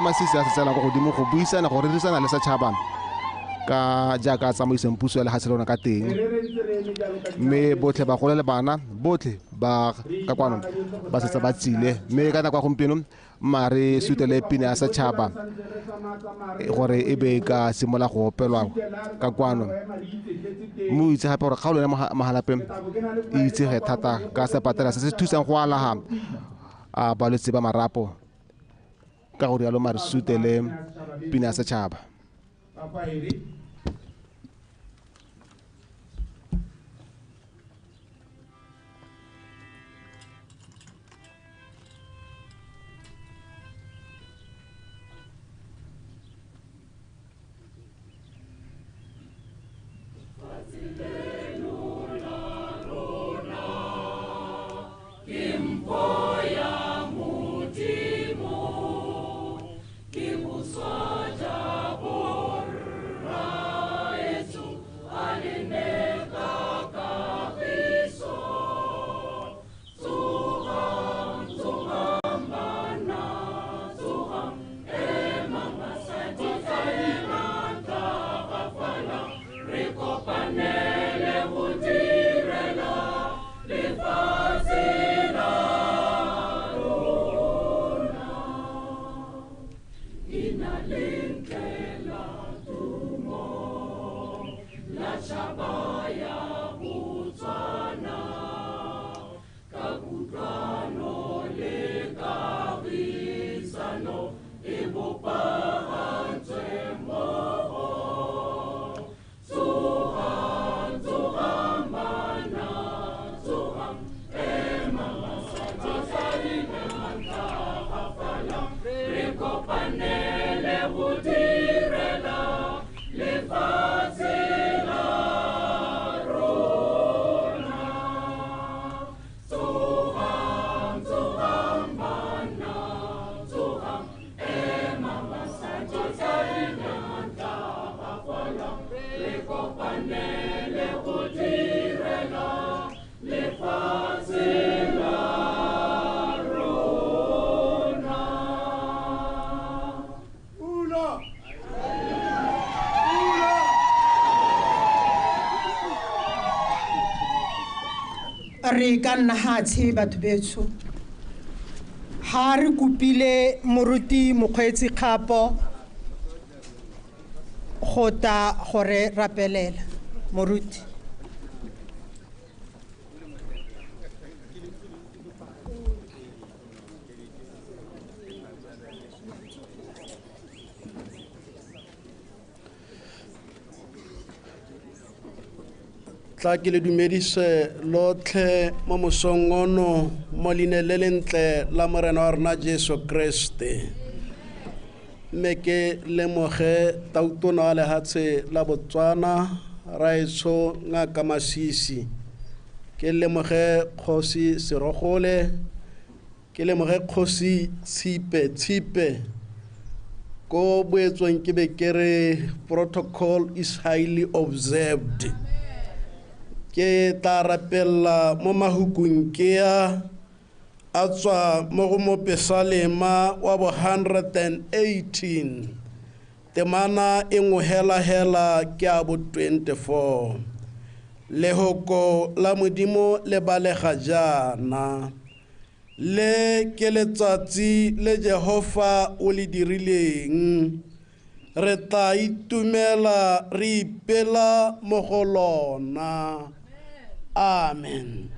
Masisi a setsela go godimo go buisana go rerisana le setšhaba ka jaaka a tsamaisang puso ya lehatshe lona ka teng, mme botlhe bagolo le bana botlhe ba ka kwano ba setse ba tsile. Mme ka nako ya gompieno mma re sutele pina ya setšhaba gore e be ka simolola go opelwa ka kwano. Mme o itse gape gore kgaolo ya Mahalapye e itsege thata ka sepatela se se thusang go alaha a balwetse ba marapo. Ka go rialo mare sutele pina ya setšhaba. Re ka nna hatshe batho betsho ha re kopile moruti Mokgweetsi Kgapo go ta gore rapelela moruti. Tla ke le dumedise lotlhe mo mosong ono mo leineng le lentle la Morena wa rona Jesu Kriste. Mme ke lemoge tautona wa lehatshe la Botswana raetsho Ngaka Masisi, ke lemoge kgosi Serogole, ke lemoge kgosi Tshipe Tshipe. Ko boetsong ke be ke re protocol is highly observed. Ke tla rapella mo mahukung ke a a tswa mo go mopesalema wa bo 118 temana e nngwe hela hela ke a bo 24. Lehoko la Modimo le balega jaana: le ke letsatsi le Jehova o le dirileng, re tla itumela re ipela mo go lona. Amen.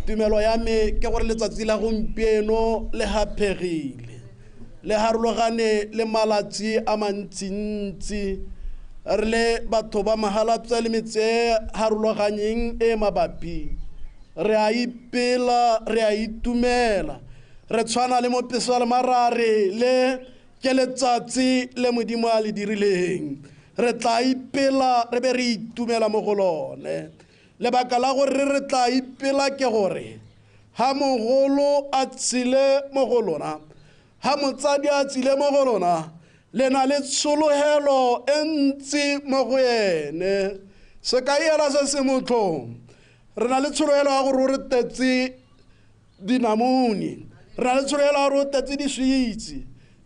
Tumelo ya me ke gore letsatsi la gompieno le haphegile, le harologane le malatsi a mantsintsi. Re le batho ba Mahalapye le metse e harologanyeng e mabapi, re a ipela, re a itumela. Re tshwana le mopesalema ra re le ke letsatsi le Modimo a le dirileng, re tla ipela re be re itumela mo go lone. Lebaka la gore re tla ipela ke gore ha mogolo a tsile mo go lona, ha motsadi a tsile mo go lona, le na le tshologelo e ntsi mo go ene. Sekai hela se se motlhong, re na le tshologelo ya gore o re tetse dinamune, re na le tshologelo ya gore o tetse diswitse.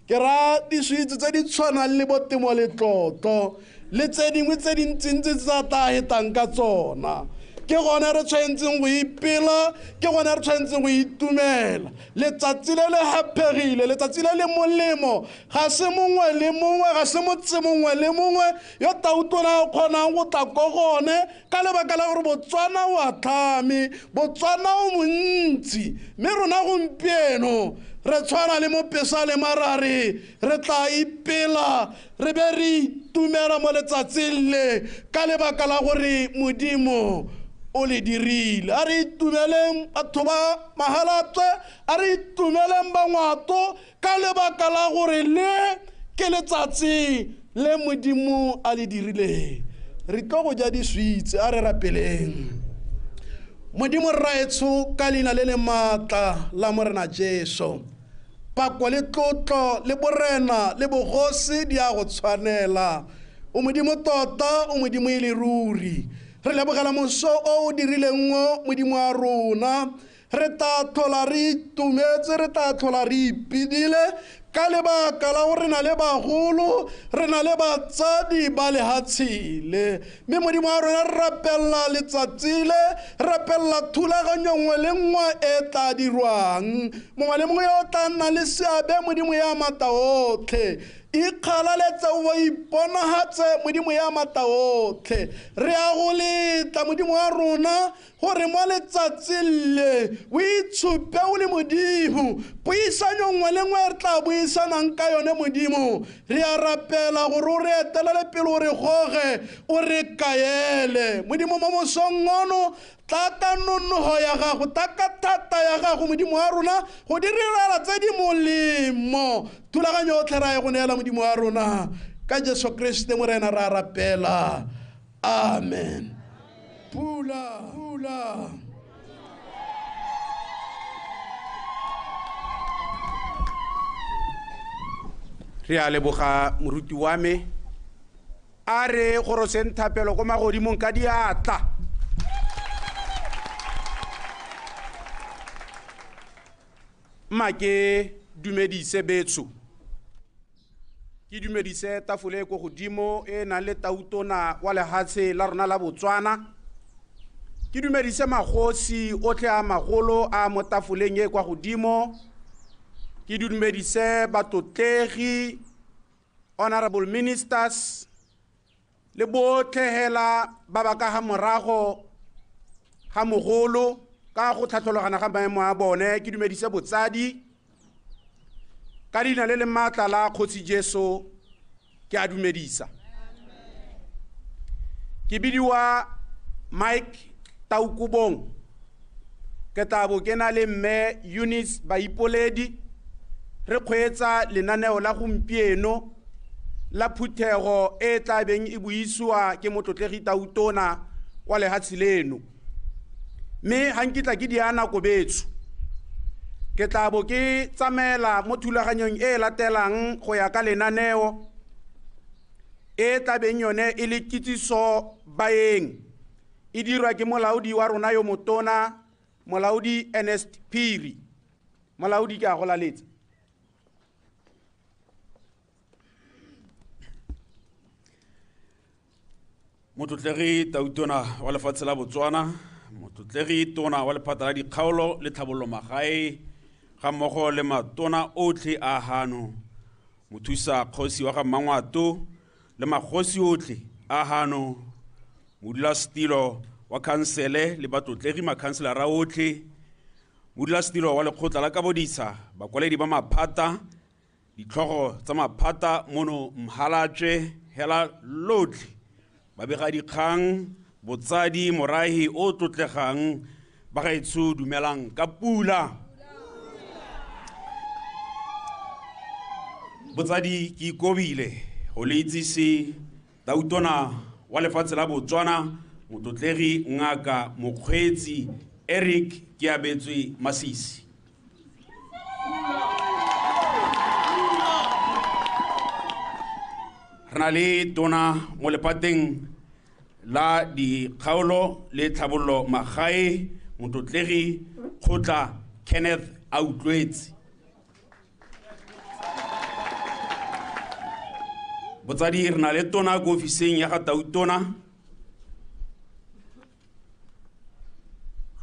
Ke ra diswitse tse di tshwanang le bo temo letlotlo le tse dingwe tse dintsintsi tsa tla hetang ka tsona. Ke gone re tshwanetseng go ipela, ke gone re tshwanetseng go itumela. Letsatsi le le haphegile, letsatsi le le molemo, ga se mongwe le mongwe, ga se motse mongwe le mongwe yo tautona o kgonang go tla ko gone ka lebaka la gore Botswana o a tlhame, Botswana o montsi. Mme rona gompieno re tshwana le mopesalema ra re re tla ipela, re be re itumela mo letsatsing le ka lebaka la gore Modimo o le dirile. A re itumeleng batho ba Mahalapye, a re itumeleng Bangwato ka lebaka la gore le ke letsatsi le Modimo a le dirileng. Re tlo go ja diswitse, a re rapeleng. Modimo rraetsho, ka leina le le maatla la Morena Jesu, pako le tlotlo le borena le bogosi di a go tshwanela. O Modimo tota, o Modimo e le ruri. Re lebogela moso o o dirileng o, Modimo wa rona. Re tla tlhola re itumetse, re tla tlhola re ipidile ka lebaka la gore re na le bagolo, re na le batsadi ba lehatshele. Mme Modimo wa rona, re rapella letsatsi le, re rapella thulaganyo nngwe le nngwe e tla dirwang. Mongwe le mongwe yo o tla nnang le seabe, Modimo ya maatla otlhe, ikgalaletse o bo iponagatse, Modimo ya maatla otlhe. Re a go letla, Modimo wa rona, gore mo letsatsing le o itshupe o le Modimo. Puisanyo nngwe le nngwe re tla buisanang ka yone, Modimo, re a rapela gore o re etelele pele, o re goge, o re kaele. Modimo, mo mosong ono, tla ka nonogo ya gago, tla ka thata ya gago, Modimo wa rona, go direla tse di molemo. Thulaganyo yotlhe ra ye go neela Modimo wa rona. Ka Jesu Kriste Morena ra rapela. Amen. Pula, pula. Re a leboga moruti wa me. A re goroseng thapelo ko magodimong ka diatla. Mma ke dumedise betsho. Ke dumedise tafole ko godimo e nang le tautona wa lehatshe la rona la Botswana. Ke dumedise magosi otlhe a magolo a mo tafoleng e kwa godimo. Ke dumedise batlotlegi, honorable ministers, le botlhe hela ba ba ka ga morago ga mogolo ka go tlhatlhologana ga maemo a bone. Ke dumedise botsadi ka leina le le maatla la Kgosi Jesu, ke a dumedisa. Ke bidiwa Mike Taukobong, ke tla bo ke na le mme Eunice Baipoledi, re kgweetsa lenaneo la gompieno la phuthego e tla beng e buisiwa ke motlotlegi tautona wa lehatshe leno. Mme ga nkitla ke dia nako betsho, ke tla bo ke tsamaela mo thulaganyong e latelang go ya ka lenaneo e tla beng yone e le kitsiso baeng, e dirwa ke molaodi wa rona yo motona, molaodi Ernest Phiri. Molaodi, ke a go laletsa. Motlotlegi tautona wa lefatshe la Botswana, motlotlegi tona wa lephata la dikgaolo le tlhabololo magae, ga mmogo le matona otlhe a hano, mothusa kgosi wa ga Mmangwato le magosi otlhe a hano, modulasetilo wa khansele le batlotlegi makhanselara otlhe, modulasetilo wa lekgotla la kabodisa, bakwaledi ba maphata, ditlhogo tsa maphata mono Mhalatse hela lotlhe, babegadikgang, botsadi, morahi o tlotlegang, bagaetsho dumelang ka pula. Botsadi, ke ikobile go le itsise tautona wa lefatshe la Botswana, motlotlegi Ngaka Mokgweetsi Eric Keabetswe Masisi. Re na le tona mo lephateng la dikgaolo le tlhabololo magae, motlotlegi Kgotla Kenneth Autlwetse. Botsadi re na le tona ko ofising ya ga Tautona.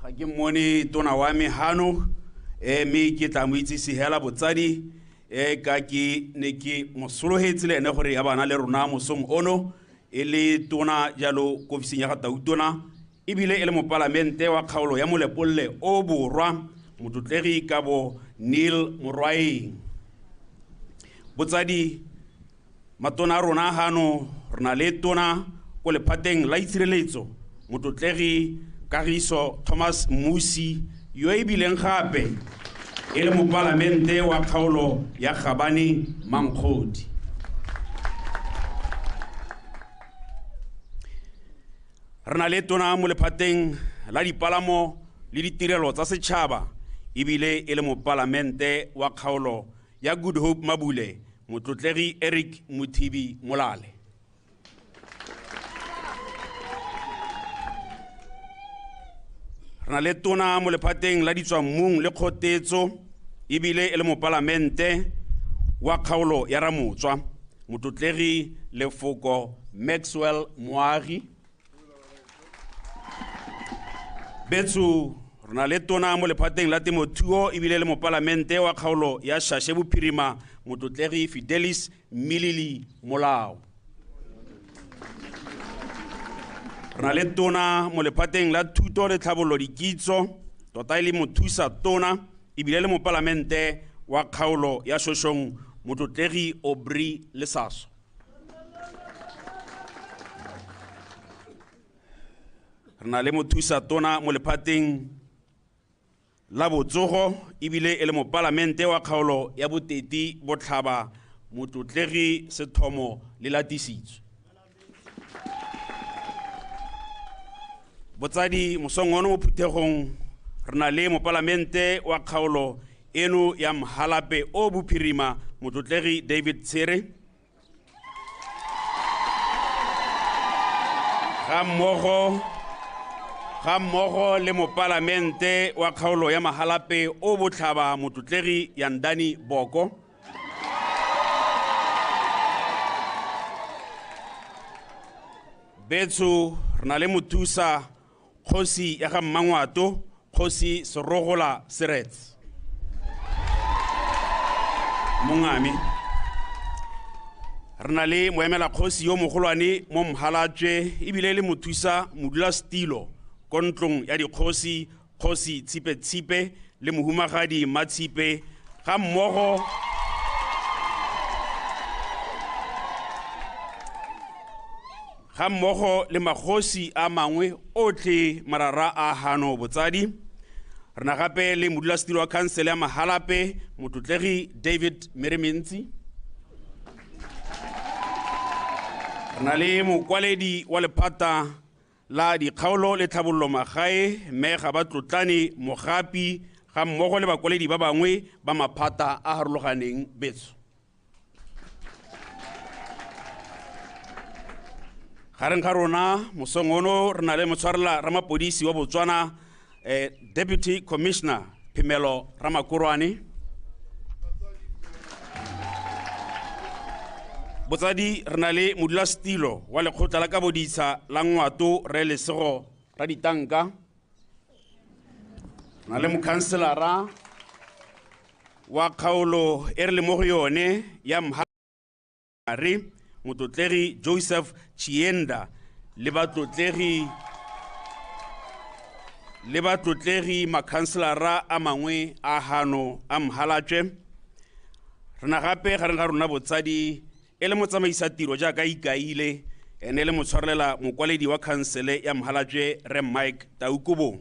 Ga ke mmone tona wa me hano, mme ke tla mo itsise hela botsadi, ka ke ne ke mo sologetse le ene gore a bana le rona mosong ono, e le tona jalo ko ofising ya ga Tautona, ebile e le mopalamente wa kgaolo ya Molepolole o Borwa, motlotlegi Kabo Neil Morwaeng. Botsadi, matona a rona hano re na le tona ko lephateng la itshireletso, motlotlegi Kagiso Thomas Mmusi, yo e bileng gape e le mopalamente wa kgaolo ya Gabane Mankgodi. Re na le tona mo lephateng la dipalamo le ditirelo tsa setšhaba, ebile e le mopalamente wa kgaolo ya Good Hope Mabule, motlotlegi Eric Mothibi Molale. Re na le tona mo lephateng la ditswammung le kgotetso, ebile e le mopalamente wa kgaolo ya Ramotswa, motlotlegi Lefoko Maxwell Moagi. Betso, re na le tona mo lephateng la temothuo, ebile le mopalamente wa kgaolo ya Shashe Bophirima, motlotlegi Fidelis Milili Molao. Re na le tona mo lephateng la thuto le tlhabololo dikitso, tota e le mothusa tona, ebile le mopalamente wa kgaolo ya Shoshong, motlotlegi Aubrey Lesaso. Re na le mothusa tona mo lephateng la botsogo, ebile e le mopalamente wa kgaolo ya Boteti Botlhaba, motlotlegi Sethomo le Latisitswe. Botsadi, mosong ono mo phuthegong re na le mopalamente wa kgaolo eno ya Mhalape o Bophirima, motlotlegi David Tshere, ga mmogo le mopalamente wa kgaolo ya Mahalape o Botlhaba, motlotlegi Yandani Boko. Betso, re na le mothusa kgosi ya ga Mmangwato, kgosi Serogola Seretse. Mongame, re na le moemela kgosi yo mogolwane mo Mhalatšwe, ebile le mothusa modulasetilo ko ntlong ya dikgosi, kgosi Tshipe Tshipe le mohumagadi Matshipe, ga mmogo le magosi a mangwe otlhe marara a hano. Botsadi, re na gape le modulasetilo wa khansele ya Mahalape, motlotlegi David Merementsi. Re na le mokwaledi wa lephata la dikgaolo le tlhabololo magae, mme ga ba tlotlane Mogapi, ga mmogo le bakwaledi ba bangwe ba maphata a harologaneng. Betso, gareng ga rona mosong ono re na le motshwarela ramapodisi wa Botswana, Deputy Commissioner Phemelo Ramakorwane. Botsadi, re na le modulasetilo wa lekgotla la kaboditsha la Ngwato, re Lesego Raditanka. Re na le mokhanselara wa kgaolo e re le mo go yone ya Mhare, motlotlegi Joseph Chienda, le batlotlegi makhanselara a mangwe a hano a Mhalatšwe. Re na gape gareng ga rona botsadi e le motsamaisa tiro jaaka ikaile, ene le motshwarelela mokwaledi wa khansele ya Mhalatšwe, re Mike Taukobong.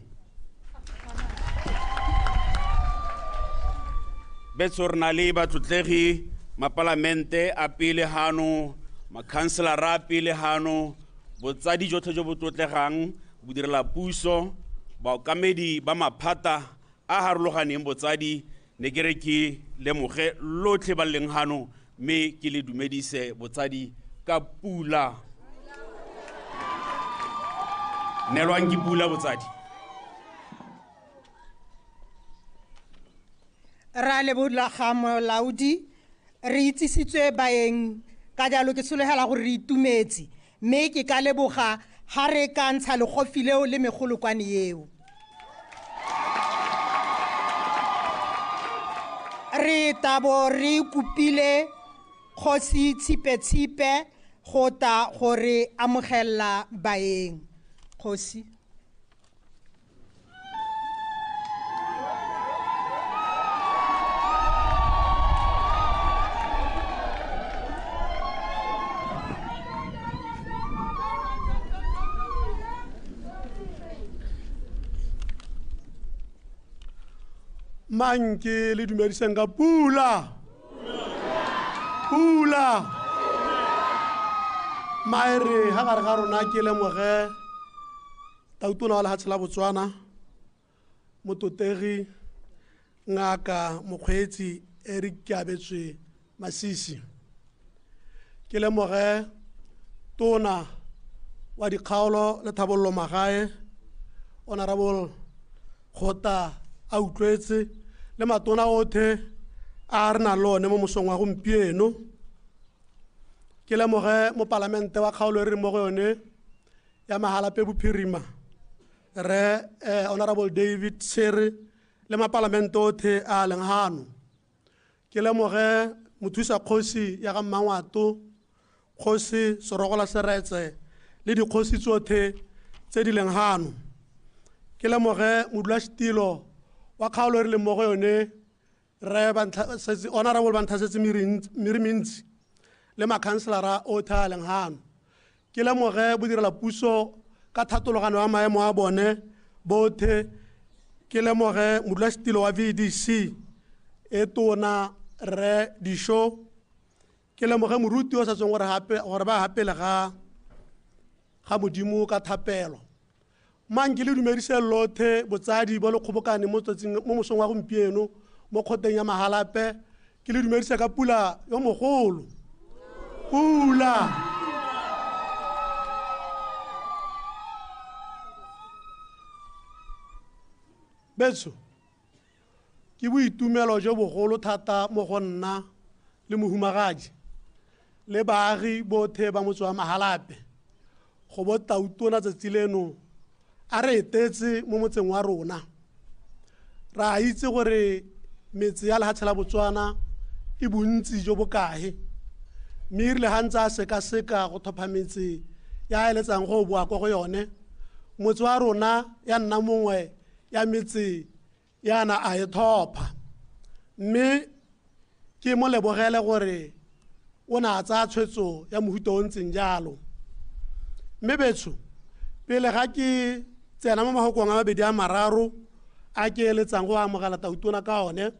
Betso, re na le batlotlegi mapalamente a pele hano, makhanselara a pele hano, botsadi jotlhe jo bo tlotlegang, bodirela puso, baokamedi ba maphata a harologaneng. Botsadi, ne ke re ke lemoge lotlhe ba leng hano, mme ke le dumedise botsadi ka pula. Neelwang ke pula botsadi. Ra leboga molaodi, re itsisitswe baeng Ka jalo ke sologela gore re itumetse, mme ke ka leboga ga re ka ntsha legofi leo le megolokwane eo. Re tabo re kopile kgosi Tshipe-Tshipe go ta gore amogela baeng. Kgosi. Manke le dumediseng ka pula. Pula. Maere ha gare ga rona ke lemoge tautona wa lehatshe la Botswana, mototegi Ngaka Mokgweetsi Eric Keabetswe Masisi. Ke lemoge tona wa dikgaolo le thabollo magae, Honorable Kgota a utlwetse, le matona otlhe a re nang le one mo mosong wa gompieno. Ke lemoge mopalamente wa kgaolo e re mo go yone ya Mahalapye Bophirima, re Honorable David Tshere le mapalamente otlhe a leng hano. Ke lemoge mothusa kgosi ya ga Mmangwato, kgosi Serogola Seretse le dikgosi tsotlhe tse di leng hano. Ke lemoge modulasetilo wa kgaolo e re leng mo go yone, re Honorable Bantlhasetse Mirimintsi le makhanselara otlhe a leng hano. Ke lemoge bodirela puso ka thatologano ya maemo a bone botlhe. Ke lemoge modulasetilo wa VDC e tona re Disho. Ke lemoge moruti o sa tsweng gore ba gapele ga Modimo ka thapelo. Mang ke le dumedise lothe botsadi bo le kgobokane mo tsatsing mo mosong wa gompieno mo kgoteng ya Mahalapye. Ke le dumedise ka pula yo mogolo. Pula. Betso, ke boitumelo jo bogolo thata mo go nna le mohumagadi le baagi botlhe ba motse wa Mahalapye go bo tautona tsatsi leno a re etetse mo motseng wa rona. Re a itse gore metse ya lehatshe la Botswana e bontsi jo bokae, mme e rile ga ntse a sekaseka go tlhopha metse ya eletsang go boa kwa go yone, motse wa rona ya nna mongwe ya metse ya na a e tlhopha. Mme ke mo lebogele gore o ne a tsaya tshwetso ya mohuta o ntseng jalo. Mme betsho, pele ga ke tsena mo mafokong a mabedi a mararo a ke eletsang go amogela tautona ka one,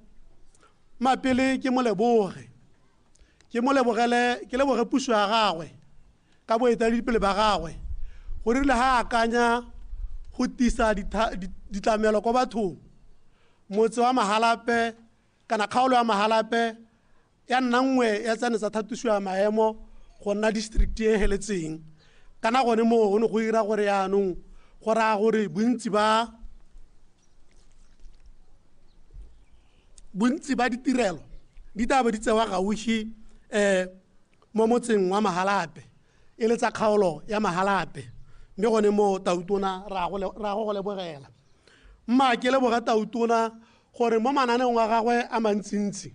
mapele ke mo leboge. Ke mo lebogele, ke leboge puso ya gagwe ka boeteledipele ba gagwe, gore rile ha akanya go tisa ditlamelo kwa bathong, motse wa Mahalapye kana kgaolo ya Mahalapye ya nna nngwe ya tsane tsa thatusiwa ya maemo go nna district e heletseng. Kana gone moo go ne go ira gore yaanong go raya gore bontsi ba ditirelo di tla be di tsewa gaufi mo motseng wa Mahalapye, e le tsa kgaolo ya Mahalapye. Mme gone moo tautona ra go lebogela. Mma ke leboga tautona gore mo mananeong a gagwe a mantsintsi,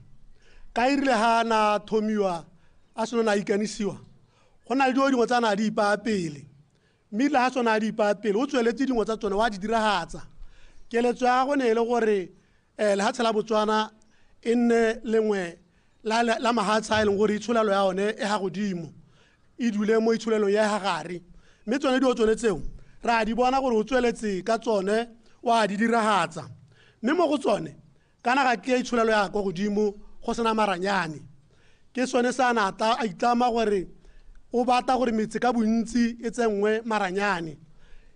ka e rile ga na thomiwa a seno na ikanisiwa, go na le dilo dingwe tsa na di ipaya pele, mme ile ga tsona a di ipaya pele o tsweletse dingwe tsa tsone wa di diragatsa. Keletso ya gagwe ne e le gore lehatshe la Botswana e nne lengwe la mahatshe a e leng gore itsholelo ya one e ga godimo, e dule mo itsholelong ya ga gare. Mme tsone dilo tsone tseo re a di bona gore o tsweletse ka tsone wa di diragatsa. Mme mo go tsone kana ga ke itsholelo ya kwa godimo go sena maranyane. Ke sone se a na a itlama gore o batla gore metse ka bontsi e tsenngwe maranyane.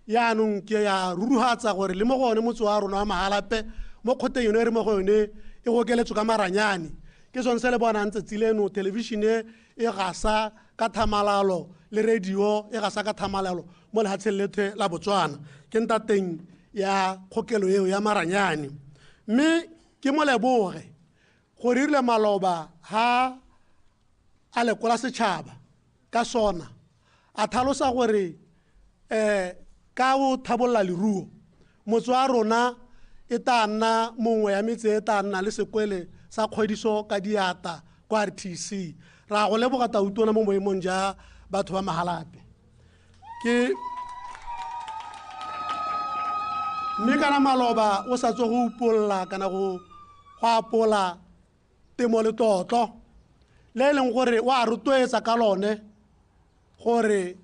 Yaanong ke ya rurugatsa gore le mo go one motse wa rona wa Mahalapye mo kgoteng yone e re mo go yone e gokeletswe ka maranyane. Ke sone se le bonang tsatsi leno thelebišene e gasa ka thamalalo le radio e gasa ka thamalalo mo lehatsheng lethe la Botswana. Ke ntateng ya kgokelo eo ya maranyane. Mme ke mo leboge gore erile maloba ha a lekola setšhaba ka sona a tlhalosa gore ka go thabolola leruo motse wa rona e tla nna mongwe ya metse e tla nna le sekwele sa kgwediso ka diata kwa RTC. Ra go leboga Tautona mo boemong ja batho ba Mahalapye. Ke mme kana maloba o sa tswe go upolla kana go apola temo le tlotlo le e leng gore o a rotloetsa ka lone gore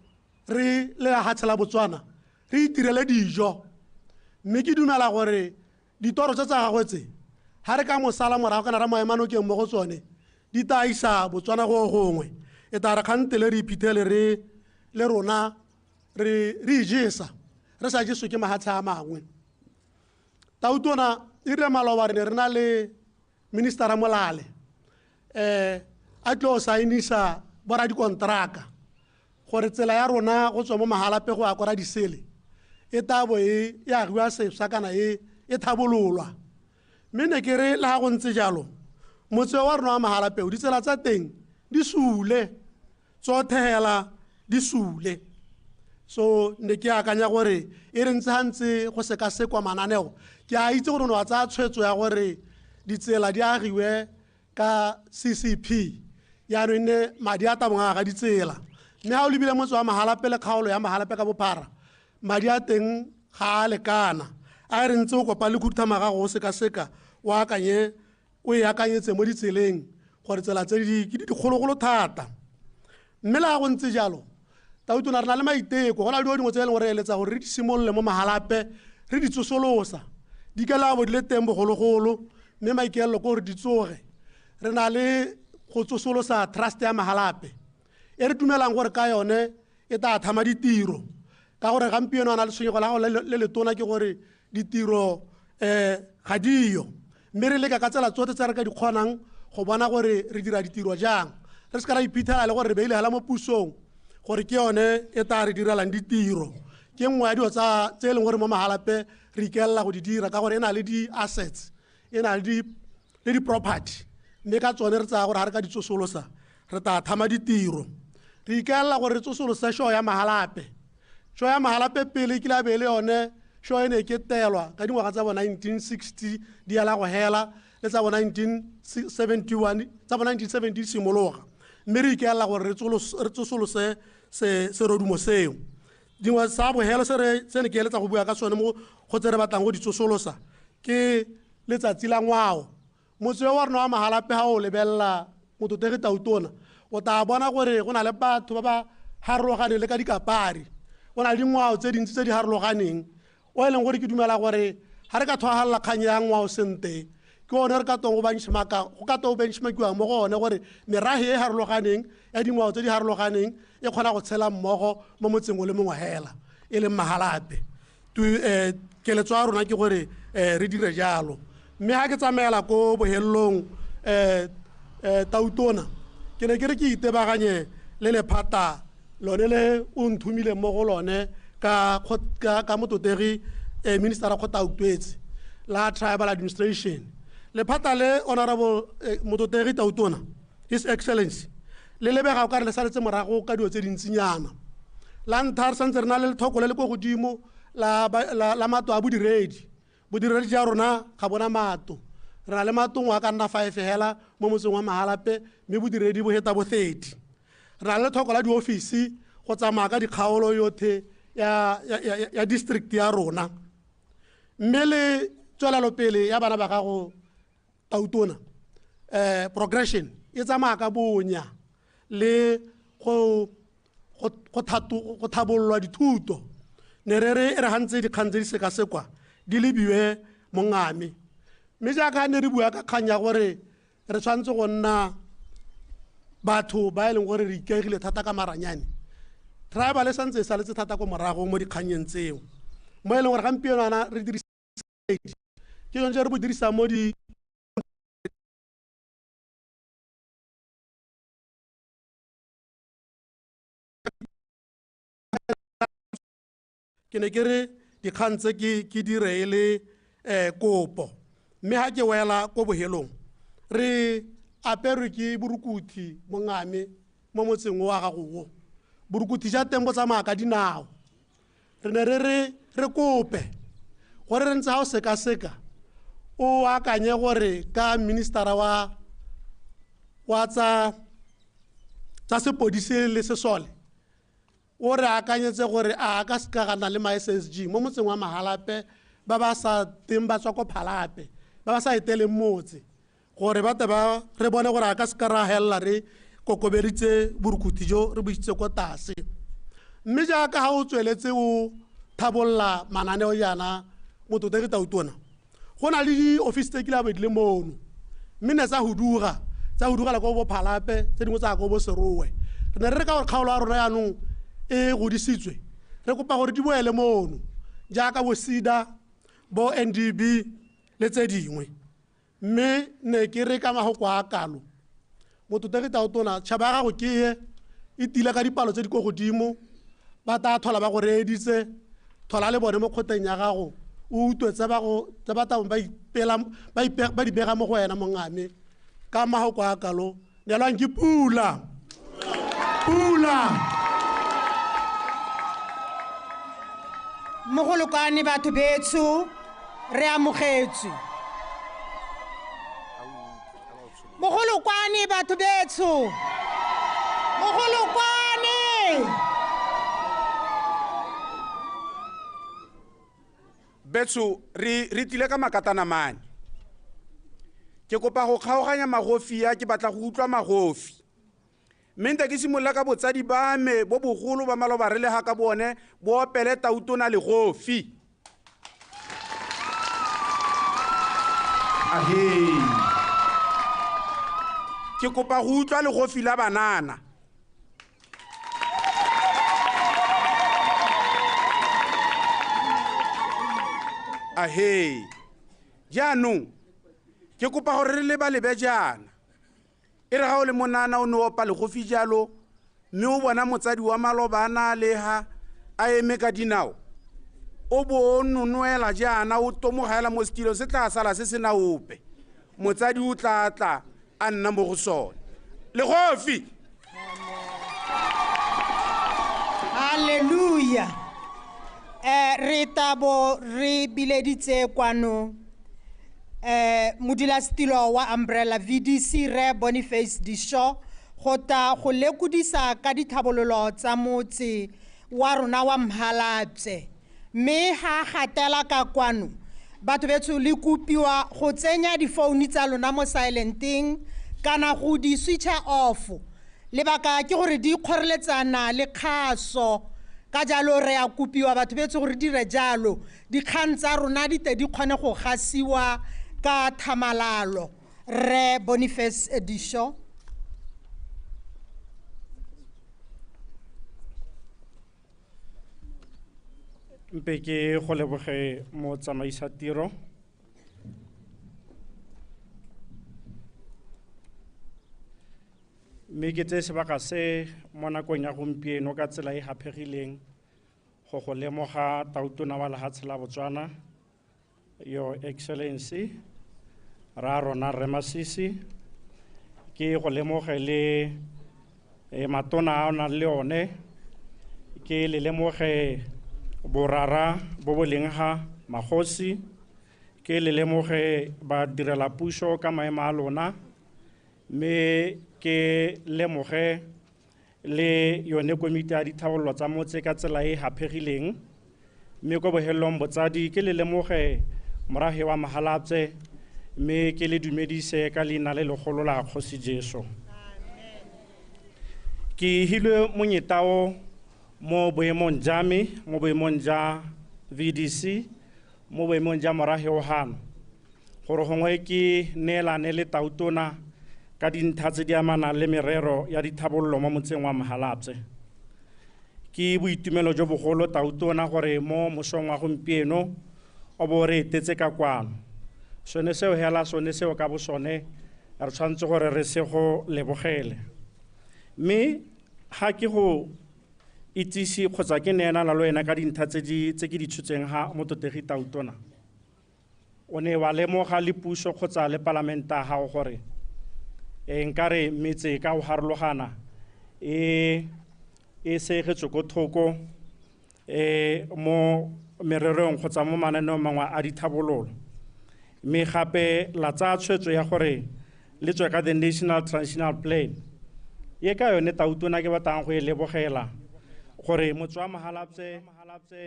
re le lehatshe la Botswana re itirele dijo. Mme ke dumela gore ditoro tse tsa gagwe tse ga re ka mosala morago kana ra mo ema nokeng mo go tsone di tla isa Botswana go gongwe, e tla re kgantele re iphitlhele re le rona re ijesa re sa jeswe ke mahatshe a mangwe. Tautona e rile maloba re ne re na le ministera Molale a tlo saenisa boradikonteraka gore tsela ya rona go tswa mo Mahalapye go ya kwa Radisele e tabo e agiwa sefsa kana e thabololwa. Mme ne ke re le ga go ntse jalo motse wa rona wa Mahalapye ditsela tsa teng di sule tsothela di sule. So ne ke akanya gore e re ntse ga ntse go sekasekwa mananeo, ke a itse gore o ne wa tsaya tshwetso ya gore ditsela di agiwe ka CCP, yaanong e nne madi a tabong a aga ditsela. Mme ga o lebile motse wa Mahalapye le kgaolo ya Mahalapye ka bophara, madi a teng ga a lekana. A re ntse o kopa le khuduthamaga go sekaseka o akanye o e akanyetse mo ditseleng gore tsela tse di ke dikgologolo thata. Mme le ga go ntse jalo Tautona re na le maiteko, go na le dilo dingwe tse e leng gore re eletsa gore re di simolole mo Mahalapye re di tsosolosa, di ka la bo di le teng bogologolo mme maikaelelo ke gore di tsoge. Re na le go tsosolosa trust ya Mahalapye e re dumelang gore ka yone e tla thama ditiro, ka gore gampieno a na le tshwenyego la gago le letona ke gore ditiro ga diyo, mme re leka ka tsela tsotlhe tse re ka di kgonang go bona gore re dira ditiro jang. Re se ka ra iphitlhela le gore re beile hela mo pusong gore ke yone e tla re direlang ditiro. Ke nngwe ya dilo tse e leng gore mo Mahalapye re ikaelela go di dira ka gore e na le di-assets, e na le di-property, mme ka tsone re tsaya gore ga re ka di tsosolosa re tla thama ditiro. Re ikaelela gore re tsosolose show ya Mahalapye. Show ya Mahalapye pele e kile ya be e le yone show e ne e ketelwa ka dingwaga tsa bo 1960 di ela go hela le tsa bo 1971 tsa bo 1970 di simologa, mme re ikaelela gore re tsosolose serodumo seo. Dingwe sa bohelo se ne ke eletsa go bua ka sone mo go tse re batlang go di tsosolosa ke letsatsi la ngwao. Motse wa rona wa Mahalapye ga o lebelela mototegi Tautona o tla bona gore go na le batho ba ba harologaneng le ka dikapari, go na le dingwao tse dintsi tse di harologaneng, o e leng gore ke dumela gore ga re ka thwagalela kgang ya ngwao sente ke one re ka tong go benchmarkiwang mo go one gore merahe e harologaneng ya dingwao tse di harologaneng e kgona go tshela mmogo mo motseng o le mongwe hela e leng Mahalapye. Keletso ya rona ke gore re dire jalo. Mme ga ke tsamaela ko bohelelong Tautona ke ne ke re ke itebaganye le lephata lone le o nthomileng mo go lone ka mototegi minister Kgotautlwetse la Tribal Administration. Lephata le Honorable Mototegi Tautona, His Excellency, le lebega o ka re le saletse morago ka dilo tse dintsinyana. La ntlha re santse re na le lethoko le le ko godimo la matlo a bodiredi. Bodiredi ja rona ga bona matlo, re na le matlo a ka nna 5 hela mo motseng wa Mahalapye, mme bodiredi bo heta bo 30. Re na le lethoko la diofisi go tsamaya ka dikgaolo yothe ya district ya rona. Mme le tswelelopele ya bana ba gago Tautona, progression e tsamaya ka bonya le go thabololwa dithuto. Ne re re e re gantse dikgang tse di sekasekwa di lebiwe mongame. Mme jaaka ne re bua ka kgang ya gore re tshwanetse go nna batho ba e leng gore re ikaegile thata ka maranyane, tribal e santse e saletse thata ko morago mo dikgannyeng tseo, mo e leng gore gampieno ana re dirisa ke yone tse re bo dirisang mo di ke ne ke re dikgang tse ke dire e le kopo. Mme ga ke wela ko bohelong re aperwe ke borukuthi mongame mo motseng wa gago o. Borukuthi ja teng bo tsamaya ka dinao. Re ne re kope gore re ntse ha o sekaseka o akanye gore ka ministera wa tsa sepodisi le sesole o re akanyetse gore a ka se ka gana le ma SSG mo motseng wa Mahalapye ba ba sa teng ba tswa ko Phalape ba ba sa eteleng motse gore ba te ba re bone gore a ka se ka ra hella re kokoberitse borukuthi jo re bo isitse ko tlase. Mme jaaka ha o tsweletse o thabolla mananeo jaana motlotlegi Tautona, go na le di-office tse kile a di le mono mme ne tsa hudugela ko bo Phalape, tse dingwe tsa ko bo Serowe. Re ne re re ka gore kgaolo ya rona jaanong e godisitswe, re kopa gore di boele mono jaaka bo SIDA, bo NDB le tse dingwe. Mme ne ke re ka magoko a kalo motlotlegi Tautona, tšhaba ya gago ke e tile ka dipalo tse di ko godimo, ba tla thola ba go reeditse, thola le bone mo kgoteng ya gago o utlwe tse ba tabong ba di bega mo go wena mongame. Ka magoko a kalo neelwang ke pula. Pula. Mogolokwane batho betsho re amogetswe. Mogolokwane batho betsho. Mogolokwane. Betso re tlile ka makatana mane. Ke kopa go kgaoganya magofi a, ke batla go utlwa magofi. Mme nte ke simolola ka botsadi ba me bo bogolo ba maloba re le ga ka bone bo opele Tautona legofi. Ahe. Ke kopa go utlwa legofi la banana. Ahe. Jaanong ke kopa gore re leba-lebe jaana. E re ga o le monana o ne o opa legofi jalo mme o bona motsadi wa maloba a na leha a eme ka dinao, o bo o nonoela jaana o tomogaela mo setilong se tla sala se sena ope. Motsadi o tla tla a nna mo go sone. Legofi. Hallelujah. Re tabo re bileditse kwano modulasetilo wa Umbrella VDC re Boniface Disho go ta go lekodisa ka dithabololo tsa motse wa rona wa Mahalapye. Mme ha gatela ka kwano batho betsho le kopiwa go tsenya difounu tsa lona mo silenteng kana go di switcha off. Lebaka ke gore di kgoreletsana le kgaso. Ka jalo re a kopiwa batho betsho gore dire jalo, dikgang tsa rona di te di kgone go gasiwa ka thamalalo. Re Boniface Disho. Mpe ke go leboge mo tsamaisa tiro. Mme ke tseye sebaka se mo nakong ya gompieno ka tsela e haphegileng go lemoga Tautona wa lehatshe la Botswana, Your Excellency ra rona Rre Masisi. Ke go lemoge le matona a o nang le one, ke le lemoge borara bo bo leng ga magosi, ke le lemoge badirelapuso ka maemo a lona, mme ke lemoge le yone komiti ya dithabololo tsa motse ka tsela e haphegileng. Mme ko bohelong botsadi ke le lemoge morahe wa Mahalapye, mme ke le dumedise ka leina le legolo la Kgosi Jesu. Ke hilwe monyetla o mo boemong ja me, mo boemong ja VDC, mo boemong ja morahe o hano, gore gongwe ke neelane le Tautona ka dintlha tse di amanang le merero ya dithabololo mo motseng wa Mahalapye. Ke boitumelo jo bogolo Tautona gore mo mosong wa gompieno o bo re etetse ka kwano. Sone seo hela, sone seo ka bosone re tshwanetse gore re se go lebogele. Mme ga ke go itsise kgotsa ke neelana le wena ka dintlha tse ke di tshotseng ga motlotlegi Tautona, o ne wa lemoga le puso kgotsa le palamente ya gago gore nkare metse ka go harologana e e segetswe ko thoko mo mererong kgotsa mo mananeong mangwe a dithabololo. Mme gape la tsaya tshwetso ya gore le tswe ka the National Transitional Plan. Ye ka yone Tautona ke batlang go e lebogela gore motse wa Mahalapye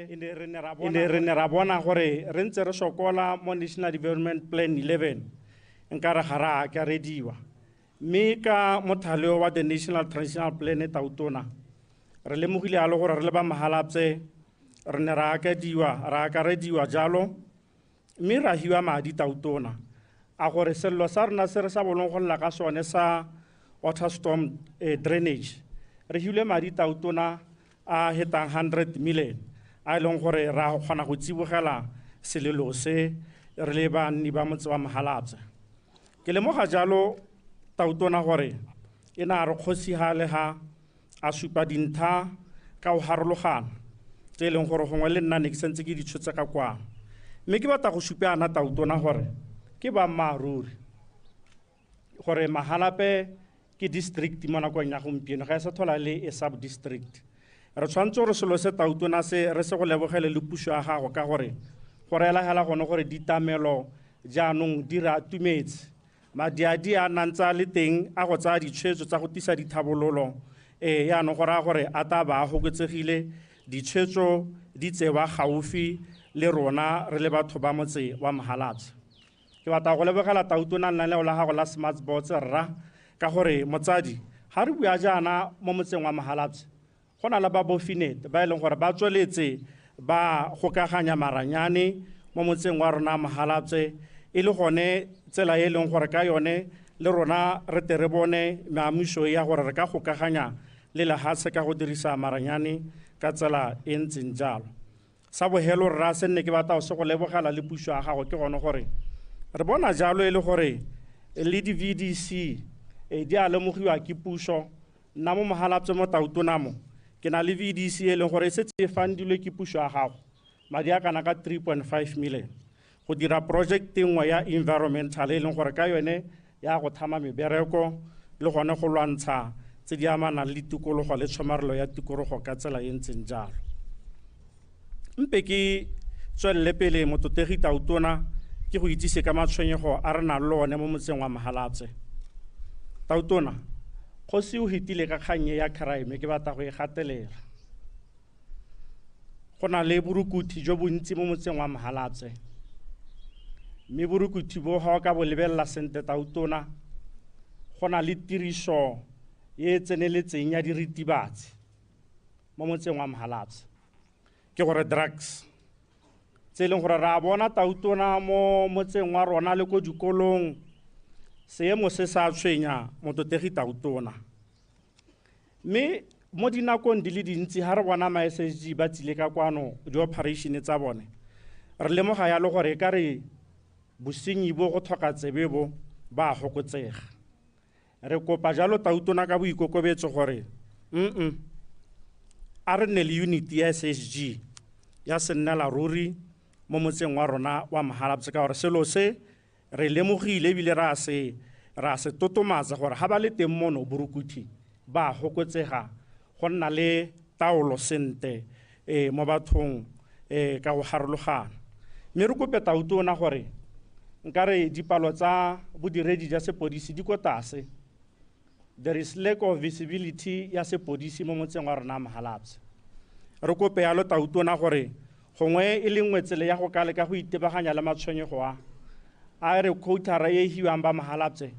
e ne re ne ra bona gore re ntse re sokola mo National Development Plan 11 nkare ga re a akarediwa. Mme ka mothaleo wa the National Transitional Plan Tautona re lemogile yalo gore re le ba Mahalapye re ne ra akarediwa jalo, mme ra hiwa madi Tautona a gore sello sa rona se re sa bolong go lla ka sone sa water storm drainage re hile madi Tautona a hetang 100 million a e leng gore ra kgona go tsibogela selelo se re le banni ba motse wa Mahalapye. Ke lemoga jalo Tautona gore e na re kgosi ha le ha a supa dintlha ka go harologana tse e leng gore gongwe le nna ne ke santse ke di tshotse ka kwano. Mme ke batla go supa ana Tautona gore ke boammaaruri gore Mahalapye ke district mo nakong ya gompieno, ga e sa tlhola le e sub district. Re tshwanetse gore selo se Tautona se re se go lebogele le puso ya gago ka gore go reela hela gone gore ditamelo jaanong di re atumetse. Madi a nang tsa le teng a go tsaya ditshwetso tsa go tisa dithabololo yaanong go raya gore a tla ba a oketsegile, ditshwetso di tsewa gaufi le rona re le batho ba motse wa Mahalapye. Ke batla go lebogela Tautona lenaneo la gago la Smart Bots rra, ka gore motsadi ga re bua jaana mo motseng wa Mahalapye go na le ba Bofinet ba e leng gore ba tsweletse ba gokaganya maranyane mo motseng wa rona Mahalapye, e le gone tsela e leng gore ka yone le rona re tle re bone meamuso ya gore re ka gokaganya le lehatshe ka go dirisa maranyane ka tsela e ntseng jalo. Sa bohelo rra se nne ke batla go se go lebogela le puso ya gago ke gone gore re bona jalo e le gore le di-VDC di a lemogiwa ke puso. Nna mo Mahalapye mo Tautona mo ke na le VDC e leng gore e setse e fundilwe ke puso ya gago madi a kana ka 3.5 million go dira project nngwe ya environmental e leng gore ka yone ya go thama mebereko le gone go lwantsha tse di amanang le tikologo le tshomarelo ya tikologo ka tsela e ntseng jalo. Mpe ke tswelele pele mototegi Tautona ke go itsise ka matshwenyego a re nang le one mo motseng wa Mahalapye. Tautona, kgosi o hetile ka kgang ya crime ke batla go e gatelela. Go na le borukuthi jo bontsi mo motseng wa Mahalapye, mme borukuthi bo ga o ka bo lebelela sentle Tautona go na le tiriso e tseneletseng ya diritibatsi mo motseng wa Mahalapye, ke gore drugs tse e leng gore ra bona Tautona mo motseng wa rona le ko dikolong. Seemo se sa tshwenya mototegi Tautona, mme mo dinakong di le dintsi ga re bona ma SSG ba tsile ka kwano di-operation tsa bone re lemoga yalo gore e ka re bosenyi bo go tlhoka tsebe bo ba fokotsega. Re kopa jalo Tautona ka boikokobetso gore a re nne le unit ya SSG ya sennela ruri mo motseng wa rona wa Mahalapye, ka gore selo se re lemogile ebile ra se totomatsa gore ga ba le teng mono borukuthi ba fokotsega go nna le taolo sente mo bathong ka go harologana. Mme re kope Tautona gore nkare dipalo tsa bodiredi ja sepodisi di ko tlase. There is lack of visibility ya sepodisi mo motseng wa rona Mahalapye. Re kope yalo Tautona gore gongwe e le nngwe tsela ya go ka leka go itebaganya le matshwenyego a re quotara e hiwang ba Mahalapye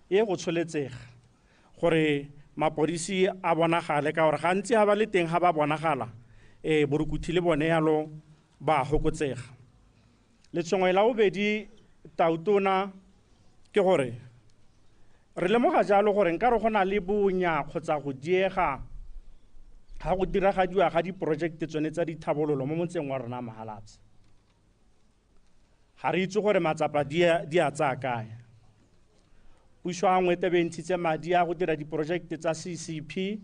e go tsholetsega gore mapodisi a bonagale, ka gore gantsi ha ba le teng ha ba bonagala borukuthi le bone yalo ba fokotsega. Letshwengwe la bobedi Tautona ke gore re lemoga jalo gore nkare go na le bonya kgotsa go diega ga go diragadiwa ga diprojekte tsone tsa dithabololo mo motseng wa rona Mahalapye. Ga re itse gore matsapa di a tsaya kae. Puso a nngwe tebe ntshitse madi a go dira diprojekte tsa CCP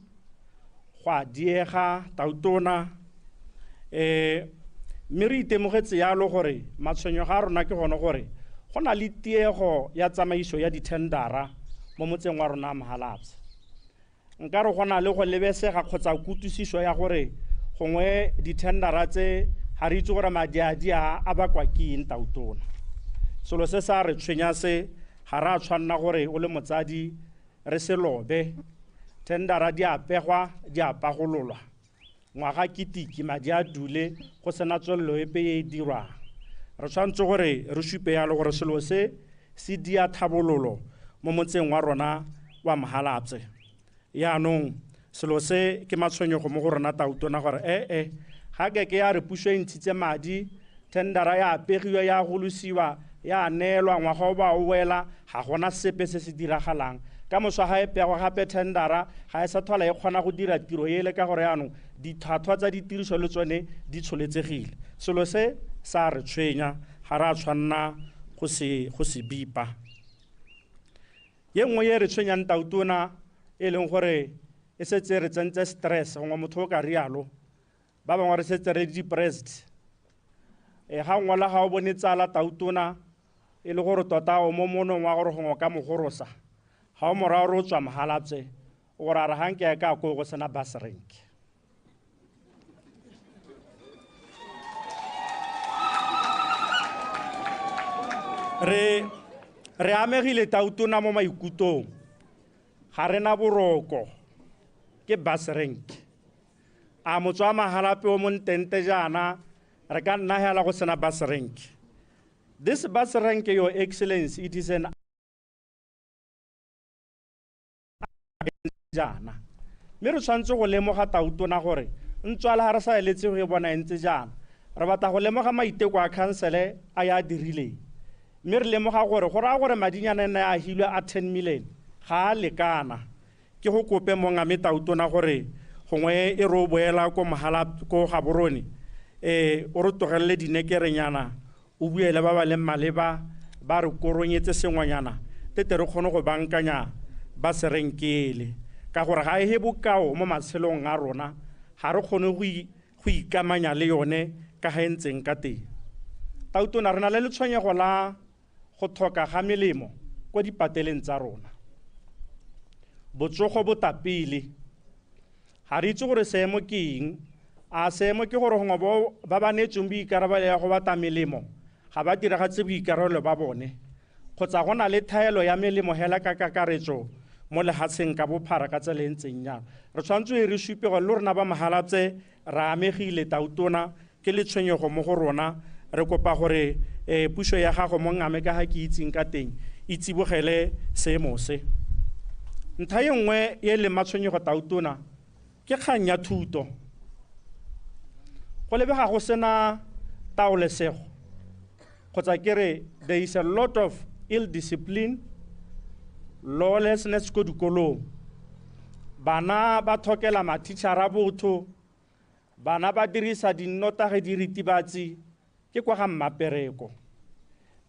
go a diega Tautona, mme re itemogetse yalo gore matshwenyego a rona ke gone gore go na le tiego ya tsamaiso ya dithendara mo motseng wa rona Mahalapye. Nka re go na le go lebesega kgotsa kutlwisiso ya gore gongwe di-tendera tse ga re itse gore madi a di a bakwa ke eng tautona. Selo se sa re tshwenya se ga re a tshwanna gore o le motsadi re se lobe. Tendera di a pegwa di a pagololwa ngwaga ke tiki madi a dule go sena tswelelo epe e e dirwang. Re tshwanetse gore re supe yalo gore selo se se dia thabololo mo motseng wa rona wa Mahalapye. Yaanong selo se ke matshwenyego mo go rona tautona gore ee ga ke ke ya re puso e ntshitse madi tendera ya pegiwa ya golosiwa ya neelwa ngwaga o ba o wela ga gona sepe se se diragalang. Ka moso ga e pegwa gape tendera ga e sa tlhola e kgona go dira tiro ele ka gore yaanong ditlhwatlhwa tsa ditiriso le tsone di tsholetsegile. Selo se sa re tshwenya ga re a tshwanna go se bipa. Ye nngwe ye re tshwenyang tautona e leng gore e setse re tsentse stress gongwe motho o ka rialo ba bangwe re setse re depressed. Ga ngwala ga o bone tsala tautona e le gore tota o mo monong wa gore gongwe ka mogorosa ga o morago re o tswa Mahalapye gore a re ga nke ka ko go sena bus rank. Re amegile tautona mo maikutong ga re na boroko ke bus rank. A motse wa Mahalapye o montente jaana re ka nna hela go sena bus rank. This bus rank, Your Excellency, it is an jaana mme re tshwanetse go lemoga tautona gore ntswala ga re sa eletse go e bona e ntse jaana. Re batla go lemoga maiteko a khansele a ya dirileng mme re lemoga gore go raya gore madinyana ne a ahilwe a 10 million ga a lekana. Ke go kope mongame tautona gore gongwe e re o boela ko Mahalapye ko Gaborone o re tlogelele dinekerenyana o bue le ba ba leng maleba ba re koronyetse sengwanyana tete re kgone go bankanya ba se renkele ka gore ga e he bokao mo matshelong a rona ga re kgone go ikamanya le yone ka ga e ntseng ka teng. Tautona re na le letshwenyego la go tlhoka ga melemo kwa dipateleng tsa rona. Botsogo bo tapile ga re itse gore seemo ke eng. A seemo ke gore gongwe ba ba neetsweng boikarabelo ya go batla melemo ga ba diragatse boikarabelo ba bone kgotsa go na le thaelo ya melemo hela ka kakaretso mo lehatsheng ka bophara ka tsela e ntseng jalo. Re tshwanetse e re supe gore le rona ba Mahalapye re amegile tautona ke letshwenyego mo go rona. Re kopa gore puso ya gago mongame ka ga ke itseng ka teng e tsibogele seemo se. Ntlha e nngwe e leng matshwenyego tautona ke kgang ya thuto. Go lebega go sena taolesego kgotsa ke re there is a lot of ill discipline, lawlessness ko dikolong. Bana ba tlhokela mathichara botho, bana ba dirisa dinnotagi diritibatsi ke kwa ga mmapereko.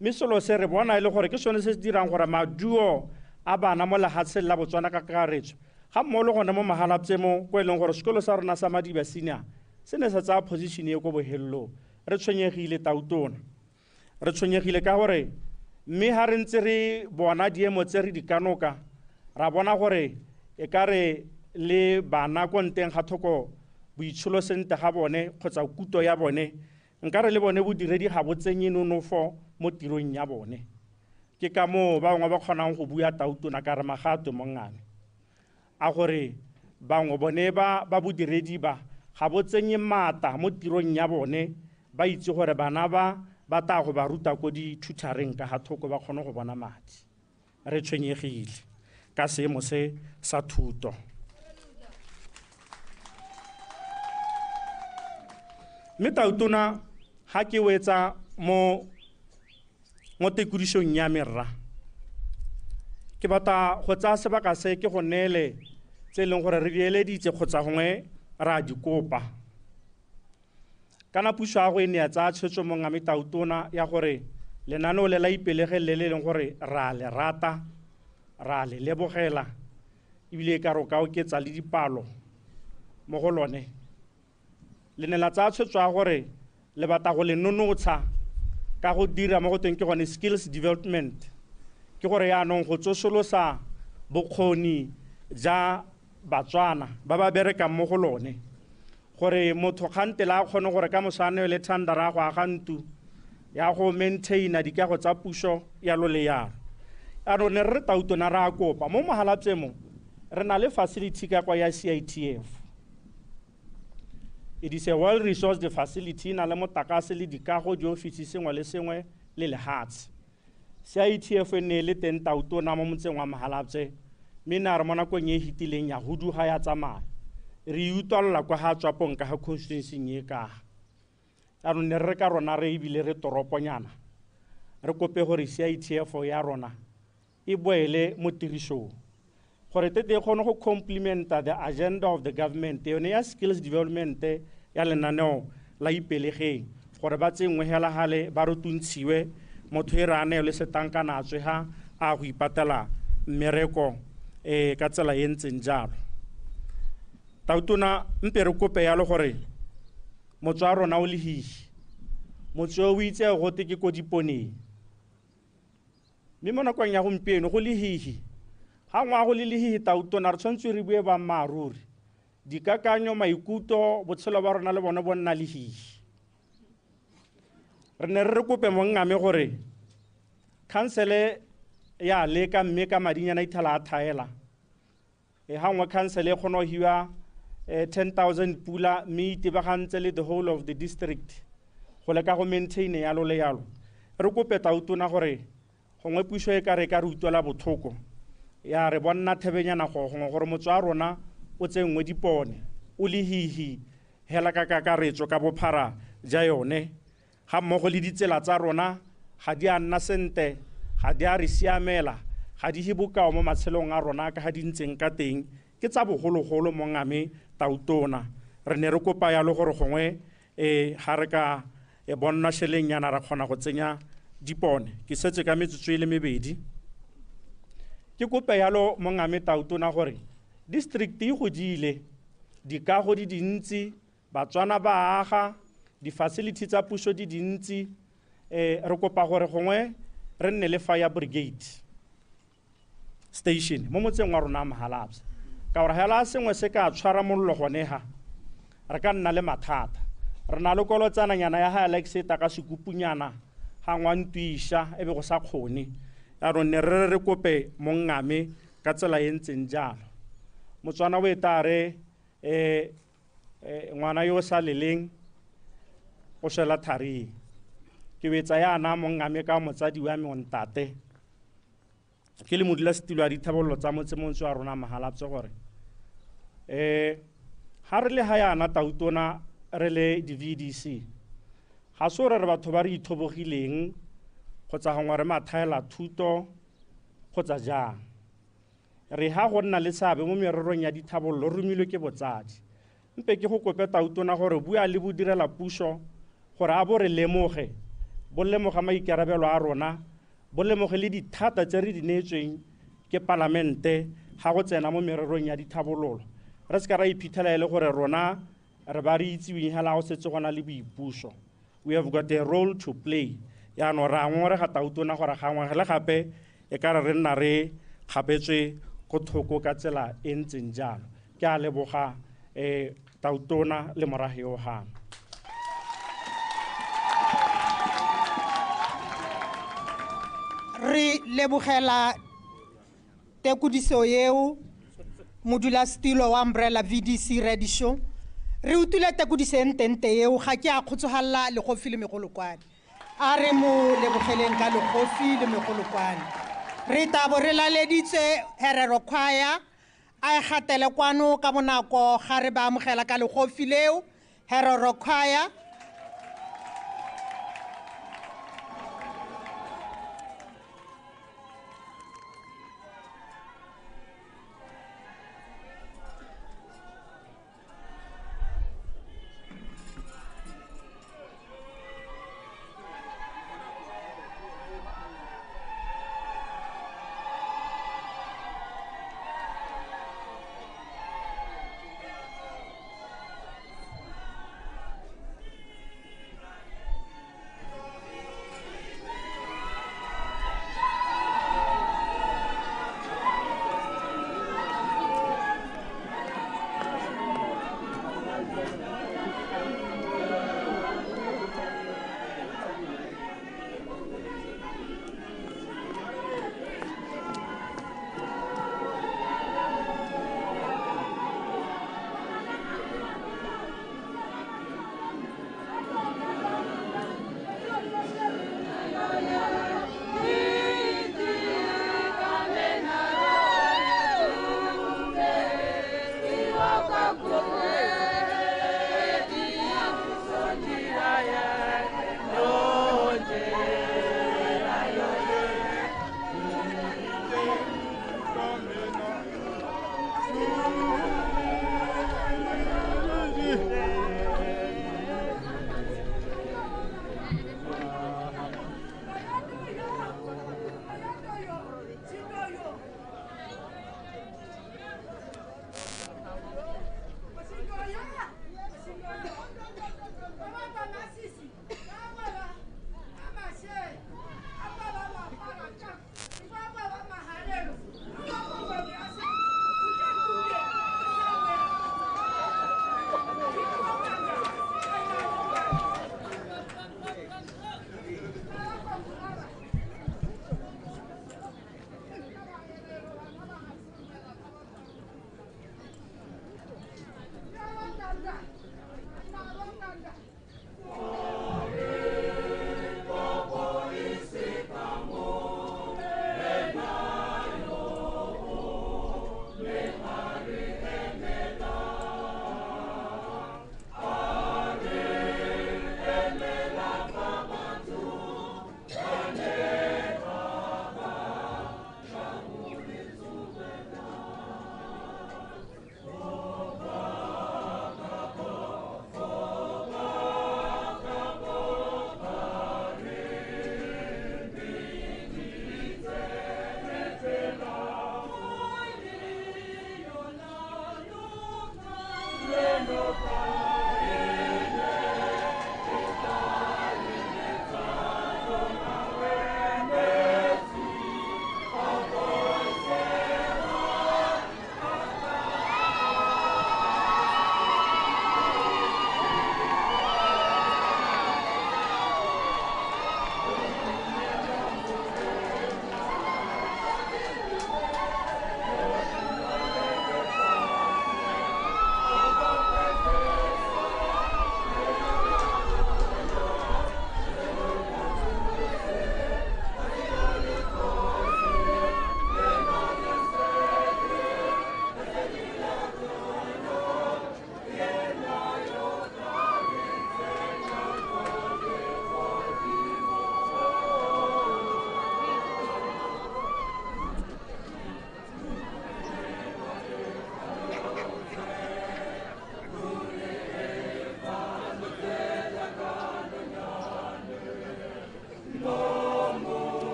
Mme selo se re bona e le gore ke sone se se dirang gore maduo a bana mo lehatsheng la Botswana ka kakaretso ga mmogo le gone mo Mahalapye mo ko e leng gore sekolo sa rona sa Madiba Senior se ne sa tsaya position e ko bohelelong. Re tshwenyegile tautona, re tshwenyegile ka gore mme ga re ntse re bona diemo tse re di kanoka ra bona gore e ka re le bana ko nteng ga thoko boitsholo sentle ga bone kgotsa kuto ya bone nka re le bone bodiredi ga bo tsenye nonofo mo tirong ya bone. Ke ka moo ba bangwe ba kgonang go bua tautona ka re magato mongame a gore bangwe bone ba bodiredi ba ga bo tsenye maata mo tirong ya bone ba itse gore bana ba ba tla go ba ruta ko dithuthareng ka ga thoko ba kgone go bona madi. Re tshwenyegile ka seemo se sa thuto. Mme tautona ga ke wetsa mo tekodišong ya merra ke batla go tsaya sebaka se ke go neele tse e leng gore re di eleditse kgotsa gongwe re a di kopa. Kana puso ya go e ne ya tsaya tshwetso mongame tautona ya gore lenaneo le la Ipelegeng le le leng gore re a le rata re a le lebogela ebile e ka re o ka oketsa le dipalo mo go lone. Le ne la tsaya tshwetso ya gore le batla go le nonotsha ka go dira mo go teng ke gone skills development, ke gore yaanong go tsosolosa bokgoni ja Batswana ba ba berekang mo go lone gore motho kgante la a kgone gore ka mosane le thandara go aga ntlo ya go maintaina dikago tsa puso yalo le yalo. Jaanong ne re re tautona re a kopa mo Mahalapye mo re na le facility ka kwa ya CITF. It is a well resourced facility, e na le motlakase le dikago diofisi sengwe le sengwe le lehatshe. CITF e ne e le teng tautona mo motseng wa Mahalapye, mme ne a re mo nakong e e fetileng ya huduga ya tsamaya. Re e utlwalela kwa ga Tswapong ka ga constituency e ka ga. Jaanong ne re re ka rona re ebile re toroponyana, re kope gore CITF ya rona e boele mo tirisong gore tete e kgone go complementa the agenda of the government yone ya skills development ya lenaneo la Ipelegeng, gore ba tsenngwe hela gale ba rutuntshiwe motho e re a neelwe setankana a tswe ga a go ipatela mmereko ka tsela e ntseng jalo. Tautona mpe re kope yalo gore motse wa rona o lehihi, motse o itse gote ke ko diponeng, mme mo nakong ya gompieno go lehihi. Ga ngwa go le lehihi tautona re tshwanetse re bue boammaaruri, dikakanyo, maikutlo, botshelo ba rona le bone bo nna lehihi. Re ne re re kope mongame gore khansele ya leka mme ka madinyana ithala a thaela. Ga nngwe khansele e kgona go hiwa 10,000 pula mme itebagantse le the whole of the district go leka go maintain yalo le yalo. Re kope tautona gore gongwe puso e ka re ka re utlwela botlhoko ya re bonna thebenyana go gongwe gore motse wa rona o tsenngwe dipone o le hihi hela ka kakaretso ka bophara ja yone, ga mmogo le ditsela tsa rona ga di a nna sente, ga di a re siamela, ga di he bokao mo matshelong a rona ka ga di ntseng ka teng, ke tsa bogologolo mongame tautona. Re ne re kopa yalo gore gongwe ga re ka bonna šhelengnyana ra kgona go tsenya dipone. Ke setse ka metsotso e le mebedi. Ke kope yalo mongame tautona gore district e godile, dikago di dintsi, Batswana ba aga, di-facility tsa puso di dintsi, re kopa gore gongwe re nne le fire brigade station mo motseng wa rona Mahalapye, ka gore hela sengwe se ka tshwara mollo gone ha re ka nna le mathata. Re na le kolotsananyana ya ga Alex e ta ka sekupunyana ga ngwa ntwisha e be go sa kgone. Jaanong ne re re kope mongame ka tsela e ntseng jalo. Motswana o e tla re ngwana yo o sa leleng o swela tharing. Ke betsa yana mongame ka motsadi wa me o ntate, ke le modulasetilo wa dithabololo tsa motse montsi wa rona Mahalapye gore ga re le ga yana tautona re le di-VDC, ga se gore re batho ba re ithobogileng kgotsa gongwe re mathaela thuto kgotsa jang. Re ha go nna le seabe mo mererong ya dithabololo re romilwe ke botsadi. Mpe ke go kope tautona gore bua le bodirela puso gore a bo re lemoge, bo lemoga maikarabelo a rona, bo lemoge le dithata tse re di neetsweng ke palamente ga go tsena mo mererong ya dithabololo. Re se ka ra iphitlhela e le gore rona re ba re itsiweng hela go setse go na le boipuso. We have got a role to play. Jaanong re a ngongorega tautona gore gangwe le gape e ka re re nna re kgapetswe ko thoko ka tsela e ntseng jalo. Ke a leboga tautona le morago yo gano. Re lebogela tekodiso eo modulasetilo wa Umbrella VDC Redisho. Re utlwile tekodiso e ntente eo, ga ke a kgotsofalla legofi le megolokwane. A re mo lebogeleng ka legofi le megolokwane. Re tabo re laleditse Herero Choir a e gatele kwano ka bonako ga re ba amogela ka legofi leo. Herero Choir.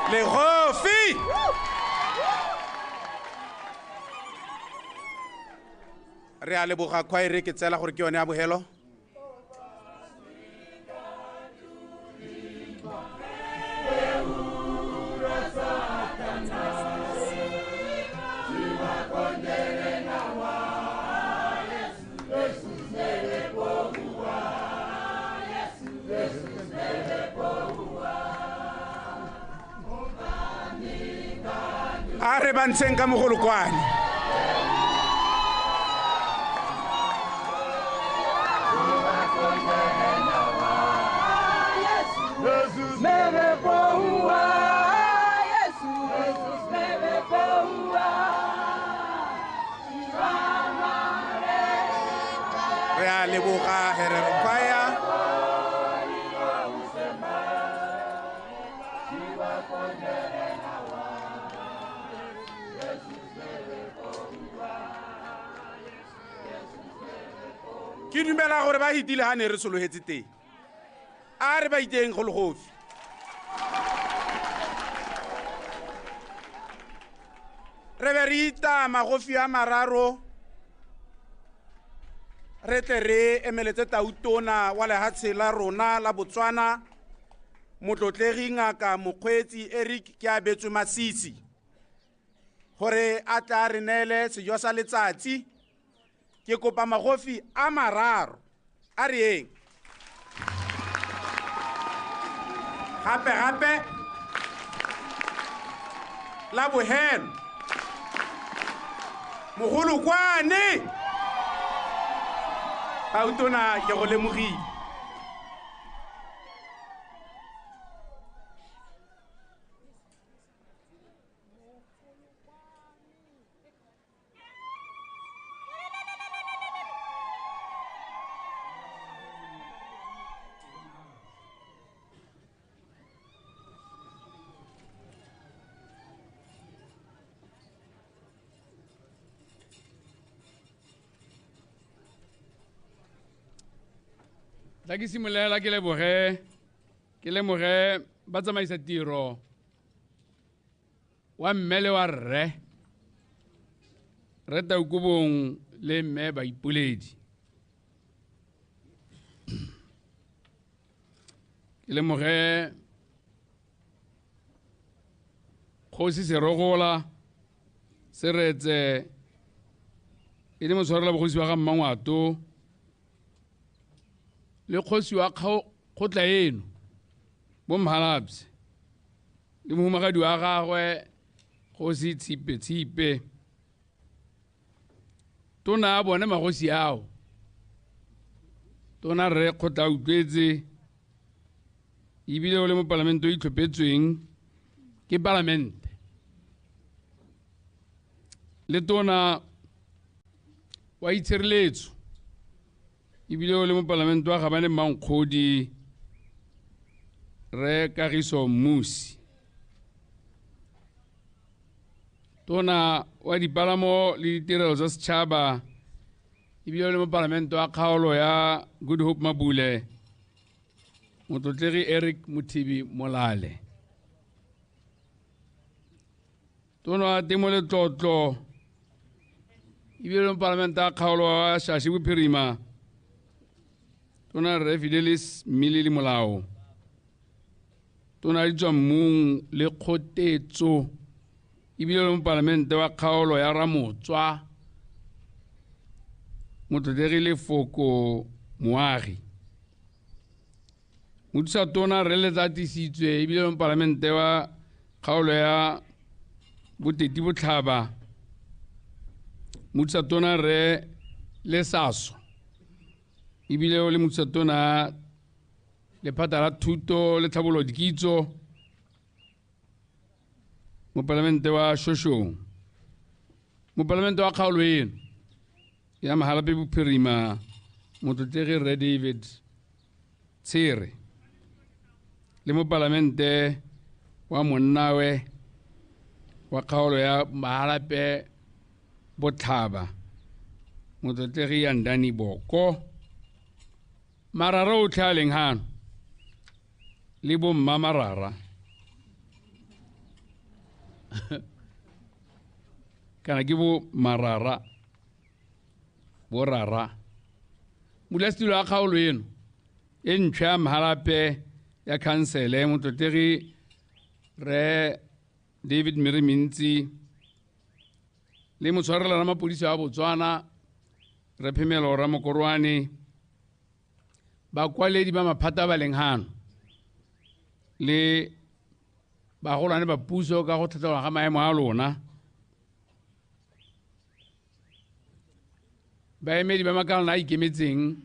Legofi! Re a leboga khwaere ke tsela gore ke yone ya bogelo. A re ba ntsheng ka mogolokwane. Re a leboga Herero Choir. Ke dumela gore ba hitile ha ne re sologetse teng. A re ba iteng go legofi. Re be re ita magofi a mararo, re tle re emeletse tautona wa lehatshe la rona la Botswana, motlotlegi Ngaka Mokgweetsi Eric Keabetswe Masisi, gore a tla re neele sejo sa letsatsi. Ke kopa magofi a mararo a re eng. Gape gape la bohelo Mogolokwane. Tautona ke go lemogile. Tla ke simolola ke lemoge ba tsamaisa tiro wa mme le wa rre, Rre Taukobong le mme Baipoledi. Ke lemoge Kgosi Serogola Seretse e le motshwarela bogosi wa ga Mmangwato le kgosi wa kgotla eno bo Mhalapye le mohumagadi wa gagwe Kgosi Tshipe Tshipe. Tona a bone magosi ao, tona Rre Kgotla Utlwetse ebile o le mo palamente o itlhophetsweng ke palamente, le tona wa itshireletso ebile o le mo palamente wa Gabane Mankgodi Rre Kagiso Mmusi. Tona wa dipalamo le ditirelo tsa setšhaba ebile o le mo palamente wa kgaolo ya Good Hope Mabule Motlotlegi Eric Mothibi Molale. Tona wa temo le tlotlo ebile o le mo palamente wa kgaolo wa Shashe Bophirima Tona Rre Fidelis Mmileli Molao. Tona di tswa mmung le kgotetso ebile le mopalamente wa kgaolo ya Ramotswa Motlotlegi Lefoko Moagi. Mothusa tona Rre Letlatisitswe ebile le mopalamente wa kgaolo ya Boteti Botlhaba Mothusa tona Rre Lesaso ebile o le mothusa tona lephata la thuto le tlhabololo dikitso mopalamente wa Shoshong. Mopalamente wa kgaolo eno ya Mahalapye Bophirima Motlotlegi Rre David Tshere le mopalamente wa monnawe wa kgaolo ya Mahalapye Botlhaba Motlotlegi Yandani Boko. Marara otlhe a leng hano le bomma marara kana ke bo marara bo rara. Modulasetulo wa kgaolo eno e ntšhwa ya Mahalapye ya khansele Motlotlegi Rre David Mirimintsi le motshwarela mapodisi wa Botswana Rre Phemelo Ramokorwane, bakwaledi ba maphata ba leng hano le bagolwane ba puso ka go tlhatlhelwa ga maemo a lona, baemedi ba makalana a ikemetseng,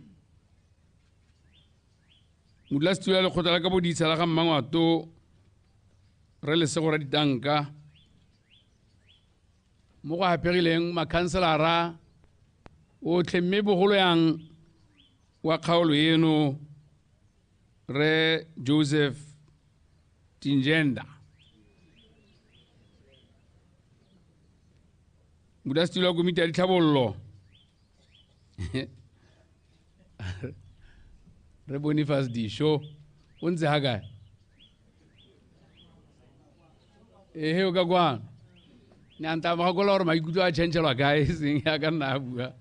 modulasetulo wa lekgotla la kaboditsha la ga Mmangwato Rre Lesego Raditanka, mo go apegileng makhanselara otlhe mme bogolo yang wa kgaolo eno Rre Joseph Tinjenda. Modulasetulo wa komiti ya ditlhabololo Rre Boniface Disho o ntse ha kae? Ehe o ka kwano. Ne a ntaba gakola gore maikutlo a tšhentšhelwa kae seng ya ka nna a bua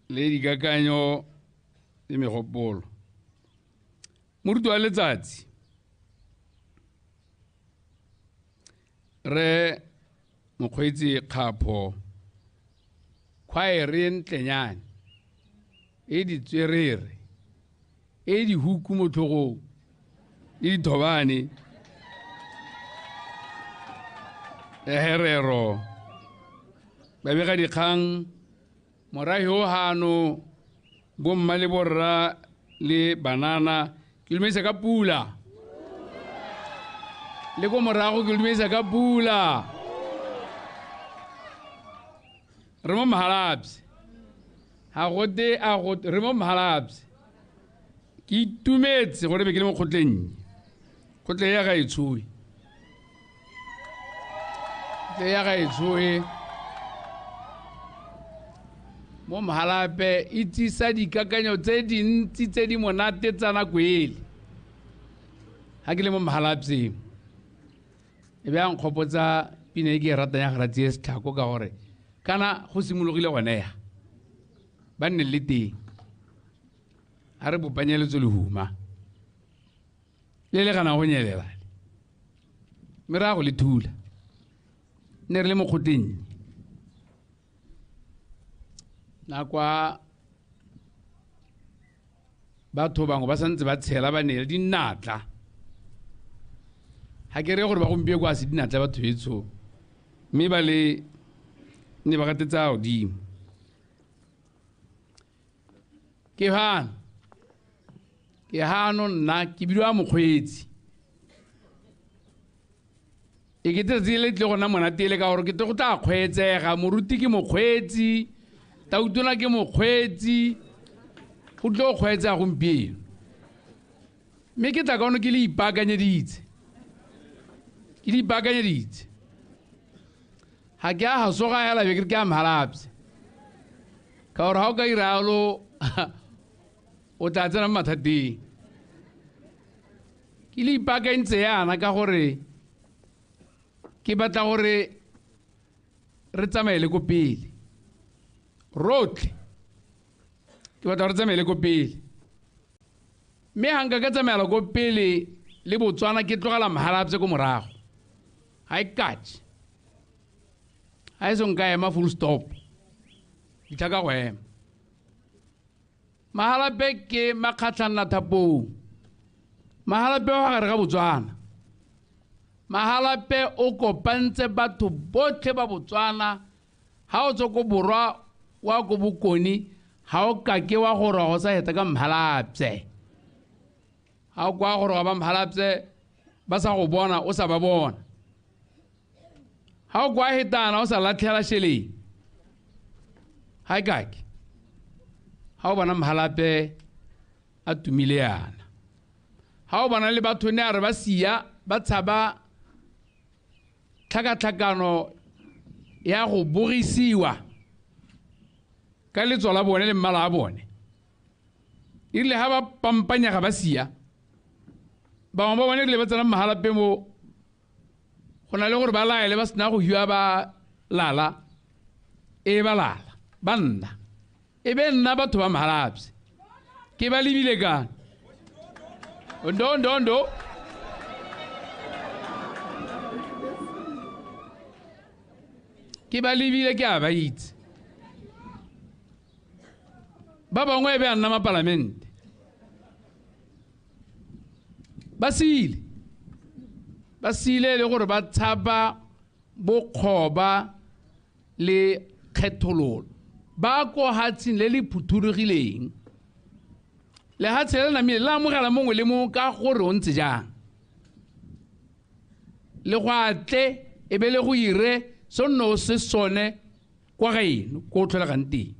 le dikakanyo le megopolo. Moruti wa letsatsi Rre Mokgweetsi Kgapho, khwaere e ntlenyane e ditswerere e dihuku mo tlhogong le dithobane Herero Babegadikgang morahi o hano bomma le borra le banana ke dumedisa ka pula le ko morago ke dumedisa ka pula re mo Mahalapye ga gote a go re mo Mahalapye ke itumetse gore be ke le mo kgotleng kgotle ya ga e tshoe kgotle ya ga e tshoe mo Mahalapye e tsisa dikakanyo tse dintsi tse di monate tsa nako ele ga ke le mo Mahalapye e be a nkgopotsa pina e ke e ratang ya Garatsie Setlhako ka gore kana go simologile gone ya ba nne le teng a re bopanyeletso lehuma le le gana go nyelela mme re a go le thula ne re le mo kgotleng nakwa batho bangwe ba santse ba tshela ba neele dinatla ga ke re gore ba gompieno kwa se dinatla batho etsho mme ba le ne ba gatetsa godimo ke hano nna ke bidiwa mokgweetsi e ke tsatsi le tle gona monate ele ka gore ke tle go tla kgweetsega moruti ke mokgweetsi tautona ke mokgweetsi go tle go kgweetsega gompieno mme ke tla kaono ke le ipaakanyeditse ga ke a gasoga hela be ke re ke a Mahalapye ka gore ga o ka iralo o tla tsena mo mathateng ke le ipaakantse yana ka gore ke batla gore re tsamaele ko pele rotlhe ke batla gore tsamaele ko pele mme ga nka ka tsamaela ko pele le Botswana ke tlogela Mahalapye ko morago ga e katse ga e se nka ema full stop ditlha ka go ema Mahalapye ke makgatlhanna thapong Mahalapye wa gare ga Botswana Mahalapye o kopantse batho botlhe ba Botswana ga o tswa ko borwa wa ko bokone ga o kake wa goroga go sa heta ka Mahalapye ga o kwa goroga ba Mahalapye ba sa go bona o sa ba bona ga o kwa hetana o sa latlhela šheleng ga e kake ga o bona Mahalapye a tumile yana ga o bona le batho ne a re ba sia ba tshaba tlhakatlhakano ya go bogisiwa ka letso la bone le mmala a bone e rile ga ba pampanyega ba sia bangwe ba bone rile ba tsena Mahalapye mo go na le gore ba laele ba sena go hiwa ba lala e ba lala ba nna e be nna batho ba Mahalapye ke ba lebile kana ndo ndo ndo ke ba lebile ke a ba itse ba bangwe e be a nna mapalamente ba sile le gore ba tshaba bokgoba le kgethololo ba ko hatsheng le le phuthulogileng lehatshe le namile le amogela mongwe le mongwe ka gore o ntse jang le go atle e be le go ire se nne o se sone kwa gaeno ko o tlholegang teng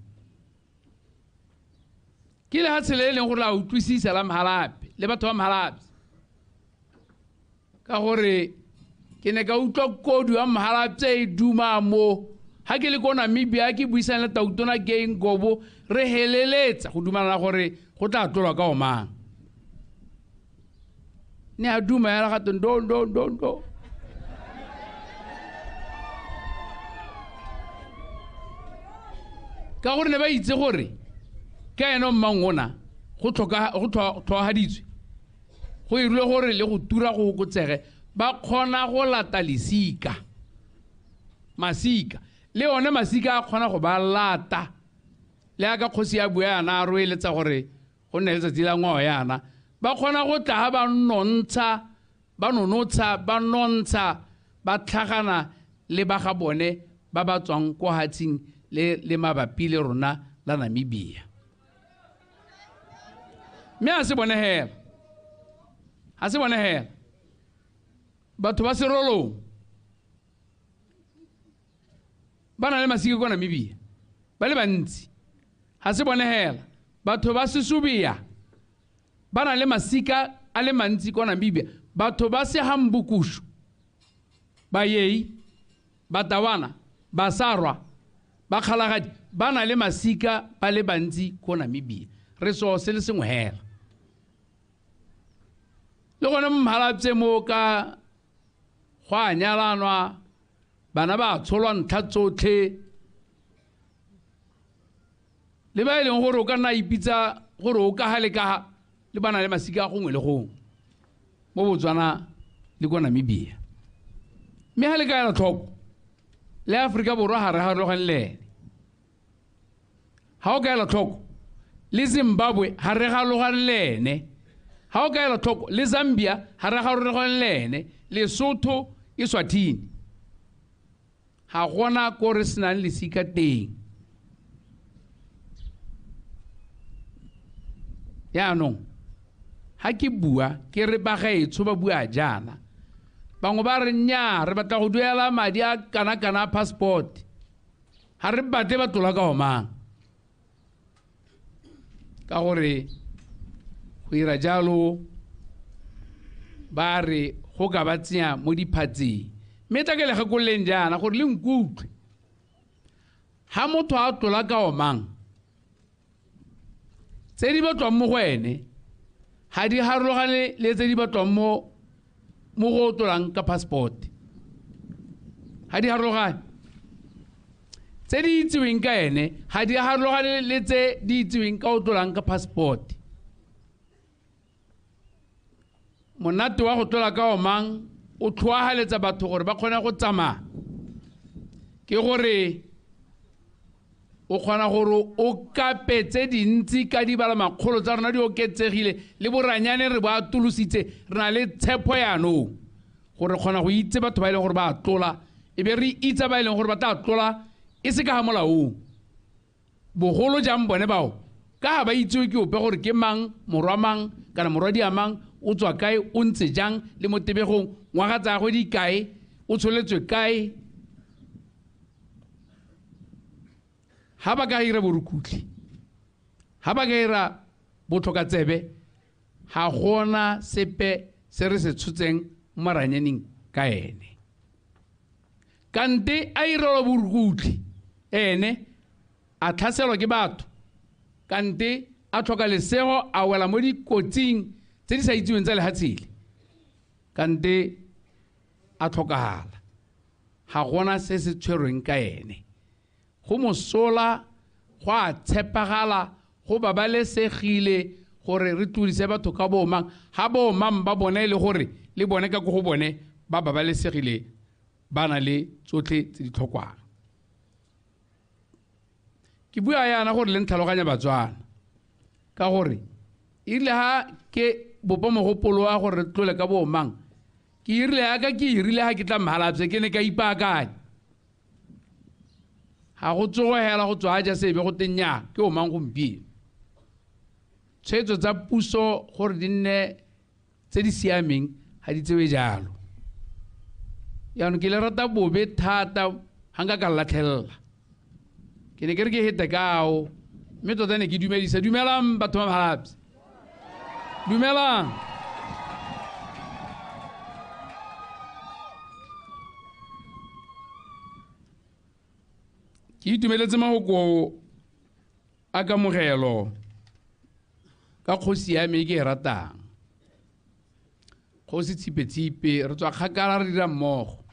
ke lehatshe le e leng gore la utlwisisa la Mahalapye le batho ba Mahalapye ka gore ke ne ka utlwa kodu ya Mahalapye e duma mo ga ke le ko Namibia ke buisang le tautona Geingob re heleletsa go dumalana gore go tla tlolwa ka omang ne a duma yala gato ndo ndo ndo ndo ka gore ne ba itse gore ka ena mmang ona go tlhoahaditswe go irile gore le go tura go okotsege ba kgona go lata lesika masika le one masika a kgona go ba lata le aka kgosi ya bua yana a roeletsa gore go nne letsatsi la ngwao yana ba kgona go tla ga ba nontsha ba nonotsha ba nontsha ba tlhagana le ba ga bone ba ba tswang ko hatsheng le mabapi le rona la Namibia. Mme a se bone hela, ha se bone hela batho ba Serolong ba na le masika kwa Namibia ba le bantsi. Ha se bone hela batho ba Sesubia ba na le masika a le mantsi kwa Namibia. Batho ba Sehambukushu, Bayei, Batawana, Basarwa, Bakgalagadi ba na le masika ba le bantsi ko Namibia. Re so se le sengwe hela. Le gone Mhalapye mo ka go a nyalanwa, bana ba tsholwa ntlha tsotlhe, le ba e leng gore o ka nna ipitsa gore o ka ga le ka ga, le ba na le masika gongwe le gongwe mo Botswana le ko Namibia. Mme ga le ka ela tlhoko le Aforika Borwa ga re harologane le ene. Ga o ka ela tlhoko le Zimbabwe ga re harologane le ene. Ga o ka ela tlhoko le Zambia ga re harologane le ene. Lesotho, Eswatini, ga gona ko re senang lesika teng. Jaanong ha ke bua ke re bagaetsho ba bua jaana, bangwe ba re nnyaa re batla go duela madi a kana-kana a passport, ga re batle ba tlola ka omang. Ka gore go ira jalo ba re go ka ba tsenya mo diphatseng. Mme tla ke le gakololeng jaana gore le nkutlwe, ha motho a tlola ka omang, tse di batlwang mo go ene ga di harologane le tse di batlwang mo go tlolang ka passport. Ga di harologane. Tse di itseweng ka ene ga di harologane le tse di itseweng ka o tlolang ka passport. Monate wa go tlola ka omang o tlhoahaletsa batho gore ba kgone go tsamaya, ke gore o kgona gore o kape tse dintsi ka dibalamakgolo tsa rona di oketsegile le boranyane re bo atolositse, re na le tshepo yaanong gore kgona go itse batho ba e leng gore ba tlola, e be re itse ba e leng gore ba tla tlola e se ka ga molaong. Bogolo jang bone bao ka ga ba itsewe ke ope gore ke mang, morwa mang kana morwadia mang, o tswa kae, o ntse jang le mo tebegong, ngwaga tsa gagwe di kae, o tsholetswe kae. Ha ba ka ira borukutlhi, ha ba ka ira botlhokatsebe, ga gona sepe se re se tshotseng mo maranyaneng ka ene. Kante a irelwa borukutlhi ene a tlhaselwa ke batho, kante a tlhoka lesego a wela mo dikotsing tse di sa itseweng tsa lehatshe le, kante a tlhokagala, ga gona se se tshwerweng ka ene. Go mosola, go a tshepagala, go babalesegile gore re tlodise batho ka bomang, ga bomang ba bone e le gore le bone ka ko go bone ba babalesegile, ba na le tsotlhe tse di tlhokwang. Ke bua yana gore le ntlhaloganya Batswana, ka gore erile ha ke bopa mogopolo wa gore re tlole ka bomang, ke irile yaka ke irile ha ke tla Mhalapye ke ne ka ipaakanya. Ga go tsoge hela go tswa ja sebe go teng nnyaa ke omang gompieno. Tshwetso tsa puso gore di nne tse di siameng ga di tsewe jalo. Jaanong ke le rata bobe thata ga nka ka latlhelela. Ke ne ke re ke hete kao, mme tota ne ke dumedisa. Dumelang batho ba Mhalapye. Dumelang. Ke itumeletse mahoko a kamogelo ka kgosi ya me e ke e ratang, Kgosi Tshipe-Tshipe. Re tswa kgakala re dira mmogo,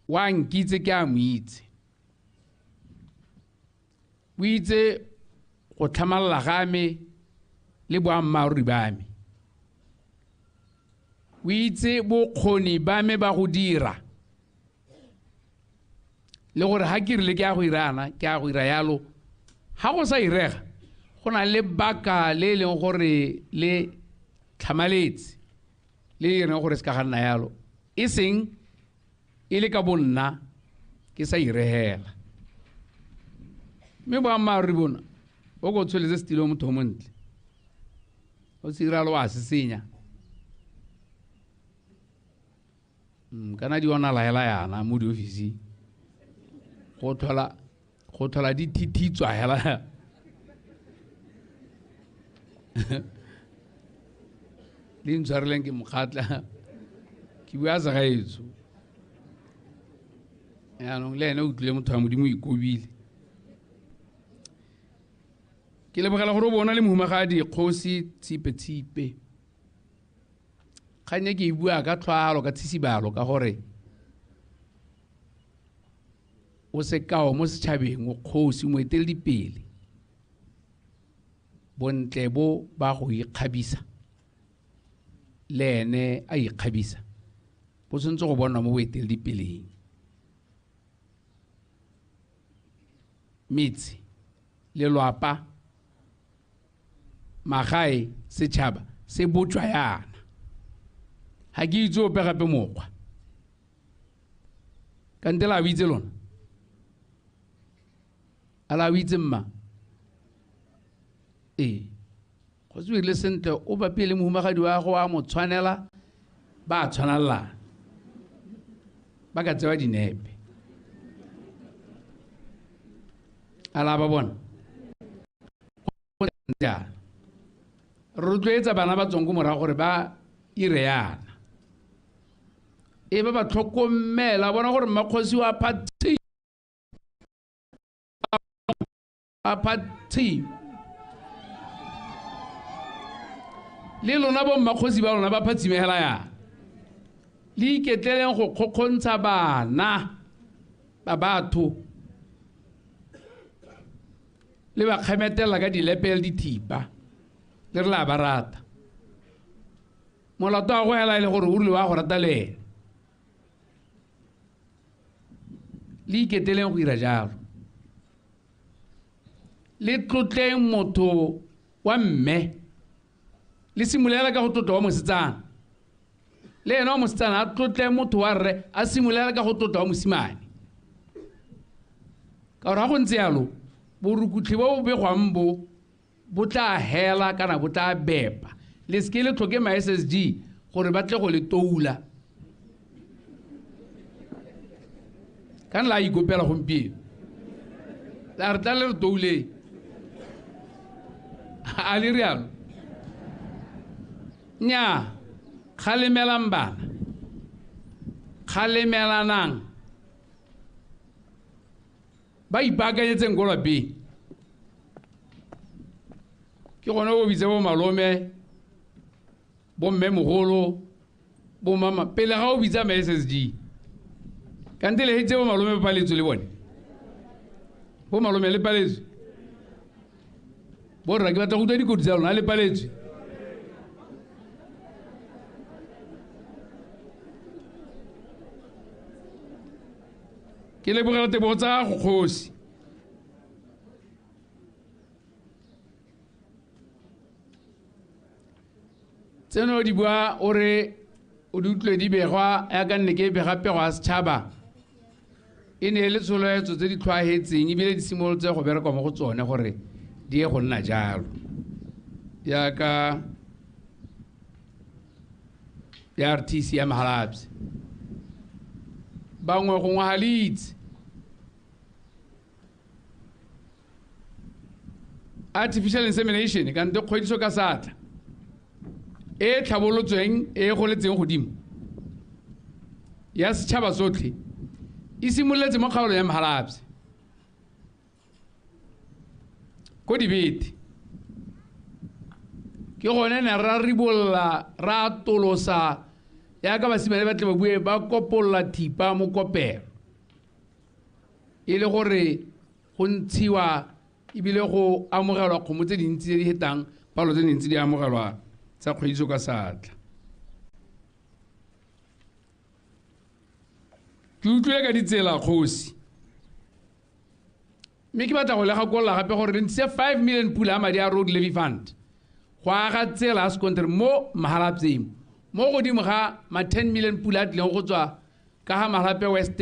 wa nkitse ke a mo itse, o itse go tlhamalla ga me le boammaaruri ba me, o itse bokgoni ba me ba go dira, le gore ha ke rile ke a go irana, ke a go ira yalo. Ha go sa irega, go na le baka le e leng gore le tlhamaletse, le e leng gore se ka ga nna yalo, e seng E le ka bonna ke sa iregela. Mme boammaaruri bona o ko tsholetse setilo motho o montle. O se ira lo a se senya. Kana di ona laela yana mo diofisi. Go tlhola di thithitswa hela. Le ntshwareleng ke mokgatla. Ke bua sa gaetsho. Yaanong le ene o utlwile motho wa Modimo o ikobile. Ke lebogela gore o bona le mohumagadi kgosi Tshipe Tshipe. Kgang e ke e bua ka tlhwaalo ka tshisibalo ka gore o sekao mo setšhabeng o kgosi moeteledipele. Bontle bo ba go ikgabisa le ene a ikgabisa bo tshwanetse go bonwa mo boeteledipeleng. Metse, lelwapa, magae, setšhaba se botjwa yana. Ha ke itse ope gape mokgwa. Kante la o itse lona? A la o itse mma? Ee. Kgosi o rile sentle o bapile le mohumagadi wa go a mo tshwanela ba tshwanelana. Ba ka tsewa dinepe. A la ba bona? Re rotloetsa bana ba tswang ko morago gore ba ire yana. E ba ba tlhokomela bona gore mmakgosi wa phathi. Le lona bo mmakgosi ba lona ba phatsimegela yana. Le iketleleng go kgokgontsha bana ba batho. Le ba kgemetela ka dilepe le dithipa. Le re la ba rata. Molato wa go hela e le gore o rile wa go rata le ene. Le iketleleng go ira jalo. Le tlotleng motho wa mme. Le simolele ka go tlotla wa mosetsana. Le ena wa mosetsana a tlotle motho wa rre a simolele ka go tlotla wa mosimane. Ka gore ga go ntse yalo, borukutlhi bo bo begwang bo bo tla hela kana bo tla bepa. Le seke le tlhoke ma SSG gore ba tle go le toula. Kana la ikopela gompieno. La re tla le re touleng. A le rialo? Nnyaa, kgalemelang bana. Kgalemelanang. Ba ipaakanyetseng ko lapeng. Ke gone o bitse bo malome, bo mmemogolo, bo mama, pele ga o bitsa ma SSG. Kante le hetse bo malome ba paletswe le bone. Bo malome le paletswe. Bo rra ke batla go utlwa dikotsi tsa lona le paletswe. Ke lebogela tebogo tsa gago kgosi. Tseno di bua o re o di utlwe di begwa yaka nne ke bega pego ya setšhaba. E ne e le tsholofetso tse di tlhwaetseng ebile di simolotse go bereka mo go tsone gore di ye go nna jalo. Yaka ya RTC ya Mahalapye. Bangwe gongwe ga le itse. Artificial insemination kante kgwediso ka seatla e tlhabolotsweng e goletseng godimo ya setšhaba sotlhe e simoletse mo kgaolong ya Mahalapye ko Dibete. Ke gone ne ra ribolla ra atolosa yaka basimane ba tle ba bue ba kopolola thipa mo kopelo e le gore go ntshiwa ebile go amogelwa kgomo tse dintsi tse di hetang palo tse dintsi di amogelwa tsa kgwediso ka seatla. Ke utlwile ka ditsela kgosi. Mme ke batla go le gakolola gape gore re ntshitse 5 million pula ya madi a road levy fund go aga tsela ya sekontiri mo Mahalapye mo godimo ga ma 10 million pula a tlileng go tswa Ka ga Mahalapye West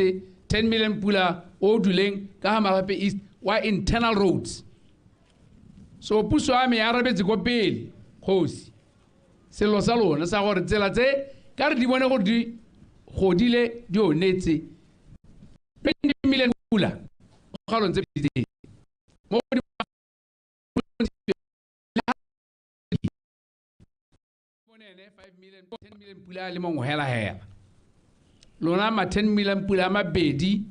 10 million pula o duleng, ka ga Mahalapye East wa internal roads. So puso ya me ya arabetse ko pele kgosi selo sa lona sa gore tsela tse ka re di bone gore di godile di onetse 20 million pula kgaolong tse pedi mo bonene 5 million 10 million pula le mongwe hela hela lona ma 10 million pula mabedi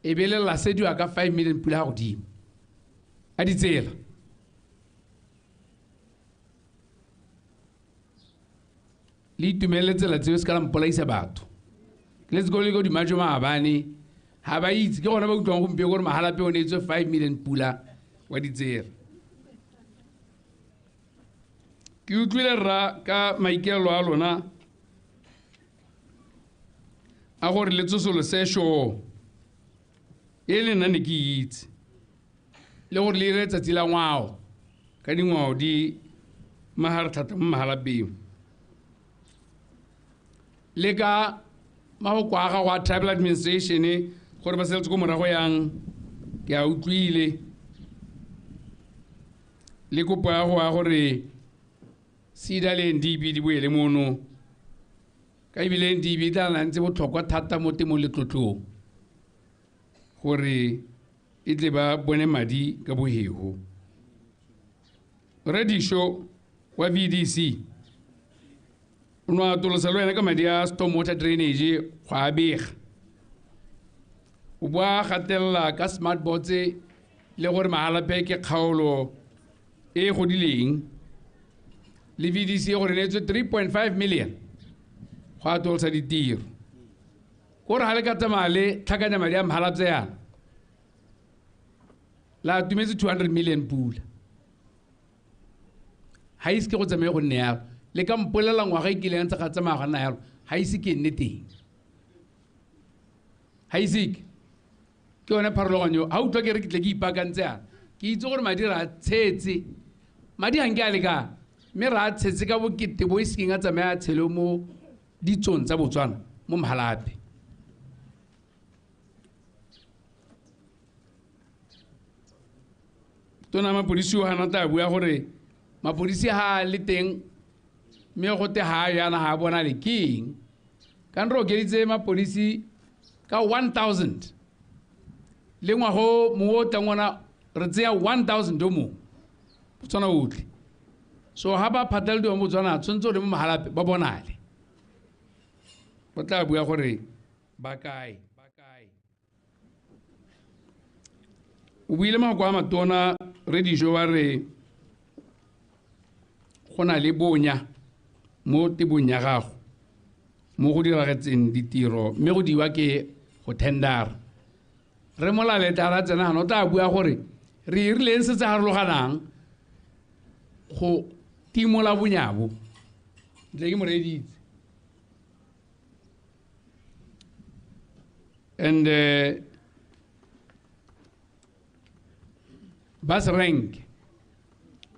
e be le lasediwa ka 5 million pula godimo a ditsela. Le itumelele tsela tseo se ka la mpolaisa batho. Ke letse ko le ko dimajo maabane ga ba itse ke gona ba utlwang gompieno gore Mahalapye o neetswe 5 million pula wa ditsela. Ke utlwile rra ka maikaelelo a lona a gore le tsosolose show e le nna ne ke itse le gore le ire letsatsi la ngwao ka dingwao di magarethata mo Mahalapyeng. Le ka mafoko a gago a tribal administration gore ba seletse ko morago yang ke a utlwile le kopo ya go ya gore SEDA le NDB di boele mono ka ebile NDB e tla nna ntse botlhokwa thata mo temong le tlotlong gore e tle ba bone madi ka bohego. Redisho wa VDC o ne a atolosa le wena ka madi a storm water drainage go a bega. O boa gatelela ka smart boards le gore Mahalapye ke kgaolo e godileng le VDC gore neetswe 3.5 million go atolosa ditiro. Kore ga le ka tsamaya le tlhakanya madi a Mahalapye yana la atumetse 200 million pula. Ga ise ke go tsamaye go nne yalo. Le ka mpolelela ngwaga e kileng ntse ga tsamaya ga nna yalo, ga ise ke nne teng. Ga ise ke. Ke yone pharologanyo. Ha utlwa ke re ke tle ke ipaakantse yana. Ke itse gore madi re a tshetse. Madi ga nke a lekana, mme re a tshetse ka bokete bo e sekeng a tsamaya a tshele mo ditsong tsa Botswana mo Mahalapye. Tona mapodisi o gana tla bua gore mapodisi ha a le teng mme gote ha a yana ha a bonale ke eng. Ka re okeditse mapodisi ka 1000 le ngwago mongwe o tlang ona re tseya 1000 o mongwe Botswana otlhe. So ha ba phatlalediwa mo Botswana tshwanetse gore mo Mahalapye ba bonale. Ba tla bua gore ba kae. O buile mafoko a matona Redijo wa re go na le bonya mo tebong ya gago mo go diragetseng ditiro mme go diwa ke go tendera. Re Molale tla ra tsena gano o tla bua gore re irileng se se harologanang go timola bonyabo. Ntle ke mo reeditse. And bus rank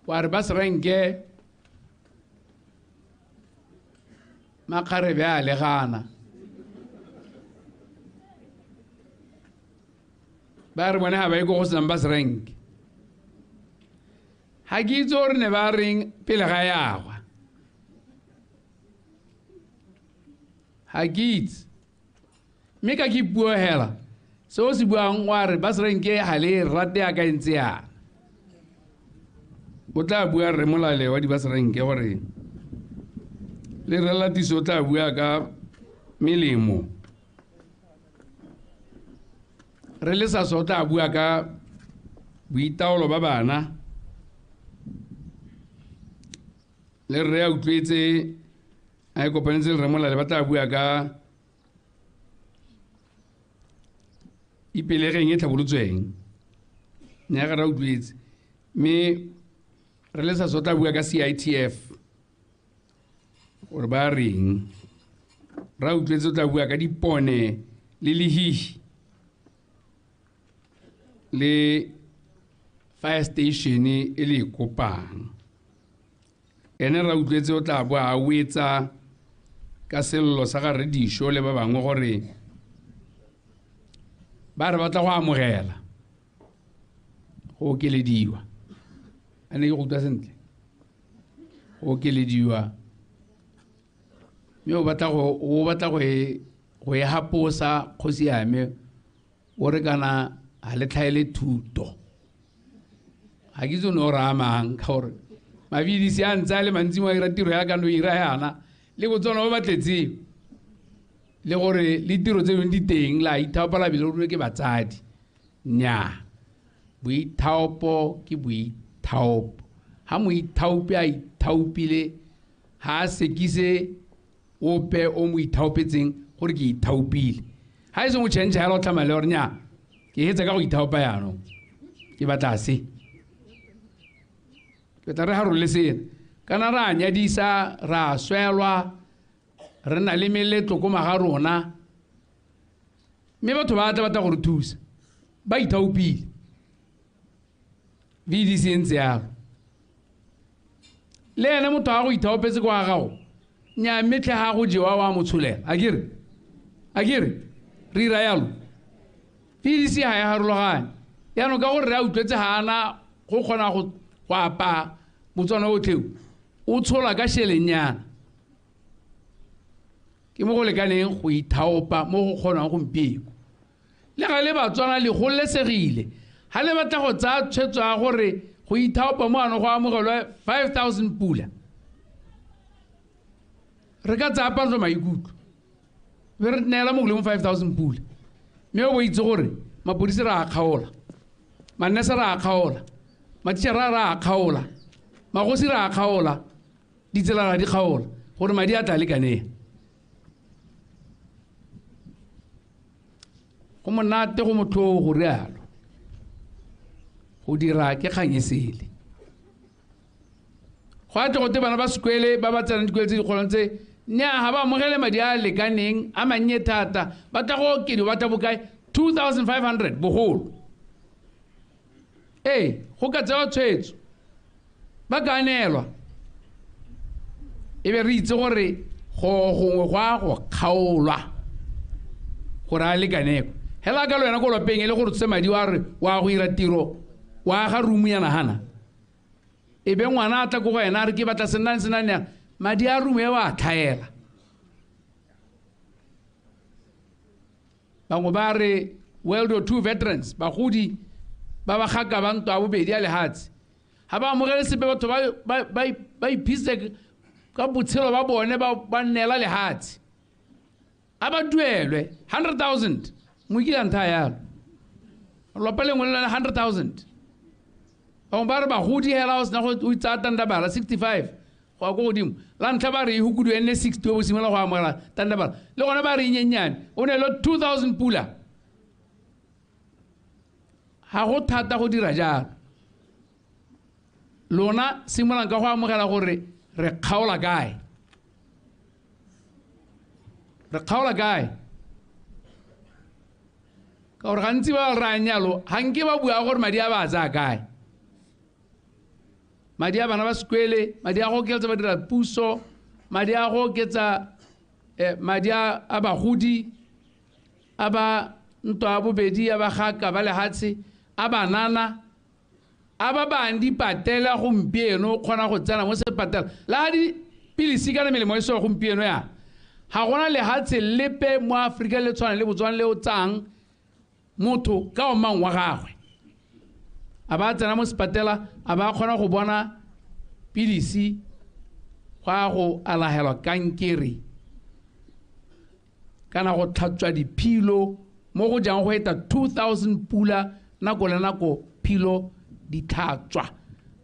wa re bus rank makgarebe a le gana ba re bone ga ba ye ko go senang bus rank. Ga ke itse gore ne ba reng pele ga yagwa. Ga ke itse. Mme ka ke puo hela se o se buang wa re bus rank ga le rate ya ka e ntse yana. O tla bua Rre Molale wa di-bus rank gore le Rre Latiso o tla bua ka melemo. Re le Saso o tla bua ka boitaolo ba bana. Le Rre a utlwetse a e kopanetse le Rre Molale ba tla bua ka ipelegeng e tlhabolotsweng. Nnyaa ga re a utlwetse. Mme re le Saso o tla bua ka CITF gore ba reng. Ra utlwetse o tla bua ka dipone le lehihi le fire station e le kopang. Ene ra utlwetse o tla boa a wetsa Ka sello sa ga re Dišo le ba bangwe gore ba re batla go amogela go okelediwa. A ne ke go utlwa sentle? Go okelediwa. Mme o batla go e haposa kgosi ya me, o re kana ha le tlhaele thuto. Ga ke itse o ne o raya mang, ka gore mabidisi a ntse a le mantsi mo a ira tiro ya ka no ira yana le Botswana ba ba tletseng, le gore le tiro tse dingwe di teng, la ithaopa la bile le ke batsadi. Nnyaa, boithaopo ke boithaopo. Ha moithaopi a ithaopile, ha a sekise ope o mo ithaopetseng gore ke ithaopile. Ha e se mo change hela o tlamale gore nnyaa, ke hetsa ka go ithaopa jaanong, ke batla se. Ke tla re harolole sena. Kana ra nyadisa, ra swelwa, re na le meletlo ko maga rona, mme batho ba tla batla go re thusa, ba ithaopile. VDC e ntse yalo. Le ene motho a go ithaopetse kwa gago, nnyaa, mme tlhe ga go jewa wa mo tsholela. A ke re re ira yalo. VDC ga e harologane. Jaanong ka gore re a utlwetse ga ana go kgona go apaya Motswana otlhe, o tshola ka šelenyana. Ke mo go lekaneng go ithaopa mo go kgonang gompieno. Le ga le Batswana le gololesegile, ga le batla go tsaya tshwetso ya gore go ithaopa mo ano go amogelwe 5,000 pula, re ka tsaya pantlo maikutlo, be re neela mongwe le mongwe 5,000 pula. Mme o bo itse gore mapodisi re a kgaola, manese re a kgaola, matitšhere re a kgaola, magosi re a kgaola, ditsela ra di kgaola, gore madi a tla lekaneng. Go monate go motlhogo go rialo. Go dira ke kgang e sele. Go a tle go te bana ba sekwele ba ba tsenang dikwele tse di kgolwane tse, nnyaa, ga ba amogele madi a a lekaneng, a mannye thata, ba tla go okediwa, ba tla bokae? 2,500 bogolo. Ee, go ka tsewa tshwetso, ba ka neelwa. E be re itse gore go gongwe go a go kgaolwa gore a lekaneko. Hela ka le wena ko lwapeng e le gore tse madi wa re wa go ira tiro, wa ga room ya nagana. E be ngwana a tla ko go ena a re ke batla senang senang ya, madi a room e wa tlhaela. Bangwe ba re World War II veterans, bagodi ba ba gaka ba ntwa ya bobedi ya lehatshe, ga ba amogele sepe, batho ba iphise ka botshelo ba bone, ba neela lehatshe. A ba duelwe 100,000, mo kile a ntha yalo. Lwapa lengwe le lone 100,000. Bangwe ba re bagodi hela o sena go o itsaya tandabala 65 go ya ko godimo. La ntlha ba re e hukudiwe e nne 60 o bo simolola go amogela tandabala. Le gone ba re e nyenyane, o neelwe 2,000 pula. Ga go thata go dira jalo. Lona simololang ka go amogela gore re kgaola kae. Re kgaola kae. Ka gore gantsi ba ba rayang jalo, ga nke ba bua gore madi a ba a tsaya kae. Madi a bana ba sekwele, madi a go oketsa ba dira puso, madi a go oketsa, madi a bagodi, a ba ntwa ya bobedi, a ba gaka ba lehatshe, a banana, a ba bang dipatela gompieno, o kgona go tsena mo sepatela. Le ga dipilisi kana melemo e seo gompieno ya, ga gona lehatshe lepe mo Aforika le tshwana le Botswana le o tsayang motho ka omang wa gagwe. A ba tsena mo sepatela, a ba kgona go bona pilisi go ya go alahelwa kankere kana go tlhatswa diphilo mo go jang go eta 2,000 pula nako le nako philo di tlhatswa,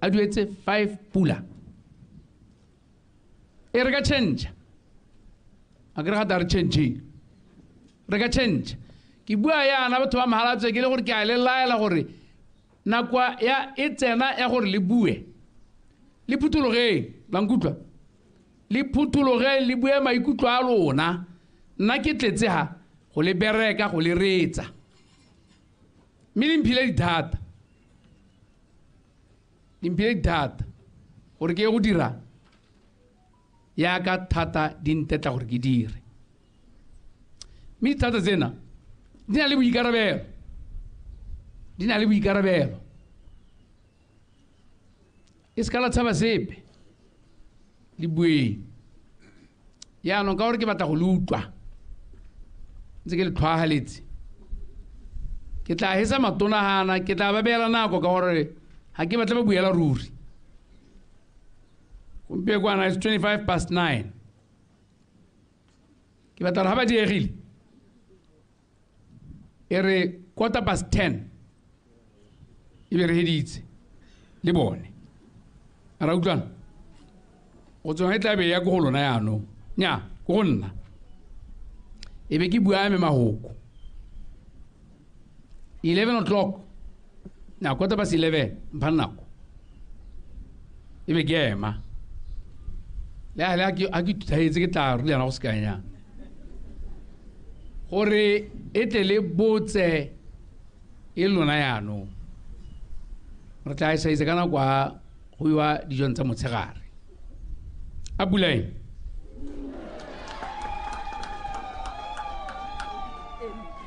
a duetse 5 pula. E re ka change, a ke re ga ta re change, re ka change. Ke bua yana batho ba Mahalapye ke le gore ke a le laela gore nako ya e tsena ya gore le bue, le phuthologeng, la nkutlwa, le phuthologeng, le bue maikutlo a lona. Nna ke tletse ha go le bereka, go le reetsa, mme le mphile dithata, le mphile dithata gore ke ye go dira. yaka thata di ntetla gore ke dire. Mme dithata tsena di na le boikarabelo, di na le boikarabelo. E se ka la tshaba sepe, le bueng. Jaanong ka gore ke batla go le utlwa ntse ke le tlhwagaletse, ke tla hesa matonagana, ke tla ba beela nako ka gore ga ke batle ba buela ruri. Gompieno kwana it's 9:25. Ke batla gore ga ba diegile e re 10:15 e be re heditse le bone. A ra utlwana? Go tswa e tla be ya ko go lona jaanong, nya ko go nna, e be ke bua me mahoko. 11 o'clock, na 11:15 mpha nako e be ke ema. Le a ke thuthaetse ke tla rulana go sekanya gore e tle le botse e lona jaanong. Re tla e saitse ka nako a go iwa dijong tsa motshegare. A pulaeng.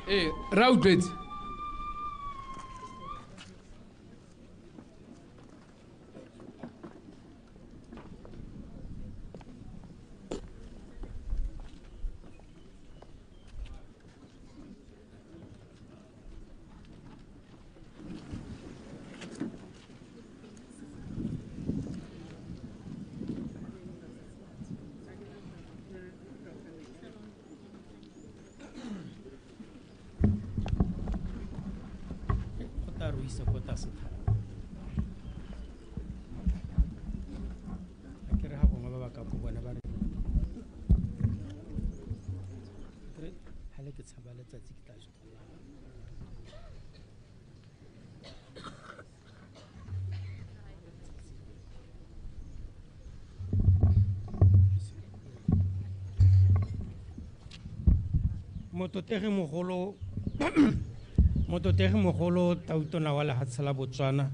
Ee, re a utlwetse. Mototegi mogolo Tautona wa lehatshe la Botswana,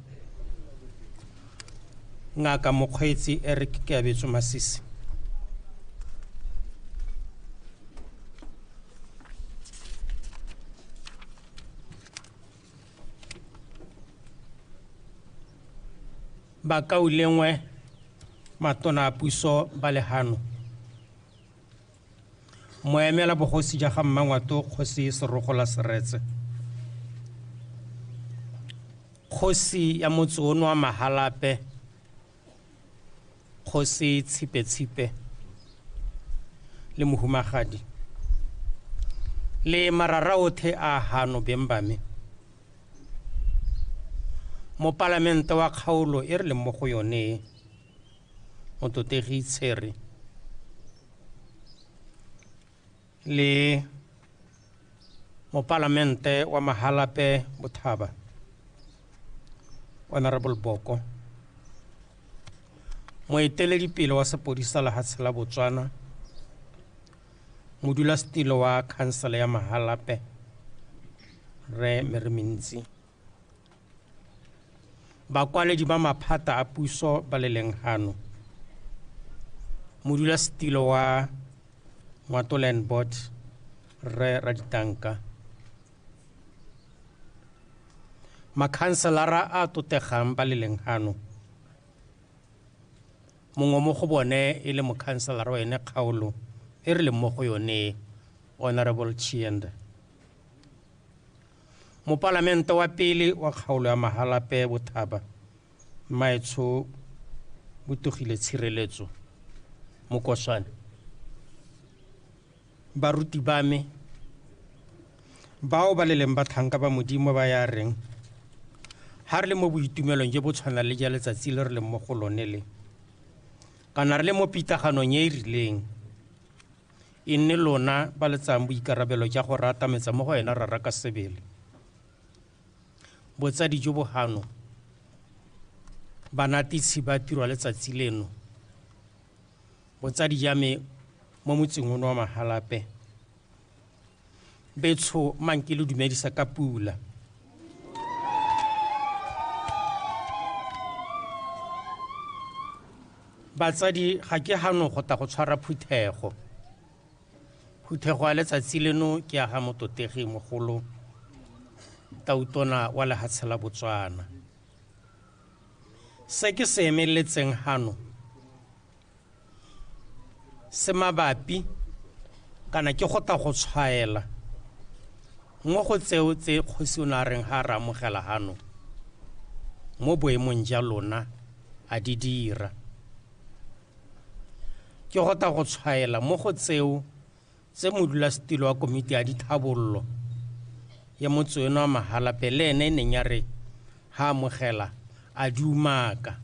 Ngaka Mokgweetsi Eric Keabetswe Masisi. Bakaulengwe matona a puso ba lehano, moemela bogosi ja ga Mmangwato Kgosi Serogola Seretse, kgosi ya motse ono wa Mahalape Kgosi Tshipe-Tshipe le mohumagadi le marara otlhe a hano beng ba me, mopalamente wa kgaolo e re leng mo go yone Mototegi Tshere le mopalamente wa Mahalape Bothaba Honorable Boko, moeteledipele wa sepodisa lehatshe la Botswana, modulasetilo wa khansele ya Mahalape Rre Meremintsi, bakwaledi ba maphata a puso ba le leng hano, modulasetilo wa Ngwato Land Board Rre Raditanka, makhanselara a totegang ba le leng hano, mongwe mo go bone e le mokhanselara wa ene kgaolo e re leng mo go yone Honorable Chienda, mopalamente wa pele wa kgaolo ya Mahalape Bothaba Mmaetsho Botogile Tshireletso Mokoswane, baruti ba me bao ba le leng batlhanka ba Modimo ba ya reng ha re le mo boitumelong je bo tshwana le ja letsatsi le re leng mo go lone le, kana re le mo pitaganong e e rileng, e nne lona ba le tsayang boikarabelo ja go rata metsa mo go ena rara ka sebele. Botsadi jo bo hano banatitshi ba tirwa letsatsi leno, botsadi ja me mo motseng ono wa Mahalape, betsho manke le dumedisa ka pula. Batsadi ga ke hano go tla go tshwara phuthego. Phuthego ya letsatsi leno ke ya ga motlotlegi mogolo Tautona wa lehatshe la Botswana. Se ke se emeletseng hano se mabapi kana ke go tla go tshwaela mo go tseo tse kgosi o ne a reng ga a re amogela hano mo boemong ja lona a di dira. Ke go tla go tshwaela mo go tseo tse modulasetilo wa komiti ya dithabollo ya motse ono wa Mahalapye le ene e neng ya re ha amogela a di umaka.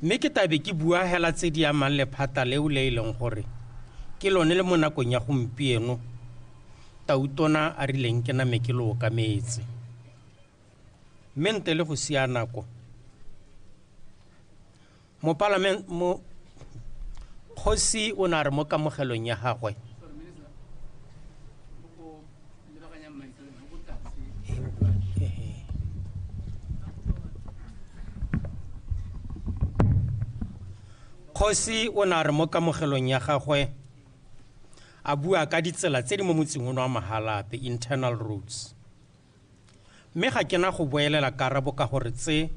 Mme ke tabe ke bua hela tse di amang lephata leo le e leng gore ke lone le mo nakong ya gompieno Tautona a rileng ke name ke lo okametse. Mme ntle le go sia nako, mo kgosi o ne a re mo kamogelong ya gagwe Kgosi o ne a re mo kamogelong ya gagwe a bua ka ditsela tse di mo motseng ono wa Mahalapye, internal roads. Mme ga ke na go boelela karabo ka gore tse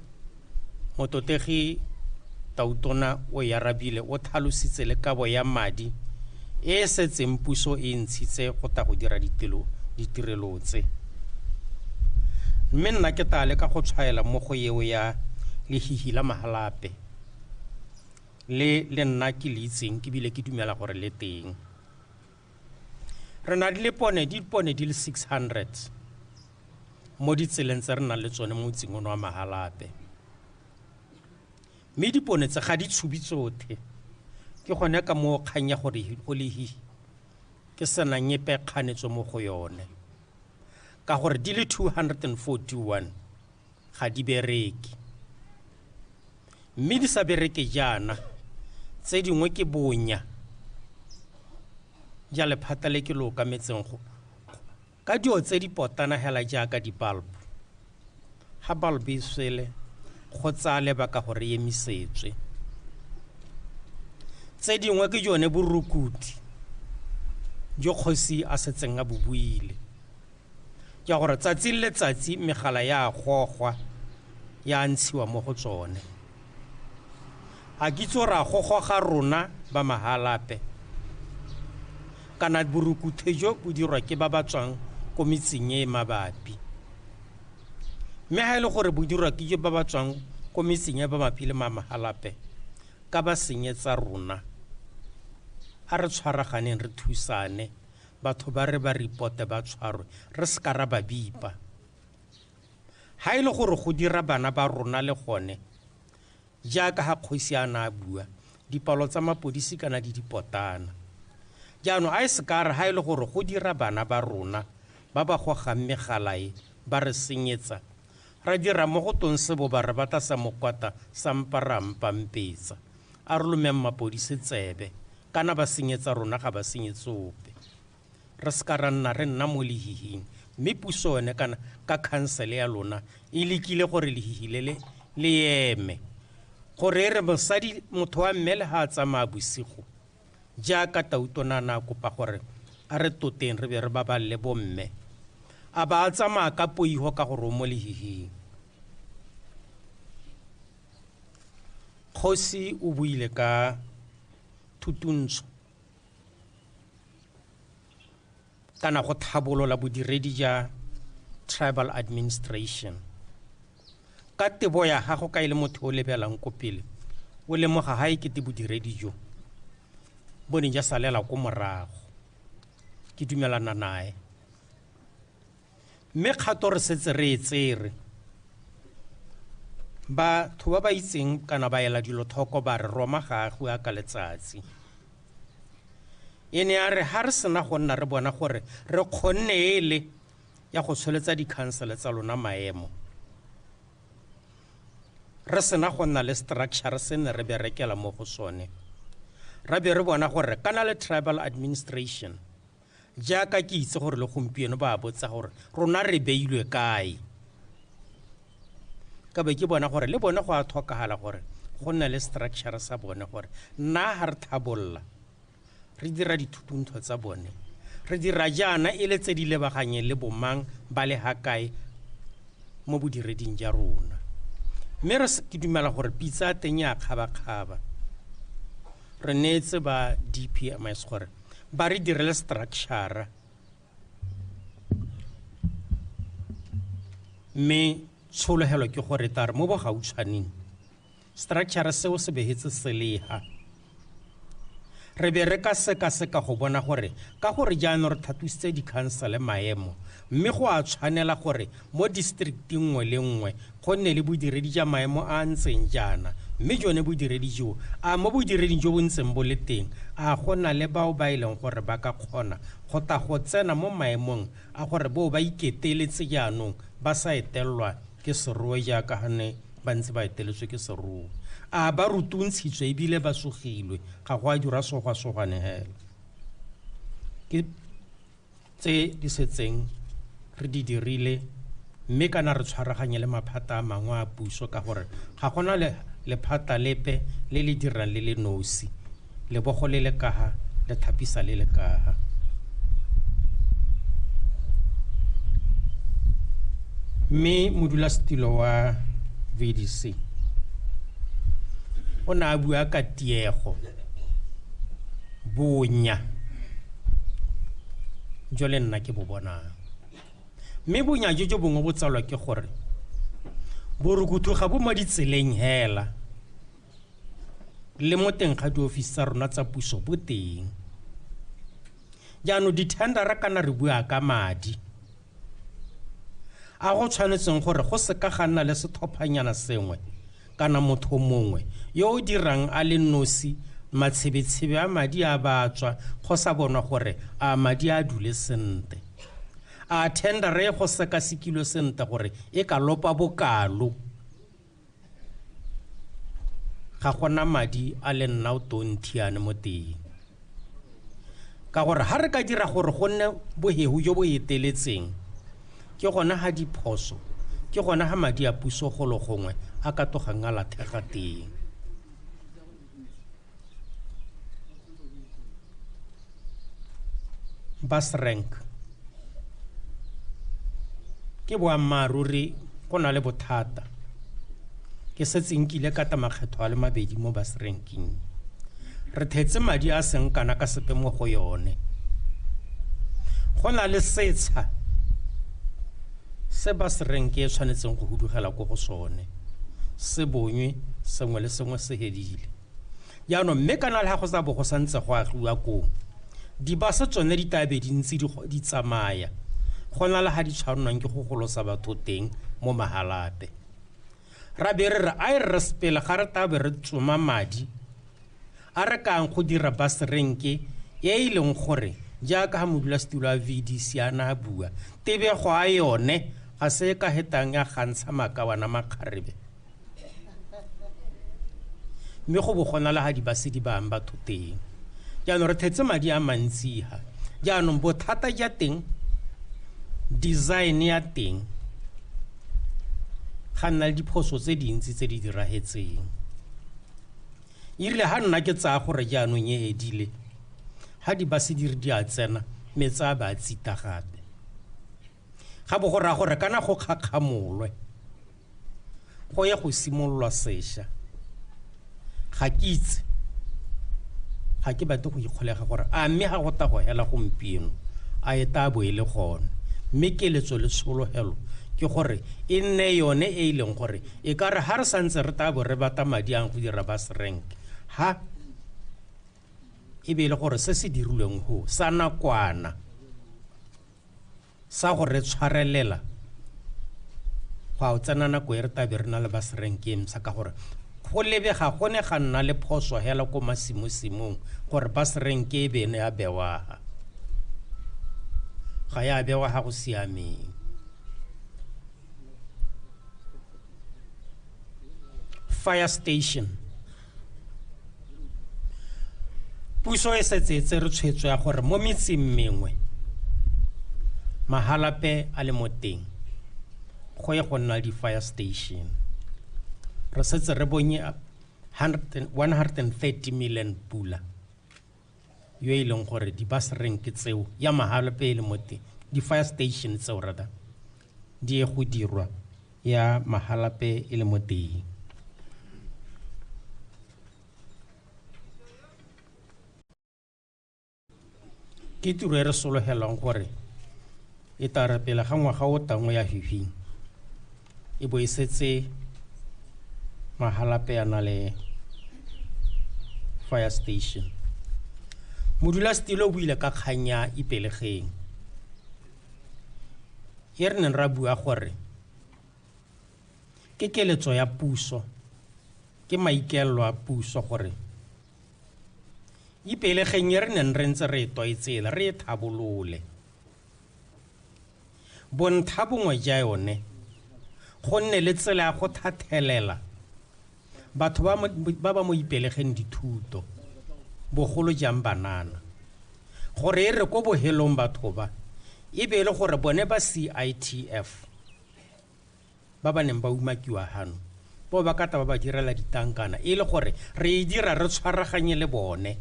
motlotlegi Tautona o e arabile, o tlhalositse le kabo ya madi e e setseng puso e ntshitse go tla go dira ditirelo tse. Mme nna ke tla leka go tshwaela mo go eo ya lehihi la Mahalapye le le nna ke le itseng ke bile ke dumela gore le teng. Re na le dipone di le 600 mo ditseleng tse re nang le tsone mo motseng ono wa Mahalapye. Mme dipone tse ga di tshubi tsotlhe. Ke gone ka moo kgang ya gore go lehihi ke senang epe kganetso mo go yone. Ka gore di le 241 ga di bereke. Mme di sa bereke jaana, tse dingwe ke bonya ja lephata le ke lo okametseng go ka dio tse di potana hela jaaka di-bulb. Ha bulb e swele, go tsaya lebaka gore e emisetswe. Tse dingwe ke jone borukuti jo kgosi a setseng a bo buile. Ke gore tsatsi le letsatsi megala ya gogwa ya ntshiwa mo go tsone. A ke itse gore a gogwa ga rona ba Mahalapye kana borukuthe jo bo dirwa ke ba ba tswang ko metseng e mabapi. Mme ha e le gore bo dirwa ke ba ba tswang ko metseng e mabapi le Mahalapye, ka ba senyetsa rona. A re tshwaraganeng re thusane, batho ba re ba reporte ba tshwarwe, re se ka ra ba bipa. Ha e le gore go dira bana ba rona le gone, jaaka ha kgosi a na a bua, dipalo tsa mapodisi kana di dipotana. Jaanong a e se ka re ha e le gore go dira bana ba rona ba ba gogang megala e ba re senyetsa, ra dira mo go tong seboba re batla sa mokwata sa mpa ra mpampetsa. A re lomeng mapodisi tsebe, kana ba senyetsa rona ga ba senyetse ope. Re se ka ra nna re nna mo lehihing, mme puso yone kana ka khansele ya lona e lekile gore lehihi le le le eme. Gore e re mosadi motho wa mme le ha a tsamaya bosigo, jaaka Tautona a na a kopa gore a re toteng re be re baballe bomme, a ba a tsamaya ka poiho ka gore o mo lehihing. Kgosi o buile ka thutuntsho kana go tlhabolola bodiredi ja tribal administration. Ka tebo ya gago ka e le motho o lebelang ko pele, o lemoga ha e kete bodiredi jo bo ne ja salela ko morago. Ke dumelana nae. Mme kgato re setse re e tsere. Batho ba ba itseng kana ba ela dilo tlhoko ba re Roma ga a agiwe ka letsatsi. E ne ya re ha re sena go nna re bona gore re kgonne ele ya go tsholetsa dikhansele tsa lona maemo, re sena go nna le structure se ne re berekela mo go sone, ra be re bona gore kana le tribal administration, jaaka ke itse gore le gompieno ba botsa gore rona re beilwe kae, ka be ke bona gore le bone go a tlhokagala gore Go nna le structure sa bone gore nna ga re thabolla re dira dithutuntho tsa bone, re dira jaana e le tse di lebaganyeng le bomang ba le ha kae mo bodireding ja rona. Mme re ke dumela gore pitsa ya teng ya kgabakgaba. Re neetse ba DPMS gore ba re direle structure, mme tshologelo ke gore tla re mo bogautshwaneng structure seo se behetse seleha. Re be re ka sekaseka go bona gore ka gore jaanong re thatositse dikhansele maemo, mme go a tshwanela gore mo districting nngwe le nngwe go nne le bodiredi ja maemo a a ntseng jaana, mme jone bodiredi jo a mo bodireding jo bo ntseng bo le teng a go na le bao ba e leng gore ba ka kgona go tla go tsena mo maemong a gore boo ba iketeletse jaanong ba sa etelelwa ke serowe jaaka ga ne ba ntse ba eteletswe ke serowe. A ba rutuntshitswe ebile ba sogilwe, ga go a dira sogwa-sogwane hela. Ke tse di setseng re di dirile, mme kana re tshwaraganye le maphata a mangwe a puso ka gore ga gona lephata lepe le le dirang le le nosi, lebogo le le kaha le thapisa le le kaha. Mme modulasetilo wa VDC o ne a bua ka tiego, bonya jo le nna ke bo bonang, mme bonya jo jo bongwe bo tsalwa ke gore borukuthu ga bo mo ditseleng hela, le mo teng ga diofisi tsa rona tsa puso bo teng. Jaanong di-tendera kana re bua ka madi a go tshwanetseng gore go seka ga nna le setlhophanyana sengwe kana motho mongwe yo o dirang a le nosi matshebetshebe a madi a ba tswa go sa bonwa gore a madi a dule sentle, a tendera e go sekasekilwe sentle gore e ka lopa bokalo. Ga gona madi a le nna o tonthiane mo teng, ka gore ha re ka dira gore go nne bohehu jo bo eteletseng, ke gona ha diphoso, ke gona ha madi a puso golo gongwe a ka togang a lathega teng. Bus rank ke boammaaruri go na le bothata. Ke setse nkile ka ta makgetho a le mabedi mo bus ranking. Re thetse madi a seng kana ka sepe mo go yone. Go na le setsha se bus rank e tshwanetseng go hudugela ko go sone, se bonywe sengwe le sengwe se hedile. Jaanong mme kana le ga go sa bo go santse go agiwa koo, dibase tsone di tla be di ntse di tsamaya, go na le ga di tshwannwang ke go golosa batho teng mo Mahalapye. Ra be re re a e re sepele ga re tla be re tsoma madi a re kang go dira bus rank e e leng gore jaaka ga modulasetulo a VDC a na a bua, tebego a yone ga se e ka hetang ya gantsha makawana makgarebe, mme go bo gona le ga dibase di bayang batho teng. Jaanong re thetse madi a mantsi ha. Jaanong bothata ja teng, design ya teng ga nna le diphoso tse dintsi tse di diragetseng. Erile ha nna ke tsaya gore jaanong e edile, ha dibase di re di a tsena, metsi a ba a tsita gape. Ga bo go raya gore kana go kgakgamolwe, go ye go simololwa sešwa. Ga ke itse, ga ke batle go ikgolega gore a mme ga go tla go hela gompieno a e tla bo e le gone. Mme keletso le tshologelo ke gore e nne yone e e leng gore e ka re ha re santse re tla bo re batla madi ang go dira bus rank, ha e be e le gore se se dirilweng ho sa nakwana sa go re tshwarelela go a o tsena nako e re tla be re na le bus rank e mpsha, ka gore go lebega go ne ga nna le phoso hela ko masimosimong gore bus rank e be ne ya bewa. Ga ya bewa ga go siameng. Fire station, puso e setse e tsere tshwetso ya gore mo metseng mengwe Mahalapye a le mo teng go ye go nna le di-fire station. Re setse re bonye 130 million pula yo e leng gore di-bus rank tseo ya Mahalapye e le mo teng, di-fire station tseo rather di ye go dirwa ya Mahalapye e le mo teng. Ke tiro e re sologelang gore e tla re pele ga ngwaga o tangwe ya fifing e bo e setse Mahalapye a na le fire station. Modulasetilo o buile ka kgang ya Ipelegeng e re neng ra bua gore ke keletso ya puso, ke maikaelelo a puso gore Ipelegeng e re neng re ntse re e tlwaetsela re e thabolole. Bontha bongwe ja yone go nne le tsela ya go thathelela batho ba ba mo Ipelegeng dithuto, bogolo jang banana, gore e re ko bohelong batho ba e be e le gore bone ba CITF ba ba neng ba umakiwa hano bo ba ka ta ba ba direla ditankana, e le gore re e dira re tshwaraganye le bone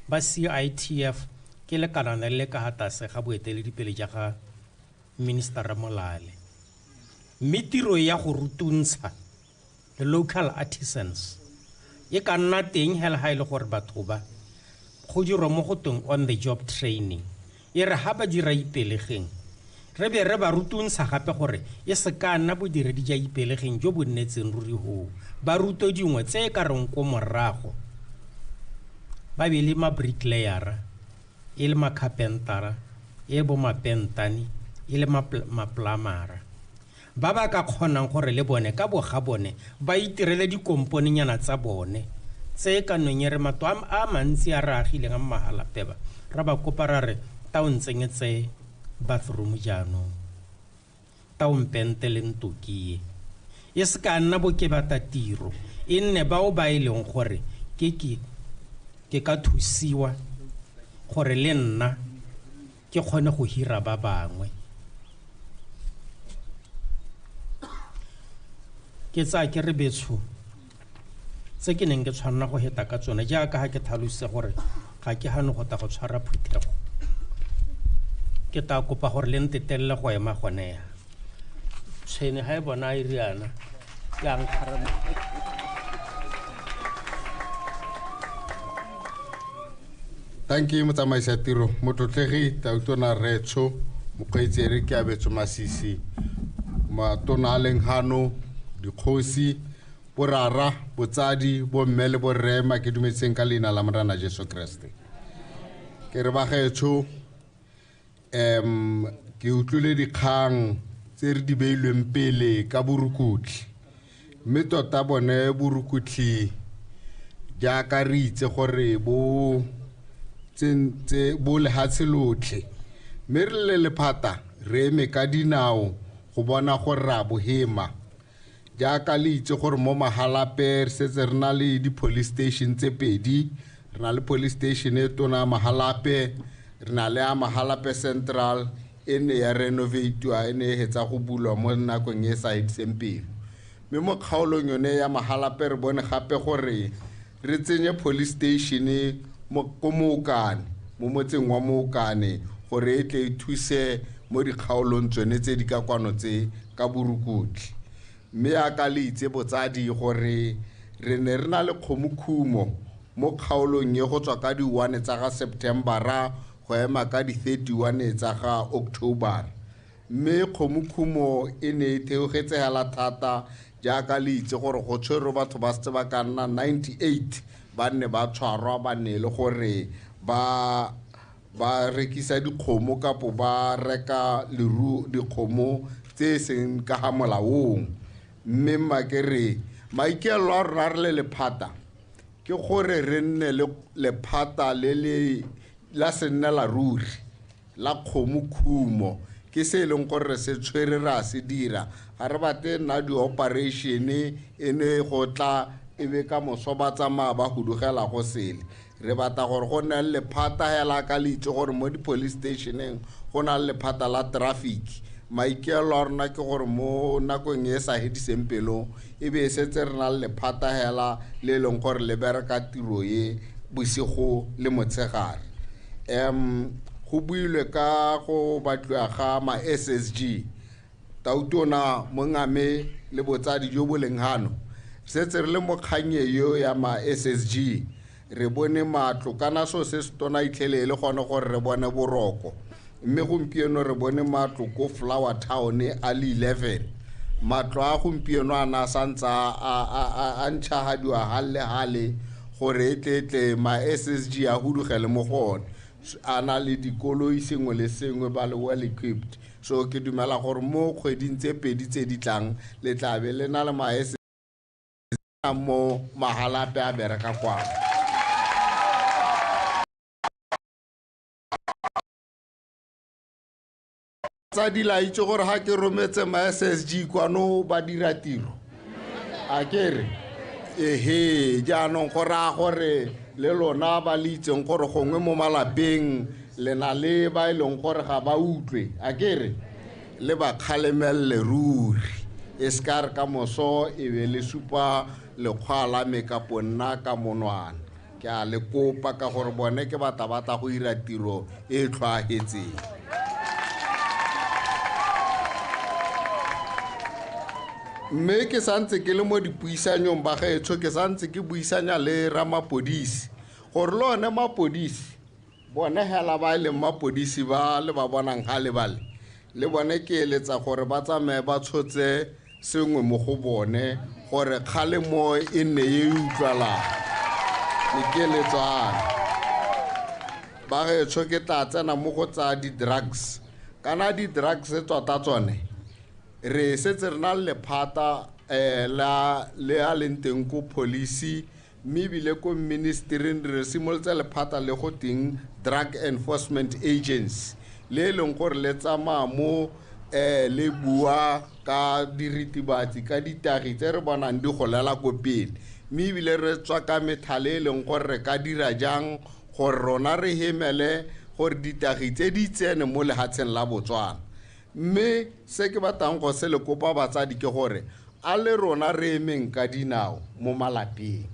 ba CITF. Ke lekalana le ka ga tlase ga boeteledipele ja ga Minister Molale, mme tiro ya go rutuntsha the local artisans e ka nna teng hela ha e le gore batho ba go dirwa mo go teng on the job training, e re ha ba dira Ipelegeng re be re ba rutuntsha gape gore e se ka nna bodiredi ja Ipelegeng jo bo nnetseng ruri hoo, ba rutwe dingwe tse e ka reng ko morago ba be le ma-bricklayera, e le ma-carpentera, e le bo mapentane, e le ma-plumera ba ba ka kgonang gore le bone ka boga bone ba itirele dikomponenyana tsa bone tse ka nong e re matlo a mantsi a re agileng a Mahalapye ba ra ba kopa ra re tao ntsenyetse bathroom jaanong, tao mpente le ntokie, e se ka nna bokebata tiro, e nne bao ba e leng gore ke ka thusiwa gore le nna ke kgone go hira ba bangwe. Ke tsaya ke re betsho tse ke neng ke tshwanela go heta ka tsone jaaka ga ke tlhalositse gore ga ke gane go tla go tshwara phuthego, ke tla kopa gore le ntetelele go ema gone ya tshwene ga e bona e riana ya nkgarama. Thank you motsamaisi wa tiro, motlotlegi Tautona Retsho, mokgweetsi Eric Keabetswe Masisi, matona a leng hano, dikgosi, borara, botsadi, bomme le borre, ma ke dumetseng ka leina la Morena Jesu Kreste. Ke re bagaetsho, ke utlwile dikgang tse re di beilweng pele ka borukutlhi, mme tota bone borukutlhi jaaka re itse gore bo tsentse bo lehatshe lotlhe, mme re le lephata re eme ka dinao go bona gore re a bohema. Jaaka le itse gore mo Mahalapye re setse re na le di-police station tse pedi, re na le police station e tona ya Mahalapye, re na le ya Mahalapye Central e ne ya renovatiwa, e ne e hetsa go bulwa mo nakong e sa ediseng pelo. Mme mo kgaolong yone ya Mahalapye re bone gape gore re tsenye police station ko Mookane, mo motseng wa Mookane, gore e tle e thuse mo dikgaolong tsone tse di ka kwano tse ka borukutlhi. Mme yaka le itse botsadi gore re ne re na le kgomokhumo mo kgaolong e go tswa ka di-1 tsa ga Septembera go ema ka di-31 tsa ga October. Mme kgomokhumo e ne e theogetse hela thata jaaka le itse gore go tshwerwe batho ba setse ba ka nna 98 ba nne ba tshwarwa, ba nne le gore ba rekisa dikgomo kapo ba reka leruo dikgomo tse e seng ka ga molaong. Mme mma ke re maikaelelo a rona re le lephata ke gore re nne le lephata le le la sennela ruri la kgomokhumo, ke se e leng gore re se tshwere re a se dira. Ga re batle nna di-operation e ne go tla e be ka moso ba tsamaya ba hudugela go sele. Re batla gore go nne le lephata hela ka le itse gore mo di-police stationeng go na le lephata la traffic. Maikaelelo a rona ke gore mo nakong e sa hediseng pelo e be e setse re na le lephata hela le e leng gore le bereka tiro e bosigo le motshegare. Go builwe ka go batliwa ga ma SSG. Tautona mongame le botsadi jo bo leng hano setse re le mo kgannye eo ya ma SSG, re bone matlo kana so se se tona itlhele le gone gore re bone boroko, mme gompieno re bone matlo ko Flower Town a le 11. Matlo a gompieno a na santse a ntšhagadiwa hale hale gore e tletle ma SSG a hudugele mo go one, a na le dikoloi sengwe le sengwe, ba le well equipped. So ke dumela gore mo kgweding tse pedi tse di tlang le tla be le na le ma SSG mo Mahalapye a bereka kwano. Tsa di la itse gore ha ke rometse ma SSG kwano ba dira tiro, a ke re ehe. Jaanong go raya gore le lona ba le itseng gore gongwe mo malapeng le na le ba e leng gore ga ba utlwe, a ke re le ba kgalemelle ruri, e se ka re ka moso e be le supa lekgwa la me kapo nna ka monwana. Ke a le kopa ka gore bone ke batla batla go ira tiro e tlhwaahetseng. Mme ke santse ke le mo dipuisanyong ba gaetsho, ke santse ke buisanya le ramapodisi gore le one mapodisi bone hela ba e leng mapodisi ba le ba bonang ga le bale, le bone ke eletsa gore ba tsamaye ba tshotse sengwe mo go bone gore kgalemo e nne e utlwalang. Ke keletswana ba gaetsho, ke tla tsena mo go tsa di-drugs. Kana di-drugs tota tsone re setse re na le lephata la le a leng teng ko policy, mme ebile ko ministering re simolotse lephata le go teng Drug Enforcement Agency, le e leng gore le tsamaya mo le bua ka diritibatsi, ka ditagi tse re bonang di golela ko pele, mme ebile re tswa ka methale e leng gore re ka dira jang gore rona re hemele gore ditagi tse di tsene mo lehatsheng la Botswana. Mme se ke batlang go se le kopa batsadi ke gore a le rona re emeng ka dinao mo malapeng.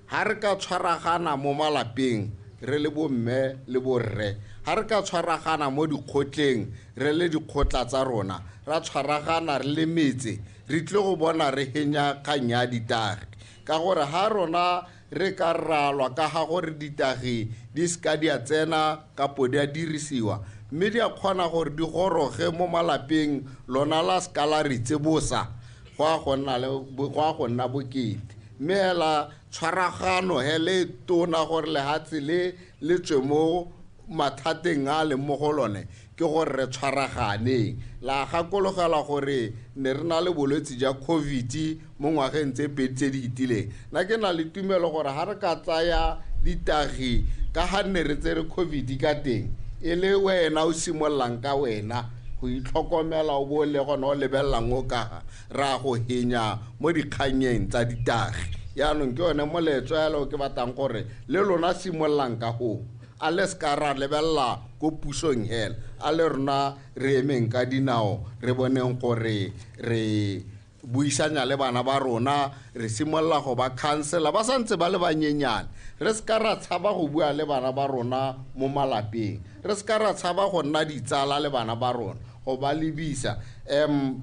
Ha re ka tshwaragana mo malapeng re le bomme le borre, ha re ka tshwaragana mo dikgotleng re le dikgotla tsa rona, ra tshwaragana re le metse, re tle go bona re henya kgang ya ditagi. Ka gore ha rona re ka ralwa ka ga gore ditagi di seka di a tsena kapo di a dirisiwa, mme di a kgona gore di goroge mo malapeng, lona la seka la re tsebosa, go a go nna bokete. Mme hela tshwaragano hele tona gore lehatshe le le tswe mo mathateng a leng mo go lone ke gore re tshwaraganeng. La gakologela gore ne re na le bolwetse ja COVID mo ngwageng tse pedi tse di fetileng. Nna ke na le tumelo gore ha re ka tsaya ditagi ka ga nne re tsere COVID ka teng, e le wena o simololang ka wena go itlhokomela, o bo le gone o lebelelang o ka ra go henya mo dikganyeng tsa ditagi. Yaanong ke yone moletso yalo ke batlang gore le lona simololang ka go a le seka ra lebelela ko pusong hela, a le rona re emeng ka dinao re boneng gore re buisanya le bana ba rona, re simolola go ba counsela ba santse ba le banyenyane. Re seka ra tshaba go bua le bana ba rona mo malapeng, re seka ra tshaba go nna ditsala le bana ba rona, go ba lebisa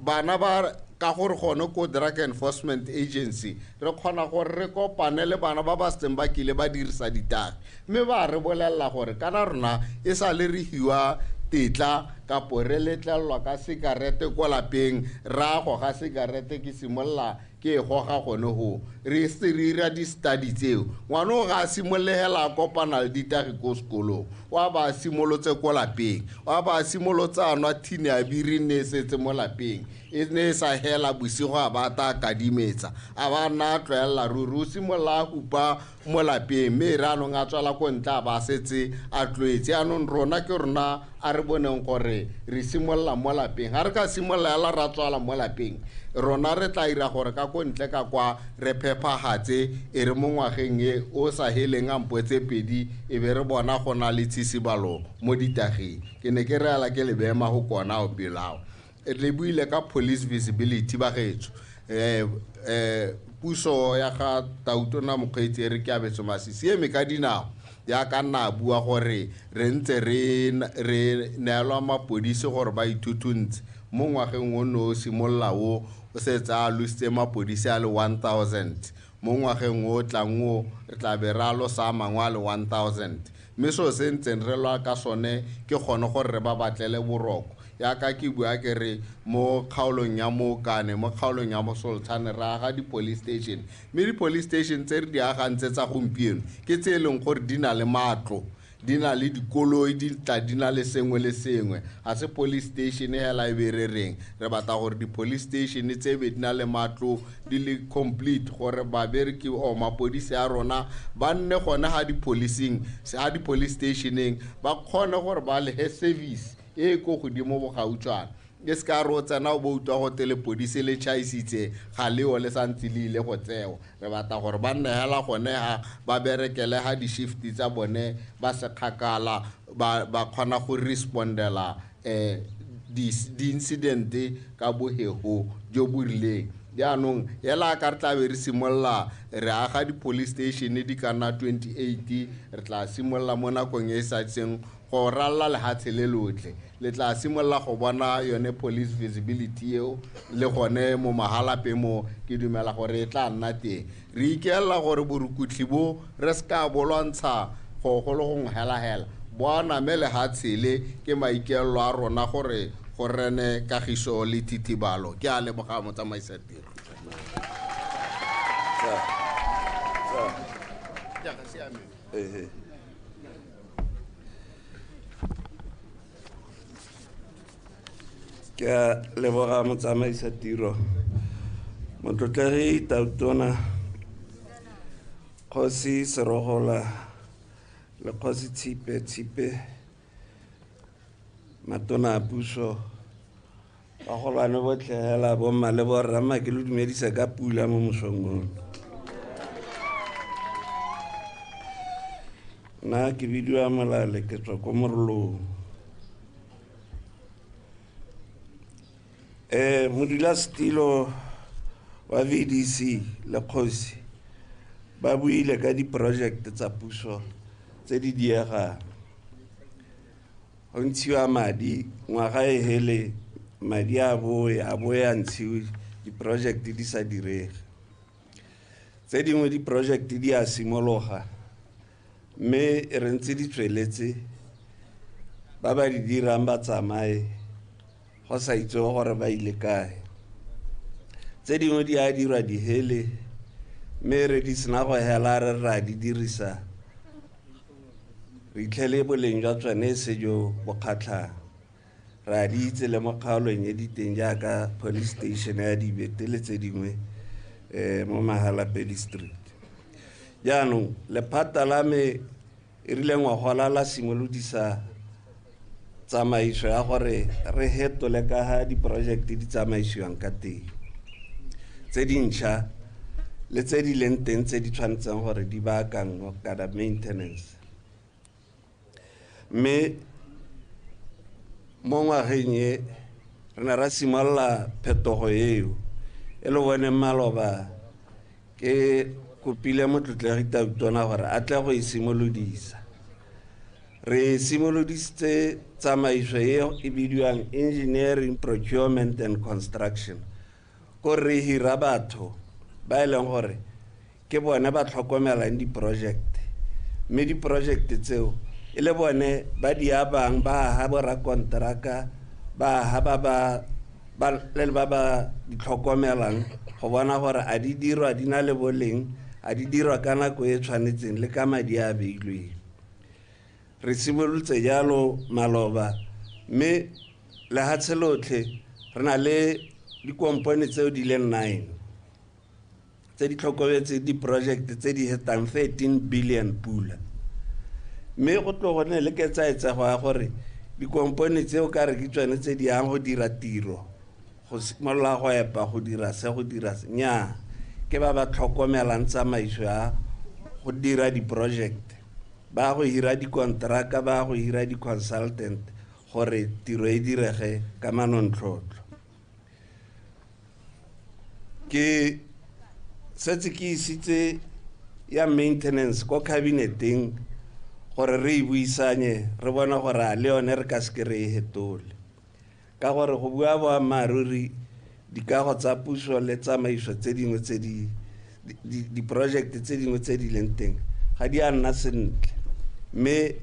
bana ba ka gore gone ko Drug Enforcement Agency re kgona gore re kopane le bana ba ba setseng ba kile ba dirisa ditagi, mme ba re bolelela gore kana rona e sa le re hiwa tetla kapo re letlelelwa ka sikarete ko lapeng, ra goga sikarete ke simolola ke e goga gone go re se re ira di-study tseo. Ngwana o ga a simologela a kopana le ditagi ko sekolong, wa ba a simolotse ko lapeng, wa ba a simolotse a nwa thini ya biri ne e setse mo lapeng, e ne e sa hela bosigo a ba ta kadimetsa, a ba nna a tlwaelela ruri, o simolola a hupa mo lapeng, mme e re anong a tswela ko ntle a ba setse a tlwaetse. Anong rona ke rona a re boneng gore re simolola mo lapeng. Ha re ka simolola hela ra tswala mo lapeng, rona re tla ira gore ka ko ntle ka kwa re phephagatse, e re mo ngwageng e o sa heleng a mpo tse pedi e be re bona go na le tshisibalo mo ditageng. Ke ne ke reela ke le beema go kona o pelao. Le buile ka police visibility bagetso. Puso ya ga Tautona Mokgweetsi e re ke abetse Masisi e eme ka dinao jaaka nna a bua gore re ntse re neelwa mapodisi gore ba ithuthuntse mo ngwageng o ne o simolola o setse a alositse mapodisi a le 1000 mo ngwageng o tlang o re tla be re alosa a mangwe a le 1000 mme seo se ntseng re lwa ka sone ke gone gore re ba batlele boroko jaaka ke bua ke re mo kgaolong ya Mookane mo kgaolong ya Mosoltshane re aga di-police station mme di-police station tse re di agang tse tsa gompieno ke tse e leng gore di na le matlo di na le dikoloi di tla di na le sengwe le sengwe ga se police station hela e be re reng re batla gore di-police station tse be di na le matlo di le complete gore babereki or mapodisi a rona ba nne gone ga di-policing ga di-police stationeng ba kgone gore ba lehe service e ko godimo bogautshwana e se ka re o tsena o bo utlwa go te lepodisi le tšhaisitse ga leo le santse le ile go tsewa re batla gore ba nne hela gone ha ba berekele ga di-shift tsa bone ba se kgakala ba kgona go respondela di-incident ka bohego jo bo rileng. Jaanong hela ka re tla be re simolola re aga di-police station di ka nna 28 re tla simolola mo nakong e e sa tseng go ralla lehatshe le lotlhe le tla simolola go bona yone police visibility eo le gone mo Mahalapye mo ke dumela gore e tla nna teng. Re ikelela gore borukutlhi bo re se ka bo lwantsha go le gongwe hela-hela bo aname lehatshe le ke maikaelelo a rona gore go rene kagiso le thitibalo. Ke a leboga motsamaisa tiro. Ke a leboga motsamaisa tiro motlotlegi Tautona Kgosi Serogola le Kgosi Tshipe Tshipe matona a puso bagolwane botlhe hela bomma le borra mma ke lo dumedisa ka pula mo mosong ono. Nna ke bidiwa Molale ke tswa ko Morolong. Modulasetilo wa VDC le kgosi ba buile ka di-project tsa puso tse di diegang. Go ntshiwa madi ngwaga e hele madi a boe a ntshiwe di-project di sa direge. Tse dingwe di-project di a simologa mme re ntse di tsweletse ba ba di dirang ba tsamaye go sa itse gore ba ile kae. Tse dingwe di a dirwa dihele mme re di sena go hela re ra di dirisa re itlhele boleng jwa tsone se jo bo kgatlhang. Re a di itse le mo kgaolong e diteng jaaka police station ya Dibete le tse dingwe mo Mahalapye district. Jaanong lephata la me e rile ngwagola la simolodisa tsamaiso ya gore re hetole ka ga di-project di tsamaisiwang ka teng tse dintšha le tse di leng teng tse di tshwanetseng gore di baakangwe kana maintenance. Mme mo ngwageng e re ne ra simolola phetogo eo e le bone maloba ke kopile motlotlegi Tautona gore a tle go e simolodisa. Re simolodisitse tsamaiso e e bidiwang engineering, procurement and construction ko re hira batho ba e leng gore ke bone ba tlhokomelang di-project mme di-project tseo e le bone ba di abang ba aga borakonteraka ba aga ba ba di tlhokomelang go bona gore a di dirwa di na le boleng a di dirwa ka nako e tshwanetseng le ka madi a beilweng. Re simolotse jalo maloba mme lehatshe lotlhe re na le dikompone tseo di leng 9 tse di tlhokometseng di-project tse di hetang 13 billion pula. Mme go tlo go nne le ketsaetsego ya gore dikompone tseo ka re ke tsone tse di yang go dira tiro go simolola go epa go dira se go dira se nnyaa ke ba ba tlhokomelang tsamaiso ya go dira di-project ba go hira dikonteraka ba go hira di-consultant gore tiro e direge ka manontlhotlho. Ke setse ke isitse ya maintenance ko cabineteng gore re e buisanye re bone gore a le yone re ka seke re e hetole, ka gore go bua boammaaruri dikago tsa puso le tsamaiso tse dingwe tse di di-project tse dingwe tse di leng teng ga di a nna sentle. Mme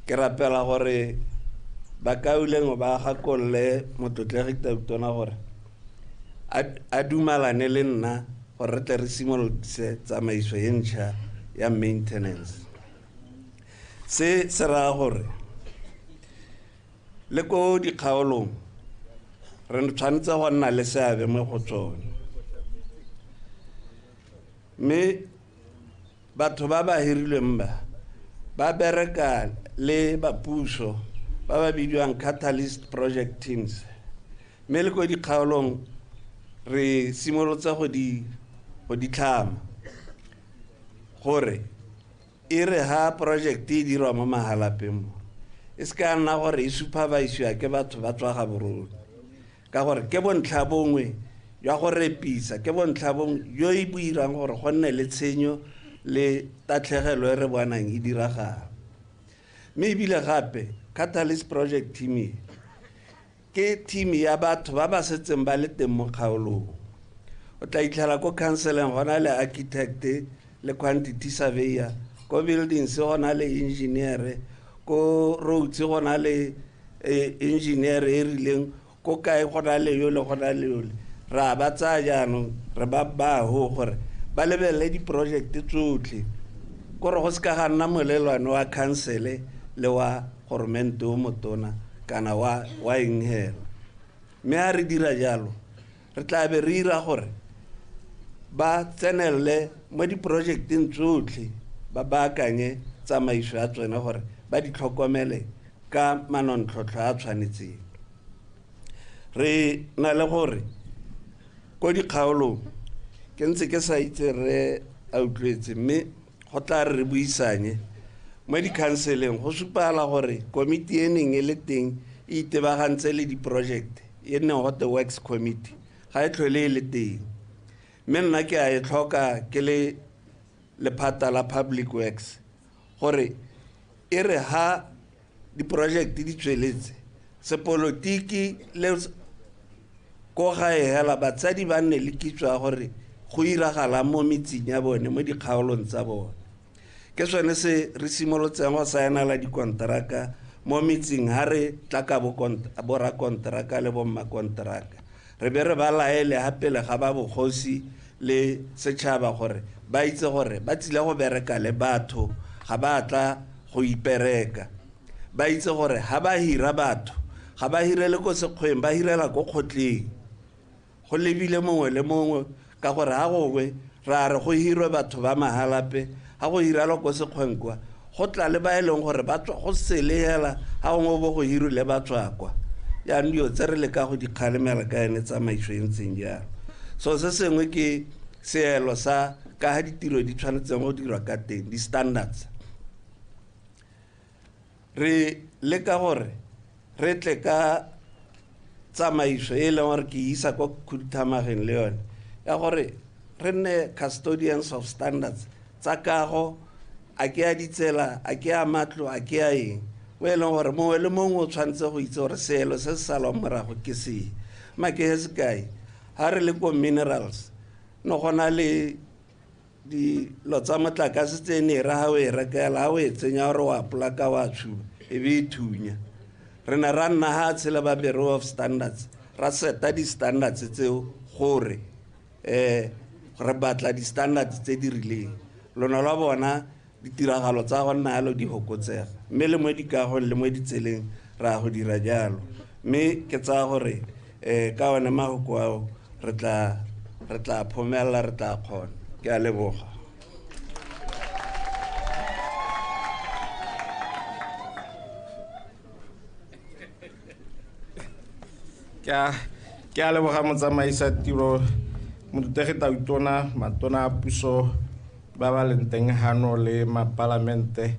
ke rapela gore bakaulengwe ba gakolole motlotlegi Tautona gore a dumalane le nna gore re tle re simolodise tsamaiso e ntšha ya maintenance. Se se raya gore le ko dikgaolong re tshwanetse go nna le seabe mo go tsone, mme batho ba ba hirilweng ba bereka le bapuso ba ba bidiwang catalyst project teams, mme le ko dikgaolong re simolotse go di tlhama gore e re ha project e dirwa mo mahalapeng mo e se ka nna gore e supervisiwa ke batho ba tswa Gaborone, ka gore ke bontlha bongwe jwa go repisa, ke bontlha bongwe jo e buirang gore go nne le tshenyo le tatlhegelo e re bonang e diragala. Mme ebile gape Catalyst Project Team ke team ya batho ba ba setseng ba le teng mo kgaolong. O tla itlhela ko counseleng go na le architect le quantity surveyor, ko buildings go na le engineer, ko roads go na le engineer e rileng, ko kae go na le yole go na le yole. Re a ba tsaya jaanong re ba baya ho gore ba lebelele di-project tsotlhe, kore go se ka ga nna molelwane wa council le wa goromente o motona kana wa eng hela. Mme ha re dira jalo re tla be re ira gore ba tsenelele mo di-projecteng tsotlhe, ba baakanye tsamaiso ya tsone gore ba di tlhokomele ka manontlhotlho a tshwanetseng. Re na le gore ko dikgaolong ke ntse ke sa itse re a utlwetse, mme go tla re buisanye mo di-counseleng go supagala gore komiti e neng e le teng e itebagantse le di-project e neng gote works committee ga e tlhole e le teng, mme nna ke a e tlhoka ke le lephata la public works gore e re ha di-project di tsweletse sepolotiki le ko gae hela batsadi ba nne le kitso ya gore go iragalang mo metseng ya bone mo dikgaolong tsa bone. Ke sone se re simolotseng go saenela dikonteraka mo metseng ha re tla ka borakonteraka le bommakonteraka, re be re ba laele ha pele ga ba bogosi le setšhaba gore ba itse gore ba tsile go bereka le batho, ga ba tla go ipereka. Ba itse gore ha ba hira batho ga ba hirele ko sekgweng, ba hirela ko kgotleng, go lebile mongwe le mongwe, ka gore ha gongwe ra re go hirwe batho ba mahalape, ha go hirelwa ko sekgweng kwa go tla le ba e leng gore ba tswa go sele hela, ha gongwe bo go hirile ba tswa kwa. Jaanong dilo tse re leka go di kgalemela ka yone tsamaiso e ntseng jalo. So se sengwe ke seelo sa ka ha ditiro di tshwanetseng go dirwa ka teng, di-standards. Re leka gore re tle ka tsamaiso e leng gore ke isa kwa khuduthamageng le yone ya gore re nne custodians of standards tsa kago, a ke ya ditsela, a ke ya matlo, a ke ya eng, mo e leng gore mongwe le mongwe o tshwanetse go itse gore seelo se se salwang morago ke se. Mma ke he sekai, ha re le ko minerals no go na le dilo tsa motlakase tse ne re ha o e rekela, ha o e tsenya gore wa polaka wa tshuba e be e thunya. Re ne ra nna ha tshela ba Bureau of Standards ra seta di-standards tseo gore re batla di-standards tse di rileng. Lona lwa bona ditiragalo tsa go nna yalo di fokotsega, mme le mo dikagong le mo ditseleng ra go dira jalo. Mme ke tsaya gore ka one mafoko ao re tla phomella, re tla kgona. Ke a leboga. Ke a leboga motsamaisa tiro motlotlegi Tautona, matona a puso ba ba leng teng hano le mapalamente,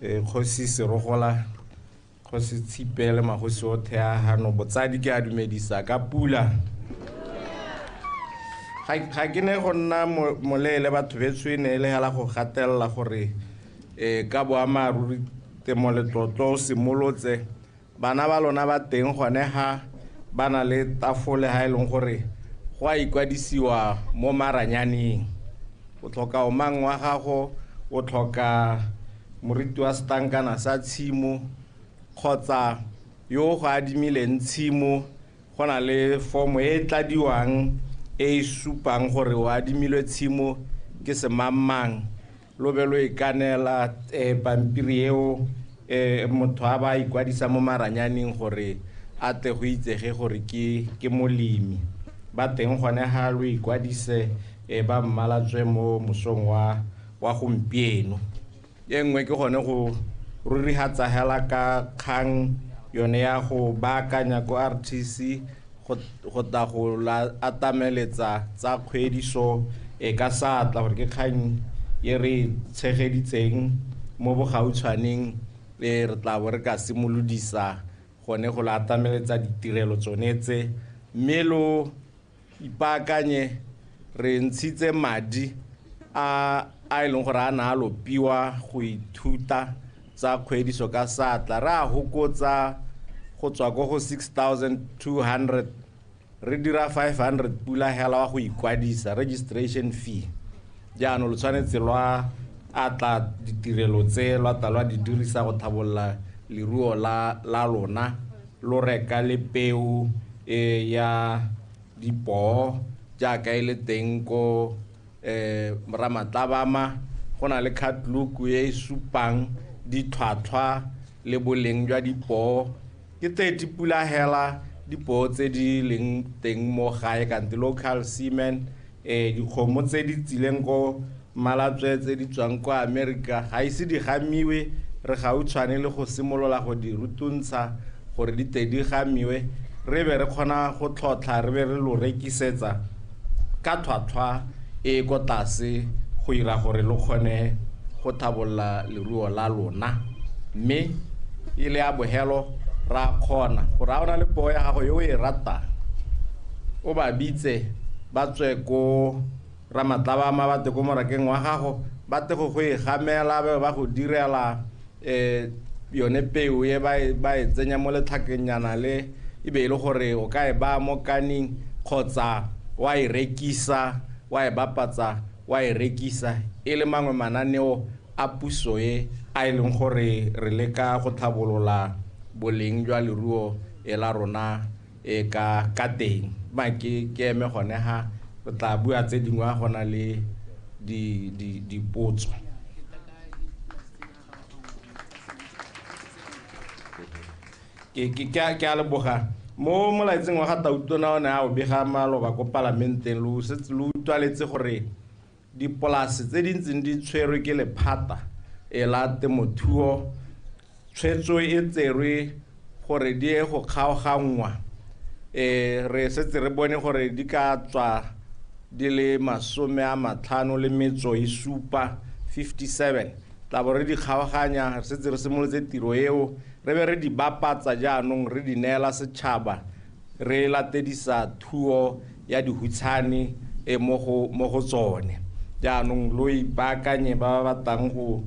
kgosi Serogola, kgosi Tshipe le magosi otlhe a hano. Botsadi ke a dumedisa ka pula. Ga ke ne go nna moleele batho betsho e ne e le hela go gatelela gore ka boammaaruri Temo Letlotlo o simolotse. Bana ba lona ba teng gone ga ba na le tafole ha e leng gore go a ikwadisiwa mo maranyaneng. O tlhoka omang wa gago, o tlhoka moriti wa setankana sa tshimo kgotsa yo go adimileng tshimo, go na le form e e tladiwang e e supang gore o adimilwe tshimo ke semangmang, lo be lo ikanela pampiri eo, motho a ba ikwadisa mo maranyaneng gore a tle go itsege gore ke molemi. Ba teng gone ga lo ikwadise ba mmalatswe mo mosong wa gompieno. E nngwe ke gone go rurihatsa hela ka kgang yone ya go baakanya ko RTC go tla go atameletsa tsa kgwediso e ka satla gore ke kgang e re tshegeditseng mo bogautshwaneng, re tla bo re ka simolodisa gone go la atameletsa ditirelo tsone tse. Mme lo ipaakanye, re ntshitse madi a e leng gore a na a lopiwa go ithuta tsa kgwediso ka satla, re a hokotsa go tswa ko go 6,200 re dira 500 pula hela wa go ikwadisa registration fee. Jaanong lo tshwanetse lwa atla ditirelo tse lwa tla lwa di dirisa go tlhabolola leruo la lona, lo reka le peo ya dipoo jaaka e le teng ko Ramatlabama. Go na le catalog e e supang ditlhwatlhwa le boleng jwa dipoo. Ke 30 pula hela dipoo tse di leng teng mo gae kante local semen, dikgomo tse di tsileng ko Mmalatswe tse di tswang kwa America ga ise di gamiwe, re gautshwane le go simolola go di rutuntsha gore di te di gamiwe, re be re kgona go tlhotlha, re be re lo rekisetsa ka tlhwatlhwa e ko tlase go ira gore lo kgone go tlhabolola leruo la lona. Mme e le ya bohelo ra kgona gore a o na le poo ya gago yo o e ratang, o ba bitse ba tswe ko Ramatlabama, ba tle ko morakeng wa gago, ba tle go e gamela, ba go direla yone peo e ba e tsenya mo letlhakenyana le e be e le gore o ka e baya mo kaning kgotsa wa e rekisa, wa e bapatsa, wa e rekisa. E le mangwe mananeo a puso e a e leng gore re leka go tlhabolola boleng jwa leruo e la rona e ka teng. Ma ke eme gone ha re tla bua tse dingwe ga gona le dipotso. Ke a leboga. Mo molaetseng wa ga Tautona o ne a o bega maloba ko palamenteng, lo setse lo utlwaletse gore dipolase tse di ntseng di tshwerwe ke lephata e la temothuo, tshwetso e tserwe gore di ye go kgaoganngwa. Re setse re bone gore di ka tswa di le 57, 57 tla bo re di kgaoganya. Re setse re simolotse tiro eo, re be re di bapatsa jaanong, re di neela setšhaba, re latedisa thuo ya dihutshane e mo go tsone. Jaanong lo ipaakanye ba ba batlang go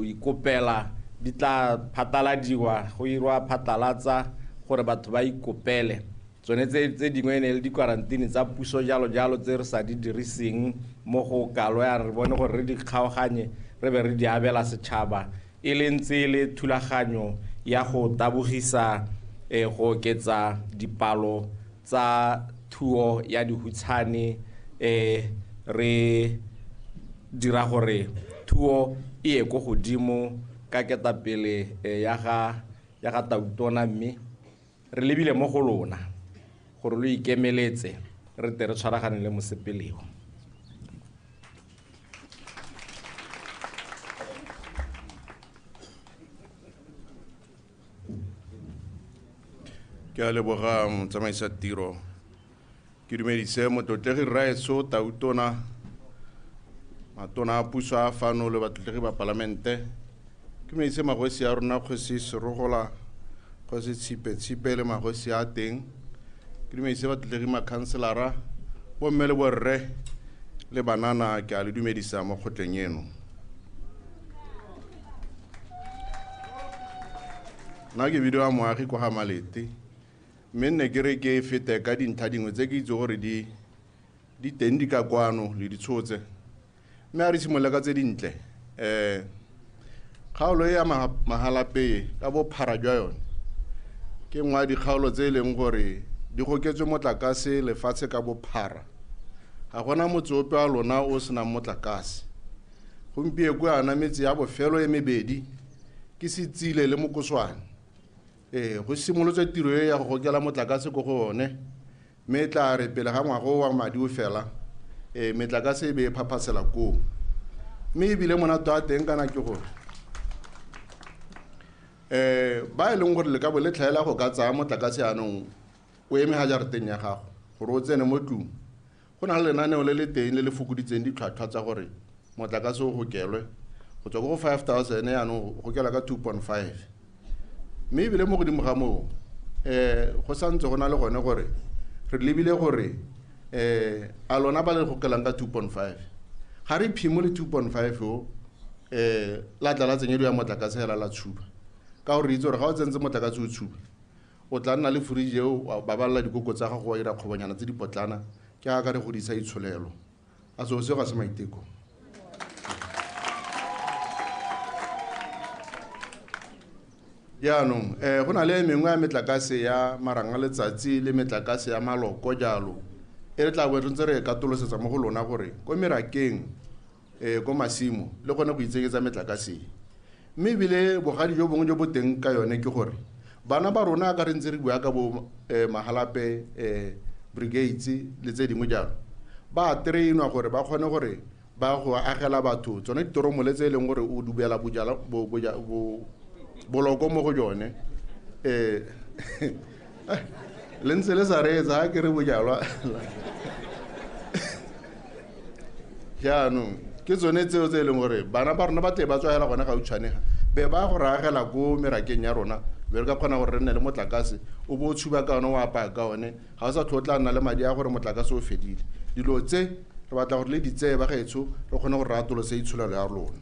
ikopela, di tla phataladiwa, go irwa phatlalatsa gore batho ba ikopele. Tsone tse dingwe e ne le di-quarantine tsa puso jalo jalo tse re sa di diriseng mo go kalo, ya re bone gore re di kgaoganye re be re di abela setšhaba, e le ntse e le thulaganyo ya go tabogisa go oketsa dipalo tsa thuo ya dihutshane, re dira gore thuo e ye ko godimo ka ketapele ya ga Tautona. Mme re lebile mo go lona gore lo ikemeletse, re tle re tshwaragane le mosepeleo. Ke a leboga motsamaisa tiro. Ke dumedise motlotlegi rraetsho Tautona, matona a puso a fano le batlotlegi ba palamente. Ke dumedise magosi a rona, kgosi Serogola, kgosi Tshipe Tshipe le magosi a teng. Ke dumedise batlotlegi makhanselara Bomme le borre le banana ke a le dumedisa mo kgotleng eno. Nna ke bidiwa Moagi kwa ga Malete, mme nne ke re ke fete ka dintlha dingwe tse ke itse gore di teng di ka kwano le di tshotse. Mme a re simolola ka tse dintle. Kgaolo e ya Mahalapye ka bophara jwa yone ke nngwe ya dikgaolo tse e leng gore di goketswe motlakase lefatshe ka bophara. Ga gona motse ope wa lona o senang motlakase. Gompieno yana metse ya bofelo e mebedi ke Setsile le Mokoswane. Go simolotswe tiro e ya go gokela motlakase ko go one, mme e tla re pele ga ngwaga o wa madi o fela, metlakase e be e phaphasela koo. Mme ebile monate wa teng kana ke gore ba e leng gore le ka bo le tlhaela go ka tsaya motlakase yanong o eme ga jarateng ya gago gore o tsene mo tlung, go na le lenaneo le le teng le le fokoditseng ditlhwatlhwa tsa gore motlakase o gokelwe go tswa ko go 5,000 yanong go gokela ka 2.5. Mme ebile mo godimo ga moo go santse go na le gone gore re lebile gore a lona ba le gokelang ka 2.5 ga re phimo le 2.5 o la tla la tsenyediwa motlakase hela la tshuba, ka gore re itse gore ga o tsentse motlakase o tshuba o tla nna le fridge eo wa baballa dikoko tsa gago wa ira kgobonyana tse di potlana, ke ga ka re godisa itsholelo. A seo seo ga se maiteko. Jaanong go na le mengwe ya metlakase ya marang a letsatsi le metlakase ya maloko jalo e re tla bo re ntse re e katolosetsa mo go lona gore ko merakeng ko masimo le kgone go itsenyetsa metlakase. Mme ebile bogadi jo bongwe jo bo teng ka yone ke gore bana ba rona ka re ntse re bua ka bo Mahalapye brigades le tse dingwe jalo, ba trainwa gore ba kgone gore ba go agela batho tsone ditoromole tse e leng gore o dubela boloko mo go jone. Le ntse le sa reetsa ga ke re bojalwa. Jaanong ke tsone tseo tse e leng gore bana ba rona ba tle ba tswa hela gone gautshwane ga be ba go re agela ko merakeng ya rona, be re ka kgona gore re nne le motlakase o bo o tshuba ka one o apaya ka one, ga o sa tlho o tla nna le madi a gore motlakase o fedile. Dilo tse re batla gore le di tseye ba gaetsho re kgone gore re atolose itsholelo ya lona.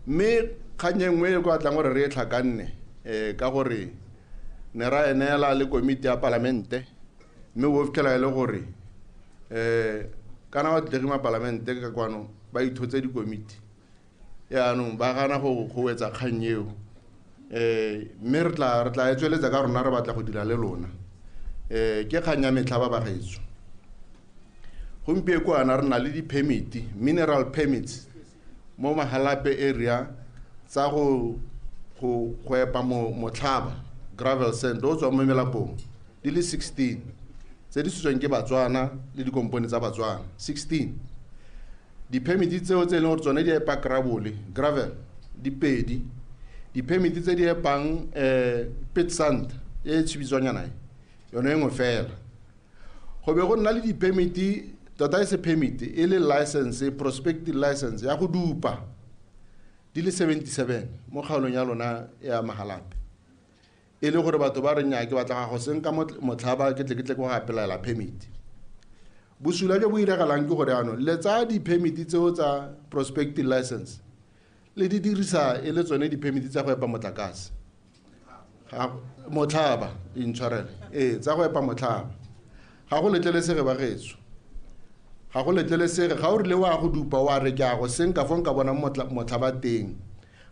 Mme kgang e nngwe e ke batlang gore re e tlhakanne ka gore ne ra e neela le komiti ya palamente, mme bo fitlhela e le gore kana batlotlegi ma palamente ka kwano ba ithotse dikomiti, yaanong ba gana go wetsa kgang eo. Mme re tla e tsweletsa ka rona re batla go dira le lona. Ke kgang ya metlha ba bagaetsho. Gompieno yana re na le di-permit, mineral permits mo Mahalapye area tsa go epa motlhaba gravel sand o tswang mo melapong di le 16 tse di sutsweng ke Batswana le dikompone tsa Batswana 16. Di-permit tseo tse e leng gore tsone di epa gravel di pedi, di-permit tse di epang pit sand e tshubitswanyana e yone e nngwe fela. Go be go nna le di-permit tota e se permit e le license, prospective license ya go dupa di le 77 mo kgaolong ya lona ya Mahalapye, e le gore batho ba re nnyaa ke batla go senka motlhaba ke tle ke go apelaela permit. Bosula jo bo iragalang ke gore jaanong le tsaya di-permit tseo tsa prospective license le di dirisa e le tsone di-permit tsa go epa motlakase motlhaba intshwarele tsa go epa motlhaba. Ga go letlelesege ba gaetsho, ga go letlelesege. Ga o rile wa go dupa wa re ke a go senka fo nka bonang motlhaba teng,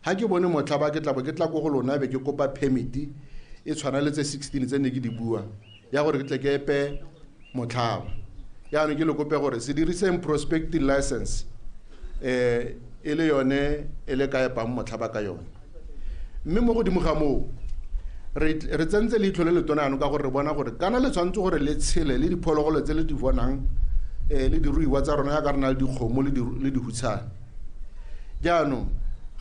ga ke bone motlhaba ke tla bo ke tla ko go lona be ke kopa permit e tshwana le tse 16 tse ne ke di bua ya gore ke tle ke epe motlhaba. Jaanong ke le kope gore se diriseng prospective license e le yone e le ka epang motlhaba ka yone. Mme mo godimo ga moo re tsentse leitlho le letona yanong ka gore re bona gore kana le tshwanetse gore le tshele le diphologolo tse le di bonang le diruiwa tsa rona jaaka re na le dikgomo le dihutshane. Jaanong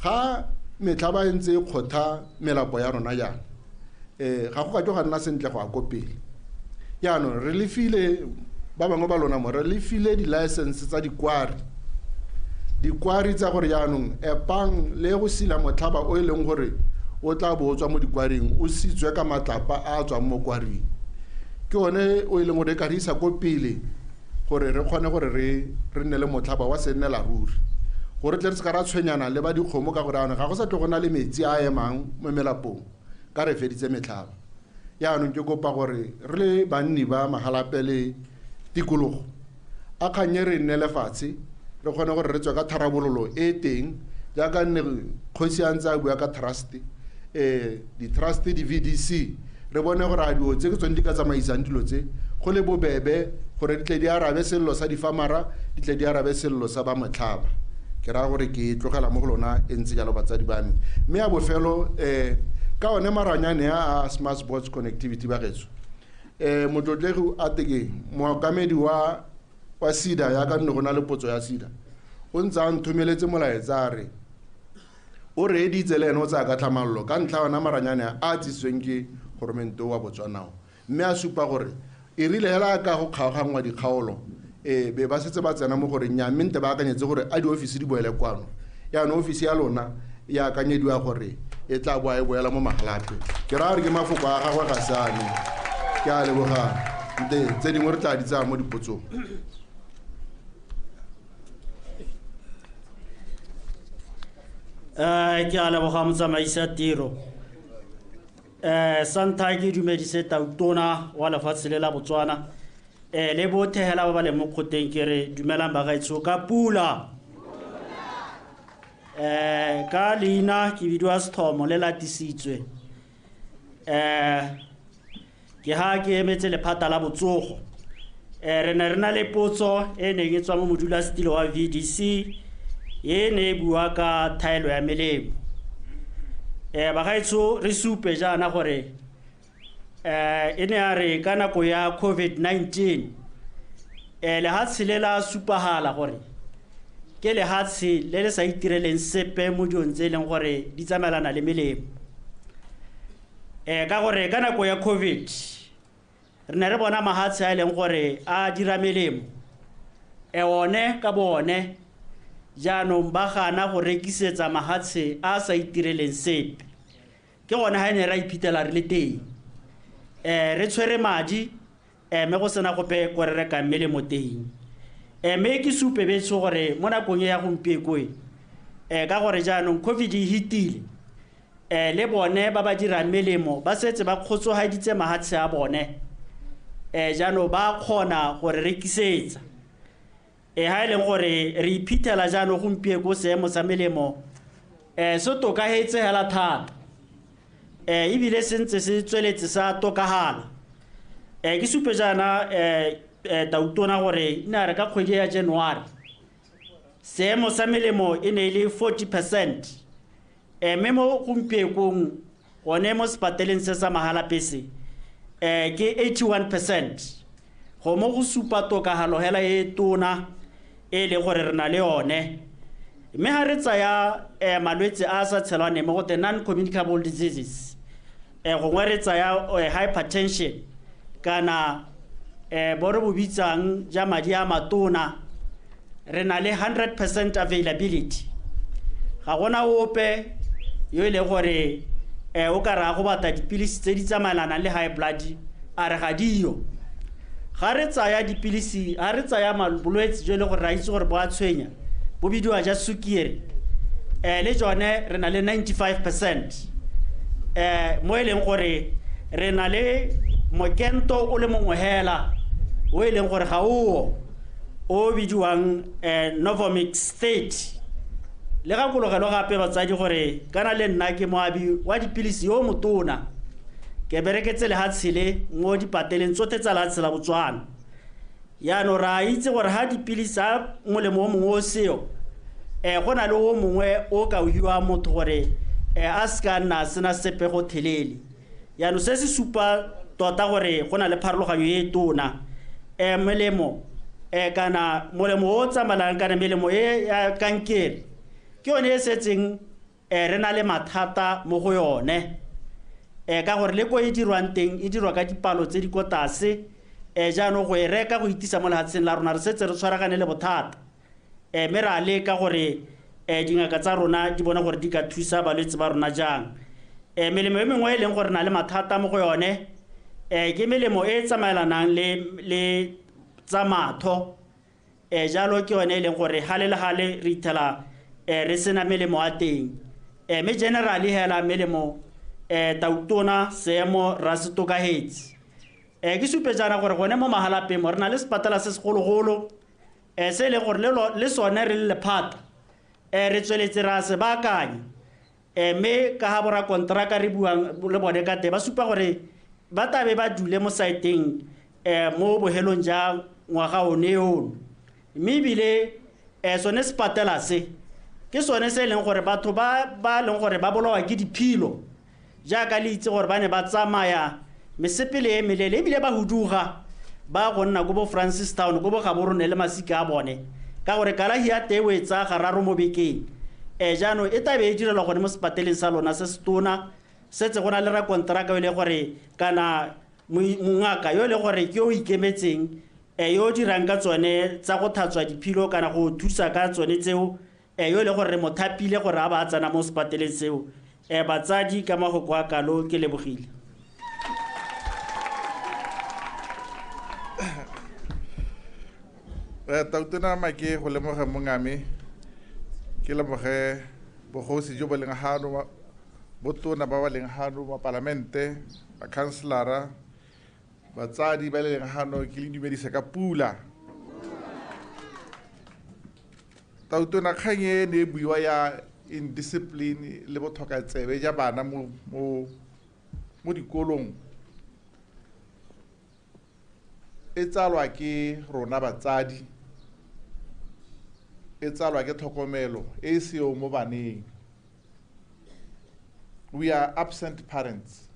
ga metlhaba e ntse e kgotha melapo ya rona jaana ga go ka ke ga nna sentle go ya ko pele. Jaanong re lefile ba bangwe ba lona mo re lefile di-license tsa dikwari, dikwari tsa gore jaanong epang le go sila motlhaba o e leng gore o tla bo o tswa mo dikwaring o sitswe ka matlapa a a tswang mo kwaring. Ke one o e leng gore e ka re isa ko pele gore re kgone gore re nne le motlhaba wa sennela ruri, gore tle re se ka ra tshwenyana le ba dikgomo, ka gore anong ga go sa tle go na le metsi a emang mo melapong ka re feditse metlhaba. Yaanong ke kopa gore re le banni ba Mahalapye le tikologo a kganye re nne lefatshe, re kgone gore re tswe ka tharabololo e teng, jaaka nne kgosi a ntse a bua ka trust, di-trust, di-VDC, re bone gore a dilo tse ke tsone di ka tsamaisang dilo tse go le bobebe, gore di tle di arabe sello sa difamara, di tle di arabe sello sa ba motlhaba. Ke raya gore ke tlogela mo go lona e ntse jalo, batsadi ba me. Mme a bofelo, ka one maranyane a smart sports connectivity ba getso, motlotlegi a teke mookamedi wa SEDA, yaka nne go na le potso ya SEDA, o ntse a nthomeletse molaetsa a re o reeditse le ene o tsaya ka tlhamallo ka ntlha ona maranyane a tsisitsweng ke goromente wa Botswanao, mme a supa gore e rile hela ka go kgaoganngwa dikgaolo, be ba setse ba tsena mo gore nnyaa, mme nte ba akanyetse gore a diofisi di boele kwano. Yaanong ofisi ya lona e akanyediwa gore e tla boa e boela mo Mahalapye. Ke raya gore ke mafoko a gagwe ga se ane. Ke a leboga. Nte tse dingwe re tla di tsaya mo dipotsong. Ke a leboga motsamaisa tiro. Sa ntlha ke dumedise tautona wa lefatshe le la Botswana, le botlhe hela ba ba leng mo kgoteng, ke re dumelang bagaetsho ka pula. Ka leina ke bidiwa Sethomo le latisitswe. Ke ha ke emetse lephata la botsogo. Re ne re na le potso e neng e tswa mo modulasetilo wa VDC, e ne e bua ka thaelo ya melemo. Bagaetsho re supe jaana gore e ne ya re ka nako ya COVID-19, lehatshe le la supahala gore ke lehatshe le le sa itireleng sepe mo dilong tse e leng gore di tsamaelana le melemo. Ka gore ka nako ya COVID re ne re bona mahatshe a e leng gore a dira melemo, one ka bone jaanong ba gana go rekisetsa mahatshe a sa itireleng sepe. Ke gone ha e ne ra iphitlhela re le teng, re tshwere madi, mme go sena gope ko re rekang melemo teng. Mme ke supe betsho gore mo nakong e ya gompieko e, ka gore jaanong COVID e hitile, le bone ba ba dirang melemo ba setse ba kgotsohaditse mahatshe a bone, jaanong ba kgona gore rekisetsa. Ha e leng gore re iphitlhela jaanong gompieko seemo sa melemo, se tokahetse hela thata, ebile se ntse se tsweletse sa tokagala. Ke supe jaana tautona gore ne a re ka kgwedi ya January seemo sa melemo e ne e le 40%, mme mo gompiekong gone mo sepateleng se sa Mahalapye se, ke 81%. Go mo go supa tokagalo hela e tona e leng gore re na le yone. Mme ha re tsaya malwetse a sa tshelwaneng mo go te non-communicable diseases, gongwe re tsaya hypertension kana bo re bo bitsang ja madi a matona, re na le 100% availability. Ga gona ope yo e leng gore o ka raya go batla dipilisi tse di tsamaelanang le high blood a re ga diyo. Ga re tsaya dipilisi, ga re tsaya bolwetse jo e leng gore re a itse gore bo a tshwenya, bo bidiwa ja sukiri, le jone re na le 95%, mo e leng gore re na le mokento o le mongwe hela o e leng gore ga oo o bidiwang Novomix 30. Le gakologelo gape batsadi gore kana le nna ke moabi wa dipilisi yo motona, ke bereketse lehatshe le mo dipateleng tsotlhe tsa lehatshe la Botswana. Yaanong re a itse gore ha dipilisi a molemo o mongwe o seo, go na le o mongwe o ka hiwang motho gore a se ka nna a sena sepe go thelele. Yaanong se se supa tota gore go na le pharologanyo e tona. Melemo kana molemo o tsamaelang kana melemo e ya kankere ke yone e setseng re na le mathata mo go yone, ka gore le ko e dirwang teng e dirwa ka dipalo tse di ko tlase, jaanong go e reka go itisa mo lehatsheng la rona re setse re tshwaragane le bothata, mme re a leka gore dingaka tsa rona di bone gore di ka thusa balwetse ba rona jang. Melemo e mengwe e leng gore na le mathata mo go yone Ke melemo e tsamaelanang le tsa matho. Jalo ke yone e leng gore gale le gale re ithela re sena melemo a teng. Mme generally hela melemo tautona seemo ra se tokahetse. Ke supe jaana gore gone mo Mahalapye mo re na le sepatala se segologolo se e leng gore le sone re le lephata re tsweletse ra se baakanya. Mme ka ga borakonteraka re buang le bone ka teng ba supa gore ba tlabe ba dule mo saeteng mo bohelong ja ngwaga one ono. Mme ebile sone sepatela se ke sone se e leng gore batho ba leng gore ba bolawa ke diphilo jaaka le itse gore ba ne ba tsamaya mesepele e melele ebile ba huduga ba go nna ko bo Francistown ko bo Gaborone le masika a bone ka gore kalafi ya teng o e tsaya gararo mo bekeng. Jaanong e tlabe e direlwa gone mo sepateleng sa lona se se tona setse go na le rakonteraka yo e leng gore kana mongaka yo e leng gore ke yo o ikemetseng yo o dirang ka tsone tsa go tlhatswa diphilo kana go thusa ka tsone tseo yo e leng gore re mo thapile gore a ba a tsena mo sepateleng seo. Batsadi ka mafoko a kalo ke lebogile. Tautona Make go lemoge mongame ke lemoge bogosi jo bo leng hano botona ba ba leng hano ba palamente ba councilora batsadi ba leng hano ke le dumedisa ka pula. Tautona kgang e ne e buiwa ya indiscipline le botlhoka tsebe ja bana mo dikolong e tsalwa ke rona batsadi, e tsalwa ke tlhokomelo e seo mo baneng. We are absent parents.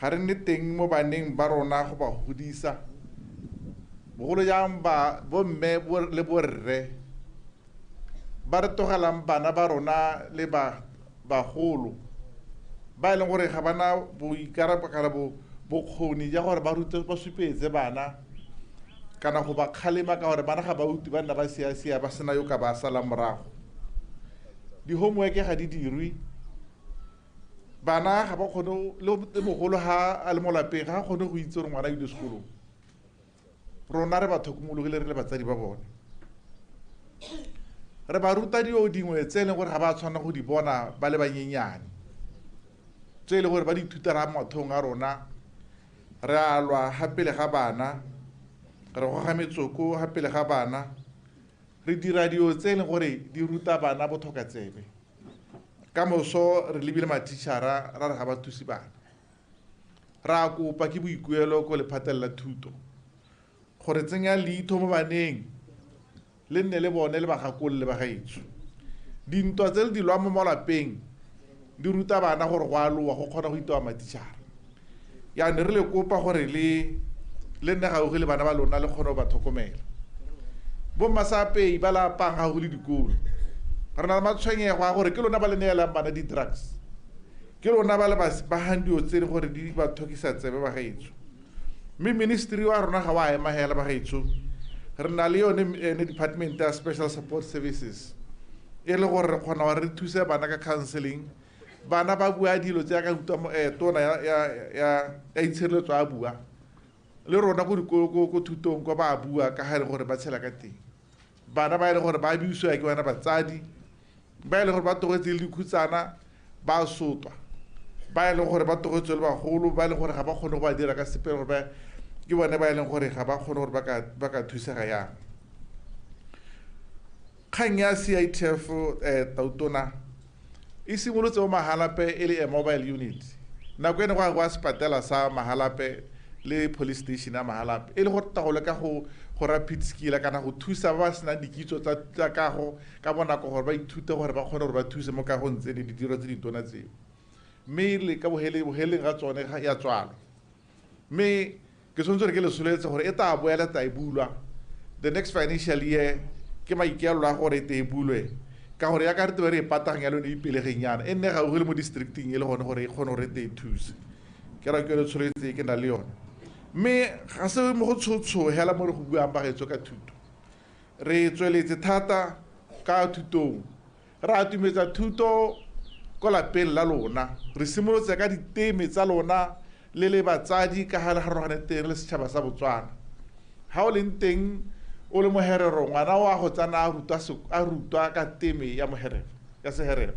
Ga re nne teng mo baneng ba rona go ba godisa, bogolo jang ba bomme le borre ba re tlogelang bana ba rona le bagolo ba e leng gore ga bana boikarabelo bokgoni ja gore ba rute ba supetse bana kana go ba kgalema ka gore bana ga ba utlwe ba nna ba sia-sia ba sena yo ka ba sala morago. Di-homework ga di dirwe, bana ga ba kgone le mogolo ha a le mo lapeng ga a kgone go itse gore ngwana a ile sekolong. Rona re ba tlhokomologile re le batsadi ba bone, re ba ruta dilo dingwe tse e leng gore ga ba tshwanela go di bona ba le banyenyane, tse e leng gore ba di ithuta ra mathong a rona. Re a lwa ga pele ga bana, re goga metsoko ga pele ga bana, re dira dilo tse e leng gore di ruta bana botlhoka tsebe. Ka moso re lebile mathichara ra re ga ba thuse bana. Ra kopa ke boikuelo ko lephateng la thuto gore tsenya leitho mo baneng le nne le bone le ba gakolole ba gaetsho. Dintwa tse le di lwang mo malapeng di ruta bana gore go a lowa go kgona go itewa mathichara. Yaanong re le kopa gore le nne gaufi le bana ba lona le kgone go ba tlhokomela. Bo mmasapei ba lapang gaufi le dikolo, re na le matshwenyego a gore ke lona ba le neelang bana di-drugs, ke lona ba le ba gang dilo tse e leng gore di ba tlhokisa tsebe ba gaetsho. Mme ministry wa rona ga wa ema hela ba gaetsho, re na le yone ene department ya special support services e le gore re kgona gore re thuse bana ka counseling. Bana ba bua dilo tse ka utlwa tona ya itshireletso a bua le rona ko thutong kwa ba bua ka ga e le gore ba tshela ka teng. Bana ba e le gore ba abuse-iwa ke bana batsadi, ba e le gore ba tlogetse le dikhutsana ba sotwa, ba e leng gore ba tlogetse le bagolo ba e leng gore ga ba kgone go ba dira ka sepe gore ba ke bone ba e leng gore ga ba kgone gore ba ka thusega yang. Kgang ya CITF tautona e simolotse mo Mahalapye e le a mobile unit. Nako e ne go ya kwa sepatela sa Mahalapye le police station ya Mahalapye e le gore tota go leka go rapid skill kana go thusa ba ba senang dikitso tsa kago ka bonako gore ba ithute gore ba kgone gore ba thuse mo kagong tse le ditiro tse ditona tseo. Mme le ka boheleng ga tsone ya tswalwa. Mme ke tshwanetse gore ke le soletse gore e tla boela tla e bulwa the next financial year, ke maikaelelo a gore e te e bulwe ka gore ya ka re tebe re e pataganya le yone ipelegeng yana e nne gaufi le mo districting e le gone gore e kgone gore e te e thuse. Ke ra ke yone tsholetse e ke na le yone. Mme ga se mo go tshotsho hela mo re go buang bagetso ka thuto. Re tsweletse thata ka thutong, re atumetsa thuto ko lapeng la lona, re simolotse ka diteme tsa lona le le batsadi ka ga le harologane teng le setšhaba sa Botswana. Ha o leng teng o le moherero, ngwana o a go tsena a rutwa ka teme ya moherero, ya seherero.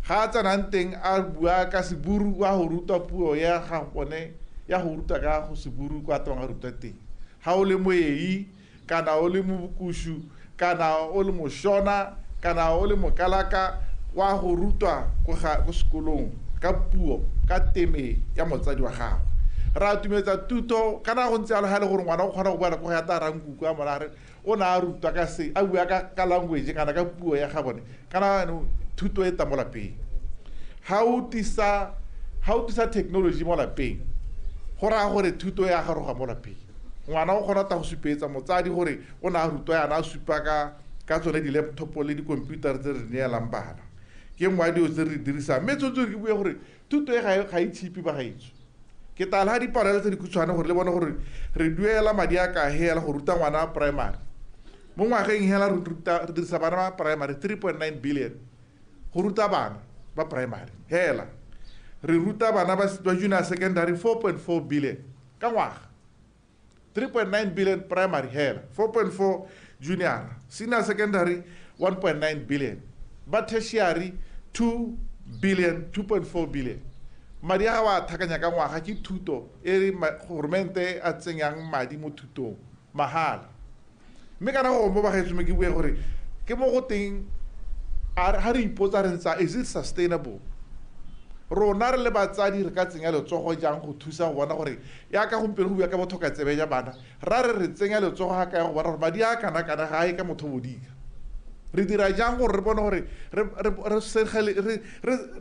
Ga a tsenang teng a bua ka seburu, wa go rutwa puo ya ga bone ya go rutwa ka go seburu kwa teng a rutwa teng. Ha o le moei kana o le mobukushu kana o le moshona kana o le mokalaka, wa go rutwa ko sekolong ka puo ka teme ya motsadi wa gago. Re atumetsa thuto kana go ntse jalo, ga e le gore ngwana o kgona go bua le ko go ya ta rankuku a mona re o ne a rutwa ka se, a bua ka language kana ka puo ya ga bone, kana thuto e tla mo lapeng. Ha o tisa technology mo lapeng, go raya gore thuto ya garoga mo lapeng. Ngwana o kgona ta go supetsa motsadi gore o ne a rutwa yana, a supa ka tsone di-laptop le di-computer tse re neelang bana. Ke nngwe ya dilo tse re di dirisang. Mme tshwanetse ke bue gore thuto e ga e cheap ba gaetsho. Ke tla le dipalelo tse dikhutshwane gore le bone gore re duela madi a ka hela go ruta ngwana primary. Mo ngwageng hela re dirisa bana ba primary 3.9 billion go ruta bana ba primary. Hela re ruta bana ba junior secondary 4.4 billion ka ngwaga. 3.9 billion primary hela, 4.4 junior, senior secondary 1.9 billion, ba tertiary 2 billion, 2.4 billion. Madi a wa thakanya ka ngwaga ke thuto e government a tsenyang madi mo thutong mahala. Mme kana go mo bagaetsho me ke bue gore ke mo go teng ha re ipotsa re ntsa, is it sustainable? Rona re le batsadi re ka tsenya letsogo jang go thusa go bona gore ya ka gompieno go bua ka bothoka tsebe ja bana, ra re tsenya letsogo ga ka go bona gore madi a kana kana ga e ka motho bodika. Re dira jang gore re bone gore re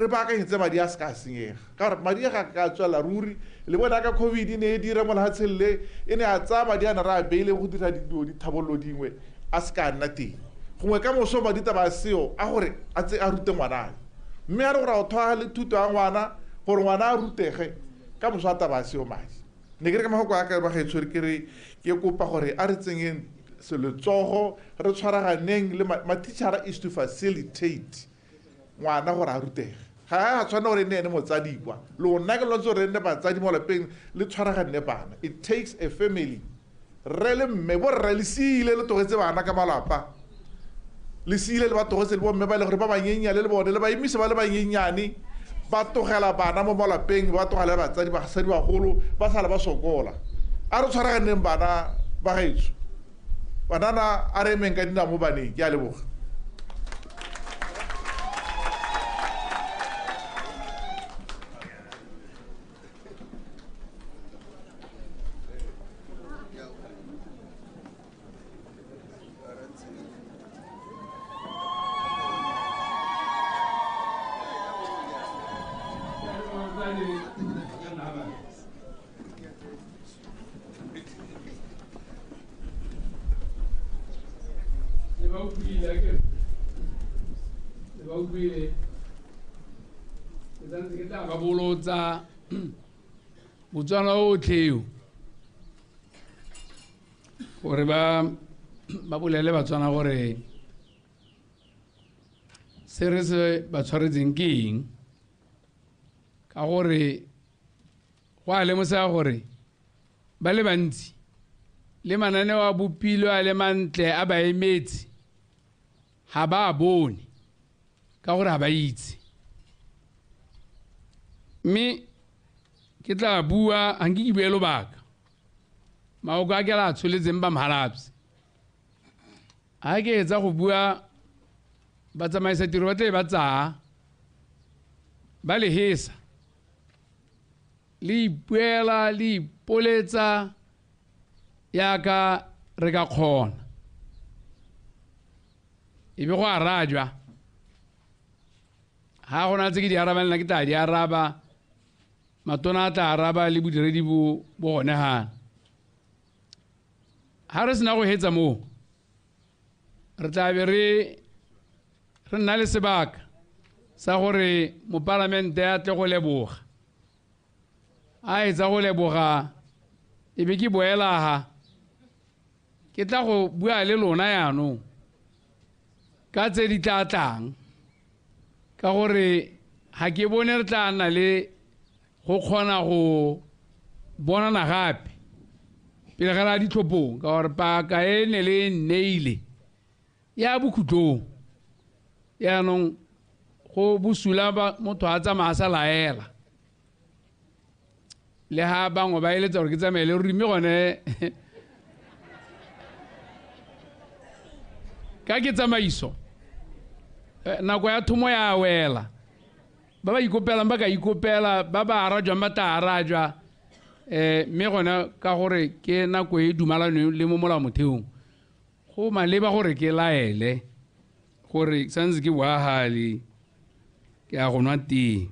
baakanyetse madi a se ka senyega, ka gore madi a ga ka tswela ruri. Le bona ka COVID ne e dira mo lefatsheng le, e ne a tsaya madi a ne re a beile go dira dilo dithabololo dingwe, a se ka nna teng. Gongwe ka moso madi taba a seo a gore a tse a rute ngwana, mme a re gore a o thwa le thuto ya ngwana gore ngwana a rutege, ka moso a taba a seo madi. Ne ke re ka mafoko a ka ba gaetsho ke re ke kopa gore a re tsenyeng letsogo, re tshwaraganeng le ma-teacher is to facilitate ngwana gore a rutege. Ga a tshwanela gore e nne ene motsadi kwa, lona ke lona gore re nne batsadi mo lapeng le tshwaraganne bana. It takes a family. Rre le mme, bo rre le siile le tlogetse bana ka malapa, le siile le ba tlogetse le bomme ba e le gore ba banyenyane le bone le ba emise ba le banyenyane, ba tlogela bana mo malapeng, ba tlogela batsadi basadi bagolo ba sala ba sokola. A re tshwaraganeng bana ba gaetsho, banana a re emeng ka dinao mo baneng. Ke a leboga. Botswana otlhe gore ba bolele Batswana gore se re se ba tshwaretseng ke eng, ka gore go a lemosega gore ba le bantsi le mananeo a bopilwe a le mantle a ba emetse ga ba a bone ka gore ga ba itse. Mme ke tla bua ga nke ke bue lobaka maoko a ke la tsholetseng ba Mhalapye. Ha ke etsa go bua ba tsamaisa tiro ba tle ba tsaya ba le hesa le ipuela le ipoletsa yaka re ka kgona, e be go arajwa. Ha go na tse ke di arabang nna ke tla di araba, matona a tla araba le bodiredi bo gone gana. Ha re sena go hetsa moo, re tla be re nna le sebaka sa gore mopalamente a tle go leboga. A etsa go leboga e be ke boela ha ke tla go bua le lona yaanong ka tse di tla tlang, ka gore ga ke bone re tla nna le go kgona go Bonana gape pele ga ra ditlhophong ka gore paka e ne le nneile ya bokhutlong. Yaanong go bosula ba motho a tsamaya a sa laela, le ha bangwe ba eletsa gore ke tsamaye le ruri, mme gone ka ke tsamaiso, nako ya thomo ya wela. Ba ba ikopelang ba ka ikopela, ba ba arajwang ba tla arajwa, mme gone ka gore ke nako e dumalanweng le mo molaomotheong, go maleba gore ke laele gore santse ke boagale ke a go nwa tee.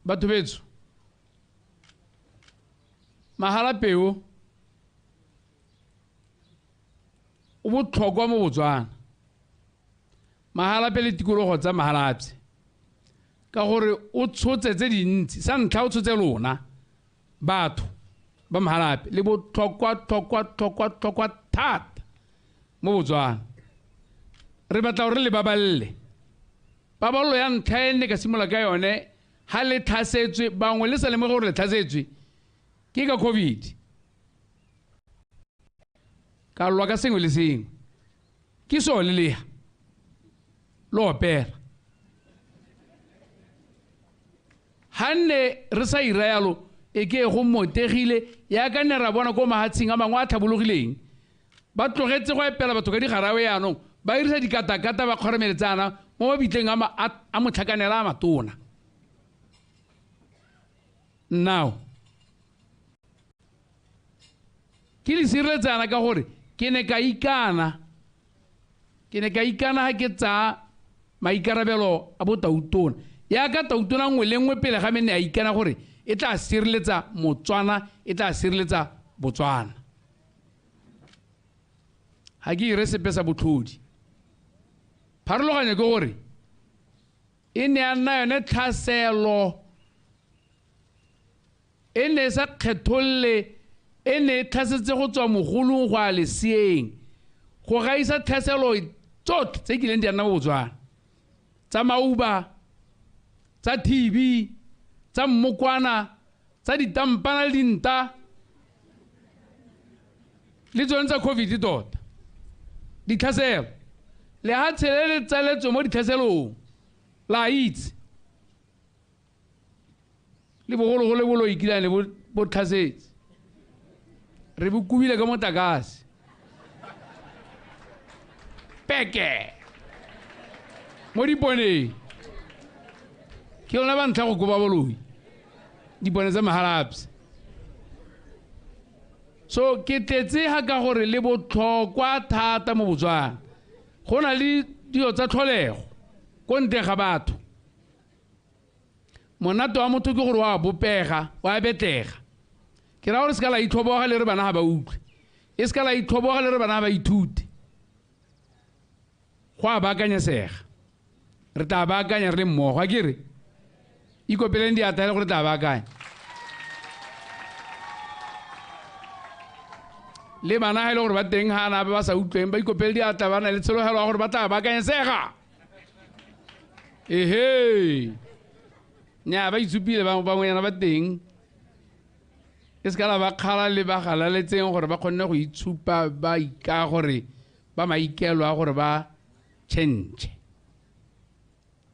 Batho betsho, Mahalapye o botlhokwa mo Botswana. Mahalapye le tikologo tsa Mahalapye, ka gore o tshotse tse dintsi. Sa ntlha o tshotse lona batho ba Mahalapye, le botlhokwa tlhokwa tlhokwa tlhokwa thata mo Botswana. Re batla gore le baballe. Paballo ya ntlha e nne ka simolola ka yone ha le tlhasetswe, bangwe le sa lemoge gore le tlhasetswe ke ka COVID. Ka lwa ka sengwe le sengwe, ke sone leha lo opela. Ha nne re sa ira yalo, e ke go motegile yaka nne ra bona ko mahatsheng a mangwe a tlhabologileng, ba tlogetse go epela batho ka digarawe yaanong, ba dirisa dikatakata ba kgoremeletsana mo mabitleng a motlhakanela a matona. Now ke le sireletsana ka gore ke ne ka ikana, ke ne ka ikana ha ke tsaya maikarabelo a botautona. Yaka tautona nngwe le nngwe pele ga me ne a ikana gore e tla sireletsa Motswana, e tla sireletsa Botswana. Ha ke ire sepe sa botlhodi. Pharologanyo ke gore e ne ya nna yone tlhaselo, e ne e sa kgetholle, e ne e tlhasetse go tswa mogolong go ya leseeng, go gaisa tlhaselo tsotlhe tse kileng di a nna mo Botswana, tsa mauba, tsa TB, tsa mmokwana, tsa ditampana le dinta, le tsone tsa COVID tota. Ditlhaselo, lehatshe le le tsaletswe mo ditlhaselong, la itse. Le bogologolo bo lo ikilane bo tlhasetse. Re bo kubile ka motlakase. Peke! Mo diponeng. Ke lona ba ntlha go koba boloi. Dipone tsa Mahalapye. So ke tletse ga ka gore le botlhokwa thata mo Botswana. Go na le dilo tsa tlholego ko ntle ga batho. Monate wa motho ke gore wa bopega, wa betlega. Ke raya gore se ka la itlhoboga le re bana ga ba utlwe, e se ka la itlhoboga le re bana ga ba ithute. Go a baakanyesega, re tla baakanya re le mmogo. A ke re ikopeleng diatla le gore tla baakanya. Le bana ga e le gore ba teng ga na ba ba sa utlweng, ba ikopele diatla, ba na le tshologelo ya gore ba tla baakanyesega. Ehe, nnyaa, ba itshupile bangwenyana ba teng. E se ka la ba kgala le ba galaletseng gore ba kgonne go itshupa, ba ika gore ba maikelo a gore ba change.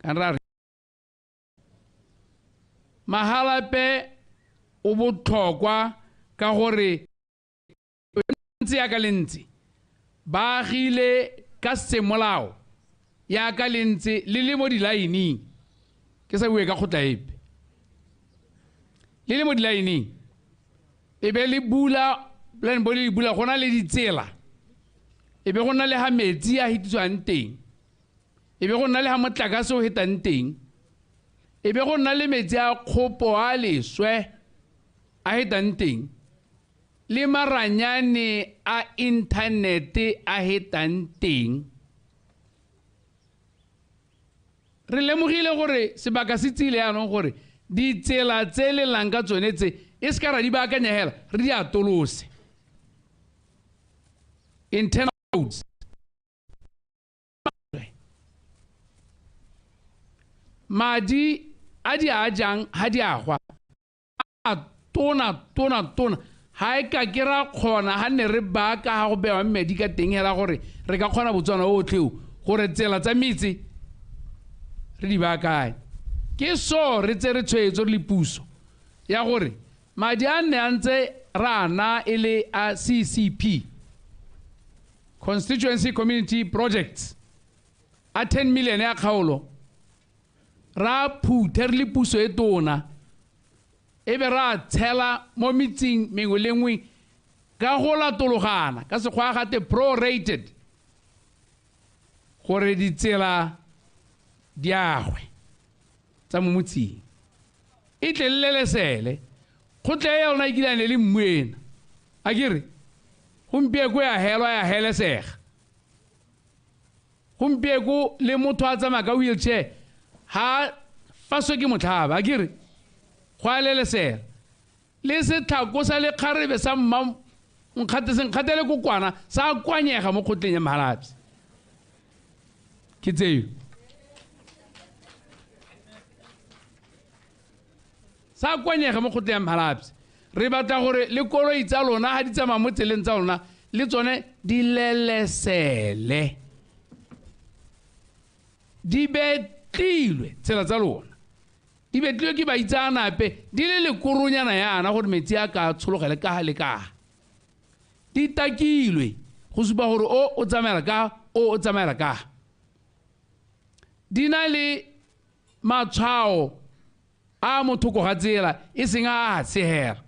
Ka ra re Mahalapye o botlhokwa ka gore ntse yaka le ntse ba agile ka semolao yaka le ntse le le mo dilaeneng. Ke sa bue ka kgotla epe, le le mo dilaeneng, e be le bula plan bo le bula, go na le ditsela, e be go na le ha metsi a hetiswang teng, e be go na le ha motlakase o hetang teng, e be go na le metsi a kgopo a leswe a hetang teng, le maranyane a inthanete a hetang teng. Re lemogile gore sebaka se tsile yaanong gore ditsela tse le lang ka tsone tse e se ka ra di baakanya hela, re di atolose. Internal roads. Madi a di a jang ha di agwa a tona tona tona ha e ka ke ra kgona ha ne re baka ha go bewa medi ka teng hela gore re ka kgona Botswana otlhe gore tsela tsa metse re di baakaye. Ke so re tse re tshwetso le puso ya gore madi a nne a ntse ra na e le a CCP, Constituency Community Projects, a 10 million ya kgaolo ra phuthe re le puso e tona e be ra tshela mo metseng mengwe le nngwe ka go latologana ka sekgwa gate prorated gore ditsela di agwe tsa mo motseng e tle le lelesele kgotla ya yona e kilane le mmuena a kere gompieko ya helwa ya helesega gompieko le motho a tsamaya ka wheelchair ha faso ke motlhaba a kere go a lelesela le setlhako sa lekgarebe sa mma nkgate senkgatele kokwana sa kwanyega mo kgotleng ya Mahalapye. Ke tseo sa kwanyega mo kgotleng ya Mahalapye. Re batla gore le koloi tsa lona ha di tsamaya mo tseleng tsa lona le tsone di lelesele di betlilwe tsela tsa lona di betlilwe ke baitseanape di le lekoronyana yana gore metsi a ka tshologele ka le ka di takilwe go supa gore o tsamaela ka o tsamaela ka di na le matshwao a mothoko ga tsela e seng a tshegela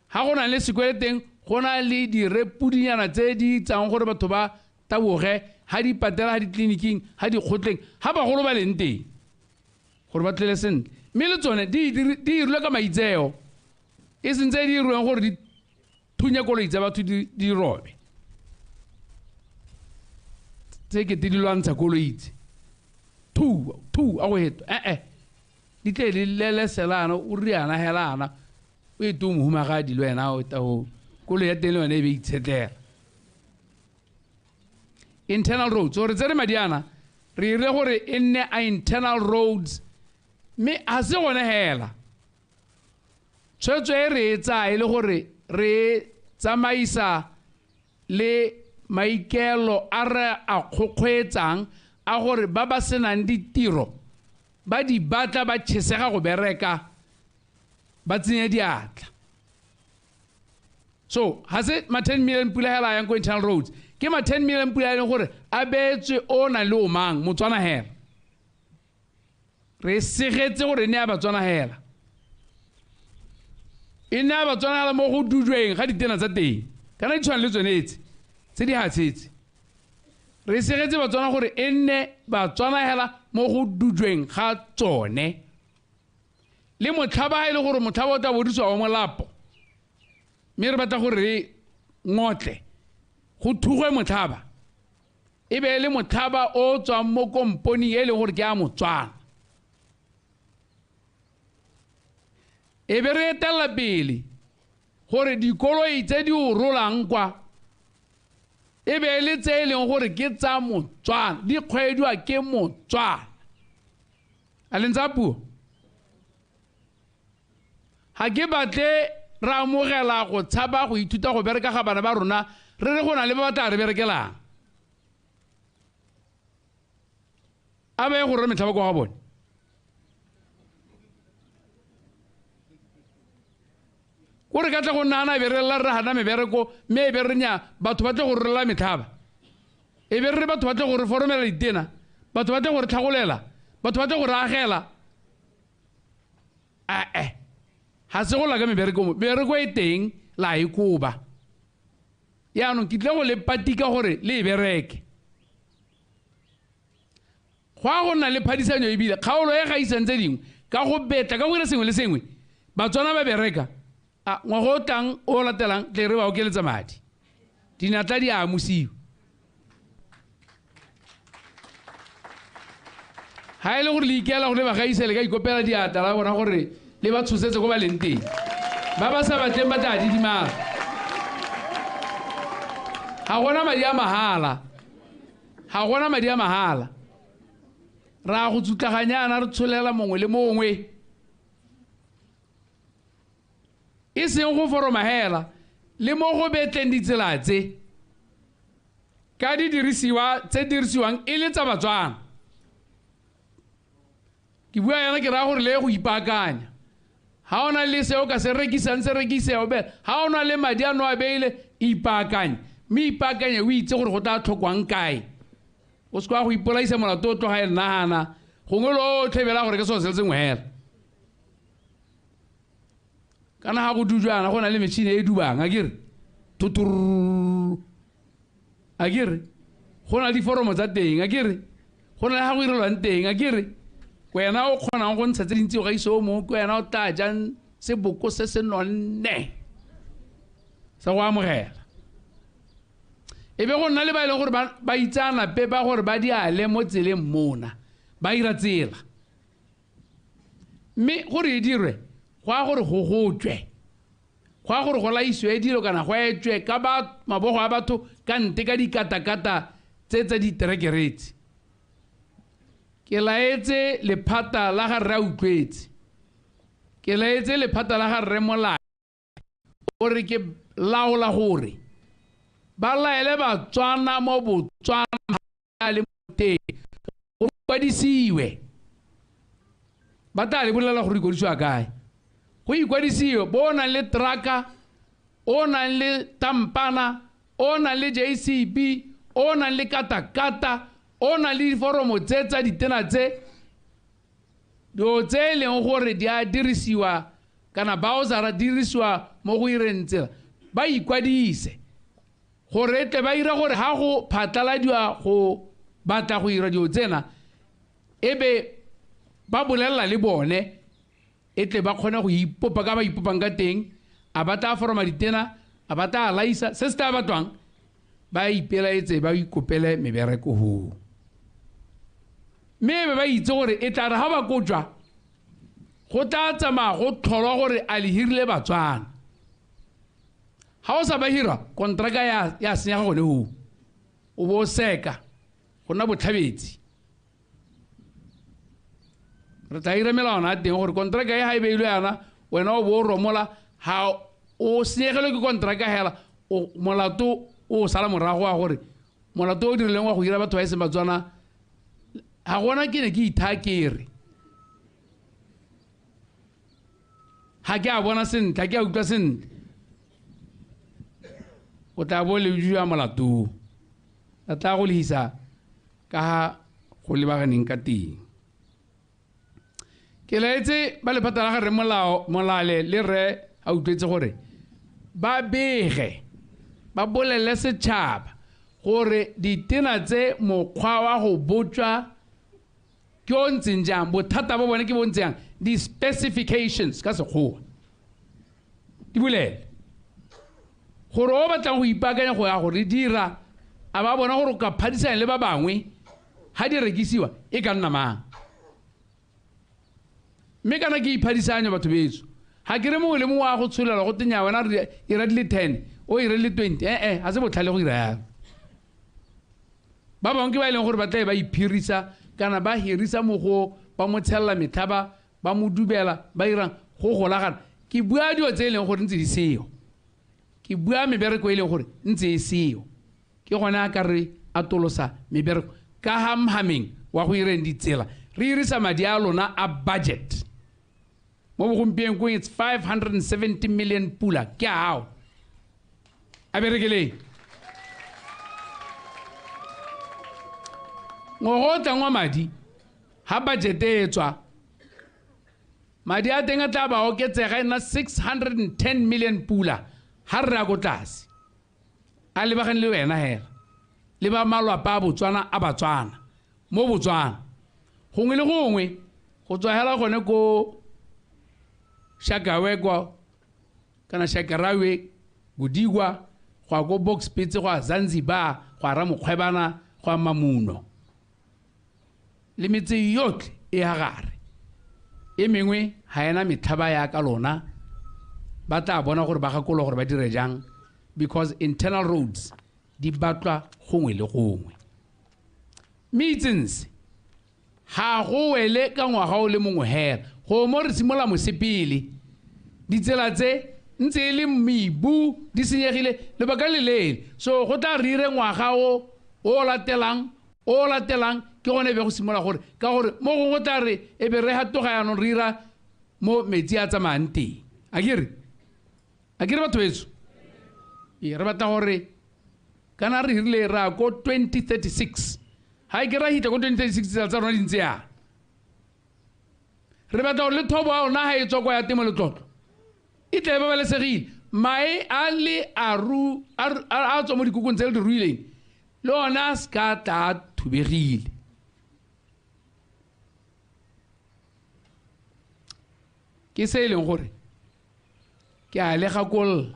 ha go na le sekwele teng go na le direpudinyana tse di tsang gore batho ba taboge ha di patela ha ditleliniking ha dikgotleng ha bagolo ba leng teng gore ba tlele sentle mme le tsone di dirilwe ka maitseo e seng tse di dirweng gore di thunya koloi tsa batho di robe tse kete di lwantsha koloi tse thu thu a go heto di tle di leleselana o riana helana o e to mohumagadi le wena o ta koloi ya teng le yone e be itshetlela. Internal roads gore tsere madi ana re ire gore e nne a internal roads mme a se gone hela tshwetso e re e tsaya e le gore re tsamaisa le maikelo a re a kgokgoetsang a gore ba ba senang ditiro ba di batla ba chesega go bereka ba tsenye diatla. So ha se ma 10 million pula hela yang ko internal roads ke ma 10 million pula e leng gore a beetswe o na le o mang Motswana hela re segetse gore ne a Batswana hela e ne a Batswana hela mo go dujweng ga ditena tsa teng kana di tshwana le tsone tse di hatshetse re segetse Batswana gore e nne Batswana hela mo go dujweng ga tsone le motlhaba e le gore motlhaba o tla bodisiwa wa molapo mme re batla gore re ngotle go thugwe motlhaba e be le motlhaba o tswang mo komponing e leng gore ke a Motswana e be re etella pele gore dikoloi tse di o rolang kwa e be le tse e leng gore ke tsa Motswana di kgwediwa ke Motswana a leng tsa puo ga ke batle re amogela go tshaba go ithuta go bereka ga bana ba rona re re go na le ba ba tla re berekelang a ba ye go rora metlhaba kwa ga bone ko re ka tla go nna e be re lla re gana mebereko mme e be re nya batho ba tle go rorela metlhaba e be re batho ba tle go re foromela ditena batho ba tle go re tlhagolela batho ba tle go re agela ae ga se go la ka mebereko mo mebereko e teng la e koba yaanong ke tle go le patika gore le e bereke go a go nna le phadisanyo ebile kgaolo e gaisang tse dingwe ka go betla ka go dira sengwe le sengwe Batswana ba bereka a ngwaga o tlang o latelang tle re ba okeletsa madi dinatla di a amosiwa ha e le gore le ikeela gore ba gaise le ka ikopela diatla la bona gore le ba tshosetse ko ba leng teng ba ba sa batleng ba tla didimala ga gona madi a mahala ga gona madi a mahala Ra go tsutlaganyana re tsholela mongwe le mongwe. E seng go foroma hela le mo go betleng ditsela tse ka di dirisiwa tse dirisiwang e le tsa Batswana. Ke bua yana ke raya gore le go ipaakanya. Ha o na le se o ka se rekisang se rekise o be. Ha o na le madi a no a beile ipaakanye. Mme ipaakanye o itse gore go tla tlhokwang kae. O se kwa go ipolaisa molato o tloga e nagana gongwe lotlhe bela gore ke selo se le sengwe hela. Kana ha go dujana go na le metšhini e dubang akere tutur akere go na le diforomo tsa teng akere go na le ha go irelwang teng akere wena o kgonang go ntsha tse dintsi o gaise o mongwe ke wena o tla jang seboko se se nonne sa go amogela. E be go nna le ba e leng gore ba itsaanape ba gore ba diale mo tseleng mona ba ira tsela. Mme gore e dirwe go a gore go gotswe, go a gore go laisiwe dilo kana go etswe ka ba mabogo a batho ka nte ka dikatakata tse tsa diterekeretse. Ke laetse lephata la ga rre Autlwetse, ke laetse lephata la ga rre Molai gore ke laola gore ba laele Batswana mo Botswana le mo teng go kwadisiwe. Ba tla le bolela gore ikwadisiwa kae. Go ikwadisiwe bo o nang le trucka, o nang le tampana, o nang le JCB, o nang le katakata, o nang le diforomo tse tsa ditena tse dilo tse e leng gore di a dirisiwa kana baosara dirisiwa mo go ireng tsela ba ikwadise gore tle ba ira gore ha go phatlaladiwa go batla go ira dilo tsena e be ba bolelela le bone e tle ba kgone go ipopa ka ba ipopang ka teng. A ba tla foroma ditena, a ba tla laisa se se tla batlwang ba ipelaetse ba ikopele mebereko ho. Mme ba itse gore e tla re ha ba kojwa go tla tsamaya go tlholwa gore a le hirile Batswana. Ha o sa ba hira kontraka ya senyega gone ho, o bo seka go nna botlhabetsi. Re tla ira melawana a teng gore kontraka e ha e beilwe yana wena o bo o romola ha o senyegelwe ke kontraka hela molato o sala morago wa gore molato o dirileng wa go hira batho ba e seng Batswana ga gona ke ne ke ithakere. Ga ke a bona sentle, ga ke a utlwa sentle. O tla bo lebjwa molato. A tla go lehisa ka ha go lebaganeng ka teng. Ke laetse ba lephata la ga rre Molale le rre a utlwetse gore ba bege ba bolele setšhaba gore ditena tse mokgwa wa go botswa ke o ntseng jang, bothata ba bone ke bo ntse jang, di-specifications ka sekgowa di bolele gore o batlang go ipaakanya go ya go re dira a ba bona gore o ka phadisana le ba bangwe ha di rekisiwa e ka nna mang. Mme kana ke iphadisanyo batho betso ga ke re mongwe le mongwe wa go tsholelwa go tenya wena re ira di le 10 o ire le 20 ga se botlhale go ira yalo. Ba bangwe ke ba e leng gore ba tla ba iphirisa kana ba hirisa mogo ba mo tshella metlhaba ba mo dubela ba irang go golagana. Ke bua dilo tse e leng gore ntse di seo, ke bua mebereko e leng gore ntse e seo. Ke gone a ka re atolosa mebereko ka hamhameng wa go ireng ditsela re irisa madi a lona a budget mo bogompieno ko it's 570 million pula ke ao a berekeleng. Ngogo o tlang wa madi ha budget e tswa madi a teng a tla ba oketsega e nna 610 million pula ha re ya ko tlase a lebagane le wena hela le ba malwapa a Botswana a Batswana mo Botswana gongwe le gongwe go tswa hela gone ko Shakawe kwa kana Shakarawe Godigwa go ya ko Boxpitse go ya Zanzibar go ya Ramokgwebana go ya Mamuno le metse yotlhe e ya gare e mengwe ga ena metlhaba ya ka lona ba tla bona gore ba gakolo gore ba dire jang because internal roads di batlwa gongwe le gongwe. Mme itseng se Ga go wele ka ngwaga o le mongwe hela go mo re simolola mosepele ditsela tse ntse e le mebu di senyegile lebaka le leele so go tla re ire ngwaga o o latelang ke gone be go simolola gore ka gore mo gongwe go tla re e be re gatoga yaanong re ira mo metsi a tsamayang teng a kere batho betso ee re batla gore kana re hirile ra ko 2036 ha ke ra hitla ko 2036 tsela tsa rona di ntse yana re batla gore le thobo ya rona ha e tswa kwa ya temo letlotlo e tle e babalesegile mae a le a tswa mo dikokong tse le di ruileng le ona a se ka tla a thubegile. Ke se e leng gore ke a le gakolola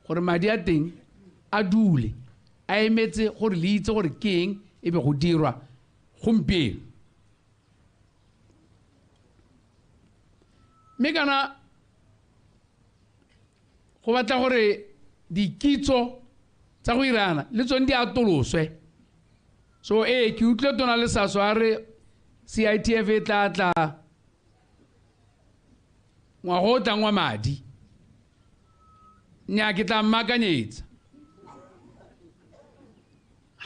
gore madi a teng a dule a emetse gore le itse gore ke eng e be go dirwa gompieno. Mme kana go batla gore dikitso tsa go irana le tsone di atoloswe. So ee ke utlwile tona le saso a re CITF e tla tla ngwaga o tlang wa madi. Nnyaa ke tla mmaakanyetsa.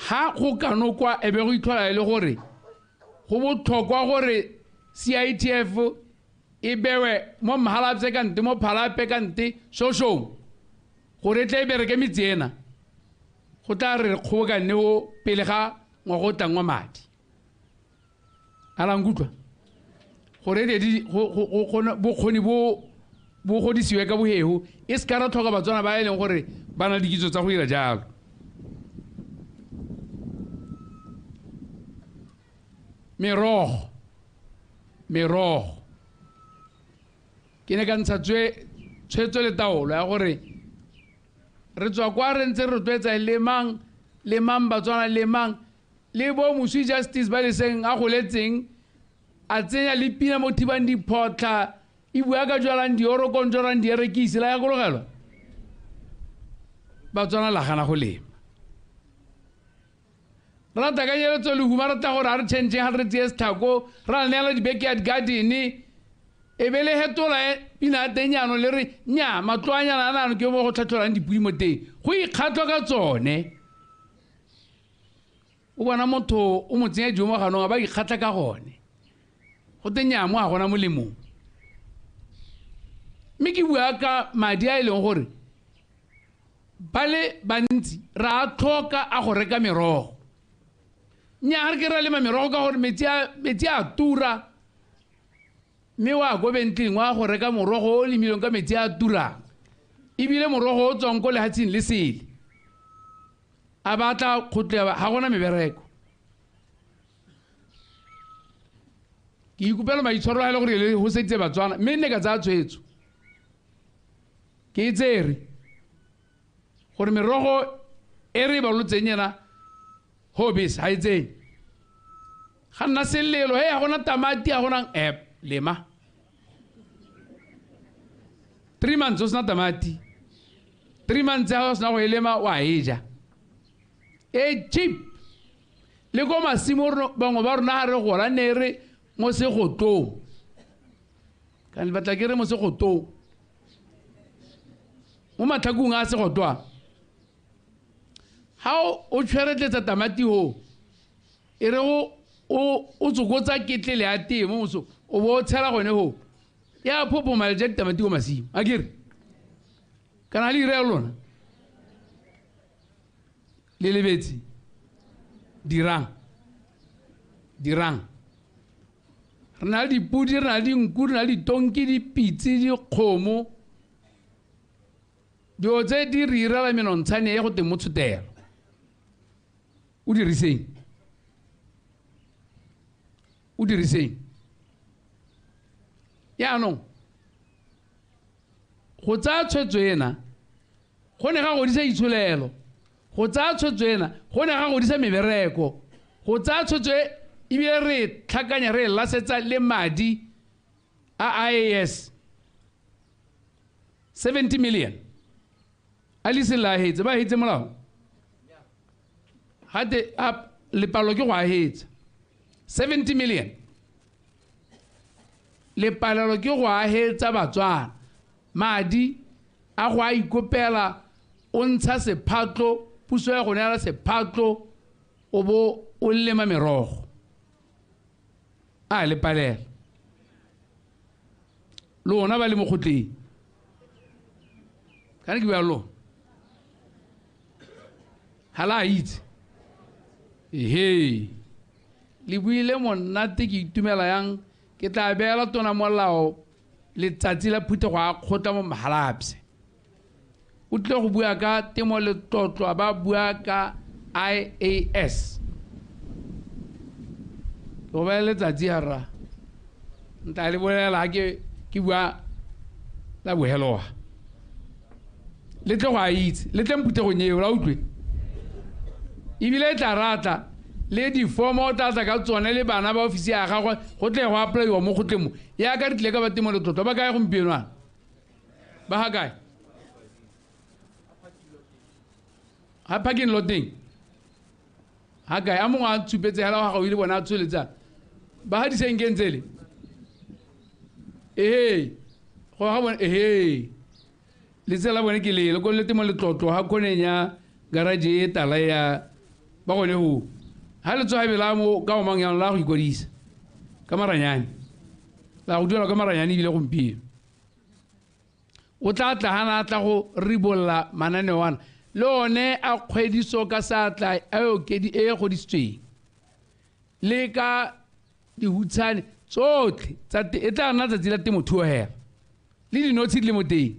Ha go kanokwa e be go itlhola e le gore go botlhokwa gore CITF e bewe mo Mhalapye ka nte mo Phalape ka nte Shoshong gore e tle e bereke metsi ena go tla re kgobokane o pele ga ngwaga o tlang wa madi. A la nkutlwa gore bokgoni bo godisiwe ka bohego e se ka ra tlhoka Batswana ba e leng gore ba na le dikitso tsa go dira jalo. Merogo ke ne ka ntsha tshwetso le taolo ya gore re tswa kwa re ntse re rotloetsa lemang lemang Batswana lemang le bo Moswi Justice ba leseng a goletseng a tsenya le pina mo thibang diphotlha e bua ka jwalang diorokong jwalang dierekisi la yakologelwa Batswana la gana go lema. Re rata ka nyeletso lehuma re tla gore ga re change ga re tseye setlhako ra neela di-backyard garden e be le hetola pina ya teng jaanong le re nnyaa matlo a nyana a naano ke mo go tlhatlholang dipodi mo teng go ikgatlhwa ka tsone. O bona motho o mo tsenya dijo mo ganong a ba ikgatlha ka gone go te nnyaa mo ga gona molemong. Mme ke bua ka madi a e leng gore ba le bantsi re a tlhoka a go reka merogo. Nnyaa ga re ke ra lema merogo ka gore metsi a tura mme wa ko bentleng wa go reka morogo o lemileng ka metsi a turang ebile morogo o tswang ko lefatsheng le sele a batla kgotlela ga gona mebereko. Ke ikopela maitshwaro a e le gore le go seditse Batswana mme nne ka tsaya tshwetso ke e tsere gore merogo e re e balotseng ena hobbies ga e tsene ga nna selelo he ga gona tamati ga gona app lema 3 months o sena tamati 3 months ga o sena go e lema wa e ja e cheap. Le ko masimo bangwe ba rona ga re gola ne re mo segotong ka le batla ke re mo segotong mo matlhakong a segotwa ga o tshweretletsa tamati ho e re o tsokotsa ketlele ya tee mo moso o bo o tshela gone ho ya phophoma le ja ditamati ko masimo a kere kana le ire lona le lebetse dirang re na le dipodi re na le dinku re na le ditonki dipitse dikgomo dilo tse di re irela menontshane e go teng mo tshotelo o diriseng yaanong go tsaya tshwetso ena go ne ga godisa itsholelo go tsaya tshwetso ena go ne ga godisa mebereko go tsaya tshwetso e ebile re tlhakanya re lasetsa le madi a IAS 70 million a le se la hetse ba hetse molao gate a lepalo ke go a hetsa 70 million. Le palelwa ke go agetsa Batswana madi a go a ikopela, o ntsha sephatlo, puso ya go neela sephatlo, o bo o lema merogo. A le palela lona ba le mo kgotleng, kana ke bua lona ga la itse. Ehe, le buile monate, ke itumela yang. Ke tla beela tona molao letsatsi la phuthego a kgotla mo Mahalapye. O tlile go bua ka temo letlotlo, ba bua ka IAS. Ke go beela letsatsi ya rra, ntla le bolela ke bua la boheloga. Le tle go a itse, le tle mphuthegong eo, la utlwe. Ebile e tla rata le difomo o tla tla ka tsone le bana ba ofisi ya gagwe go tle go apply-iwa mo kgotleng mo. Yaka re tlile ka ba temo letlotlo, ba kae gompieno ana? Ba ga kae? Ga parking lot-eng? Ga kae? A mongwe a tshupetse hela wa gago ile bona a tsholetsa. Ba ga disenkeng tsele? Ehe, go ga bone, ehe. Letsela la bone ke le, le temo letlotlo ga khoneng ya garage e tala ya ba gone ho. Ha le tsoga bela mo ka o mang yang la go ikwadisa ka maranyane, la go duela ka maranyane ebile gompieno. O tla tla hana tla go ribolla mananeo ana le one a kgwediso ka satla a okedi e godisitsweng le ka dihutshane tsotlhe tsa e tla nna tsatsi la temothuo hela le dinotshi di le mo teng.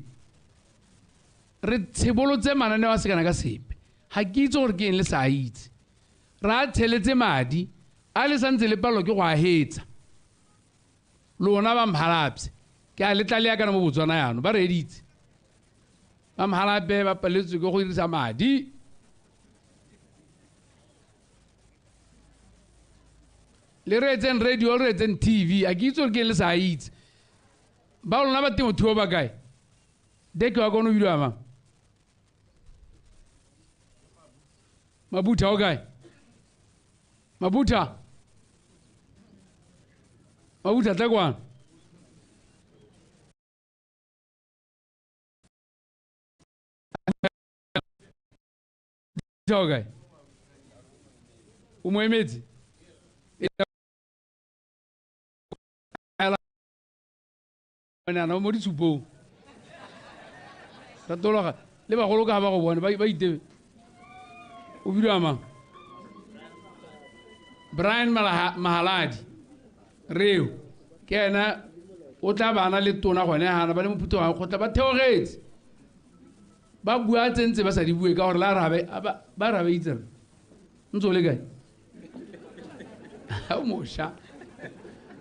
Re tshebolotse mananeo a sekana ka sepe, ga ke itse gore ke eng le sa itse. Ra tsheletse madi a le santse le palelwa ke go a hetsa. Lona ba Mahalapye, ke a le tla le yakana mo Botswana jaanong, ba reeditse. Ba Mahalapye ba paletswe ke go dirisa madi. Le reetseng radio, le reetseng TV, a ke itse gore ke eng le sa itse. Ba lona ba temothuo ba kae? Deke wa kono o bidiwa mang? Mabutha o kae? Mabutha, Mabutha tla kwano. O kae? O mo emetse? Mo ditshupong. Tatologa le bagolo ka ba go bone ba itebe. O bidiwa mang? Brian Mahaladi reo ke ena o tla bana le tona gone hana ba le mo phuthegong kgotla ba theogetse ba bua tsentse ba sa di bue ka gore la rabe ba rabe itse re ntse o le kae ha o mosha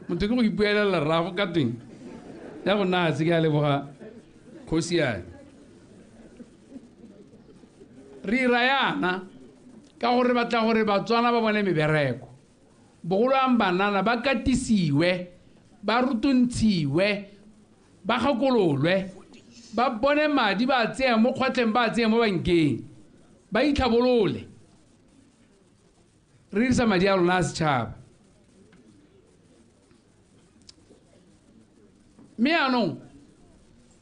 motho ke go ipuelela rrago ka teng ya go nna se ke a leboga kgosi ya re ira yana ka gore batla gore Batswana ba bone mebereko bogolo ang banana ba katisiwe ba rutuntshiwe ba gakololwe ba bone madi ba tseye mo kgwatleng ba tseye mo bankeng ba itlhabolole re dirisa madi a lona a setšhaba. Mme yaanong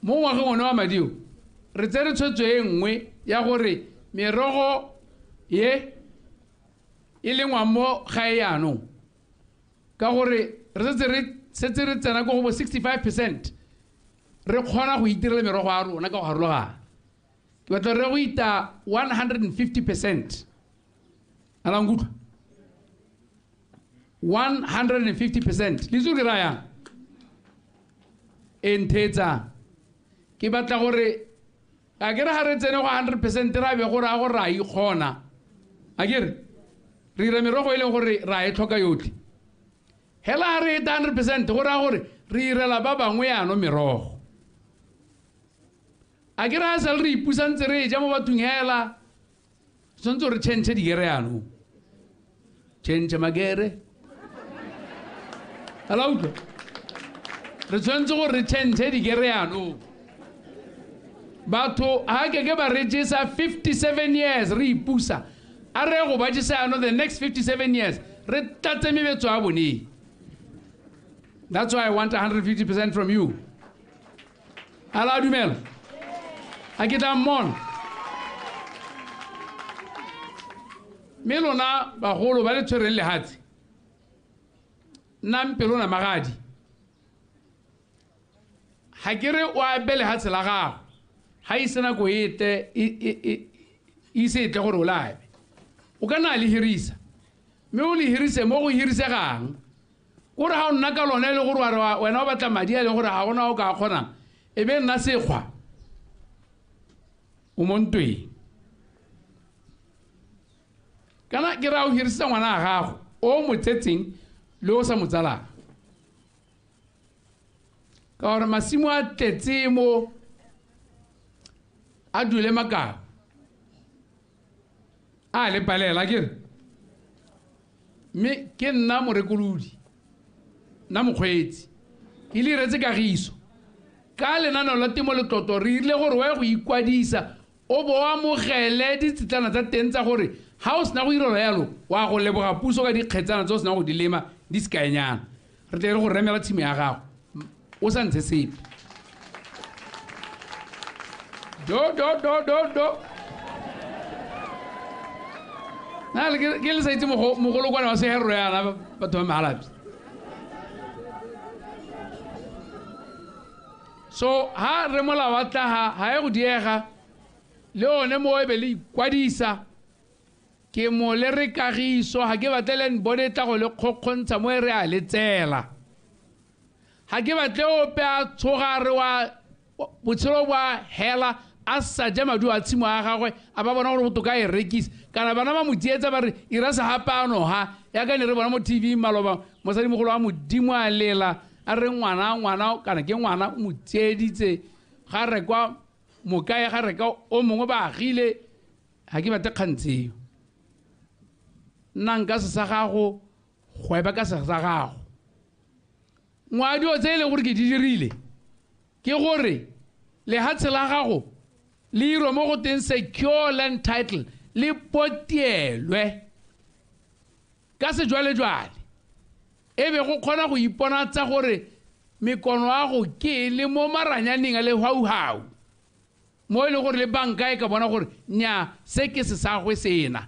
mo ngwageng one wa madi o re tsere tshwetso e nngwe ya gore merogo ye e lengwang mo gae yaanong ka gore re setse re tsena ko go bo 65% re kgona go itirela merogo ya rona ka go harologana. Ke batla re go ita 150%. A la nkutlwa? 150%. Le itse gore ke raya yang? E ntheetsang. Ke batla gore a ke re ga re tsene go 100% ra be go raya gore ra ikgona. A ke re re dira merogo e leng gore ra e tlhoka yotlhe. Hela ga re eta 100% go raya gore re irela ba bangwe yaanong merogo. A ke re ga sale re ipusa ntse re e ja mo bathong hela, tshwanetse re change digere yaanong. Change magere. A la utlwa? Re tshwanetse gore re change digere yaanong. Batho ga ke ke ba re jesa 57 years re ipusa. A re go ba jesa yaanong the next 57 years. Re tlatse mebetso ya bone. That's why I want 150% from you. A la dumela? A ke tla mmona. Mme lona bagolo ba le tshwereng lehatshe, nnang pelo namagadi. Ga ke re o abe lehatshe la gago, ga ise nako e tle ise e tle gore o le abe. O ka nna le hirisa, mme o le hirise mo go hirisegang. Kore ga o nna ka lone e le gore wa re wena o batla madi a e leng gore ga gona o ka kgonang, e be nna sekgwa o mo ntweng. Kana ke ra o hirisa ngwana a gago o mo tsetseng le o sa mo tsalang, ka gore masimo a tletse mo a dule makao a le palela ke re. Mme ke nna morekolodi, nna mokgweetsi, ke le iretse kagiso ka lenaneo la Temo Letlotlo. Re rile gore wa go ikwadisa o bo o amogele ditsetlana tsa teng tsa gore ga o sena go irela yalo wa go leboga puso ka dikgetsana tse o sena go di lema di sekaenyana. Re tle re go remela tshimo ya gago o sa ntshe sepe. Do do do do do. Nna ke le sa itse mogolokwane wa seherro yana batho ba Mahalapye. So ha re molao wa tla ha e go diega le one mo e be le ikwadisa. Ke mo le re kagiso, ga ke batle le bone tla go le kgokgontsha mo e re a le tsela. Ga ke batle ope a tshoga re wa botshelo ba hela a sa ja maduo a tshimo ya gagwe, a ba bona gore botoka e rekisa. Kana bana ba mo tsietsa ba re ira sehapano ha ya ka ne re bona mo TV maloba mosadimogolo wa Modimo a lela a re ngwana ngwana kana ke ngwana o mo tsieditse ga rekwa mokae ga reka o mongwe ba agile. Ga ke batle kgang tseo. Nna nka se sa gago, gweba ka se sa gago. Ngwadio tse e leng gore ke di dirile ke gore lehatshe la gago le irwe mo go teng secure land title, le potielwe ka sejwalejwale, e be go kgona go iponatsa gore mekono ya go ke le mo maranyaneng a lehauhau mo e leng gore le banka e ka bona gore nya se ke se sa gwe sena.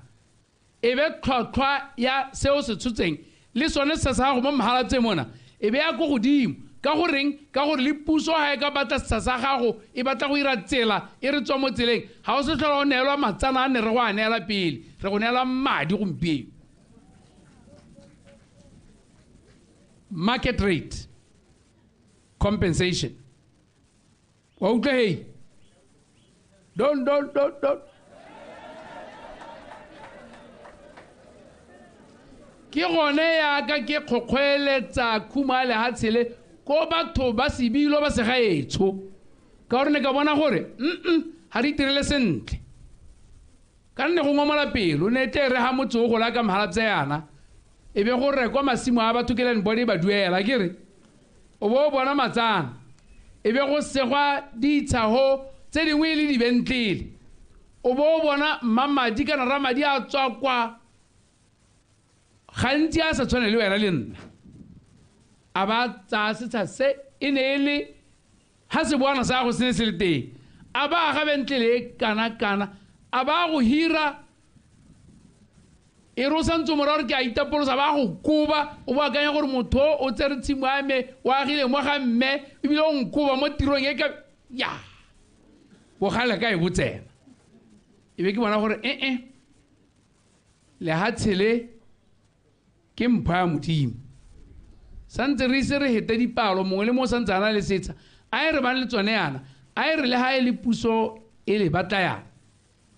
E be tlhwatlhwa ya seo se tshotseng le sone se sa gago mo Mahalapye mona e be ya ko godimo. Ka goreng? Ka gore le puso ga e ka batla setsha sa gago, e batla go ira tsela e re tswa mo tseleng, ga o se tlhola o neelwa matsana a ne re go a neela pele, re go neela madi gompieno. Market rate compensation. Wa utlwa hei? Don't don't don't don't. Ke gone yaka ke kgokgoeletsa khumo ya lehatshe le ko batho ba sebilo ba segaetsho, ka gore ne ka bona gore ga re itirele sentle. Ka nne go ngomola pelo, ne tle re ga motse o gola ka Mahalapye yana e be go rekwa masimo a batho ke land board e ba duela, ke re o bo o bona matsana e be go segwa ditshago tse dingwe e le dibentlele, o bo o bona mmamadi kana ramadi a tswa kwa gantsi a sa tshwane le wena le nna, a ba tsaya setsha se e ne e le ga seboana sa go se ne se le teng, a ba aga bentlele e kana-kana, a ba go hira e re o santse mora gore ke a itapolosa, ba go koba o bo akanya gore motho o tsere tshimo ya me o agile mo ga mme ebile o nkoba mo tirong e ka ya bogale ka e botsena. E be ke bona gore ee lehatshe le ke mpho ya Modimo. Santse re ise re hete dipalo, mongwe le mongwe santse a na le setsha, a e re bang le tsone yana, a e re le ga e le puso e le batla yana,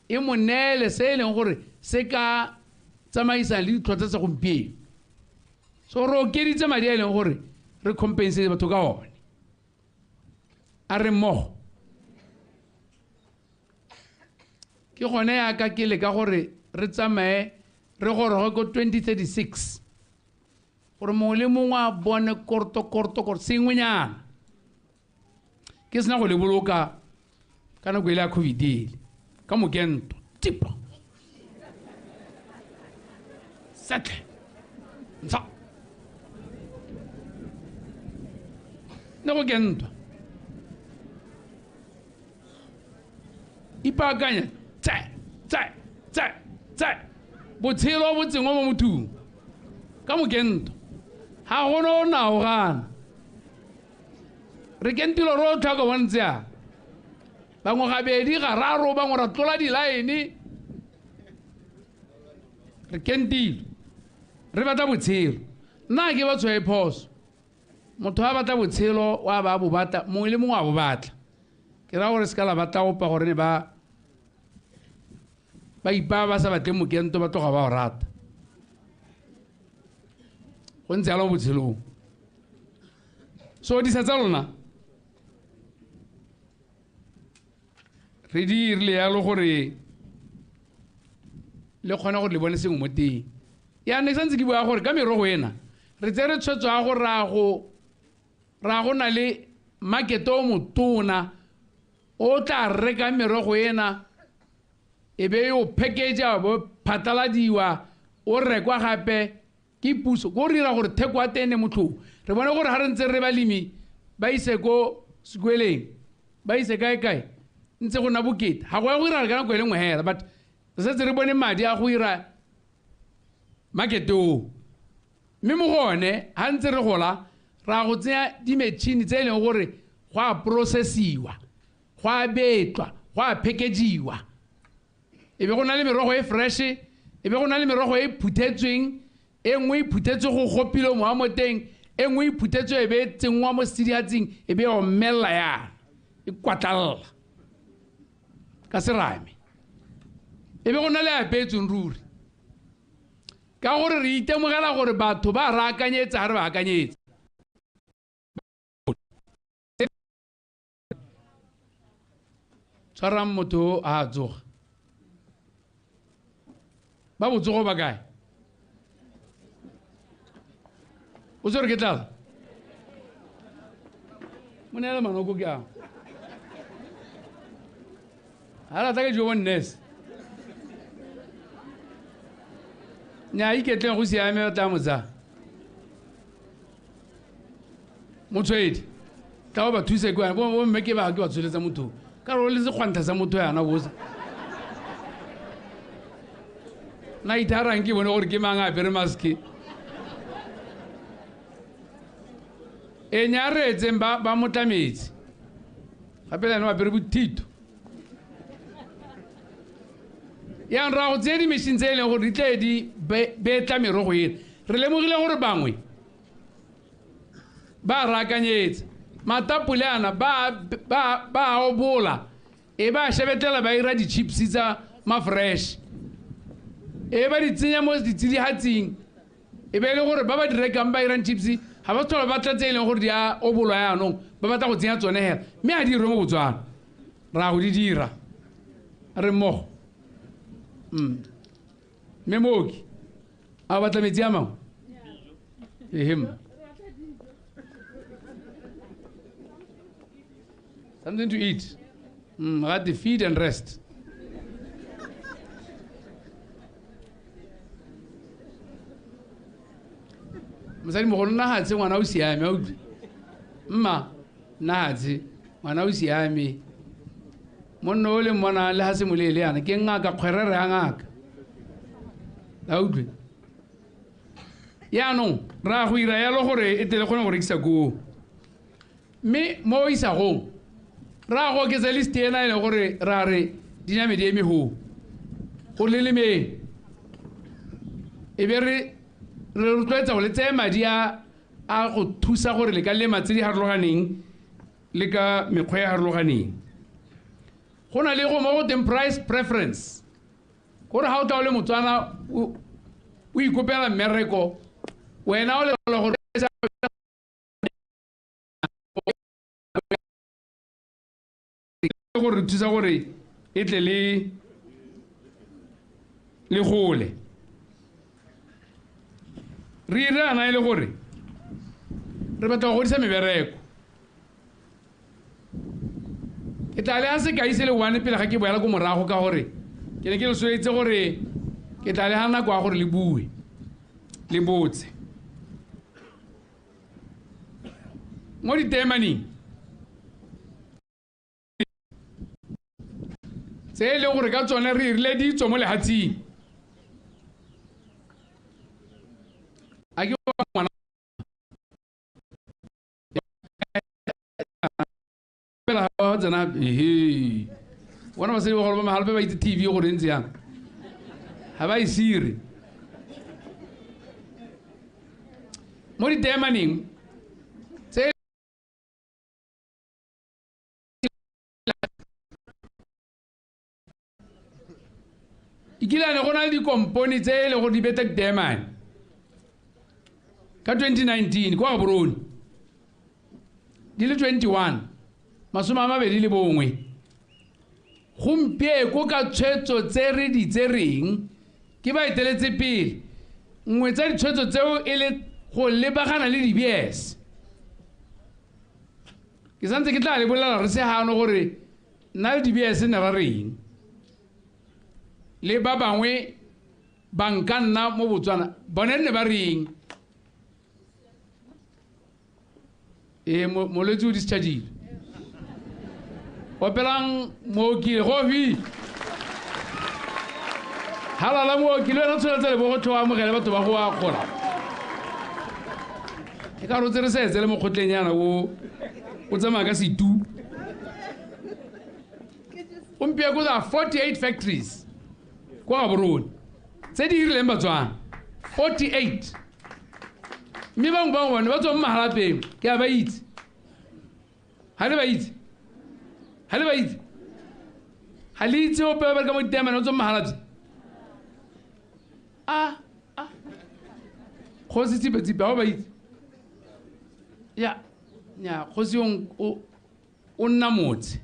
e mo neele se e leng gore se ka tsamaisang le ditlhotlhwa tsa gompieno. So re okeditse madi a e leng gore re compensate batho ka one. A re mmogo. Ke gone yaka ke leka gore re tsamaye re goroge ko 2036 gore mongwe le mongwe a bone korto korto korto sengwenyana. Ke sena go le boloka ka nako e le ya COVID ele ka mokento tipo setle. Ntsha. Ne go kentwa. Ipaakanya tse tse tse tse botshelo bo tsengwa mo mothong ka mokento ga gone o nao gana re kentilo rotlhe ka bontse a bangwe gabedi gararo bangwe ra tlola dilaene re kentile re batla botshelo nna ke ba tshwae phoso motho a batla botshelo wa ba bo batla mongwe le mongwe a bo batla ke ra gore se ka la batla opa gore ne ba ipaa ba sa batle mokento ba tloga ba o rata go ntse jalo mo botshelong so disa tsa lona re di dirile yalo gore le kgone gore le bone sengwe mo teng yaanong ke santse ke bua gore ka merogo ena re tsere tshwetso ya gore ra go na le market o motona o tla reka merogo ena e be yo package bo phatlaladiwa o rekwa gape ke puso ko re dira gore theko ya teng e motlhofo re bone gore ga re ntse re balemi ba ise ko sekweleng ba ise kae kae ntse go nna bokete ga go ya go ira ka nako e le nngwe hela but re setse re bone madi a go ira market oo mme mo go one ga ntse re gola ra go tsenya di-machine tse e leng gore go a processiwa go a betlwa go a packagiwa e be go na le merogo e fresh e be go na le merogo e phuthetsweng e nngwe e phuthetswe go gopile mowa mo teng e nngwe e phuthetswe e be e tsenngwa mo setsidihatsing e be e omelela yana e kwatlalela ka serame e be go na le apeetsweng ruri ka gore re itemogela gore batho ba re akanyetsa ga re ba akanyetse tshwarang motho a tsoga ba botsogo ba kae o tshwere ke tlala mo neele manoko ke ao ga rata ke jo bo nurse nya iketleng go siame o tla mo tsaya motshwedi tla o ba thuse ke bo mme ke ba ke ba tsholetsa motho ka re o le sekgwantlha sa motho yana bosa nna itharang ke bone gore ke mang a apere maske e nya reetseng ba motlametse gape le ene o apere bothito yang ra go tseye di-machine tse e leng gore di tle di betla merogo ena re lemogile gore bangwe ba raakanyetsa matapole ana ba a obola e ba shebetlela ba ira di-chips tsa ma-fresh e ba di tsenya mo ditsidihatsing e be e le gore ba ba di rekang ba irang chips ga ba tlhola ba tla tse e leng gore di a obolwa yaanong ba batla go tsenya tsone hela mme ga di dirwe mo Botswana ra go di dira re mmogo mme mooki a batla metsi a mangwe ehem something to eat gate feed and rest mosadi mogolo nna gatshe ngwana o siame a utlwe mma nna gatshe ngwana o siame monna o le mmona le ga se moleele yana ke ngaka kgwerere ya ngaka a utlwe yaanong ra go ira yalo gore e tle le kgone go rekisa koo mme mo isagong ra go oketsa list ena e leng gore ra re diname di eme goo go le lemeng e be re rotloetsa go le tseye madi a go thusa gore le ka lema tse di harologaneng le ka mekgwa e harologaneng go na le go mo go teng price preference gore ga o tla o le Motswana o ikopela mmereko wena o le gore gore thusa gore e tle le gole re irana e le gore re batla go godisa mebereko ke tla le a sekai se le one pele ga ke boela ko morago ka gore ke ne ke le soletse gore ke tla le ga nako ya gore le bue le botse Mo diteemaneng tse e leng gore ka tsone re irile ditso mo lehatsheng. A ke ngwana pela ga tsena ehe bona basadi bagolo ba Mahalapye ba itse TV gore e ntse yang, ga ba e sire. Mo diteemaneng tse ikilane go na le dikompone tse e le gore di beta diteemane ka 2019 kwa Gaborone di le 21 21. Gompieko ka tshwetso tse re di tsereng ke ba eteletse pele, nngwe tsa ditshwetso tseo e le go lebagana le di-BS. Ke santse ke tla le bolela re se gano gore nna le di-BS ne ra reng le ba bangwe ba nka nna mo Botswana bone nne ba reng. Ee, molwetse o dischargile, opelang mooki gofi halala mooki le wena tsholetse lebogo tlho amogele batho ba go akgola. Ke ka rotse re setse le mokgotleng yana o tsamaya ka setu. Gompieko tsa 48 factories kwa Gaborone tse di hirileng Batswana 48, mme bangwe ba bone ba tswa mo Mahalapeng ke a ba itse. Ga le ba itse, ga le ba itse, ga le itse ope ba bereka mo diteemane o tswa mo Mahalapye. A kgosi Tshipe-Tshipe ga o ba itse ya nya kgosi o nna motse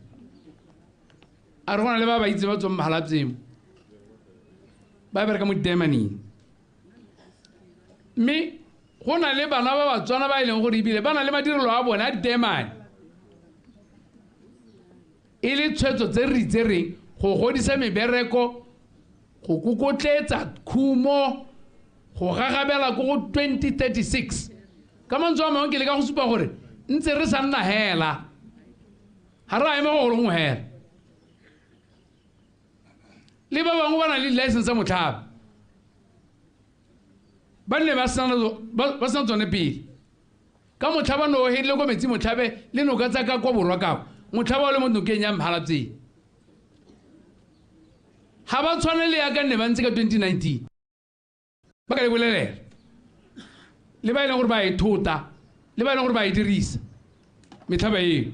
a re go na le ba ba itse ba tswang mo Mahalapyeng ba bereka mo diteemaneng. Mme go na le bana ba Batswana ba e leng gore ebile ba na le madirelo a bone a diteemane, e le tshwetso tse re di tsereng go godisa mebereko, go kokotletsa khumo, go gagabela ko go 2036. Ka mantswe a mangwe ke le ka go supa gore ntse re sa nna hela, ga re a ema go gongwe hela. Le ba bangwe ba na le di-license tsa motlhaba ba nne ba sena tsone pele. Ka motlhaba no o hedile ko metsi motlhabe le noka tsa ka kwa borwa kao motlhaba o le mo nokeng ya Mahalapye. Ga ba tshwane le yaka nne ba ntse ka 2019 ba ka le bolelela le ba e leng gore ba e thota le ba e leng gore ba e dirisa metlhaba eo.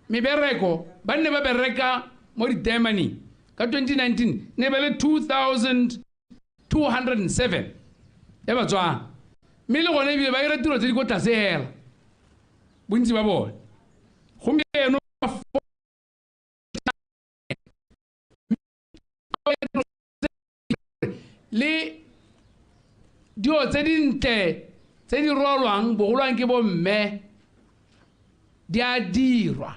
Mebereko ba nne ba bereka mo diteemaneng ka 2019 ne ba le 2207 ya Batswana, mme le gone ebile ba ira tiro tse di ko tlase hela bontsi ba bone. Gompieno le dio tse dintle tse di rwalwang bogolwang ke bomme di a dirwa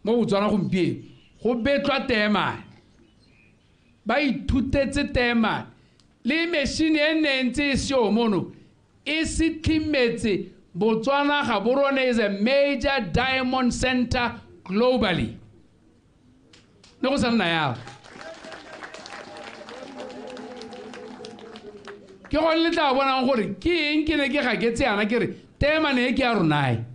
mo Botswana gompieno. Go betlwa teemane, ba ithutetse teemane le mešhini e nne ntse e seo mono e setlhimetse. Botswana Gaborone is a major diamond center globally. Ne go sa nna yalo. Ke gone le tla bonang gore ke eng ke ne ke gaketse yana ke re teemane e ke ya ronae.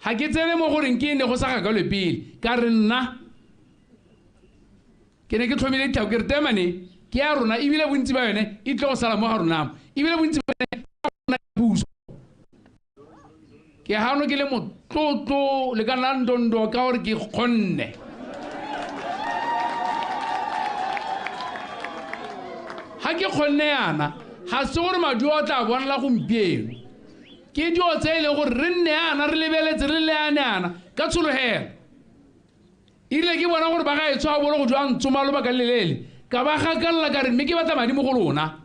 Ga ke tsene mo goreng ke ne go sa gakalwe pele, ka re nna ke ne ke tlhomile ditlhako ke re teemane ke ya rona ebile bontsi ba yone e tle go sala mo ga rona mo, ebile bontsi ba yone ke puso. Ke gano ke le motlotlo le ka nna ndondo ka gore ke kgonne. Ga ke kgonne yana ga se gore maduo a tla bonala gompieno, ke dio tse e leng gore re nne yana re lebeletse re leane yana ka tshologelo. Erile ke bona gore ba gaetsho ga bolo go jwa ntsoma lobaka le lele ka ba gakalela ka re mme ke batla madi mo go lona.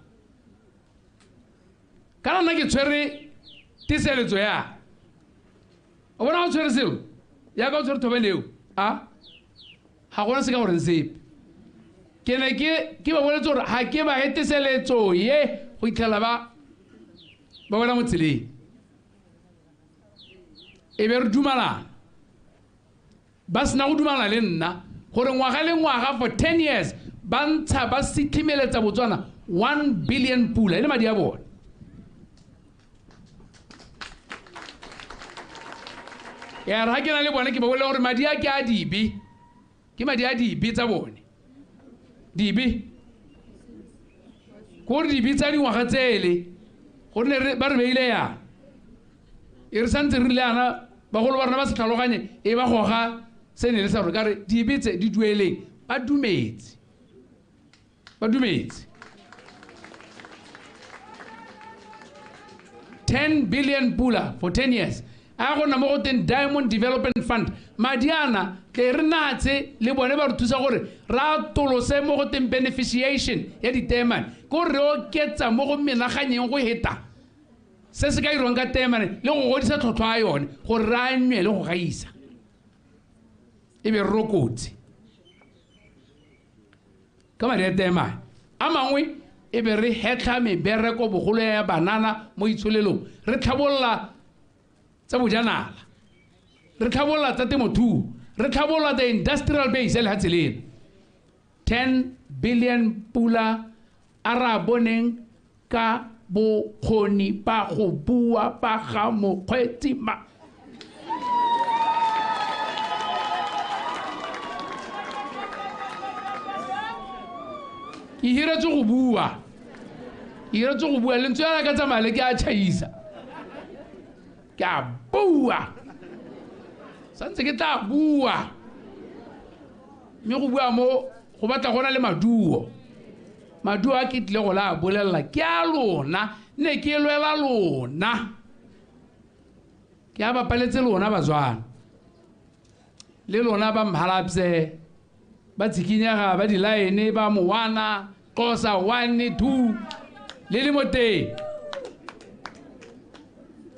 Kana nna ke tshwere teseletso ya o bona o tshwere seo yaka o tshwere thobane eo a ga gona se ka goreng sepe. Ke ne ke ba boletse gore ga ke ba he teseletso ye go itlhela ba wela mo tseleng. E be re dumalana, ba sena go dumalana le nna gore ngwaga le ngwaga for 10 years ba ntsha ba sitlhimeletsa Botswana 1 billion pula e le madi a bone. Ya re ga ke na le bone ke ba bolele gore madi a ke a dibe, ke madi a dibe tsa bone. Dibe kore dibe tsa dingwaga tsele gonne ba re beile yana, e re santse re rile yana bagolo ba rona ba se tlhaloganye e ba goga se ne le sa rona ka re dibe tse di dueleng. Ba dumetse, ba dumetse. 10 billion pula for 10 years. A go nna mo go teng Diamond Development Fund. Madi ana tle re natse le bone ba re thusa gore re atolose mo go teng beneficiation ya diteemane, ko re oketsa mo go menaganyeng go heta se se ka irwang ka teemane le go godisa tlhotlhwa ya yone gore re a nwe le go gaisa, e be re rokotse ka madi a teemane. A mangwe e be re hetlha mebereko bogolo ya banana mo itsholelong, re tlhabolola tsa bojanala, re tlhabolola tsa temothuo, re tlhabolola the industrial base ya lefatshe leno. 10 billion pula a re a boneng ka bokgoni ba go bua ba ga mokgweetsi ma. Ke hiretse go bua, ke hiretse go bua, lentswe la ka tsamaya le ke a tšhaisa, ke a bua, santse ke tla bua. Mme go bua mo go batla go na le maduo. Maduo a ke tlile go la bolelela ke a lona, ne ke lwela lona, ke a bapaletse lona Batswana, le lona ba Mhalapye, ba Tsikinyega, ba dilaene, ba Mowana, Xhosa 1 2 le le mo teng,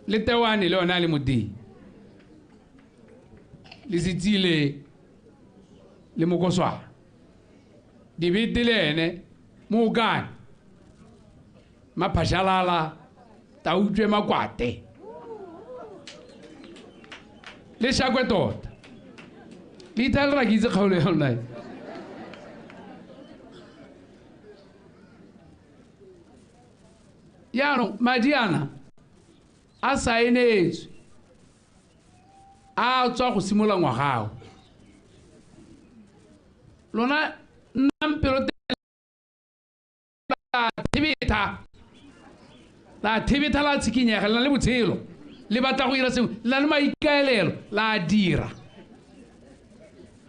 le Tewane le yona le mo teng, le Setsile le Mokoswana, Dibete le ene Mookane, Maphashalala, Tautswe Makwate le Shakwe tota. Le ithalela ke itse kgaolo ya lona e. Jaanong madi ana a saenetswe, a tswa go simolola ngwagao. Lona nnang pelo la thebetha, la tshikinyega, le na le botshelo, le batla go dira sengwe, le na le maikaelelo, la dira.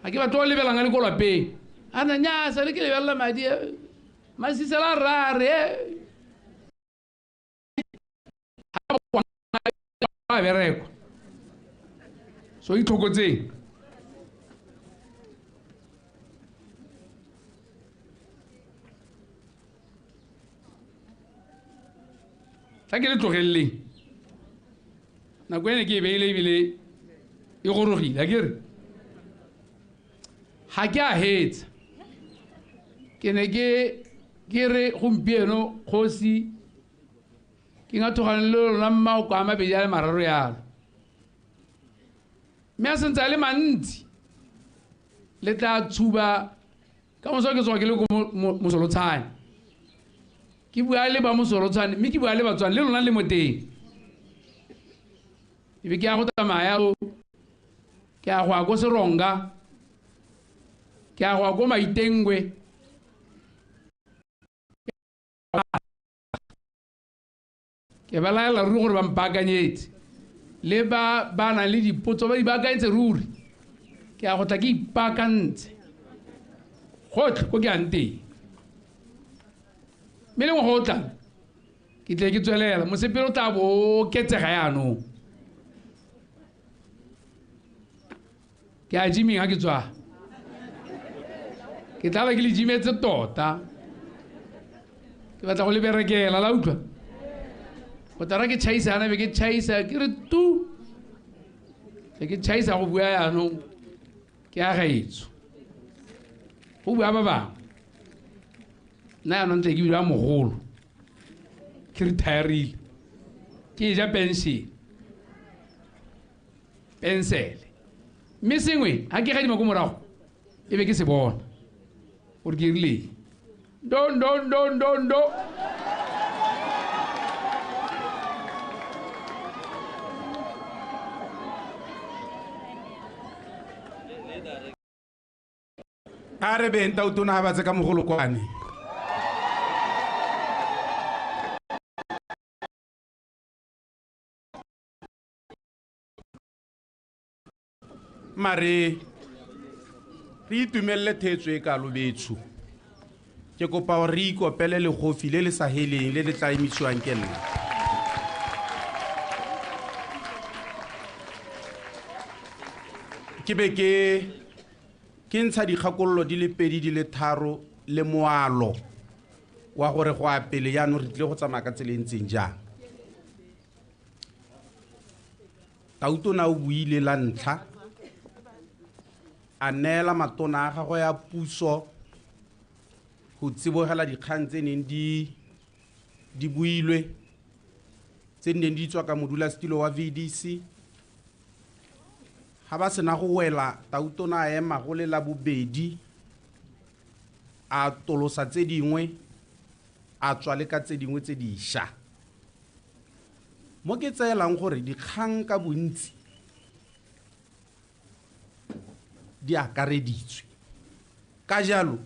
Ga ke batlo lebelang a le ko lapeng, a na nya sa le ke lebelela madi masisela rare a berekwa. So itlhokotseng. Tla ke le tlogeleleng, nako ene ke e beile ebile e gorogile, a ke re ga ke a hetsa. Ke ne ke re gompieno kgosi ke ngathogane le lona mmaoko a mabedi a le mararo yalo, mme a sentse a le mantsi le tla tshuba ka moso. Ke tsoga ke le ko Mosolotshane, ke bua le ba Mosolotshane, mme ke bua le Batswana le lona le mo teng. E be ke ya go tsamaya, ke ya go ya ko Seronga, ke ya go ya ko Maitengwe, ke ba laela ruri gore ba mpaakanyetse, le ba ba nang le dipotso ba di baakanyetse ruri. Ke ya go tla ke ipaakantse gotlhe ko ke yang teng, mme le ngwaga o tlang ke tle ke tswelela. Mosepele o tla bo oketsega yaanong. Ke a gyming ga ke tswa, ke tla ba ke le gymetse tota, ke batla go le berekela la utlwa. Go tla ra ke tšhaisana, be ke tšhaisa ke re tu, be ke tšhaisa go bua yaanong ke a gaetsho, go bua ba bangwe. Nna yaanong tle ke bua mogolo. Ke retirile. Ke ja pension. Pensele. Mme sengwe ga ke gadima ko morago e be ke se bona gore ke rile ndo ndo ndo ndo ndo. A re beng tautona ga ba tse ka mogolokwane. Mare re itumelele theetso e kalo betsho. Ke kopa gore re ikopele legofi le le sa heleng le le tla emisiwang ke nna. Ke be ke ntsha dikgakololo di le pedi di le tharo le moalo wa gore go a pele jaanong re tlile go tsamaya ka tsela e ntseng jang. Tautona o buile la ntlha a neela matona a gagwe ya puso go tsibogela dikgang tse neng di builwe tse neng di tswa ka modulasetilo wa VDC. Ga ba sena go wela tautona a ema go le la bobedi a tolosa tse dingwe a tswa le ka tse dingwe tse dišwa. Mo ke tseelang gore dikgang ka bontsi di akareditswe. Ka jalo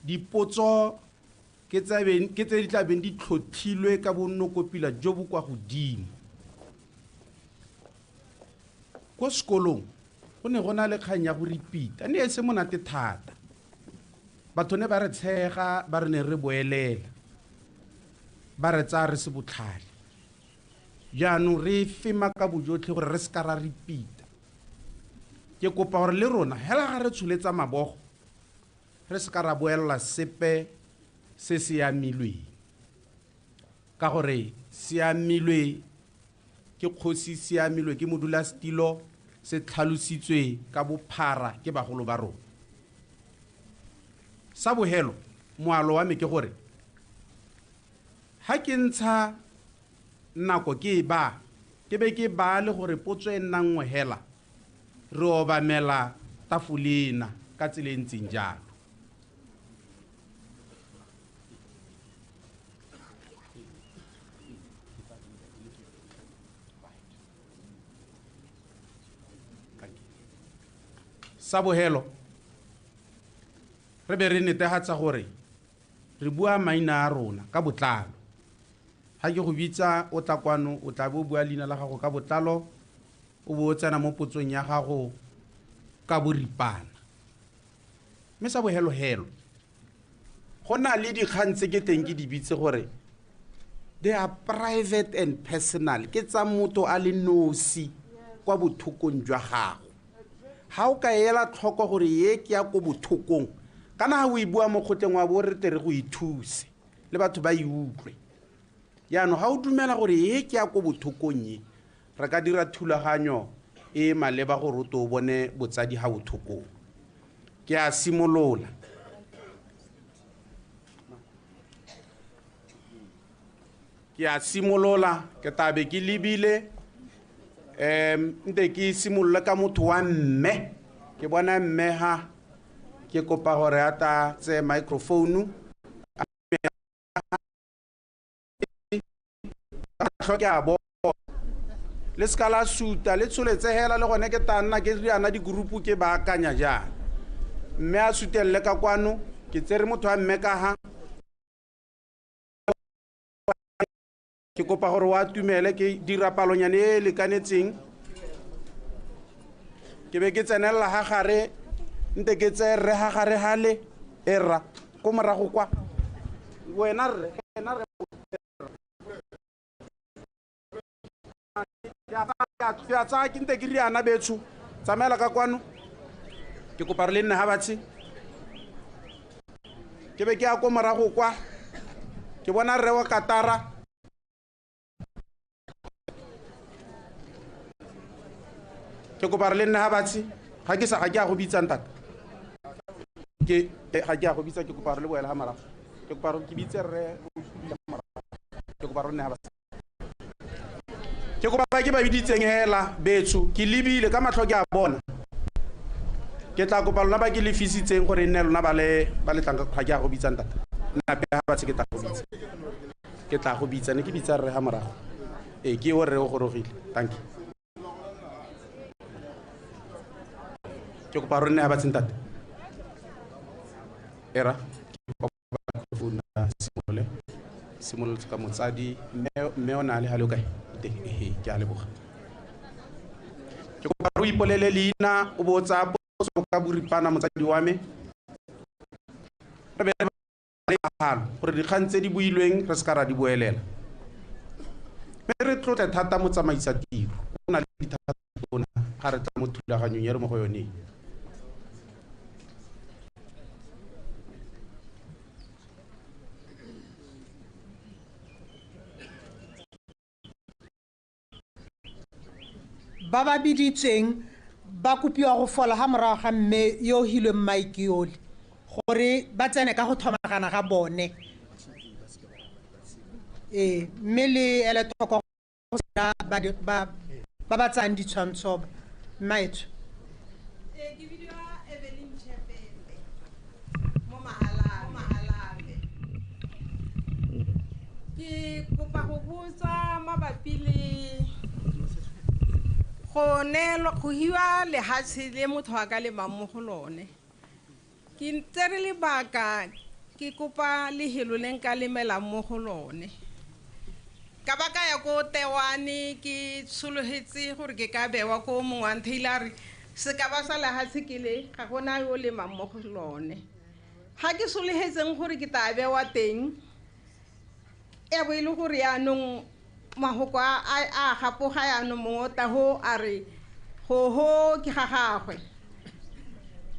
dipotso ke tse di tla beng di tlhotlhilwe ka bonnokopila jo bo kwa godimo. Ko sekolong go ne go na le kgang ya go repeat-a, ne e se monate thata. Batho ne ba re tshega, ba re ne re boelela, ba re tsaya re se botlhale. Jaanong re fema ka bojotlhe gore re seka ra repeat-a. Ke kopa gore le rona hela ga re tsholetsa mabogo re seka ra boelela sepe se se amilweng, ka gore se amilwe ke kgosi, se amilwe ke modulasetilo, se tlhalositswe ka bophara ke bagolo ba rona. Sa bohelo moalo wa me ke gore ha ke ntsha nako ke e ba ke be ke ba le gore potso e nna nngwe hela re obamela tafole ena ka tsela e ntseng jalo. Sa bohelo re be re netefatsa gore re bua maina a rona ka botlalo. Ha ke go bitsa o tla kwano o tla bo bua leina la gago ka botlalo, o bo o tsena mo potsong ya gago ka boripana. Mme sa bohelohelo go na le dikgang tse ke teng ke di bitse gore they are private and personal, ke tsa motho a le nosi kwa bothokong jwa gago. Ha o ka ela tlhoko gore ye ke ya ko bothokong, kana ha o e bua mo kgotleng wa bo re tle re go ithuse le batho ba e utlwe. Jaanong ha o dumela gore ye ke ya ko bothokong ye, re ka dira thulaganyo e maleba gore o to o bone botsadi ha bothokong. Ke a simolola. Ke a simolola, ke tla be ke lebile nte ke simolola ka motho wa mme. Ke bona mme ha ke kopa gore a ta tse microphone tlhoke a bo le seka la suta le tsholetse hela le gone ke tla nna ke riana di-group ke baakanya jang. Mme a sutelele ka kwano, ke tsere motho wa mme ka ha ke kopa gore wa tumele ke dira palonyane e lekanetseng. Ke be ke tsenelela ha gare nte ke tseye rre ha gare hale e rra ko morago kwa wena rre, wena rre. Ke a tsaya ke nte ke riana betsho, tsamaela ka kwano. Ke kopa re le nne ha batshe. Ke be ke ya ko morago kwa ke bona rre wa Katara. Ke kopa re le nne ha batshe. Ga ke sa ga ke a go bitsa ntate. Ke ga ke a go bitsa, ke kopa re le boela ha morago. Ke kopa re ke bitse rre morago. Ke kopa Kopa re nne ha ba ke kopa ba ke ba biditseng hela betsho, ke lebile ka matlho ke a bona. Ke tla kopa lona ba ke lefisitseng gore e nne lona ba le ba le tlang ka ke a go bitsa ntate. Nna pe ha ba se ke tla go bitsa. Ke tla go bitsa ne ke bitsa rre ha morago. Ee, ke o rre o gorogile. Thank you. Ke kopa re nne ha ba tse ntate. Era ke kopa microphone simolole. Simolole ka motsadi mme o na le ha le kae? Teng ehe, ke a leboga. Ke kopa re o ipolele leina o bo tsa potso ka boripana motsadi wa me. Re be re halo gore dikgang tse di builweng re se ka ra di boelela. Mme re tlotle thata motsamaisa tiro. O na le dithata tona ga re tla mo thulaganyong e re mo go yone. Ba ba biditsweng ba kopiwa go fola ga morago ga mme yo o hilweng mike yole gore ba tsene ka go thomagana ga bone. Ee, mme le ele tlhoko go sena ba ba tsayang ditshwantsho ba. Mmaetsho. Ke bidiwa Evelyn Chepepe mo Mahalapye. Ke kopa go botsa mabapi le go neelwa go hiwa lehatshe le motho a ka lemang mo go lone. Ke tsere lebaka ke kopa lehelo le nka lemelang mo go lone. Ka ba ka ya ko Tewane ke tshologetse gore ke ka bewa ko mongwe wa ntheile a re se ka ba sa lehatshe ke le ga gona yo lemang mo go lone. Ga ke sologetseng gore ke tla bewa teng e bo e le gore yaanong mahoko a gapoga yaanong mongwe o tla ho a re go ho ke ga gagwe.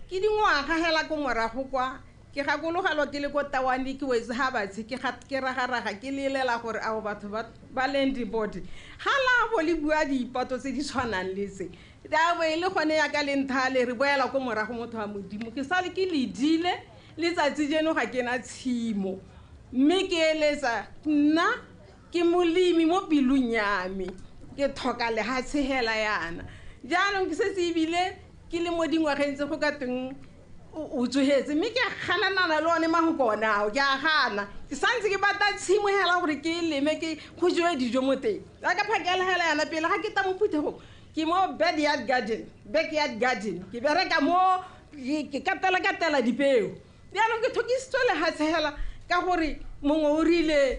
Ke dingwaga hela ko morago kwa ke gakologelwa ke le ko Tawane ke wetse ga batshe ke ragaraga ke lelela gore ao batho ba land board ga la bo le bua diipato tse di tshwanang le tse. A bo e le gone yaka le nthale re boela ko morago motho wa Modimo. Ke sale ke ledile letsatsi jeno ga ke na tshimo. Mme ke eletsa nna ke molemi mo pelong ya me ke tlhoka lehatshe hela yana. Jaanong ke setse ebile ke le mo dingwageng tse go ka teng o tsogetse mme ke gananana le one mahoko one ao ke a gana. Ke santse ke batla tshimo hela gore ke leme ke go jewe dijo mo teng. Jaaka phakela hela yana pele ga ke tla mo phuthegong ke mo backyard garden ke bereka mo ke katela dipeo. Jaanong ke tlhokisitswe lehatshe hela ka gore mongwe o rile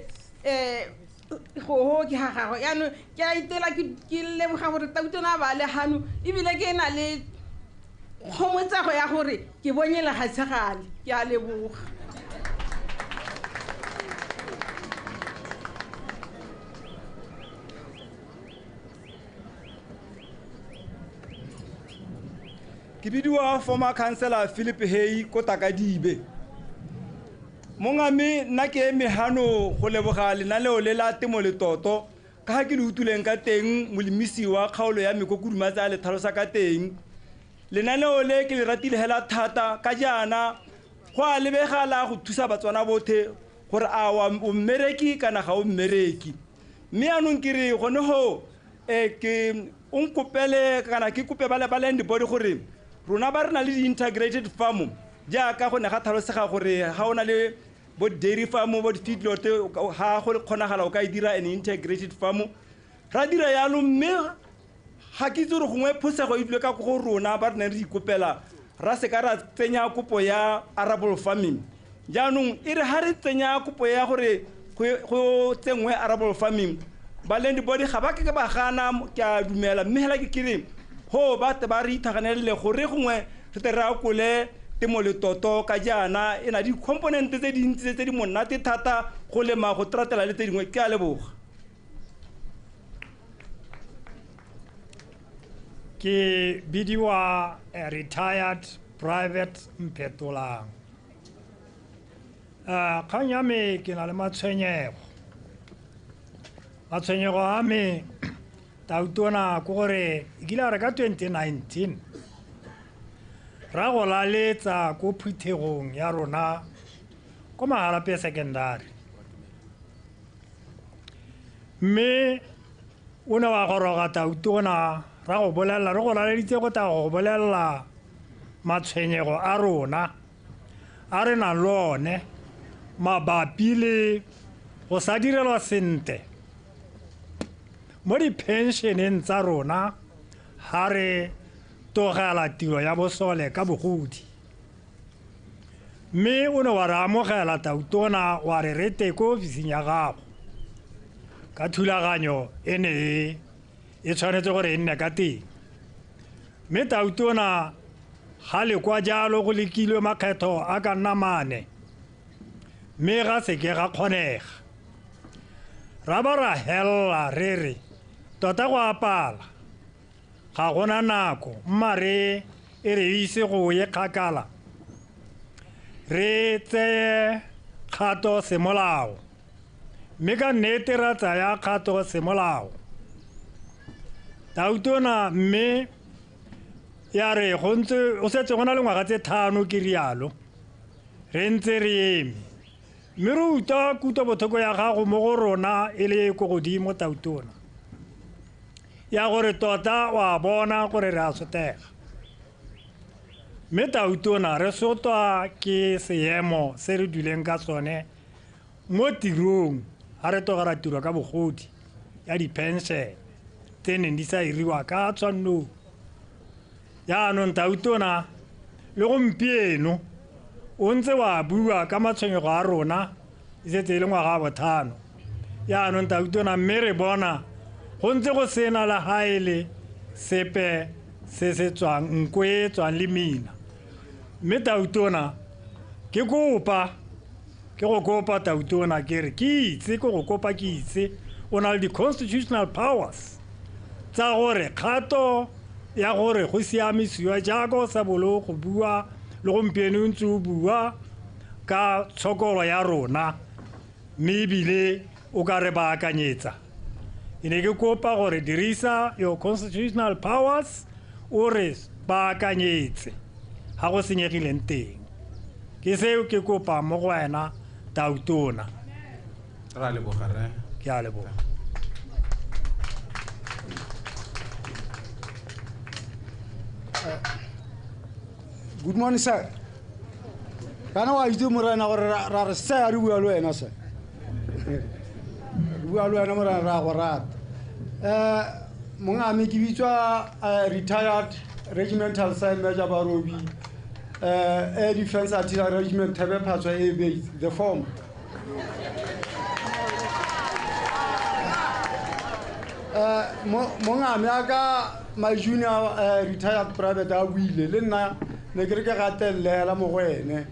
go ho ke ga gagwe. Jaanong ke a itela ke leboga gore Tautona ba le gano ebile ke na le kgomotsego ya gore ke bonye lehatshe gale. Ke a leboga. Ke bidiwa former councillor Philip Hey ko Takadibe. Mongame nna ke eme hano go leboga lenaneo le la temo le toto ka ga ke le utlwileng ka teng molemisi wa kgaolo ya me ko Kudumatse a le tlhalosa ka teng. Lenaneo le ke le ratile hela thata ka jaana go a lebegala go thusa Batswana bothe gore a wa o mmereki kana ga o mmereki. Mme yaanong ke re gone ho ke o nkopele kana ke kope ba le land board gore rona ba re na le di-integrated farm jaaka go ne ga tlhalosega gore ga o na le bo dairy farm bo di-feedlot ga go kgonagala o ka e dira an integrated farm. Ra dira yalo mme ga ke itse gore gongwe phosego e dule ka go rona ba re neng re ikopela ra se ka ra tsenya kopo ya arable farming. Jaanong e re ga re tsenya kopo ya gore go tsenngwe arable farming ba land board ga ba ke ba gana ke a dumela mme hela ke kere ho ba te ba re ithaganelele gore gongwe re tle re akole temo le toto ka jaana e na di-component tse dintsi tse di monate thata go lema go tratela le tse dingwe. Ke a leboga. Ke bidiwa retired private Mphetolang. Kgang ya me ke na le matshwenyego. Matshwenyego a me Tautona ke gore e kile a re ka 2019 ra go laletsa ko phuthegong ya rona ko Mahalapye Secondary. Mme o ne wa goroga Tautona ra go bolelela re go laleditse go tla go bolelela matshwenyego a rona a re nang le one mabapi le go sa direlwa sentle mo dipenšeneng tsa rona ha re tlogela tiro ya bosole ka bogodi. Mme o ne wa re amogela Tautona wa re rete ko ofising ya gago ka thulaganyo e ne e tshwanetse gore e nne ka teng. Mme Tautona ga le kwa jalo go lekilwe makgetho a ka nna mane, mme ga seke ga kgonega. Ra ba ra hella re re tota go apala ga gona nako, mma re e re ise go ye kgakala re tseye kgato semolao. Mme ka nnete ra tsaya kgato semolao Tautona, mme ya re go ntse o setse go na le ngwaga tse 5 ke rialo re ntse re eme, mme re utlwa kutlobotlhoko ya gago mo go rona e le ko godimo Tautona, ya gore tota wa bona gore re a sotega. Mme Tautona re sotwa ke seemo se re duleng ka sone mo tirong ha re tlogela tiro ka bogodi ya dipenšene tse neng di sa iriwa ka tshwanno. Jaanong Tautona le gompieno o ntse wa bua ka matshwenyego a rona e setse e le ngwaga wa 5. Jaanong Tautona mme re bona go ntse go sena le ha e le sepe se se tswang nko e tswang le mina. Mme Tautona ke kopa ke go kopa Tautona ke re ke itse ke go kopa ke itse o na le di-constitutional powers tsa gore kgato ya gore go siamisiwa jaaka o sa bolo go bua le gompieno o ntse o bua ka tshokolo ya rona, mme ebile o ka re baakanyetsa. E ne ke kopa gore dirisa your constitutional powers o re baakanyetse ga go senyegileng teng. Ke seo ke kopa mo go wena Tautona. Ra leboga rre. Ke a leboga. Good morning, sir. Kana wa itse morena gore ra re sir re bua le wena sir. Re bua le wena morena ra go rata. Mongame ke bitswa retired regimental sergeant major Barobi, Air Defense Artillery Regiment Thebe Phatswa A Base, the form. Mongame aka my junior retired private a buile le nna ne ke re ke gatelela mo go ene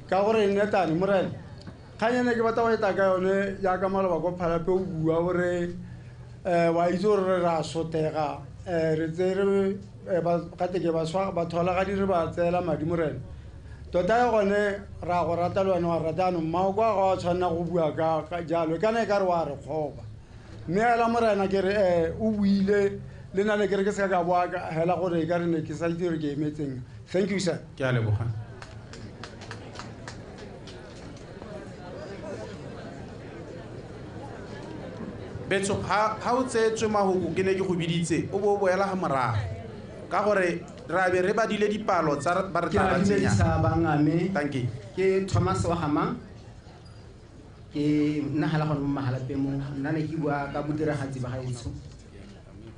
ka gore nne tane morena kgang ene ke batla go eta ka yone jaaka maloba ko Phalape o bua gore wa itse gore re a sotega, re tsere gate ke batholagadi re ba tseela madi morena. Tota ya gone ra go rata le wena wa rata, anong mmao kwa ga wa tshwanela go bua ka jalo kana e ka re wa re kgoba. Mme hela morena ke re o buile le nna ne ke re ke seka ka boa hela gore e ka re ne ke sa itse gore ke emetseng. Thank you, sir. Ke a leboga. Betso ha o tseetswe mahoko ke ne ke go biditse o bo o boela ga morago ka gore ra be re badile dipalo tsa ba re tla ba tsenya. Thank you. Ke Thomas wa Hamang ke nna hala gone mo Mahalapye mo nna ne ke bua ka bodiragatsi ba gaetsho.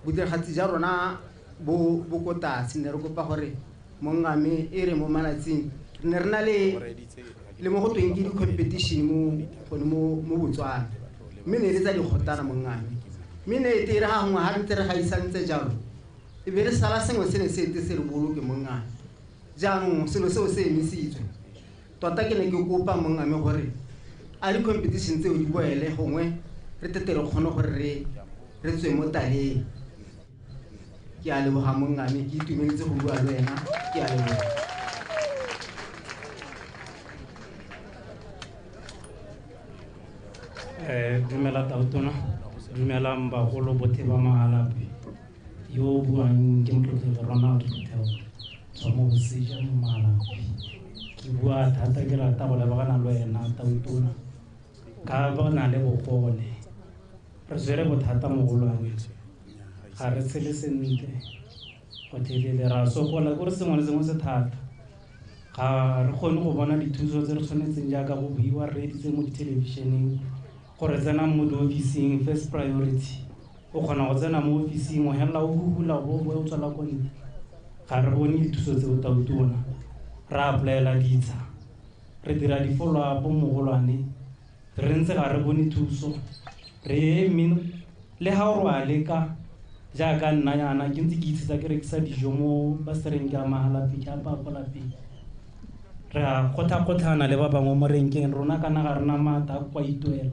Bodiragatsi ja rona bo ko tlase, ne re kopa gore mongame e re mo malatsing re ne re na le mo go tweng ke di-competition mo gone mo Botswana, mme ne re tsa dikgotana mongame. Mme ne e tere ga gongwe ga re ntse re gaisantse jalo e be re sala sengwe se ne se ete se re boloke mongame. Jaanong selo seo se emisitswe. Tota ke ne ke kopa mongame gore a di-competition tseo di boele gongwe re tete re kgone gore re tswe mo taleng. Ke a leboga mongame, ke itumeletse go bua le wena, ke a leboga. Dumela Tautona, dumelang bagolo botlhe ba Mahalapye. Yo o buang ke motlotlegi Ronald Motheo tswa mo Boseja mo Mahalapye. Ke bua thata ke rata go lebagana le wena Tautona ka ba na le bogole. Re tshwere bothata mogolwane, ga re tshele sentle gotlhelele, ra sokola kore sengwe le sengwe se thata. Ga re kgone go bona dithuso tse re tshwanetseng jaaka go buiwa re reeditse mo dithelebišeneng gore tsenang mo diofising first priority. O kgona go tsena mo ofising o helela o huhula o boe o tswela ko ntle. Ga re bone dithuso tseo tautona. Re apply-ela ditsha, re dira di-follow up mogolwane, re ntse ga re bone thuso. Re eme le ga o re wa leka jaaka nna yana ke ntse ke itshetsa ke rekisa dijo mo basereng ke a Mahalapye ke apaya ko lapeng. Re a kgotlha-kgotlhana le ba bangwe mo renkeng, rona kana ga rena maatla a kwa ituela.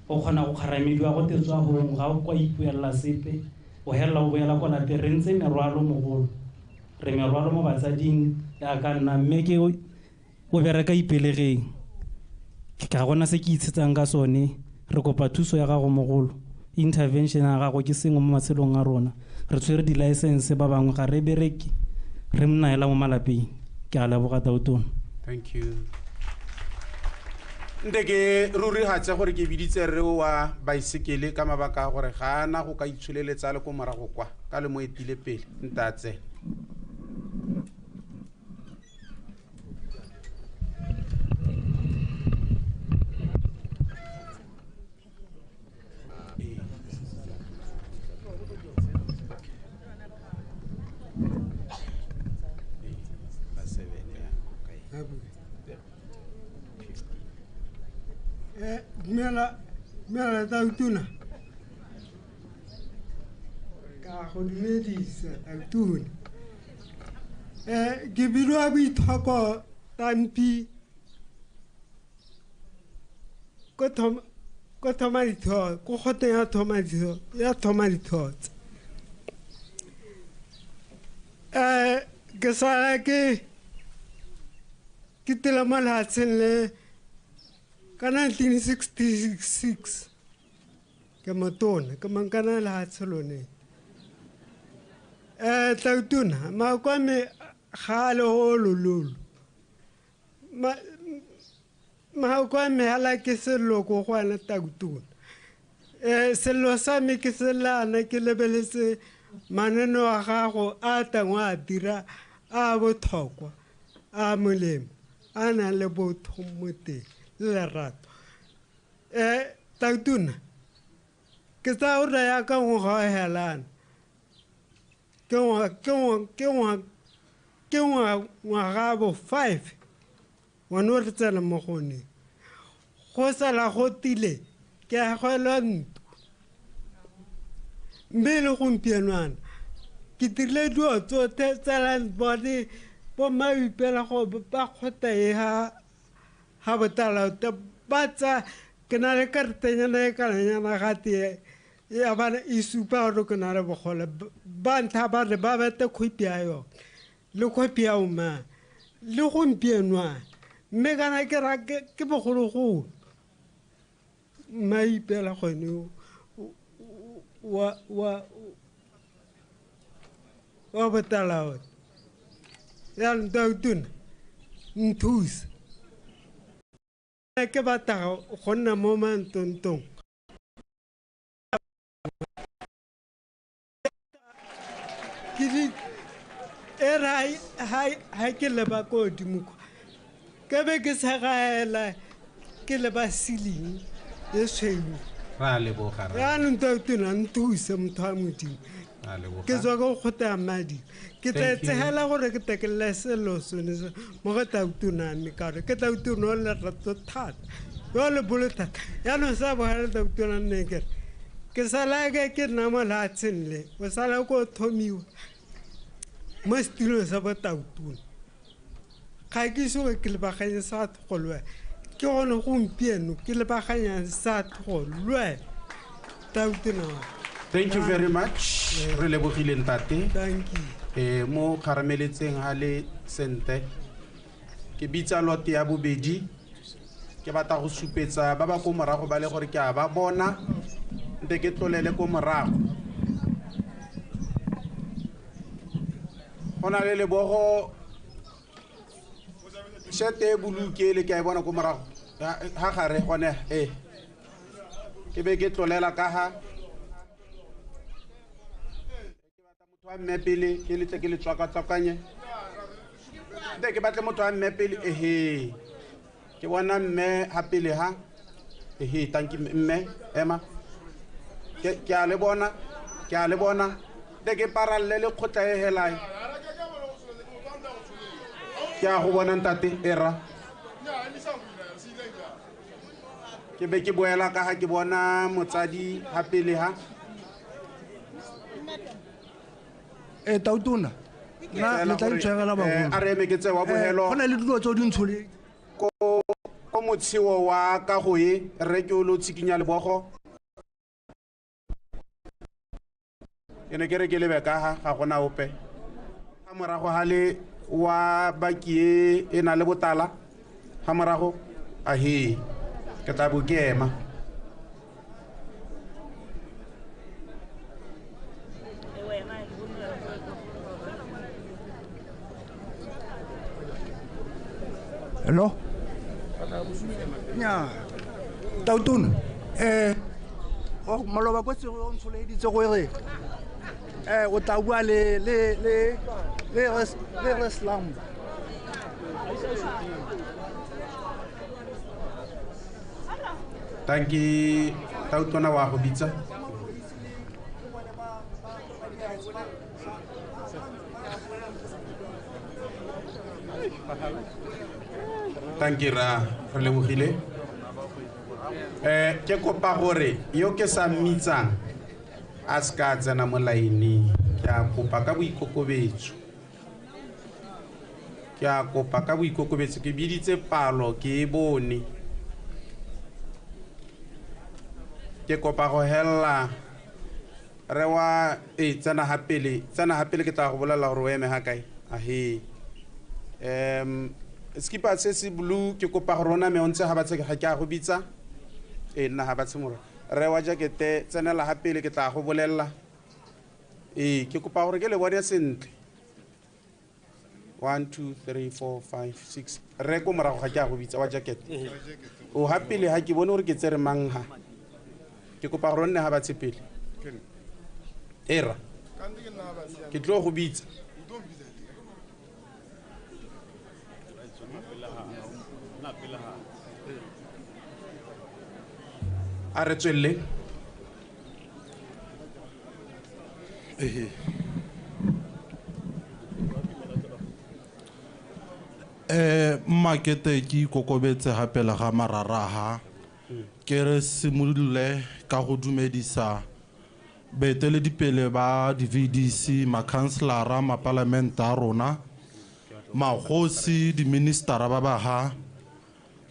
O kgona go kgaramediwa go tetswa gongwe ga o kwa ipuelela sepe, o helela o boela kwa lapeng. Re ntse merwalo mogolo, re merwalo mo batsading jaaka nna, mme ke o bereka Ipelegeng, ga gona se ke itshetsang ka sone. Re kopa thuso ya gago mogolo, intervention ya gago ke sengwe mo matshelong a rona. Re tshwere di-license ba bangwe ga re bereke, re nna hela mo malapeng. Ke a leboga tautona. Thank you. Nte ke rurigatse gore ke biditse rre wa baesekele ka mabaka a gore ga ana go ka itsholeletsa le ko morago kwa ka le mo etile pele ntatse. Dumela tautona, ka go dumedisa tautona. Ke bidiwa Boithoko Tampi ko thoma dithotse, ko kgoteng ya thoma dithotse. Ke sala ke tela mo lefatsheng le ka 1966, ke motona ke mankana lehatshe lone. Tautona makwame ga a le holololo, makwame hala ke sello ko go wena tautona. Sello sa me ke selana ke lebeletse mananeo a gago a tangwe a dira a botlhokwa a molemo a nang le botho mo teng le lerato. Tautona ke tsaya gore ya ka ngwaga wa helana ke ngwaga bo 5 one o re tsena mo go one, go sala go tile ke agelwa ntlo. Mme le gompieno ke dirile dilo tsotlhe tsa landboard bo maipela go ba kgotha e ha botala ba tsa ke na le karetenyana e kananyana ga tee ya bana e supa gore ke na le bogole. Ba ntlha ba re ba bete khopi ya yone le khopi ya omang le gompieno, mme kana ke ra ke bogologolo maipela gone wa botala. Jaanong tautona nthuse, ke batla go nna mo mantontong. Ke e re ha ke leba ko godimo kwa ke be ke segaela ke leba ceiling e tshweu. Ra leboga. Jaanong tautona nthuse motho wa Modimo, ke tswa ko kgotha ya madi, ke tla tsegela gore ke tekelele selo sone se mo go tautona me, ka gore ke tautona o lerato thata yo le bolo thata. Jaanong sa bogale tautona nne kere ke sala ke nna mo lefatsheng le o sala ko thomiwa mo setulong sa botautona, ga ke ise ke lebaganye sa thogolwe, ke gone gompieno ke lebaganyang sa thogolwe tautona. Thank you very much. Re lebogile ntate. Thank you. Mo kgarameletseng ha le sente. Ke bitsa lote ya bobedi. Ke batla go supetsa ba ba ko morago ba le gore ke a ba bona. Nte ke tlolele ko morago. Go na le lebogo shete e boluke le ke a e bona ko morago. Ha gare gone e. Ke be ke tlolela ka ha motho wa mme pele ke letle ke le tswakatswakanye. Nte ke batle motho wa mme pele ehe. Ke bona mme ha pele ha. Ehe, thank you mme ema. Ke a le bona, ke a le bona. Nte ke paralle le kgotla e helae. Ke a go bona ntate era. Ke be ke boela ka ha ke bona motsadi ha pele ha. Tautona nna le tla ntshwarela bagolo. A re eme ke tsewa bohelo. Go na le dilo tse o di ntshole. Ko motsheo wa kago e re ke o lo tshikinya lebogo. Ke ne ke re ke lebe ka ha ga gona ope. Ka morago ha le wa baki e na le botala ha morago ahe ke tla bo ke ema. Hello? Nya. Tautona. Maloba ko tse o ntsholeditse gore o tla bua le le le le le Slam. Thank you Tautona wa go bitsa. Thank you ra re lebogile. Ke kopa gore yo ke sa mmitsang a se ka tsena mo laeneng. Ke a kopa ka boikokobetso. Ke a kopa ka boikokobetso ke biditse palo ke e bone. Ke kopa go hella re wa tsena ha pele ke tla go bolela gore o eme ha kae. Ahe. Skipa se se blue ke kopa gore ona me o ntse ha ba tse ga ke a go bitsa. Nna ha ba tshimora. Re wa jakete tsenela ha pele ke tla go bolella. Ke kopa gore ke le bone sentle. 1 2 3 4 5 6 re ko morago ga ke a go bitsa wa jacket. O ha pele ha ke bone gore ke tsere mang ha. Ke kopa gore nne ha ba tshepele. Era. Ke tlo go bitsa. A re tswelle. Makete ke ikokobetse gape le ga mararaha. Ke re simolole ka go dumedisa baeteledipele ba di-VDC, makhanselara, mapalamente a rona, magosi, di-ministera ba ba ha.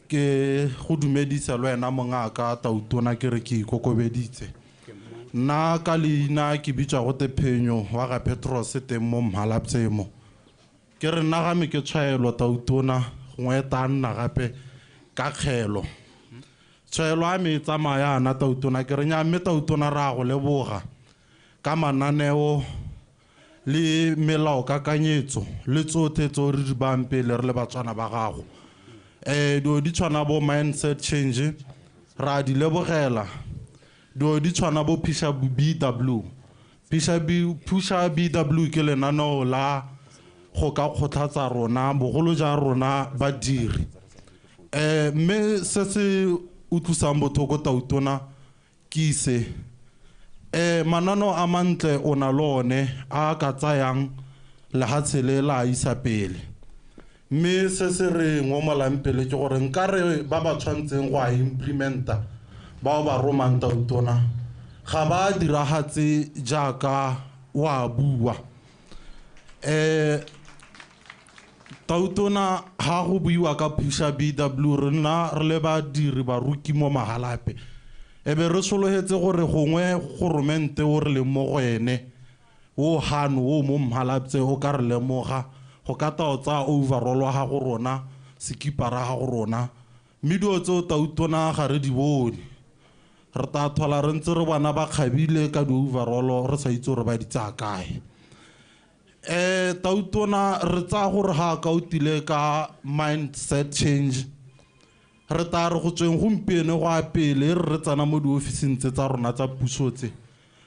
Ke go dumedisa le wena mongaka Tautona ke re ke ikokobeditse. Nna ka leina ke bitswa go te Phenyo wa ga Petros teng mo Mhalapye mo. Ke re nna ga me ke tshwaelo Tautona gongwe ta nna gape ka kgelo. Tshwaelo a me e tsamaya yana Tautona ke re nya mme Tautona re a go leboga ka mananeo le melao kakanyetso le tsotlhe tse re di bayang pele re le Batswana ba gago. Dilo di tshwana bo mindset change ra di lebogela. Dilo di tshwana bo Pusha BW. Pusha BW ke lenaneo la go ka kgothatsa rona bogolo jang rona badiri. Mme se se utlwisang botlhoko Tautona ke se. Mananeo a mantle o na le one a ka tsayang lehatshe le la isa pele. Mme se se re ngomolang pele ke gore nka re ba ba tshwantseng go a implementa bao ba romang Tautona ga ba diragatse jaaka wa bua. Tautona ha go buiwa ka Pusha BW re nna re le badiri baruki mo Mahalapye. E be re sologetse gore gongwe goromente o re leng mo go ene o hano o mo Mhalapye o ka re lemoga go ka ta o tsaya overall wa gago rona sekipara ga go rona. Mme dilo tseo Tautona ga re di bone. Re tla thola re ntse re bona ba kgabile ka di-overall re sa itse gore ba di tsaya kae. Tautona re tsaya gore ga ka o tile ka mindset change Re tla re go tsweng gompieno go a pele re tsena mo diofising tse tsa rona tsa puso tse.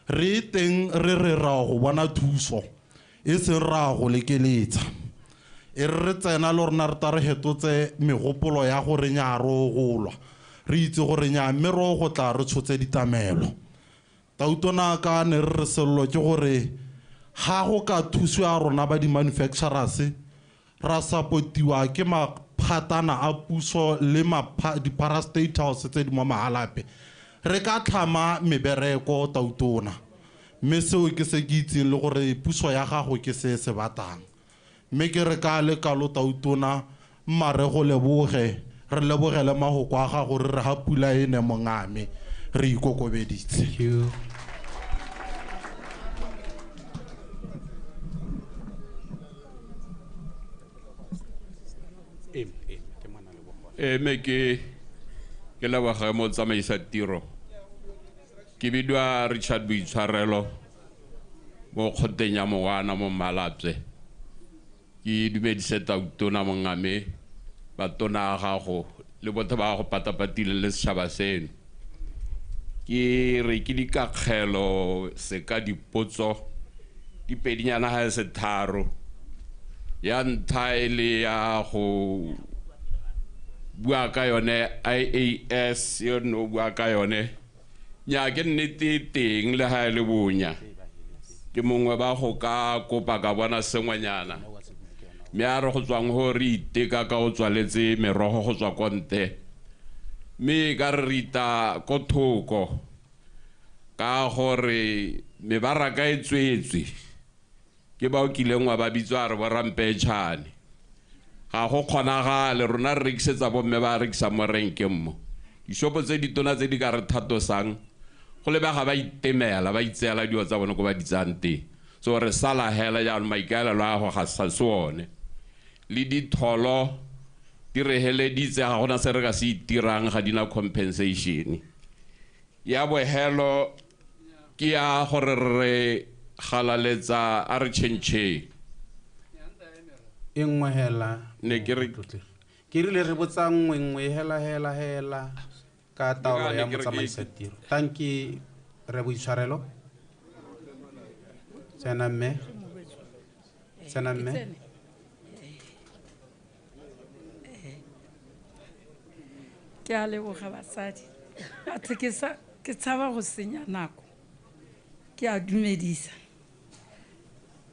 Re teng re re ra go bona thuso e seng ra go lekeletsa. E re tsena le rona re tla re hetotse megopolo ya gore nya re golwa. Re itse gore nya mme re go tla re tshotse ditamelo. Tautona ka ne re sello ke gore ga go ka thuso ya rona ba di-manufacturers ra supportiwa ke maphatana a puso le di-parastatals tse di mo Mahalapye. Re ka tlhama mebereko tautona. Mme seo ke se ke itseng le gore puso ya gago ke se se batlang. Mme ke re ka le kalo tautona mma re go leboge, re lebogele mahoko a gago re re ha pula e ne mongame re ikokobeditse. Thank you. Mme ke leboga mo tsamaisa tiro. Ke bidiwa Richard Boitshwarelo mo kgoteng ya Mowana mo Mmalapye. Ke dumedise tautona mongame, batona a gago le botho ba go patapatile le setšhaba seno. Ke re ke dikakgelo se ka dipotso dipedinyana ga se tharo. Ya ntlha e le ya go bua ka yone IAS yo no bua ka yone. Nya ke nnete teng le ha e le bonya. Ke mongwe ba go ka kopa ka bona sengwenyana. Mme a re go tswang go re iteka ka o tswaletse merogo go tswa ko ntle. Mme ka re rita ko thoko ka gore mebaraka e tswetswe ke ba o kileng wa ba bitswa re bo rampetšhane. Ga go kgonagale rona re rekisetsa bomme ba rekisa mo renkeng mo. Dishopo tse ditona tse di ka re thatosang go lebega ba itemela ba itseela dilo tsa bone ko ba di tsayang teng. So re sala hela jaanong maikaelelo a go ga sa se one. Le ditholo di re heleditse ga gona se re ka se itirang ga di na compensation. Ya bohelo ke ya gore re galaletsa a re tšhentšheng. E nngwe hela ne ke re ke rile re botsa nngwe nngwe hela hela hela ka taolo ya motsamaisa tiro. Thank you re boitshwarelo. Tsena mme. Tsena mme. Ke a leboga basadi. Batho ke tshaba go senya nako. Ke a dumedisa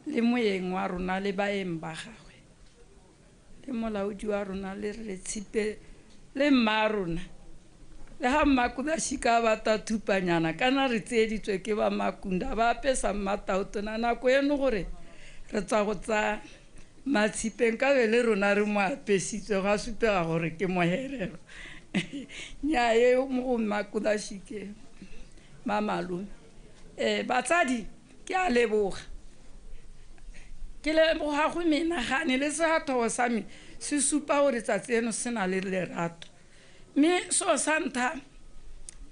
le moyeng wa rona le baeng ba gagwe le molaodi wa rona le re Tshipe le mma rona. Le ha Mmakunda shika ba ta thupanyana kana re tseeditswe ke ba Makunda ba apesa mmatautona nako eno gore re tswa go tsa Matshipeng ka be le rona re mo apesitswe ga supega gore ke moherero. Nya e mo go Mmakunda shike mamalome. Batsadi ke a leboga. Ke leboga go menagane le sehatho sa me se supa gore tsatsi eno se na le lerato. Mme so sa ntlha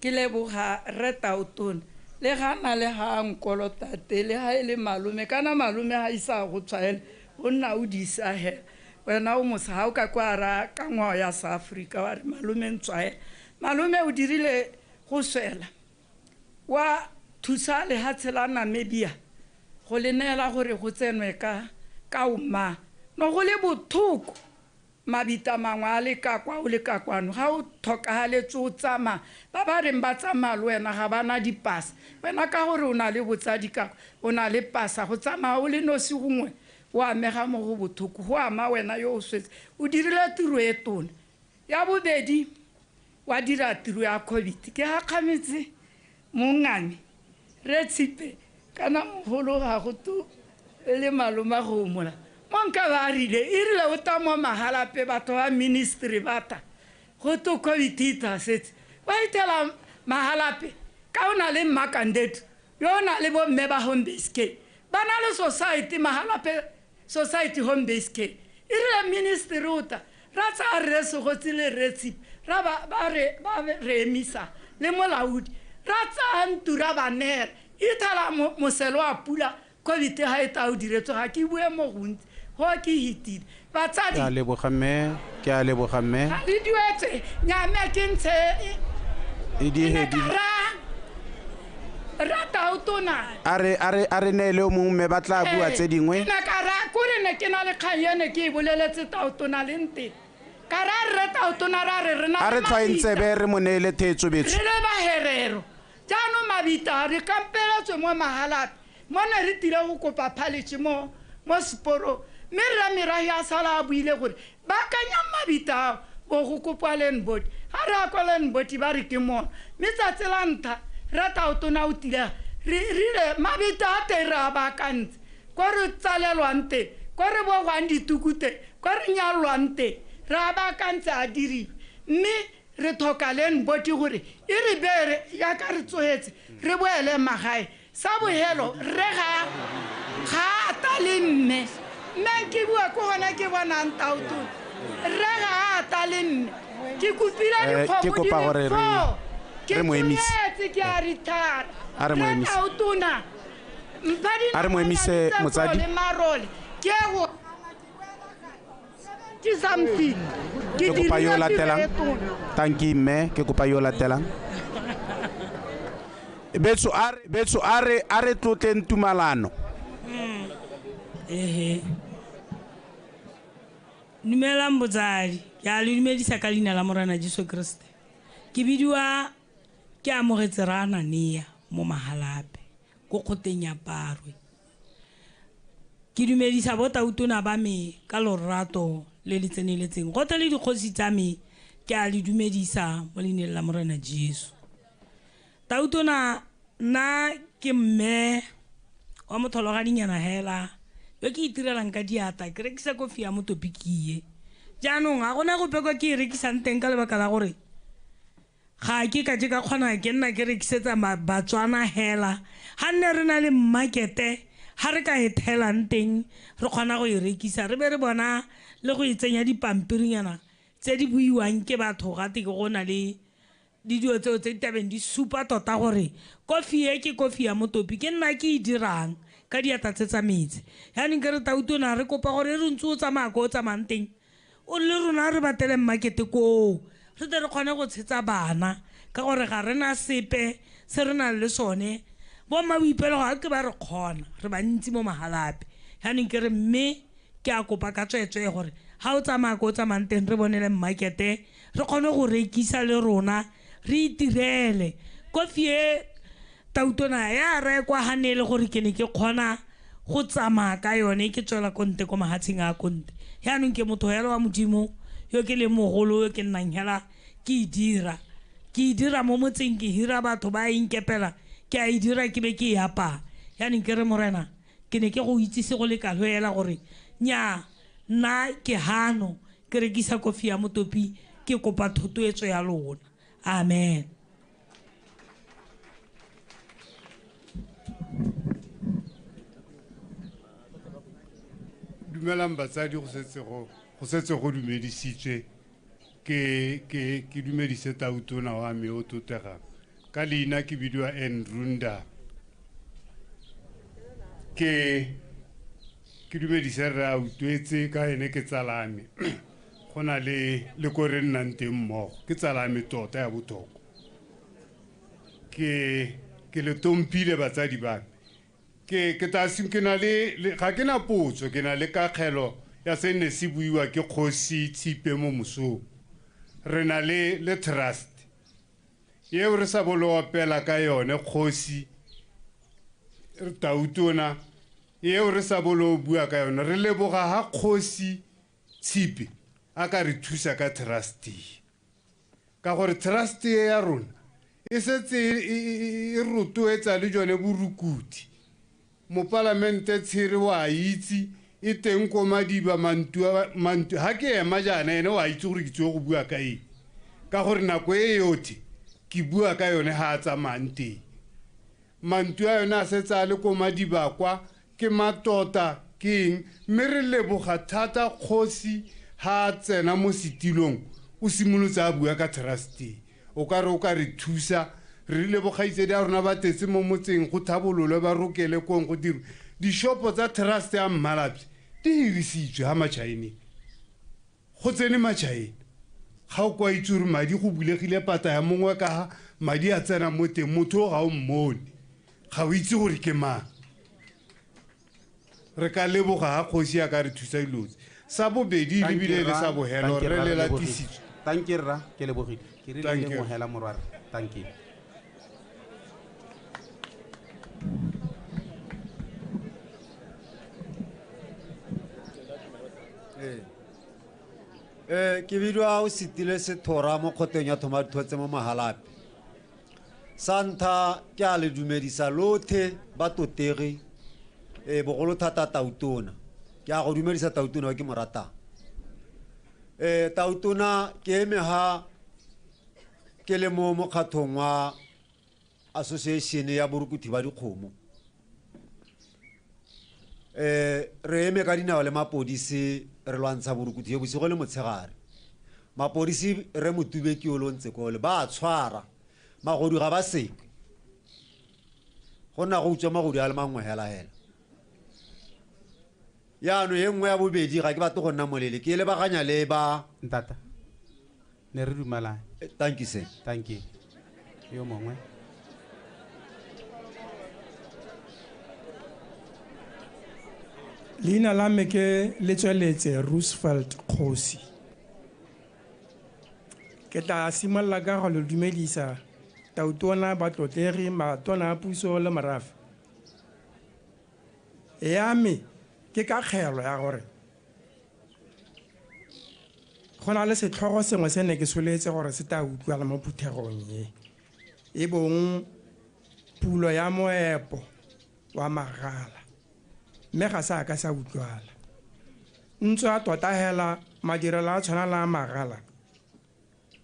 ke leboga re tautona le ga na le ga nkolotate le ga e le malome kana malome ga isa go tshwaela o nna o disa hela wena o mosa ga o ka kwa ra ka ngwao ya South Africa wa re malome ntshwaela. Malome o dirile go swela wa thusa lehatshe la Namibia go le neela gore go tsenwe ka oma. No go le bothoko mabita mangwe a le ka kwa o le ka kwano ga o tlhokagaletse o tsamaya ba ba reng ba tsamaya le wena ga ba na dipasa wena ka gore o na le botsadi ka o na le pasa go tsamaya o le nosi gongwe o amega mo go bothoko go ama wena yo o swetse o dirile tiro e tona. Ya bobedi wa dira tiro ya COVID ke gakgametse mongame re Tshipe kana mogolo ga go to le maloma go mola monka ba rile e rile o ta mo Mahalapye batho ba ministry bata go to COVID ita setse ba itela Mahalapye ka o na le Mmakandetu yo o na le bomme ba home base care ba na le society Mahalapye society home base care e rile ministry o ta ra tsaya re Segotsi le re Tshipe ra ba re emisa le molaodi ra tsaya ntura ba neela ithala moselo wa pula COVID ga e ta o diretswe ga ke bue mo gontsi go ke hitile batsadi. Ke a leboga mme, ke a leboga mme. Ga le duetse nyame ke ntshe e di ra tautona. A re neele o mongwe mme ba tla bua tse dingwe. Ke na ka ra kore ne ke na le kgang ene ke e boleletse tautona le nte. Ka ra re tautona ra re na a re tlhwaeng tsebe re mo neele theetso betso. Re le baherero. Jaanong mabita re kampeletswe mo Mahalapye. Mo ne re tile go kopa phaletše mo seporong. Mme rra merahi a sala a buile gore baakanyang mabita ao bo go kopa land board. Ga re ya kwa land board ba re ke mona. Mme tsatsi la ntlha ra tautona o tile re rile mabita a teng re a baakantse. Ko re tsalelwang teng, ko re bogwang dituku teng, ko re nyalwang teng, re a baakantse a diriwe. Mme re tlhoka land board gore e re bere yaka re tsogetse re boele magae. Sa bohelo re ga ata le mme. Mme ke bua ko gona ke bonang tautona. Re ga ata le mme. Ke kopile dikgomo di le 4. Ke moemise ke a retire. A re moemise. Tautona. Mpha A re moemise motsadi. Le marole. Ke go ke something. Ke kopa yo latelang. Tanki mme, ke kopa yo latelang. Betso a re tlotleng tumalano. Ehe. Dumelang botsadi. Ke a le dumedisa ka leina la Morena Jesu Kriste. Ke bidiwa ke amogetse ra Anania mo Mahalapye ko kgoteng ya Parwe. Ke dumedisa bo tautona ba me ka lorato le le tseneletseng. Gotlhe le dikgosi tsa me ke a le dumedisa mo leineng la Morena Jesu. Tautona nna ke mme wa mothologadinyana hela yo ke itirelang ka diata, ke rekisa kofi ya motopikie. Jaanong ga gona gope kwa ke e rekisang teng ka lebaka la gore ga ke ka ke ka kgona ke nna ke rekisetsa Batswana hela. Ga nne re na le markete ga re ka e thelang teng re kgona go e rekisa, re be re bona le go e tsenya dipampirinyana tse di buiwang ke batho gate ke go na le didio tseo tse di tabeng di supa tota gore kofi e ke kofi ya motopi ke nna ke e dirang ka diatla tse tsa metsi. Yaanong ke re tautona re kopa gore re ntse o tsamaya ko o tsamayang teng o le rona re batele markete koo re tle re kgone go tshetsa bana ka gore ga re na sepe se re nang le sone. Bo mma boipelo ga ke ba re kgona re bantsi mo Mahalapye. Yaanong ke re mme ke a kopa ka tsweetswee gore ga o tsamaya ko o tsamayang teng re bonele markete re kgone go rekisa le rona re itirele. Kofi e tautona ya rekwa ga ne e le gore ke ne ke kgona go tsamaya ka yone ke tswela ko nte ko mahatsheng a ko nte. Yaanong ke motho hela wa Modimo yo ke leng mogolo yo ke nnang hela ke e dira. Ke e dira mo motseng, ke hira batho ba e nkepela, ke a e dira ke be ke e apaya. Yaanong ke re Morena ke ne ke go itsise go le kalo hela gore nnyaa nna ke hano ke rekisa kofi ya motopi ke kopa thotloetso ya lona. Amen. Dumelang batsadi, go setse go dumedisitswe. Ke dumedise tautona wa me o totegang. Ka leina ke bidiwa Andrunda. Ke dumedise rre a utlwetse ka ene ke tsala me. Go na le ko re nnang teng mmogo. Ke tsala me tota ya botlhokwa. Ke le tompile batsadi ba me. Ke tla ke na le ga ke na potso, ke na le kakgelo ya se ne se buiwa ke kgosi Tshipe mo mosong. Re na le trust eo re sa bolo opela ka yone kgosi tautona eo re sa bolo bua ka yone. Re leboga ha kgosi Tshipe a ka re thusa ka trust, ka gore trust ya rona e setse e rotloetsa le jone borukuthi. Mopalamente Tshiri wa itse e teng ko Madiba mantu ha ke ema jaana ene wa itse gore ke tswe go bua ka eng, ka gore nako e yotlhe ke bua ka yone ha a tsamayang teng. Mantu a yone a setse a le ko Madiba kwa ke matota ke eng, mme re leboga thata kgosi ha a tsena mo setilong o simolotse a bua ka trust. O ka re o ka re thusa. Re rile bokgaitsedi a rona ba tetse mo motseng go thabololwe ba rokele kong go dirwe. Dishopo tsa trust ya Mmalapye di hirisitswe ha Machina. Go tsene Machina. Ga o kwa itse gore madi go bulegile pata ya mongwe ka ha madi a tsena mo teng, motho o ga o mmone. Ga o itse gore ke mang. Re ka leboga ha kgosi a ka re thusa dilo tse. Sa bobedi le bile le sa bohelo re le latisitswe. Thank you rra, ke lebogile. Ke rile le mohela morware. Thank you. Ke bidiwa o setile sethora mo kgoteng ya thoma dithotse mo Mahalapye. Sa ntlha ke a le dumedisa lothe ba totegi, bogolo thata Tautona. Ke a go dumedisa Tautona ke mo ratang. Tautona ke eme ha ke le mo mokgathong wa association ya borukuthi ba dikgomo. Re eme ka dinao le mapodisi re lwantsha borukuthi bosigo le motshegare. Mapodisi re motube ke o lo ntse kole ba tshwara magodu ga ba seke. Go nna go utswa magodu a le mangwe hela hela. Yaanong e nngwe ya bobedi ga ke batle go nna molele, ke lebaganya le ba Ntata. Ne re dumalane. Thank you sir. Thank you. Yo mongwe. Leina la me ke Letsweletse Roosevelt Kgosi. Ke tla simolola ka go le dumedisa Tautona, batlotlegi, matona a puso le morafe. Ya me ke ka kgelo ya gore go na le setlhogo sengwe se ne ke soletse gore se tla utlwala mo phuthegong e, e bong pulo ya moepo wa magala, mme ga sa ka sa utlwala. Ntswa tota hela madirelo a tshwana le a magala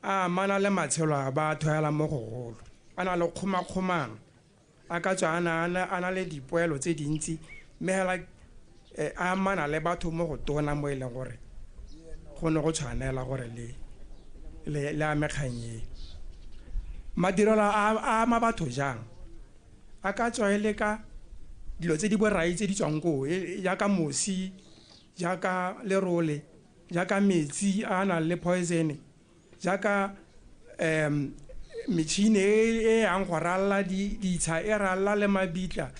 a amana le matshelo a batho hela mo gogolo, a na le kgomakgomano, a ka tswa a na le dipoelo tse dintsi, mme hela a amana le batho mo go tona mo e leng gore go ne go tshwanela gore le ame kgang e. Madirelo a ama batho jang? A ka tswa e le ka dilo tse di borai tse di tswang koo, jaaka mosi, jaaka lerole, jaaka metsi a nang le poison, jaaka metšhini e yang go ralla ditsha, e ralla le mabitla,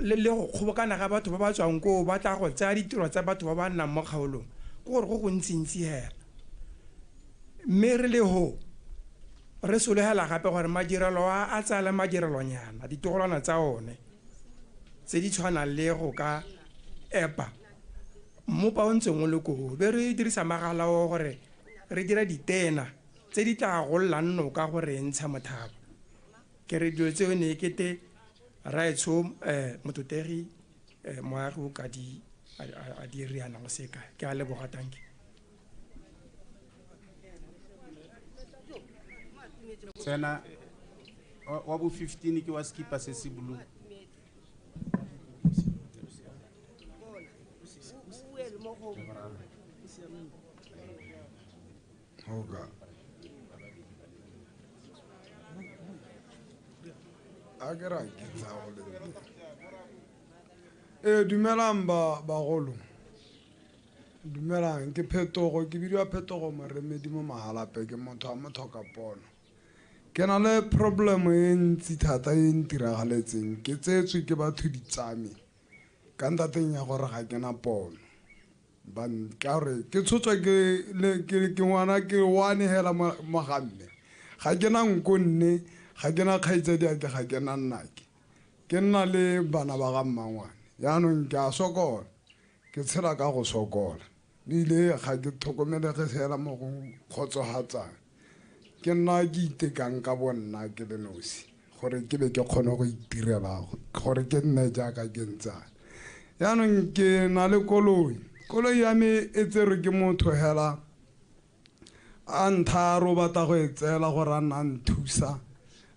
le go kgobokana ga batho ba ba tswang koo ba tla go tsaya ditiro tsa batho ba ba nnang mo kgaolong, ke gore go gontsintsi hela. Mme re le ho re solegela gape gore madirelo a tsaya le madirelonyana, ditogolwana tsa one tse di tshwanang le go ka epa mmopa o ntseng o le koo, be re dirisa magala o gore re dira ditena tse di tla gollang noka gore e ntsha mothaba. Ke re dilo tseo ne ekete raetsho mototegi moagi o ka di a di riana go se kae. Ke a leboga, thank you. Tsena wa bo 15 ke wa skipa se se blue. Oga. A ke ra ke tsa go le. Dumelang ba bagolo. Dumelang, ke Phetogo, ke bidiwa Phetogo Moremedi mo Mahalapye, ke motho wa mothoka pono. Ke na le problem e ntsi thata e ntiragaletseng, ke tsetswe ke batho ditsame ka ntateng ya gore ga ke na pono. Ka gore ke tshotswa ke ngwana ke one hela mo ga mme. Ga ke na nko nne, ga ke na kgaitsadiake, ga ke na nnake. Ke nna le bana ba ga mmangwane. Jaanong ke a sokola, ke tshela ka go sokola. Ebile ga ke tlhokomelege fela mo go kgotsofatsang. Ke nna ke itekang ka bo nna ke le nosi gore ke be ke kgone go itirela gore ke nne jaaka ke ntsana. Jaanong ke na le koloi. Koloi ya me e tserwe ke motho hela a ntharo batla go e tseela gore a nna a nthusa,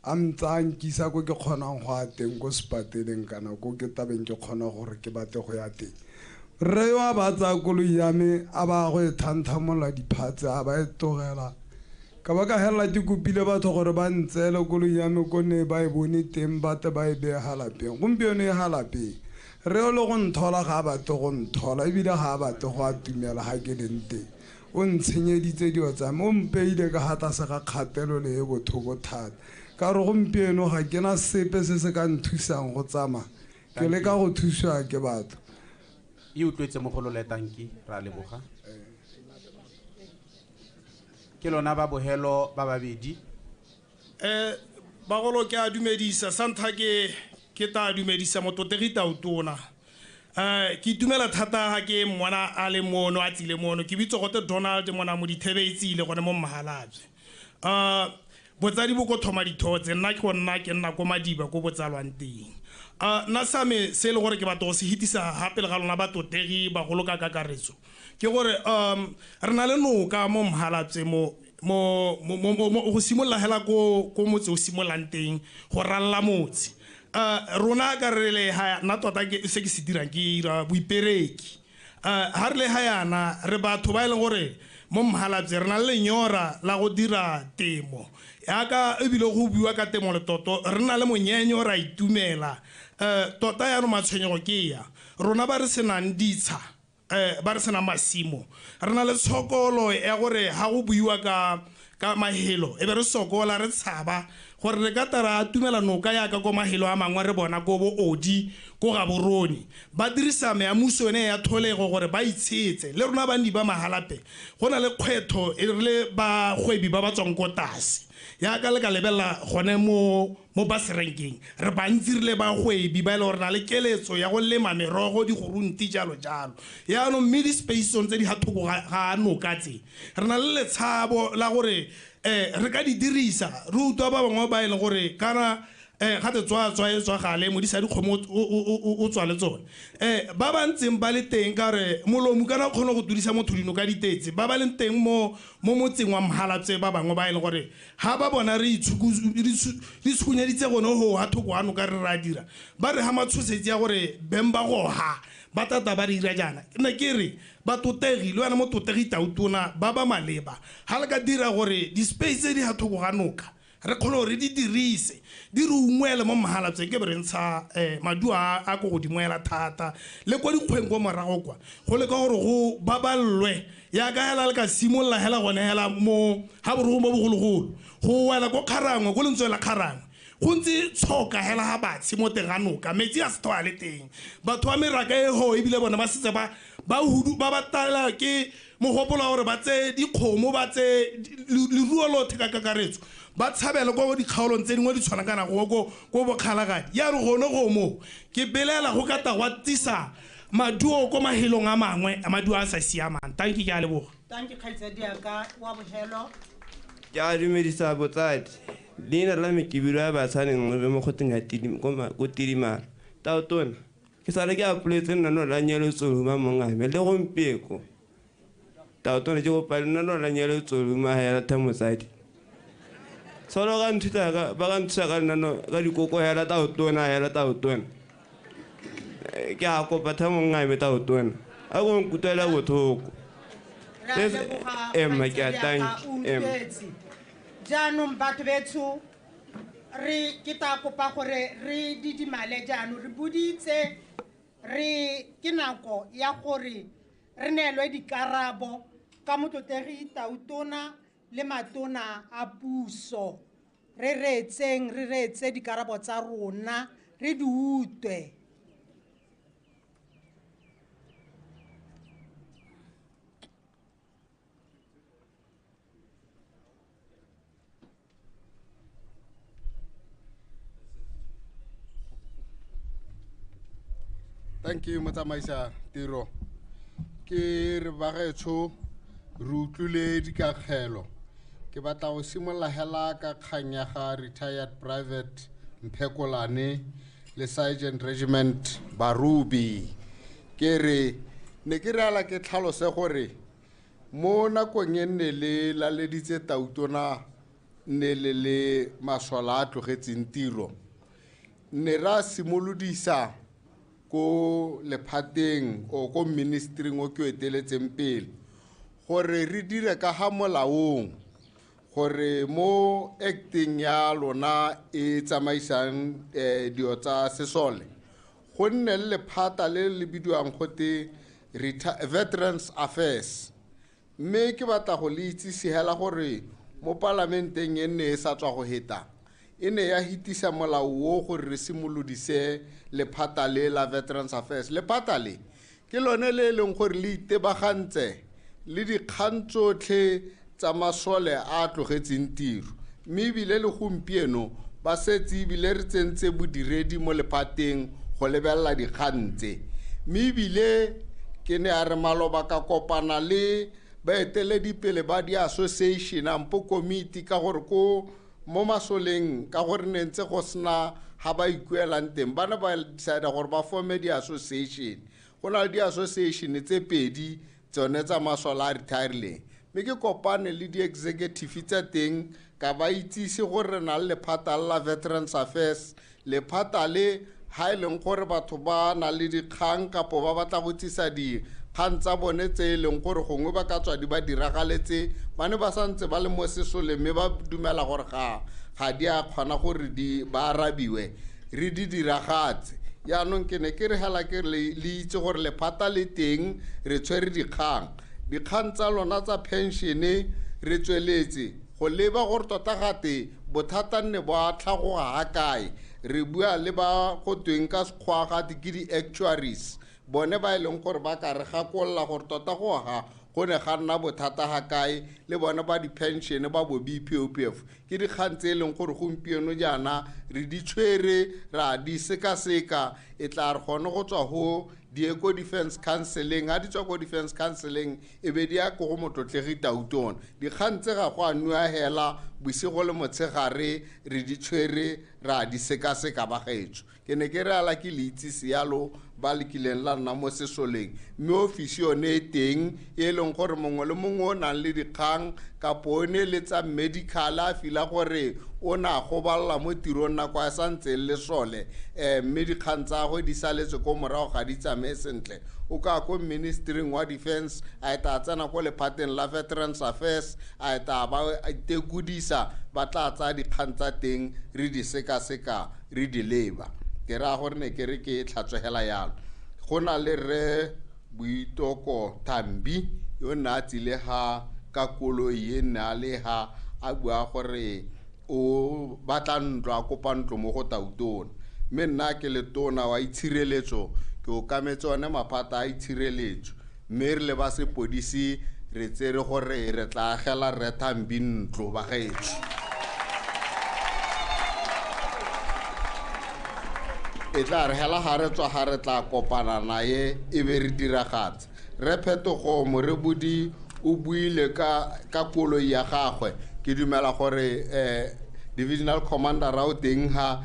a ntsaya a nkisa ko ke kgonang go ya teng ko sepateleng kana ko ke tabeng ke kgona gore ke batle go ya teng. Rre yo a ba tsaya koloi ya me a ba go e thanthamolla diphatse a ba e tlogela. Ka ba ka hela ke kopile batho gore ba ntseele koloi ya me ko ne ba e bone teng, ba tle ba e beye ha lapeng. Gompieno e ha lapeng. Re o le go nthola ga a batle go nthola, ebile ga a batle go atumela ga ke leng teng. O ntshenyeditse dilo tsa me, o mpeile ka ga tlase ga kgatelelo e botlhoko thata. Ka gore gompieno ga ke na sepe se se ka nthusang go tsamaya, ke leka go thusiwa ke batho. E utlwetse mogolole, tanki, ra leboga. Ke lona ba bohelo ba babedi. Bagolo ke a dumedisa, sa ntlha ke tla dumedisa motlotlegi Tautona. Ke itumela thata ha ke mmona a le mono, a tsile mono. Ke bitse gote Donald mona mo dithebe e tsile gone mo Mmahalabye. Botsadi bo ko thoma dithotse, nna ke go nna ke nna ko Madiba ko botsalwang teng. Nna sa me se e le gore ke batla go se hitisa gape le ga lona batlotlegi bagolo ka kakaretso, ke gore re na le noka mo Mmahalabye mo mo go simolola hela ko motse o simololang teng go ralla motse. Rona ka re le ha nna tota ke se ke se dirang ke ira boipereki. Ha re le ha yana re batho ba e leng gore mo Mmahalabye re na le lenyora la go dira temo. Yaka ebile go buiwa ka temo le toto, re na le monyenyo ra itumela. Tota yaanong matshwenyego ke ya rona ba re senang ditsha, ba re senang masimo, re na le tshokolo ya gore ha go buiwa ka mahelo e be re sokola re tshaba gore re ka tara atumela noka yaka ko mahelo a mangwe re bona ko bo Odi ko Gaborone ba dirisa meamuso yone ya tholego gore ba itshetse. Le rona banni ba Mahalapye go na le kgwetho e re le bagwebi ba ba tswang ko tlase, yaka le ka lebelela gone mo baserenkeng re bantsi re le bagwebi ba e le gore na le keletso ya go lema merogo digorunti jalo jalo. Yaanong mme di-space tse di ga thoko ga noka tse re na le letshabo la gore re ka di dirisa. Re utlwa ba bangwe ba e leng gore kana ga te tswa tswa e tswa gale modisa dikgomo o tswa le tsone. Ba ba ntseng ba le teng ka re molomo kana o kgone go tudisa motho dinoka ditetse, ba ba leng teng mo motseng wa Mmahalabye ba bangwe ba e leng gore ha ba bona re itshukunyeditse gone ho ha thoko ha noka re ra dira, ba re ha matshosetsi ya gore beng ba goha ba tata ba re ira jaana. Ne ke re batotegi le wena mototegi Tautona ba ba maleba ha le ka dira gore di-space tse di ha thoko ga noka re kgone gore di dirise di re ungwele mo Mmahalabye, ke be re ntsha maduo a ko godimo hela thata le kwa dikgweng ko morago kwa go leka gore go baballwe yaka hela le ka simolola hela gone hela mo ga borogo mo bogologolo go wela ko Kgarangwe ko lentswe la Kgarangwe go ntse tshoka hela ga batshe mo teng ga noka, metsi a se tho a le teng. Batho ba meraka e ho ebile bona ba setse ba hudu ba ba tala ke mogopolo wa gore ba tseye dikgomo ba tseye leruo lothe ka kakaretso ba tshabele ko dikgaolong tse dingwe di tshwana kana go ko Bokgalagadi. Yaanong gone go mo ke belela go ka ta gwa tisa maduo ko mahelong a mangwe a maduo a sa siamang. Tanki, ke a leboga. Tanki kgaitsadi ya ka wa bohelo. Ke a dumedisa botsadi. Leina la me ke bidiwa Batshaneng Ngobe mo kgoteng ya ko Tidimalo. Tautona, ke sale ke apoletse lenaneo la nyeletsoluma mongame le gompieko. Tautona ke kopa lenaneo la nyeletsoluma hela tha motsadi. Solo ka nthuta ka ba ka nthusa ka lenaneo ka dikoko hela Tautona hela Tautona. Ke a kopa tha mongame Tautona. A go nkutlwela botlhoko. Emma ke a tanki. Emma. Jaanong batho betsho re ke tla kopa gore re didimale jaanong re boditse re ke nako ya gore re neelwe dikarabo ka motlotlegi Tautona le matona a puso. Re reetseng re reetse dikarabo tsa rona re di utlwe. Thank you motsamaisa tiro. Ke re bagaetsho re utlwile dikakgelo. Ke batla go simolola hela ka kgang ya ga retired private Mphekolane le Sergeant Regiment Barubi. Ke re ne ke re ala ke tlhalose gore mo nakong e nne le laleditse Tautona ne le le maswala a tlogetseng tiro, ne ra simolodisa ko lephateng o ko ministering o ke o eteletseng pele gore re dire ka ga molaong gore mo acting ya lona e tsamaisang dilo tsa sesole go nne le lephata le le bidiwang gote Veterans Affairs. Mme ke batla go le itsise hela gore mo palamenteng e nne e sa tswa go heta, e ne ya hitisa molao o gore re simolodise lephata le la Veterans Affairs. Lephata le ke lone le e leng gore le itebagantse le dikgang tsotlhe tsa masole a a tlogetseng tiro, mme ebile le gompieno ba setse ebile re tsentse bodiredi mo lephateng go lebelela dikgang tse. Mme ebile ke ne a re maloba ka kopana le baeteledipele ba di-association ampo komiti ka gore ko mo masoleng ka gore ne ntse go sena ga ba ikuelang teng, ba ne ba decide gore ba forme di-association. Go na le di-association tse pedi tsone tsa masole a retirileng, mme ke kopane le di-executive tsa teng ka ba itsise gore re na le lephata la Veterans Affairs. Lephata le ha e leng gore batho ba na le dikgang kapo ba batla go tsisa dikgang tsa bone tse e leng gore gongwe ba ka tswa di ba diragaletse, ba ne ba santse ba le mo sesole mme ba dumela gore ga di a kgona gore di ba arabiwe, re di diragatse. Yaanong ke ne ke re hela ke le itse gore lephata le teng, re tshwere dikgang. Dikgang tsa lona tsa pension-e re tsweletse go leba gore tota gate bothata nne bo a tlhagoga ga kae. Re bua le ba go tweng ka sekgwa gate ke di-actuaries, bone ba e leng gore ba ka re gakolola gore tota go ga go ne ga nna bothata ga kae, le bone ba di-pension ba bo BPOPF. Ke dikgang tse e leng gore gompieno jaana re di tshwere, ra di sekaseka, e tla re gone go tswa go di ye ko defense counseling. Ha di tswa ko defense counseling e be di ya ko go motlotlegi Tautona. Dikgang tse ga go a nua hela bosigo le motshegare, re di tshwere ra di sekaseka bagaetsho. Ke ne ke re ala ke le itsise yalo ba le kileng la nna mo sesoleng, mme ofisi yone e teng e leng gore mongwe le mongwe o nang le dikgang kapo o ne le tsa medical a fila gore o ne a goballa mo tirong nako a santse le sole, mme dikgang tsa gagwe di saletse ko morago ga di tsamaye sentle, o ka ko ministering wa defense a eta a tsena ko lephateng la Veterans Affairs a eta ba itekodisa, ba tla tsaya dikgang tsa teng re di sekaseka re di leba. Ke raya gore ne ke re ke tlhatswegela yalo. Go na le rre Boitoko Thambi yo nne a tsile ga ka koloi e nne a le ga a bua gore o batla ntlo, a kopa ntlo mo go Tautona. Mme nna ke le tona wa itshireletso, ke okametse one maphata a itshireletso, mme re le ba sepodisi re tsere gore re tla agela rre Thambi ntlo bagaetsho. E tla re hela ga re tswa ga re tla kopana naye e be re diragatse. Rre Phetogo Morebodi o buile ka koloi ya gagwe. Ke dumela gore divisional commander ra o teng ha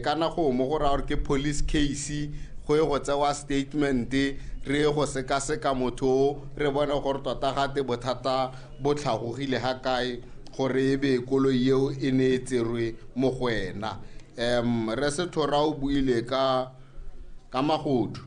kana go mo go raya gore ke police case, go ye go tsewa statement, re ye go sekaseka motho o, re bone gore tota gate bothata bo tlhagogile ga kae gore e be koloi eo e ne e tserwe mo go wena. Re Sethora o buile ka magodu,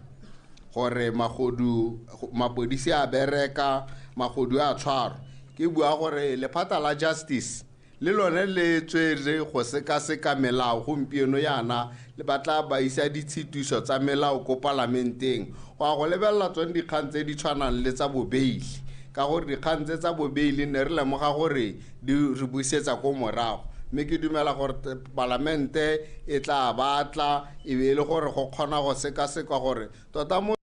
gore magodu mapodisi a bereka, magodu a tshwarwa. Ke bua gore lephata la justice le lone le tswere go sekaseka melao gompieno yana, le batla ba isa ditshitiso tsa melao ko palamenteng go ya go lebelela tsone dikgang tse di tshwanang le tsa bobeili, ka gore dikgang tse tsa bobeili ne re lemoga gore di re busetsa ko morago. Mme ke dumela gore palamente e tla batla e be e le gore go kgona go sekasekwa gore tota mo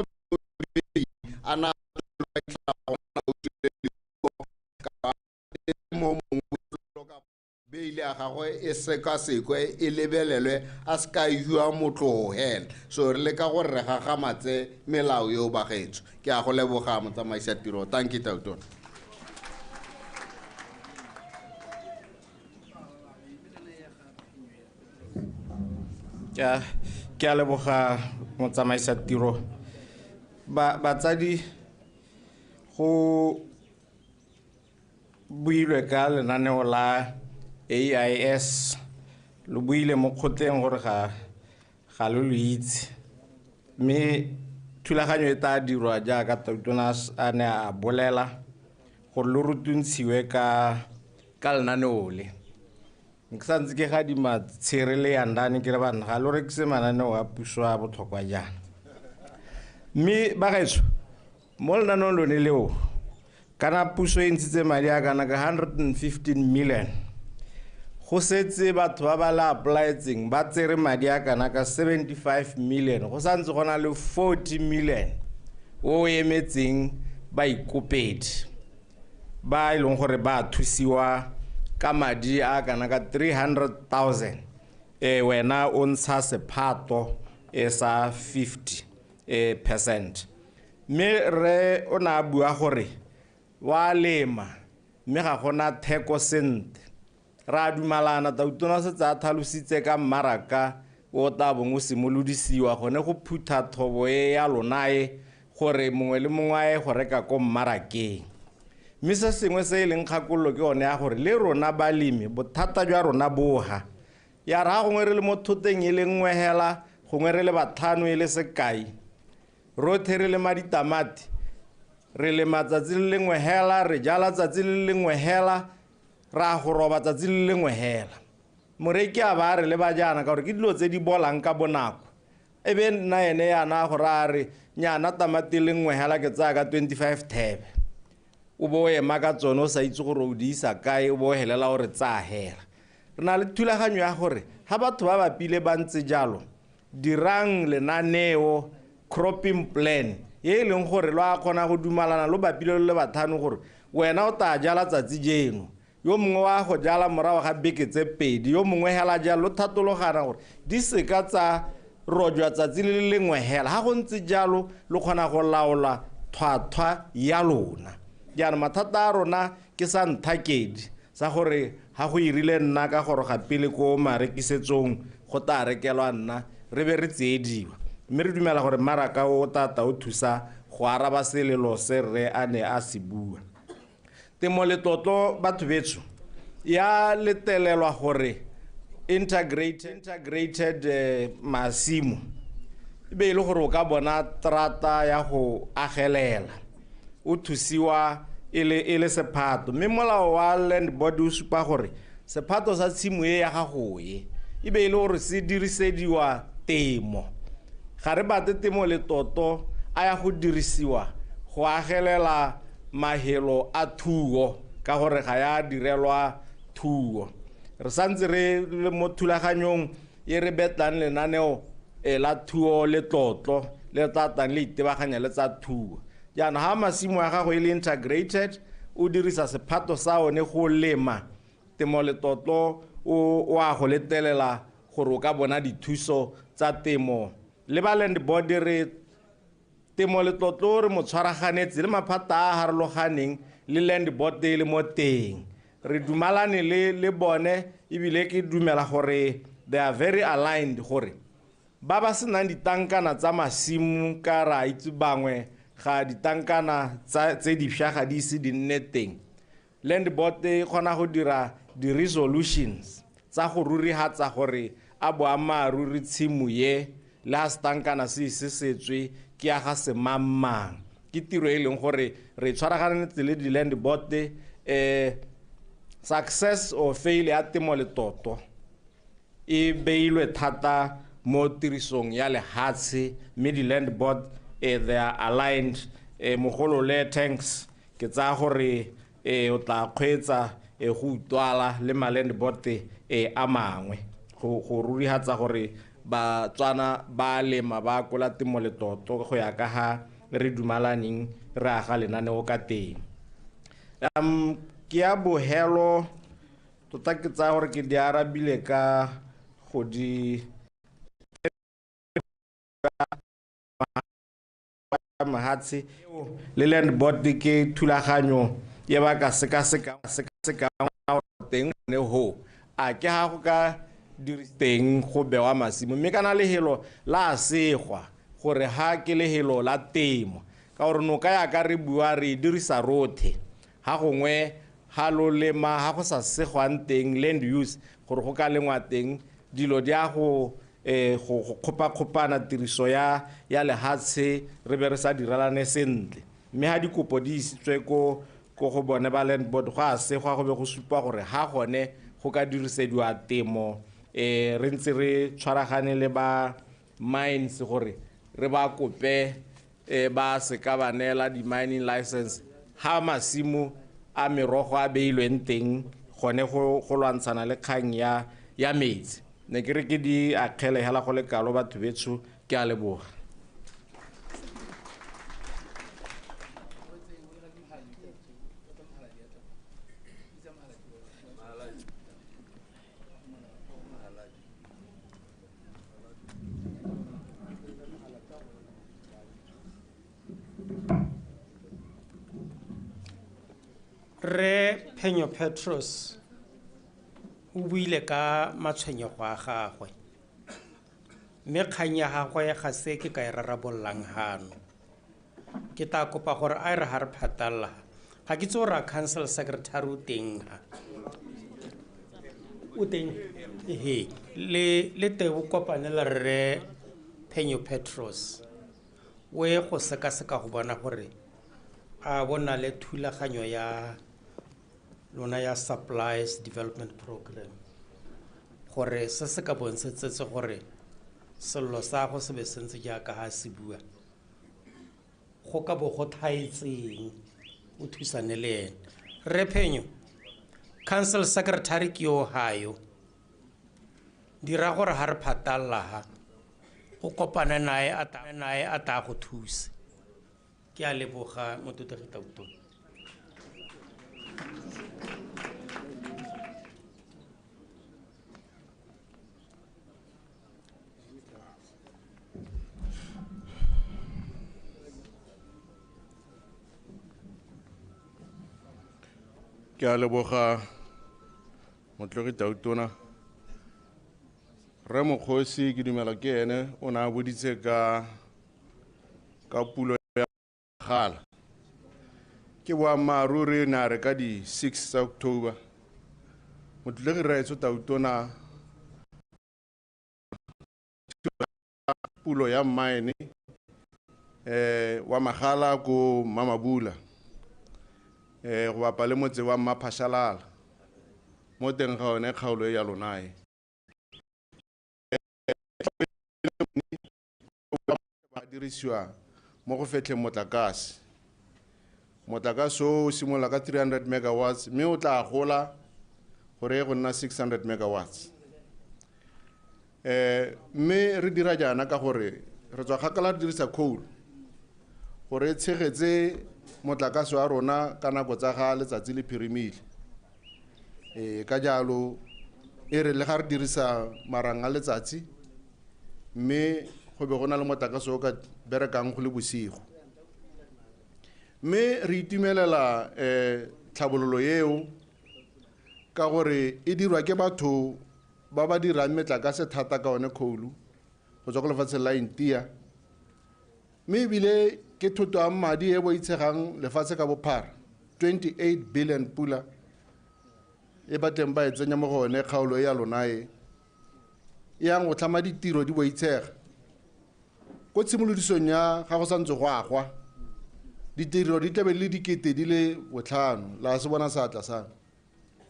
a na mo beile ya gagwe e sekasekwe e lebelelwe a se ka iwa motlogo hela. So re leka gore re gagamatse melao eo bagaetsho. Ke a go leboga motsamaisa tiro. Thank you Tautona. Ke a leboga motsamaisa tiro. Batsadi go builwe ka lenaneo la AIS, lo buile mo kgotleng gore ga lo lo itse, mme thulaganyo e tla dirwa jaaka Tautona a ne a bolela gore lo rutuntshiwe ka lenaneo le. Ke santse ke gadima tshere le yandane ke re banna ga lo rekise mananeo a puso a botlhokwa jaana. Mme bagaetsho mo lenaneong lone leo kana puso e ntshitse madi a kana ka 115 million. Go setse batho ba ba la applyetseng ba tsere madi a kana ka 75 million. Go santse go na le 40 million o emetseng baikopedi ba e leng gore ba thusiwa ka madi a kana ka 300,000. Wena o ntsha sephato sa 50%. Mme re o na bua gore wa lema mme ga gona theko sentle. Ra dumalana tautona setse a tlhalositse ka mmaraka o tla bong o simolodisiwa gone go phutha thobo e ya lona e gore mongwe le mongwe a ye go reka ko mmarakeng. Mme se sengwe se e leng kgakololo ke yone ya gore le rona balemi bothata jwa rona boga ya ra gongwe re le mo thoteng e le nngwe hela gongwe re le batlhano e le sekai rotlhe re lema ditamati re lema tsatsi le lengwe hela re jala tsatsi le lengwe hela ra go roba tsatsi le lengwe hela. Moreki a ba re le ba jaana ka gore ke dilo tse di bolang ka bonako e be nna ene yana gore a re nyana tamati le nngwe hela ke tsaya ka 25 thebe o bo ema ka tsone o sa itse gore o di isa kae o bo helela gore tsaya hela. Re na le thulaganyo ya gore ha batho ba bapile ba ntse jalo dirang lenaneo cropping plan e leng gore lo a kgona go dumalana lo bapile le bathano gore wena o tla jala tsatsi jeno yo mongwe wa go jala morago ga beke tse pedi yo mongwe hela jalo lo thatologana gore di seka tsa rojwa tsatsi le lengwe hela. Ha go ntse jalo lo kgona go laola thwathwa ya lona. Jaanong mathata a rona ke sa nthakedi sa gore ha go irile nna ka goroga pele ko marekisetsong go tla rekelwa nna re be re tsiediwa. Mme re dumela gore mmaraka o tata o thusa go araba selelo se rre a ne a se bua. Temo letlotlo batho betsho ya letelelwa gore integrated masimo e be e le gore o ka bona trata ya go agelela o thusiwa e le sephato. Mme molao wa land board o supa gore sephato sa tshimo e ya gago e be e le gore se dirisediwa temo. Ga re batle temo letlotlo a ya go dirisiwa go agelela mahelo a thuo ka gore ga ya direlwa thuo. Re santse re le mo thulaganyong e re betlang lenaneo la thuo letlotlo le tla tlang le itebaganya le tsa thuo. Jaanong ha masimo a gago e le integrated o dirisa sephato sa one go lema temo letlotlo o a go letelela gore o ka bona dithuso tsa temo. Le ba land board re temo letlotlo re mo tshwaraganetse le maphata a harologaneng le land board e le mo teng. Re dumalane le bone ebile ke dumela gore they are very aligned gore ba ba senang ditankana tsa masimo ka ra itse bangwe ga ditankana tse dišwa ga di ise di nne teng. Land board e kgona go dira di-resolutions tsa go rurihatsa gore a boammaaruri tshimo ye le ha setankana se ise setswe ke ya ga semangmang. Ke tiro e leng gore re tshwaraganetse le di-land board success or fail ya temo letlotlo e beilwe thata mo tirisong ya lehatshe mme di-land board they are aligned. Mogolole thanks ke tsaya gore o tla kgweetsa go utlwala le ma-land board a mangwe go rurihatsa gore Batswana ba lema ba kola temo letlotlo go ya ka ha re dumalaneng re aga lenaneo ka teng. Ke ya bohelo tota ke tsaya gore ke di arabile ka go di mahatshe le land board ke thulaganyo e ba ka sekasekang teng ne ho a ke ha go ka teng go bewa masimo mme kana lehelo la segwa gore ha ke lehelo la temo ka gore noka ya ka re bua re dirisa rothe ha gongwe ha lo lema ha go sa segwang teng land use gore go ka lengwa teng dilo di a go kgopakgopana tiriso ya lehatshe re be re sa direlane sentle mme ha dikopo di isitswe ko go bone ba land board go a segwa go be go supa gore ha gone go ka dirisediwa temo re ntse re tshwaragane le ba mines gore re ba kope ba se ka ba neela di-mining license ha masimo a merogo a beilweng teng gone go lwantshana le kgang ya metsi. Ne ke re ke di akgele hela go le kalo batho betsho, ke a leboga. Re Phenyo Petros o buile ka matshwenyego a gagwe, mme kgang ya gagwe ga se ke ka e rarabollang hano. Ke tla kopa gore a re ha re phatalla, ga ke itse gore a council secretary o teng ha. O teng? Ehe, le te o kopane le rre Phenyo Petros, o ye go sekaseka go bona gore a bona le thulaganyo ya lona ya supplies development program, gore se se ka bong se tsetse gore sello sa go se be se ntse jaaka ha se bua, go ka bo go thaetseng, o thusane le ene. Rre Phenyo, council secretary ke yo hayo, dira gore ha re phatalla ha, o kopane nae a tla go thuse. Ke a leboga mototegi Tautona. Ke a leboga motlogi Tautona. Rre Mokgosi ke dumela ke ene o ne a boditse ka pulo ya gala. Ke boammaaruri ne a re ka di 6 tsa October motlogi rraetsho Tautona pulo ya mine wa magala ko Mamabula, go bapa le motse wa Mmaphashalala mo teng ga one kgaolo e ya lona e. Ba dirisiwa mo go fetlheng motlakase. Motlakase o simolola ka 300 megawatts mme o tla gola gore go nna 600 megawatts. Mme re dira jaana ka gore re tswa kgakala re dirisa coal gore e tshegetse motlakase wa rona ka nako tsa ga letsatsi le phirimile. Ka jalo e re le ga re dirisa marang a letsatsi mme go be go na le motlakase o ka berekang go le bosigo. Mme re itumelela tlhabololo eo ka gore e dirwa ke batho ba ba dirang metlakase thata ka one coal go tswa ko lefatsheng la India, mme ebile ke thoto ya madi e boitshegang lefatshe ka bophara, 28 billion pula e batleng ba e tsenya mo go one kgaolo e ya lona e e yang go tlhama ditiro di boitshega. Ko tshimolodisong ya ga go santse go agwa, ditiro di tlabe le dikete di le 5, la se bona seatla sa me,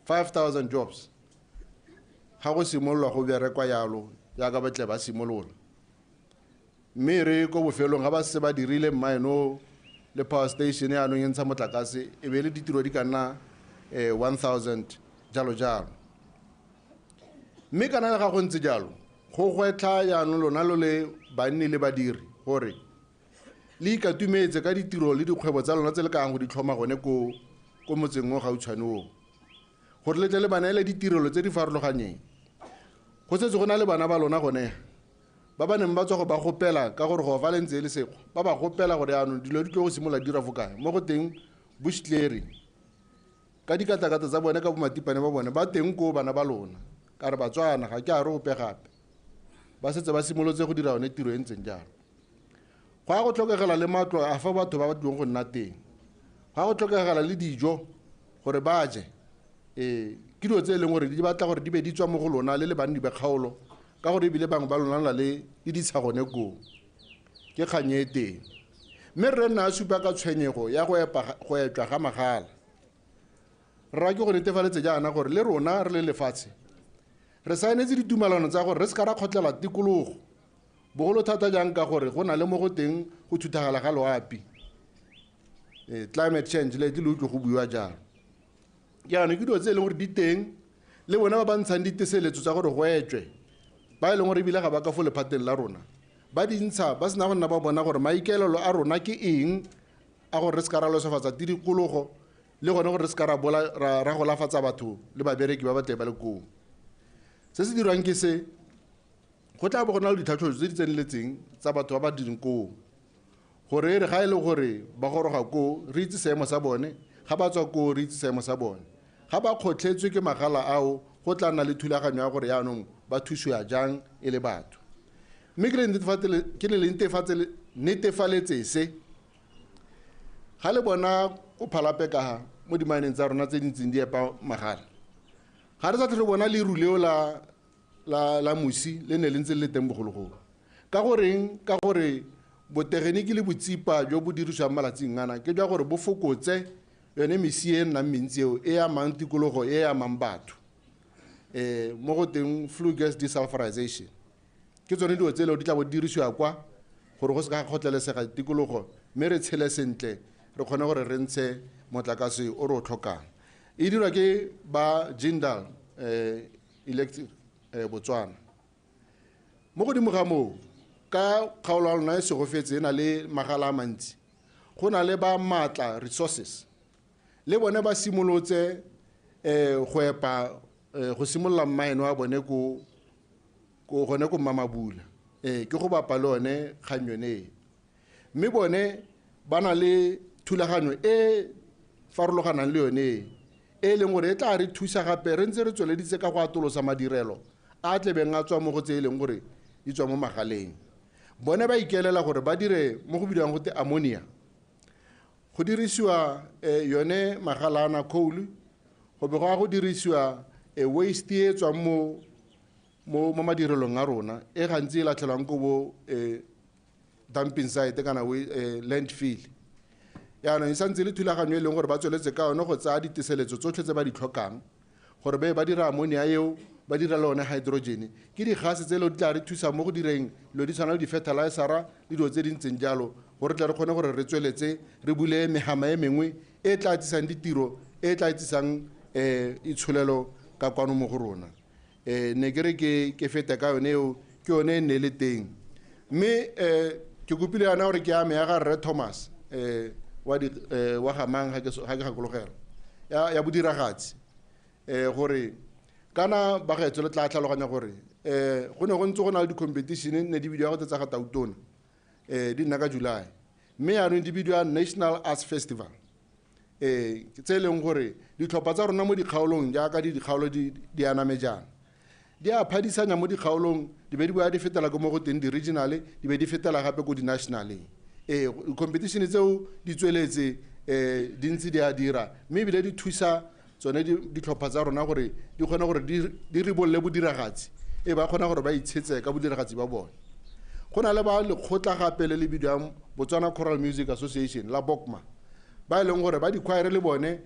5000 jobs ga go simololwa go berekwa yalo jaaka ba tle ba simolola. Mme re ko bofelong ga ba se ba dirile mine o le power station yaanong e ntsha motlakase, e be le ditiro di ka nna 1000 jalo jalo. Mme kana le ga go ntse jalo, go gwetlha yaanong lona lo le banni le badiri gore le ikatumetse ka ditiro le dikgwebo tsa lona tse le kang go di tlhoma gone ko motseng o gautshwane oo, gore le tle le ba neele ditirelo tse di farologanyeng. Go setse go na le bana ba lona gone ba ba neng ba tswa go ba gopela ka gore go fa le ntse e le sekgwa, ba ba gopela gore yaanong dilo di tlo go simolola dira fo kae, mo go teng bush clearing ka dikatakata tsa bone ka bomatipane ba bone ba teng koo bana ba lona. Ka re Batswana ga ke a re ope gape, ba setse ba simolotse go dira yone tiro e ntseng jalo. Go ya go tlhokegela le matlo a fa batho ba ba tlileng go nna teng, go ya go tlhokegela le dijo gore ba je. Ke dilo tse e leng gore di batla gore di be di tswa mo go lona le le banni ba kgaolo, ka gore ebile bangwe ba lona le ditsha gone koo. Ke kgang e teng. Mme rre nna a supa ka tshwenyego ya go epwa ga magala. Rra ke go netefaletse jaana gore le rona re le lefatshe re saenetse ditumalano tsa gore re se ka ra kgotlela tikologo, bogolo thata jang ka gore go na le mo go teng go thuthagala ga loapi, climate change le tle le utlwe go buiwa jalo. Jaanong ke dilo tse e leng gore di teng, le bone ba ba ntshang diteseletso tsa gore go etswe, ba e leng gore ebile ga ba ka fo lephateng la rona ba di ntsha ba sena go nna ba bona gore maikaelelo a rona ke eng a gore re se ka ra losofatsa tikologo le gone gore re se ka ra golafatsa batho le babereki ba ba tle ba le koo. Se se dirwang ke se, go tla bo go na le ditlhatlhobo tse di tseneletseng tsa batho ba ba direng koo, gore e re ga e le gore ba goroga koo re itse seemo sa bone, ga ba tswa koo re itse seemo sa bone. Ga ba kgotlhetswe ke magala ao, go tla nna le thulaganyo ya gore jaanong ba thusiwa jang e le batho. Mme ke le netefaletse se, ga le bona o phalape ka ga mo dimaneng tsa rona tse di ntseng di epa magala, ga re sa tlhole bona leru leo la mosi le ne le ntse le teng bogologolo. Ka goreng? Ka gore botegeniki le botsipa jo bo dirisiwang malatsing ana ke jwa gore bo fokotse yone mesi e nnang mentsi eo e amang tikologo, e amang batho, mo go teng flue gas desulfurization. Ke tsone dilo tse di tla bo dirisiwa kwa gore go se ka kgotlelesega tikologo, mme re tshele sentle, re kgone gore re ntshe motlakase o re o tlhokang. E dirwa ke ba Jindal Electric Botswana. Mo godimo ga moo, ka kgaolo ya lona e segofetse e na le magala a mantsi, go na le ba Maatla Resources, le bone ba simolotse go epa, go simolola mmaeno wa bone ko gone ko Mmamabula, ke go bapa le one kgang yone e. Mme bone ba na le thulaganyo e farologanang le yone e leng gore e tla re thusa gape re ntse re tsweleditse ka go atolosa madirelo a tlebeng a tswa mo go tse e leng gore di tswa mo magaleng. Bone ba ikelela gore ba dire mo go bidiwang gote ammonia, go dirisiwa yone magala ana coal, go be go ya go dirisiwa waste e tswang mo madirelong a rona e gantsi e latlhelwang ko bo dumping site kana landfill. Jaanong e santse le thulaganyo e leng gore ba tsweletse ka yone go tsaya diteseletso tsotlhe tse ba di tlhokang gore ba dira ammonia eo, ba dira le one hydrogen. Ke digase tse di tla re thusa mo go direng dilo di tshwana le di-fertilizera le dilo tse di ntseng jalo, gore tle re kgone gore re tsweletse re bule megama e mengwe e tla tsisang ditiro, e tla tsisang itsholelo ka kwano mo go rona. Ne ke re ke fete ka yone eo, ke yone e nne le teng. Mme ke kopile yana gore ke ame ya ga Rre Thomas wa ga mang ga ke gakologela ya bodiragatsi, gore kana bagaetsho le tla tlhaloganya gore go ne go ntse go na le di-competition ne di bidiwa go tsa ga Tautona, di nna ka July, mme jaanong di bidiwa National Arts Festival, tse e leng gore ditlhopha tsa rona mo dikgaolong jaaka dikgaolo di aname jaana, di a phadisanya mo dikgaolong, di be di boa di fetela ko mo go teng di-regional, di be di fetela gape ko di-nationaleng. Competition tseo di tsweletse di ntse di a dira, mme ebile di thusa tsone ditlhopha tsa rona gore di kgone gore di ribolle bodiragatsi, ba kgona gore ba itshetse ka bodiragatsi ba bone. Go na le ba lekgotla gape le le bidiwang Botswana Choral Music Association la BOCMA, ba e leng gore ba di-choir le bone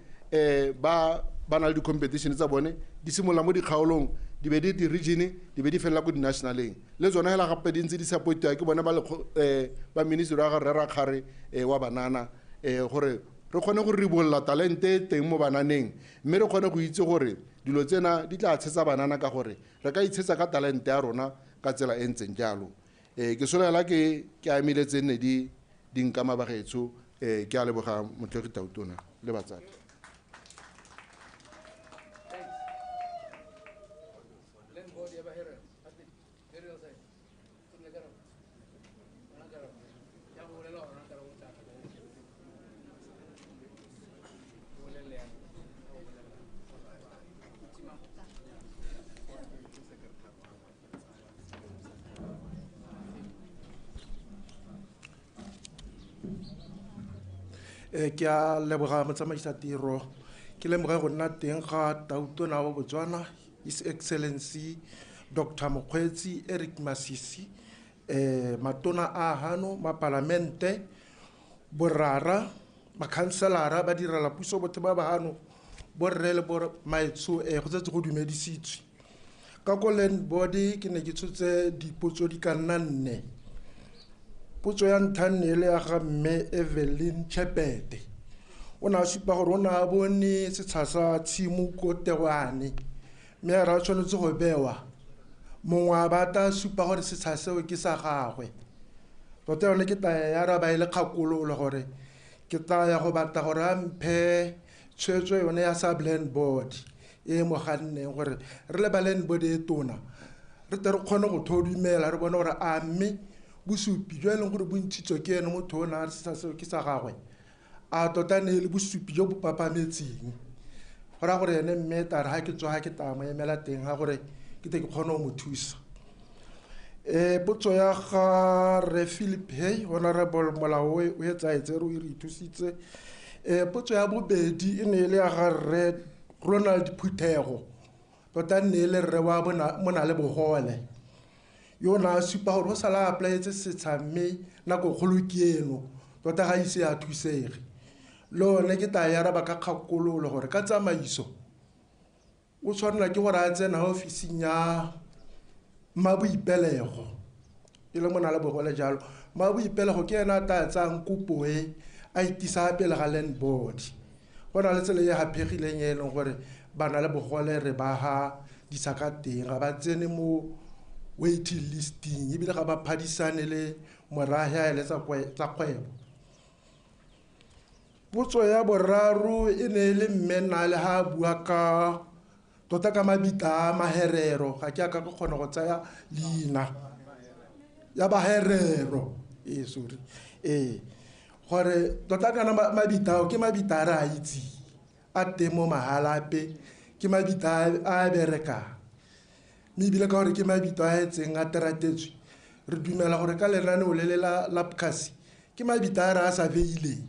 ba na le di-competition tsa bone, di simolola mo dikgaolong, di be di di-region, di be di felela ko di-nationaleng. Le tsone hela gape di ntse di supportiwa ke bone ba ministry wa ga Rre Rakgare wa banana, gore re kgone go ribolola talente e teng mo bananeng, mme re kgone go itse gore dilo tsena di tla tshetsa banana ka gore re ka itshetsa ka talente ya rona ka tsela e ntseng jalo. Ke solela ke amile tse nne di nkama bagaetsho, ke a leboga Motlhegi Tautona le batsadi. Ke a leboga motsamaisa tiro, ke lemoga go nna teng ga Tautona wa Botswana, His Excellency Dr. Mokgweetsi Eric Masisi, matona a hano, mapalamente, borara, makhanselara, ba direla puso botho ba ba hano, Borre le bormaetsho go setse go dumedisitswe. Ka ko land board ke ne ke tshotse dipotso di ka nna nne. Potso ya ntlha nne e le ya ga mme Evelyn Chepete. O ne a supa gore o ne a bone setsha sa tshimo ko Tewane, mme a re a tshwanetse go bewa. Mongwe a batla supa gore setsha seo ke sa gagwe. Tota yone ke tla ya araba e le kgakololo gore ke tla ya go batla gore a mphe tshwetso yone ya sub land board e mo ganneng gore re le ba land board e tona re tle re kgone go thodumela re bone gore a mme bosupi jo e leng gore bo ntshitswe ke ene motho o ne a re setsha seo ke sa gagwe a tota ne e le bosupi jo bo papametseng. Go raya gore ene mme tla re ga ke tswa ga ke tla mo emela teng ga gore ke tle ke kgone go mo thusa. Potso ya ga Rre Philip Hay, Honorable Molao o etsaetse re o re ithusitse. Potso ya bobedi e ne e le ya ga Rre Ronald Phuthego, tota nne e le rre wa mona le bogole, yo o ne a supa gore o sala a apply-etse setsha mme nako kgolo ke eno tota ga ise a thusege. Le one ke tla e araba ka kgakololo gore ka tsamaiso o tshwanela ke gore a tsena ofising ya Mmaboipelego, e le mona le bogole jalo. Mmaboipelego ke ena a tla tsayang kopo e a itisa pele ga land board. Go na le tsela e haphegileng e leng gore ba na le bogole re ba ha ditsha ka teng, ga ba tsene mo waiting listing ebile ga ba phadisane le morahe a ele tsa kgwebo. Potso ya boraro e ne e le mme nna le ha a bua ka tota ka mabitla a maherero, ga ke a ka ke kgona go tsaya leina ya baherero, sorry, gore tota kana mabitla ao ke mabitla a re a itseng a teng mo Mahalapye, ke mabitla a a berekang, mme ebile ka gore ke mabitla a etseng a teratetswe, re dumela gore ka lenaneo le le la PCAS ke mabitla a re a sa beileng.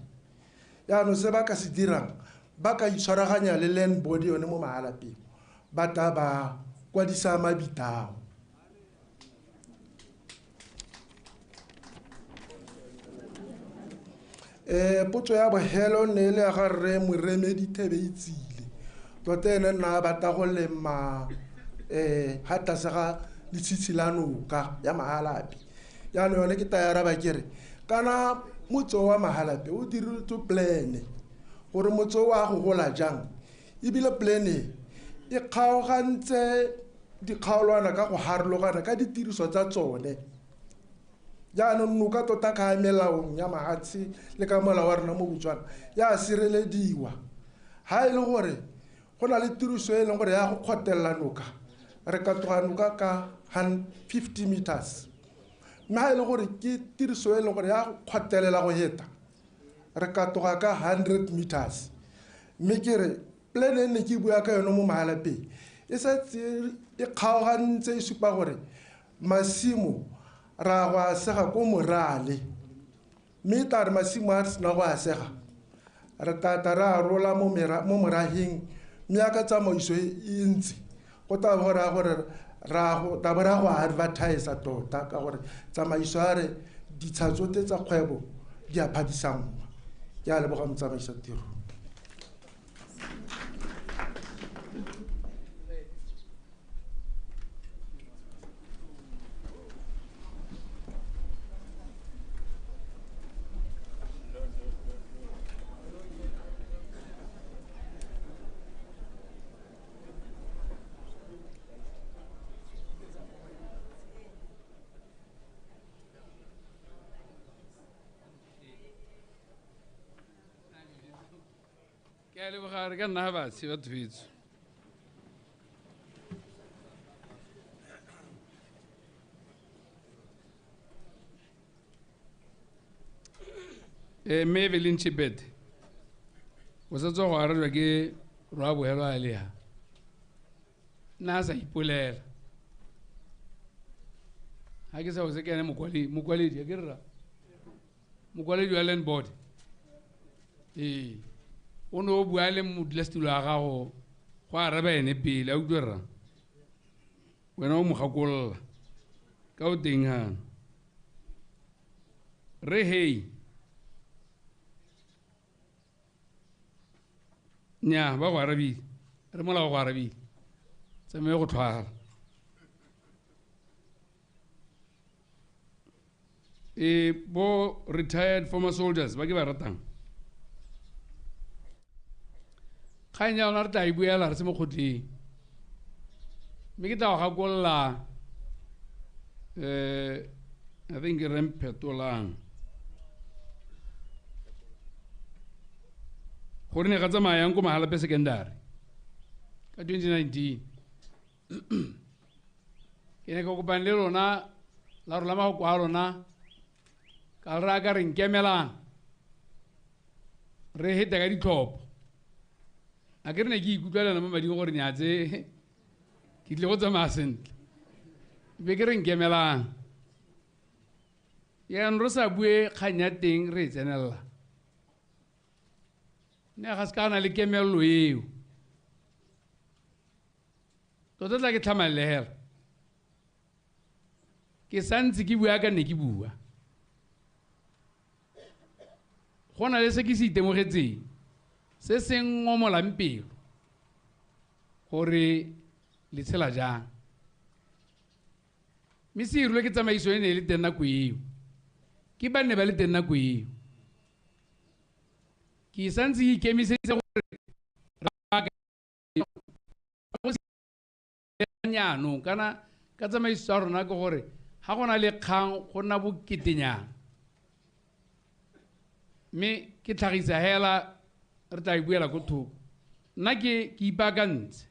Jaanong se ba ka se dirang, ba ka itshwaraganya le land board yone mo Mahalapye, ba tla ba kwadisa mabitla ao. Potso ya bohelo ne e le ya ga Rre Moremedi Thebeitsile, tota ene nna a batla go lema ga tlase ga letshitshi la noka ya Mahalapye. Jaanong yone ke tla e araba ke re kana motse wa Mahalapye o dirilwe plan gore motse o a go gola jang, ebile plan e kgaogantse dikgaolwana ka go harologana ka ditiriso tsa tsone. Jaanong noka tota ka melaong ya mahatshe le ka molao wa rona mo Botswana ya sirelediwa. Ha e le gore go na le tiriso e leng gore ya go kgotelela noka, re ka tloga noka ka 50 meters, mme ha e le gore ke tiriso e leng gore ya go kgotelela go heta, re ka tloga ka 100 meters. Mme ke re plan e ne ke bua ka yone mo Mahalapye e setse e kgaogantse e supa gore masimo ra go a sega ko morale, mme tla re masimo a re sena go a sega re tla re a rola mo moraheng, mme ya ka tsamaiso e ntsi go tla bo raya gore ra bo ra go advertise tota, ka gore tsamaiso ya re ditsha tsotlhe tsa kgwebo di a phadisanngwa. Ke a leboga motsamaisa tiro. Ke a leboga re ka nna fatshe batho betsho. Mme Evelyn Chibete o sa tswa go arajwa ke Rwabohelo a le ha nna a sa ipolela, ga ke sa go se ke ene mokwaledi, a ke rra mokwaledi wa land board. O ne o bua le modulasetulo wa gago go araba ene pele, a utlwe rra wena o mo gakolola ka o teng hano. Re hei Nnyaa, ba go arabile. Re molao go arabile. Tsamaye go tlhwala. E bo retired former soldiers ba ke ba ratang. Kgang ya rona re tla e buela re se mo kgotleng. Mme ke tla go gakolola, I think re mphetolang. Gore ne ga tsamayang ko Mahalapye Secondary ka 2019. Ke ne ka kopane le lona, la rola mafoko a lona, ka re ka re nkemelang, re heta ka ditlhopho. A ke re ne ke ikutlwelela mo mading gore nyatse ke tlile go tsamaya sentle. Be ke re nkemelang. Jaanong re sa bue kgang ya teng re e tsenelela. Ne ga se ka na le kemello eo. Tota tla ke tlhamalle hela. Ke santse ke bua ka ne ke bua. Go na le se ke se itemogetseng, se se ngomolang pelo gore le tshela jang. Mme se irilwe ke tsamaiso e ne e le teng nako eo. Ke ba ne ba le teng nako eo. Ke santse ke ikemiseditse gore jaanong kana ka tsamaiso ya rona ke gore ga go na le kgang go nna boketenyana. Mme ke tlhagisa hela re tla e buela ko thoko. Nna ke ipaakantse.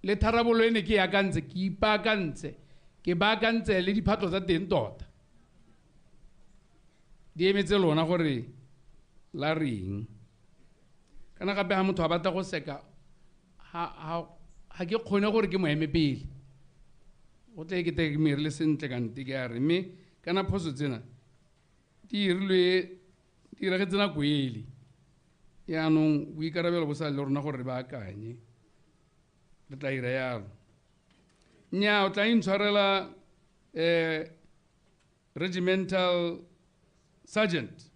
Le tharabololo e ne ke e akantse, ke ipaakantse, ke baakantse le diphatlo tsa teng tota. Di emetse lona gore la reng. Kana gape ha motho a batla go seka, ha ke kgone gore ke mo eme pele. Go tle ke te ke mo irile sentle kante ke a re, mme kana phoso tsena di irilwe, di iragetse nako ele. Jaanong boikarabelo bo sa le rona gore re baakanye. Re tla ira yalo. Nnyaa, o tla intshwarela, regimental sergeant,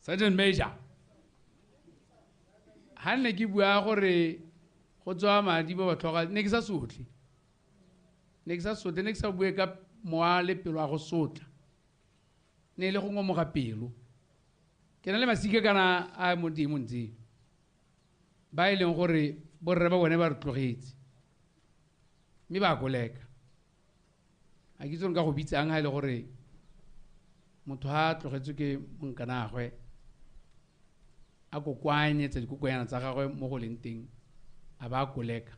sergeant major. Ha nne ke bua gore go tswa madi ba ba tlhoka, ne ke sa sotle. Ne ke sa sotle, ne ke sa bue ka mowa le pelo ya go sotla. Ne e le go ngomoga pelo. Ke na le masika kana a mo diemong tseo. Ba e leng gore borre ba bone ba re tlogetse. Mme ba koleka. Ha ke itse gore nka go bitsang ha e le gore motho ha a tlogetswe ke monkanagwe, a kokoanyetsa dikokoanyana tsa gagwe mo go leng teng, a ba a koleka.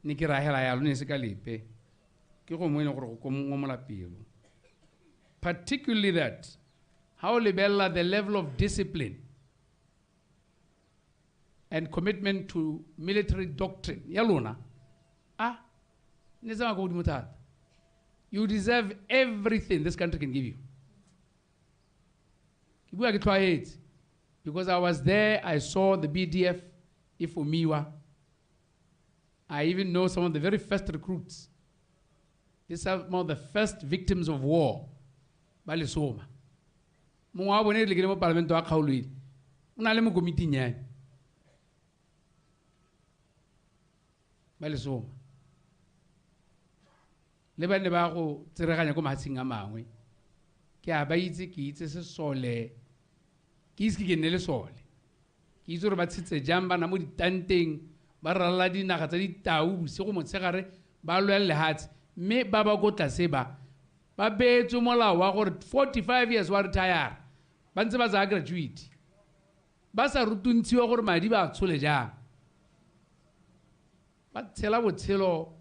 Ne ke ra hela yalo, ne se ka lepe. Ke go mo e leng gore go ngomola pelo. Particularly that, ha o lebella the level of discipline and commitment to military doctrine ya lona, ne tsamaya ko godimo thata. You deserve everything this country can give you. Ke bua ke tlwaetse, because I was there, I saw the BDF e formiwa. I even know some of the very first recruits. These are some of the first victims of war. Ba lesoma. Mongwe wa bone e rile ke le mo palamente wa kgaolo ele, o na le mo komiting ya me. Ba lesoma. Le ba ne ba go tsereganya ko mahatsheng a mangwe. Ke a ba itse, ke itse sesole, ke itse ke nne lesole. Ke itse gore ba tshetse jang, ba na mo ditanteng, ba ralala dinaga tsa ditau bosigo motshegare, ba lwela lehatshe. Mme ba ba ko tlase ba, ba beetswe molao wa gore 45 years wa retire, ba ntse ba tsaya gratuity. Ba sa rutuntshiwa gore madi ba a tshole jang. Ba tshela botshelo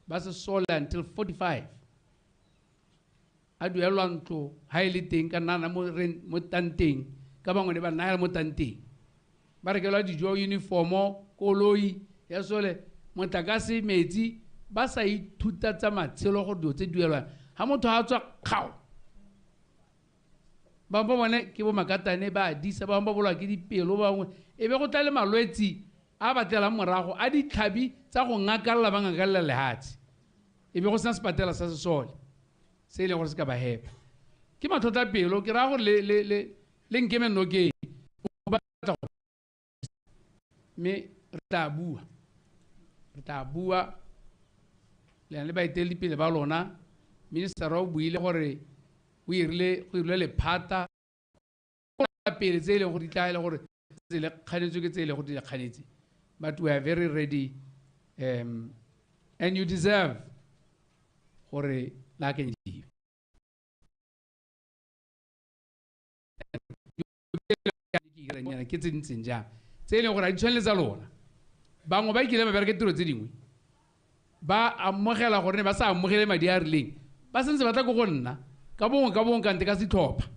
ba sesole until 45. A duelwa ntlo ha e le teng ka nna mo rent, mo tanteng, ka bangwe ne ba nna mo tanteng. Ba rekelwa dijo, uniformo, koloi ya sole, motlakase, metsi, ba sa ithuta tsa matshelo gore dilo tse duelwang. Ha motho a tswa kgao, bangwe ba bone ke bo makatane ba a disa, bangwe ba bolwa ke dipelo, bangwe e be go tla le malwetsi a batlelang morago a ditlhabi tsa go ngakalla ba ngakalla lehatshe. E be go sena sepatela sa sesole se e leng gore se ka ba hepa. Ke matlhotlhapelo, ke raya gore le nkeme nokeng. Mme re tla bua, re tla bua le le baeteledipele ba lona. Minister o buile gore o irile go irile lephata pele tse e leng gore di tla e le gore tse le kganetswe ke tse e leng gore di le kganetse, but we are very ready, and you deserve gore la akanyediwe. Ke tse dintseng jang tse e leng gore ga di tshwane le tsa lona. Bangwe ba ikile ba bereke tiro tse dingwe, ba amogela gore ne ba sa amogele madi a a rileng, ba santse ba tla ko go nna ka bongwe ka bongwe kante ka setlhopha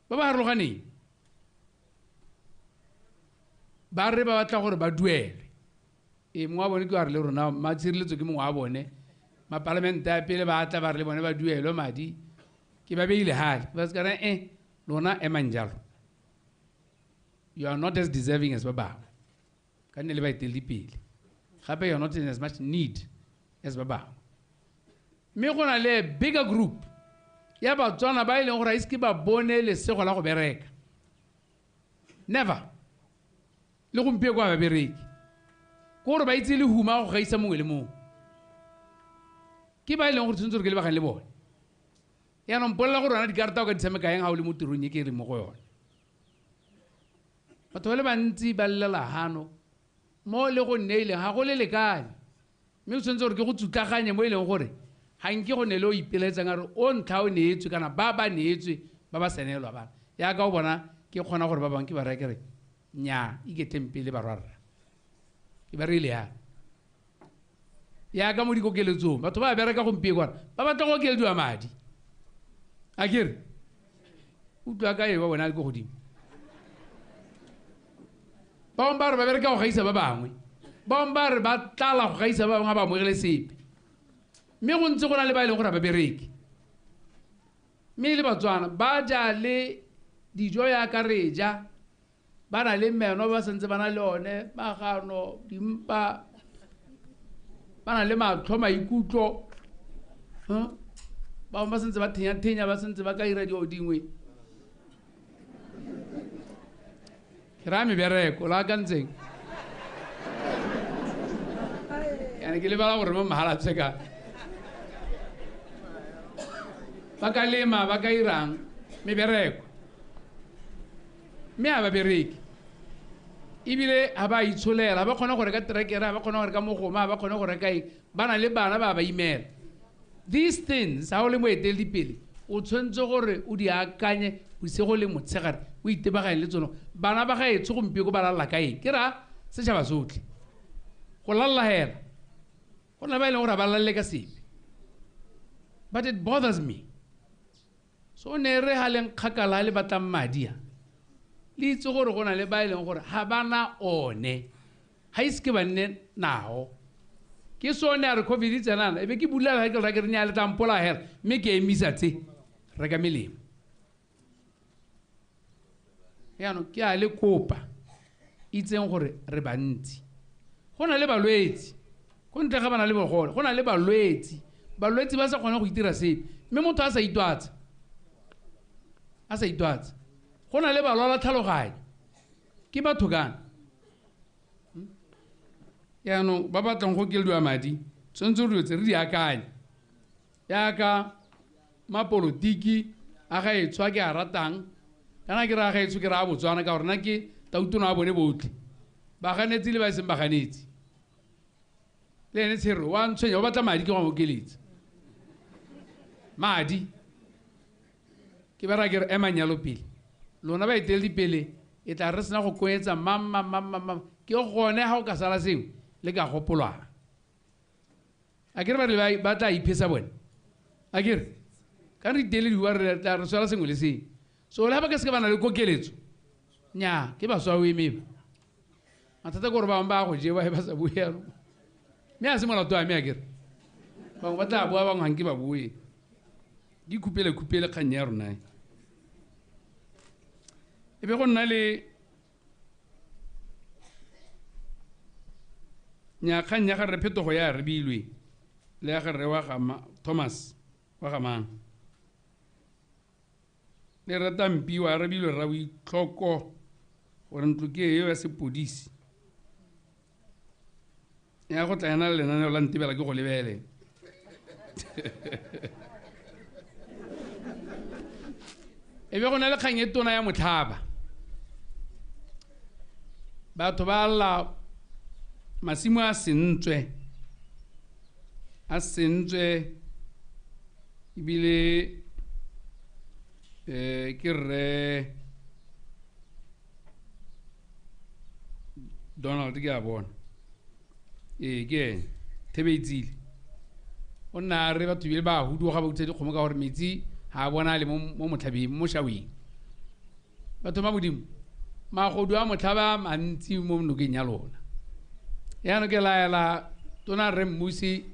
ba ba harologaneng, ba re ba batla gore ba duelwe. Ee, mongwe wa bone ke wa re le rona matshireletso ke mongwe wa bone, mapalamente a pele ba tla ba re le bone ba duelwe madi, ke ba beile hale ba se ka re lona emang jalo, you are not as deserving as ba bangwe ka nne le baeteledipele, gape you are not in as much need as ba bangwe. Mme go na le bigger group ya Batswana ba e leng gore ga ise ke ba bone lesego la go bereka, never, le gompieno kwa ba bereke, ke gore ba itse lehuma go gaisa mongwe le mongwe, ke ba e leng gore tshwanetse gore ke lebagane le bone. Yaanong mpolelela gore wena dikarata o ka di tshameka eng ga o le mo tirong e ke reng mo go yone. Batho ba le bantsi ba llela hano mo le go nneileng ga go le lekane, mme o tshwanetse gore ke go tsutlaganye mo e leng gore ga nke go ne le o ipelaetsang a re o ntlha o neetswe kana ba ba neetswe ba ba senelwa bana. Yaka o bona ke kgona gore ba bangwe ke ba reye ke re nnyaa iketleng pele barwarra, ke ba reile yana. Yaka mo dikokeletsong batho ba bereka gompieno kwana ba batla go okelediwa madi, a ke re utlwa ka e ba bona le ko godimo. Ba bangwe ba re ba bereka go gaisa ba bangwe, ba bangwe ba re ba tlala go gaisa ba bangwe ga ba amogele sepe, mme go ntse go na le ba e leng gore ga ba bereke. Mme le Batswana ba ja le dijo yaka re ja, ba na le meno ba santse ba na le one, magano, dimpa, ba na le matlho, maikutlo, ba bangwe ba santse ba thenya-thenya, ba santse ba ka ira dilo dingwe. Ke raya mebereko la akantseng, yane ke lebala gore mo Mahalapye ka ba ka lema, ba ka irang mebereko, mme ga ba bereke ebile ga ba itsholela, ga ba kgone go reka terekere, ga ba kgone go reka mogoma, ga ba kgone go reka eng, ba na le bana ba ba imela. These things ga o le moeteledipele o tshwanetse gore o di akanye bosigo le motshegare, o itebaganye le tsone. Bana ba gaetsho gompieno ba lalla ka eng? Ke ra setšhaba sotlhe go lalla hela, go na ba e leng gore ga ba lalle ka sepe, but it bothers me. So ne re ga leng kgakala le batlang madi a, le itse gore go na le ba e leng gore ga ba na one, ga ise ke ba nne nao. Ke sone a re COVID e tsenana, e be ke bulela ke re ke re nnyaa le tla mpola hela, mme ke emisa tse reka melemo. Jaanong ke a le kopa, itseng gore re bantsi, go na le balwetsi ko ntle ga ba na le bogole, go na le balwetsi, balwetsi ba sa kgone go itira sepe, mme motho a sa itwatsa, a sa itwatsa. Go na le balwala tlhaloganyo, ke batho kana. Jaanong ba batlang go okelediwa madi, tshwanetse gore dilo tse re di akanye yaka mapolotiki a gaetsho a ke a ratang, kana ke re a gaetsho ke re a Botswana ka gore nna ke tautona wa bone botlhe, baganetsi le ba e seng baganetsi. Le ene Tshere wa ntshwenya, o batla madi ke go okeletsa madi. Ke ba raya ke re emang jalo pele, lona baeteledipele e tla re sena go koetsa mang mang mang mang mang, ke gone ga o ka sala sengwe le ka gopolwang. A ke re ba re ba tla iphesa bone, a ke re ka re itelediwa re tla re swela sengwe le sengwe. So le ga ba ka seke ba na le kokeletso, nnyaa ke baswa o eme ba. Mathata ke gore bangwe ba go jewa ba sa bue jalo, mme a se molato wa me, a ke re bangwe ba tla bua, bangwe ga nke ba bue. Di khupele-khupele kgang ya rona e. E be go nna le nya kgang ya gare phetogo ya rebilwe le ya gare wa ga Thomas wa ga mang le rata mpi wa rebilwe ra boitlhoko Gore ntlo ke eo ya sepodisi. Ya go tla ena le lenaneo la ntebela ke go lebele. E be go na le kgang e tona ya motlhaba. Batho ba lla masimo a sentswe. A sentswe ebile ke rre Donald ke a bona. Ee ke ene Thebeitsile. O nna a re batho ebile ba huduga ba utswa dikgomo ka gore metsi ga a bonale mo motlhabeng mo shaweng. Batho ba Modimo, magodu a motlhaba a mantsi mo nokeng ya lona. Yaanong ke laela tona rre Mmusi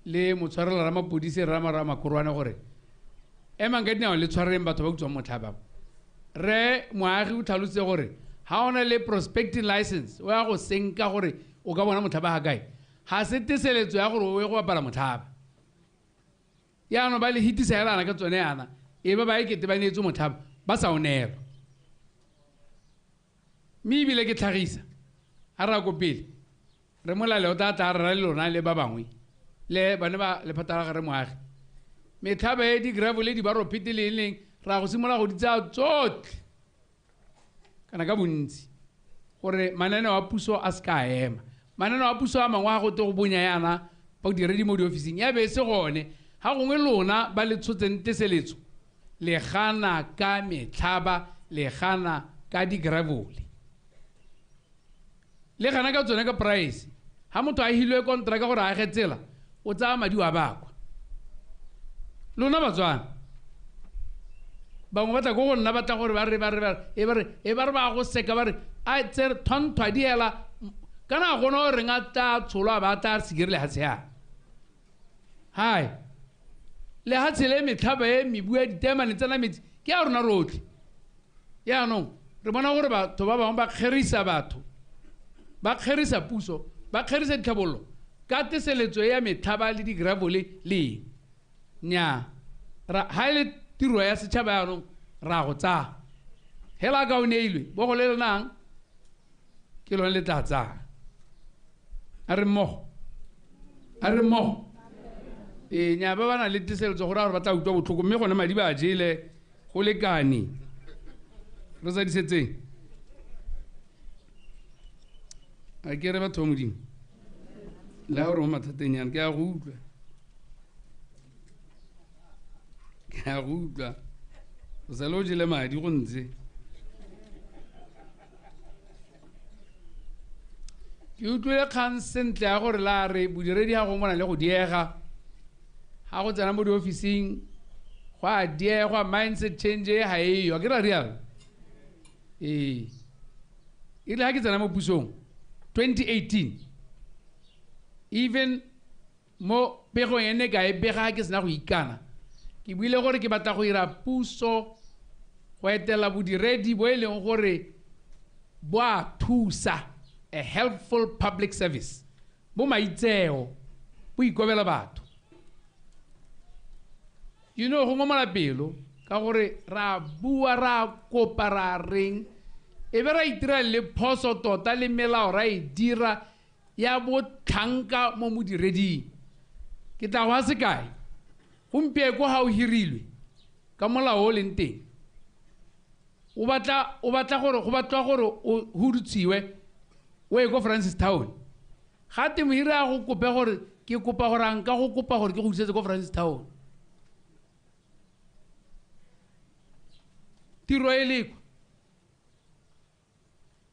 le motshwarela ramapodisi Ramakorwane gore emang ka dinao le tshwareng batho ba utswang motlhaba. Rre Moagi o tlhalositse gore ga o na le prospecting license o ya go senka gore o ka bona motlhaba ga kae, ga se teseletso ya gore o ye go bapala motlhaba. Yaanong ba le hitisa helana ka tsone yana e ba ba ekete ba neetswe motlhaba ba sa o neelwa. Mme ebile ke tlhagisa ga re ya ko pele re molale o tla tla rera le lona le ba bangwe le bane ba lephata la gare Moagi. Metlhaba e di-gravel le dibaropete le eng ra go simolola go di tsaya tsotlhe kana ka bontsi gore mananeo a puso a se ka a ema. Mananeo a puso a mangwe ga go te go bonya yana badiredi mo diofising ya be e se gone. Ga gongwe lona ba le tshotseng teseletso le gana ka metlhaba, le gana ka di-gravel, le gana ka tsone ka price. Ga motho a hilwe kontraka gore a age tsela o tsaya madi wa bakwa. Lona Batswana bangwe ba tla ko go nna ba tla gore ba re e ba re ba go seka ba re a tsere thwanthwa di hela kana a gona o reng a tla tsholwa ba tla sikere lehatshe ya hai lehatshe le metlhaba e mebu ya ditemane tsena metsi ke ya rona rotlhe. Yaanong re bona gore batho ba bangwe ba kgerisa batho, ba kgerisa puso, ba kgerisa ditlhabololo ka teseletso ya metlhaba le di-gravel le nnyaa. Ha e le tiro ya setšhaba yaanong ra go tsaya hela ka o neilwe bo go le lenang ke lone le tla tsaya. A re mmogo, a re mmogo. Ee nnyaa ba ba nang le teseletso go raya gore ba tla utlwa botlhoko mme gone madi ba a jele go lekane. Re sa disetseng a ke re batho ba Modimo le ga gore mo mathateng yana ke a go utlwa, ke a go utlwa o sale o jele madi go ntse. Ke utlwile kgang sentle ya gore la re bodiredi ga go mona le go diega ga go tsena mo diofising go a diegwa, mindset change e ga eyo a ke ra rialo. Ee e rile ga ke tsena mo pusong 2018 even mo pegong e ne ka e bega ga ke sena go ikana ke buile gore ke batla go ira puso go etela bodiredi bo e leng gore bo a thusa, a helpful public service, bo maitseo bo ikobela batho. You know go ngomola pelo ka gore ra bua ra kopa ra reng e be ra itira le phoso tota le melao ra e dira ya botlhanka mo modireding. Ke tla go a sekai gompieko ga o hirilwe ka molao o leng teng o batla gore go batlwa gore o hudutsiwe o ye ko Francis Town. Ga te mohiri a go kope gore ke kopa gore a nka go kopa gore ke go busetse ko Francis Town. Tiro e lekwa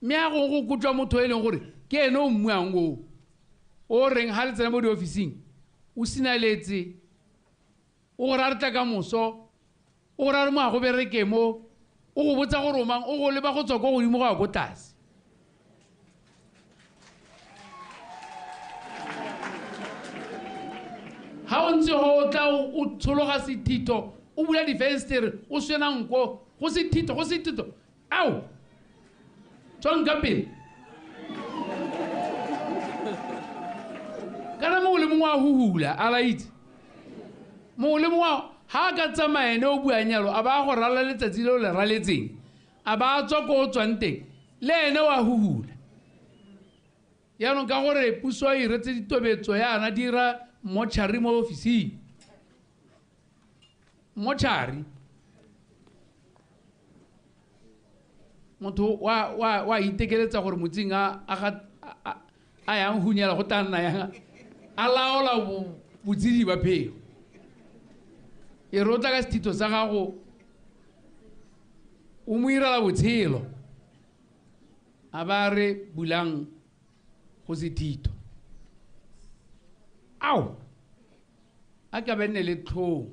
mme a gongwe go kotswa motho e leng gore ke ene o mmuang oo o reng ga le tsena mo diofising o sinaletse o gore a re tla ka moso o gore a re mo a go bereke mo o go botsa gore o mang o go leba go tswa ko godimo go ya ko tlase. Ga o ntse go tla o tshologa sethito o bula difenstere o swena nko go sethito ao tswang ka pele kana mongwe le mongwe a huhula a la itse mongwe le mongwe ga a ka tsamaya ene o buang yalo a ba a go rala letsatsi le o le raletseng a ba a tswa ko o tswang teng Le ene wa huhula. Jaanong ka gore puso e iretse ditobetso yana dira motšhari mo ofising. Motšhari. Motho wa itekeletsa gore motsing a yang hunyela go tla nna yang a laola botshedi ba pheo. E re o tla ka sethito sa gago o mo irela botshelo a ba re bulang go sethito. Ao a ka ba nne le tlhong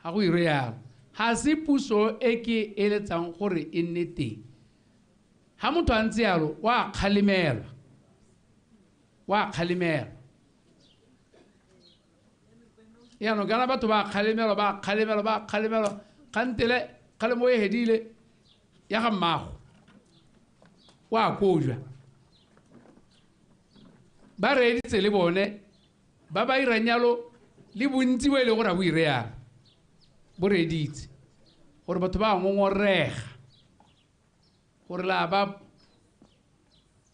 ga go ire yalo. Ga se puso e ke eletsang gore e nne teng. Ha motho a ntse yalo wa kgalemelwa. Wa kgalemelwa. Jaanong kana batho ba kgalemelwa, ba kgalemelwa, ba kgalemelwa, kgantele kgalemo e hedile ya ga mmago wa kojwa. Ba reeditse le bone ba ba irang yalo le bontsi bo e leng gore ga bo ire yalo. Bo reeditse gore batho ba ngongorega gore la ba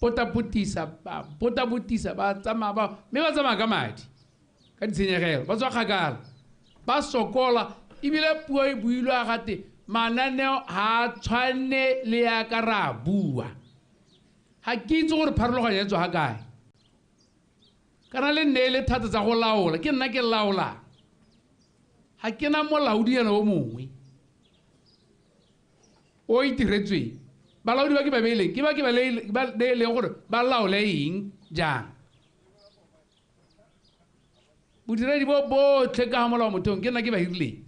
potapotisa, ba potapotisa, ba tsamaya ba mme ba tsamaya ka madi ka ditshenyegelo, ba tswa kgakala, ba sokola, ebile puo e builwe a gate mananeo ga a tshwane le ya ka re a bua. Ga ke itse gore pharologanyo e tswa ga kae. Kana le nne e le thata tsa go laola, ke nna ke laolang. Ga ke na molaodi ena o mongwe o itiretsweng. Balaodi ba ke ba beileng, ke ba ke ba neileng gore ba laole eng jang. Bodiredi bo botlhe ka ga molao motheong ke nna ke ba hirileng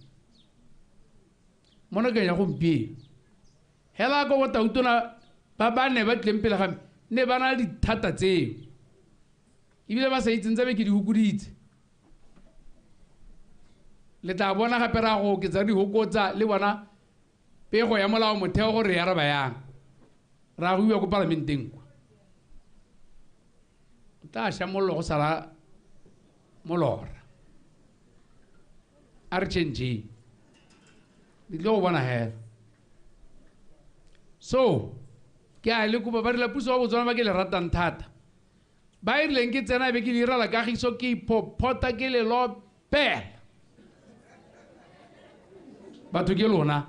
mo nakong ya gompieno. Hela ko botautona ba bane ba tlileng pele ga me ne ba na le dithata tseo, ebile ba sa itseng tsa be ke di hokoditse. Le tla bona gape ra go oketsa di hokotsa le bona pego ya molao motheo gore ya araba yang. Ra go iwa ko palamenteng kwa. O tla ša mollo go sala molora. A re change-eng. Di tlo go bona hela. So, ke a le kopa ba rile puso wa Botswana ba ke le ratang thata. Ba e rileng ke tsena be ke direla kagiso ke iphophota ke le lopela. Batho ke lona.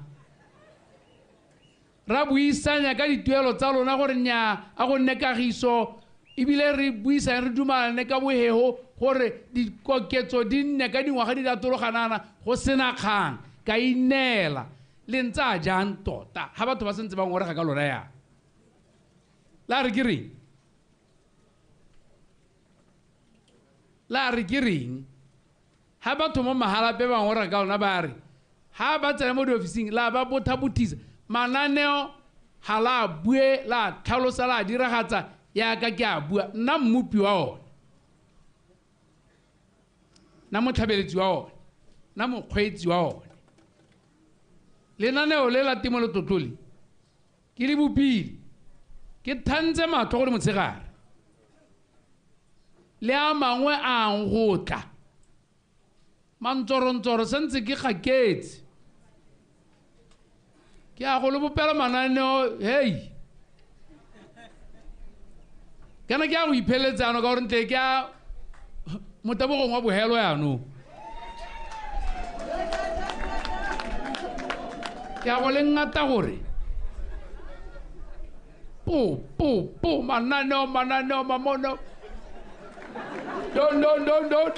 Ra buisanya ka dituelo tsa lona gore nnyaa a go nne kagiso, ebile re buisane re dumalane ka bohego gore dikoketso di nne ka dingwaga di latologanana go sena kgang. Ka ineela le ntse a jang tota ga batho ba sentse ba ngorega ka lona yang. La re ke reng? La re ke reng? Ha batho mo Mahalapye ba ngorega ka lona ba re ha ba tsena mo diofising la ba bothabothisa mananeo ga la bue la tlhalosa la diragatsa yaka ke a bua. Nna mmopi wa one, nna motlhabeletsi wa one, nna mokgweetsi wa one. Lenaneo le la temo letlotlo le ke le bopile, ke thantse matlho gore motshegare le a mangwe a ngotla mantsorontshoro santse ke gaketse. Ke a go le bopela mananeo, hei kana ke a go ipheletsa ano ka gore ntle ke a motabogong wa bohelo yanong. Ke a go le ngata gore po po po mananeo mananeo mamono don don don don.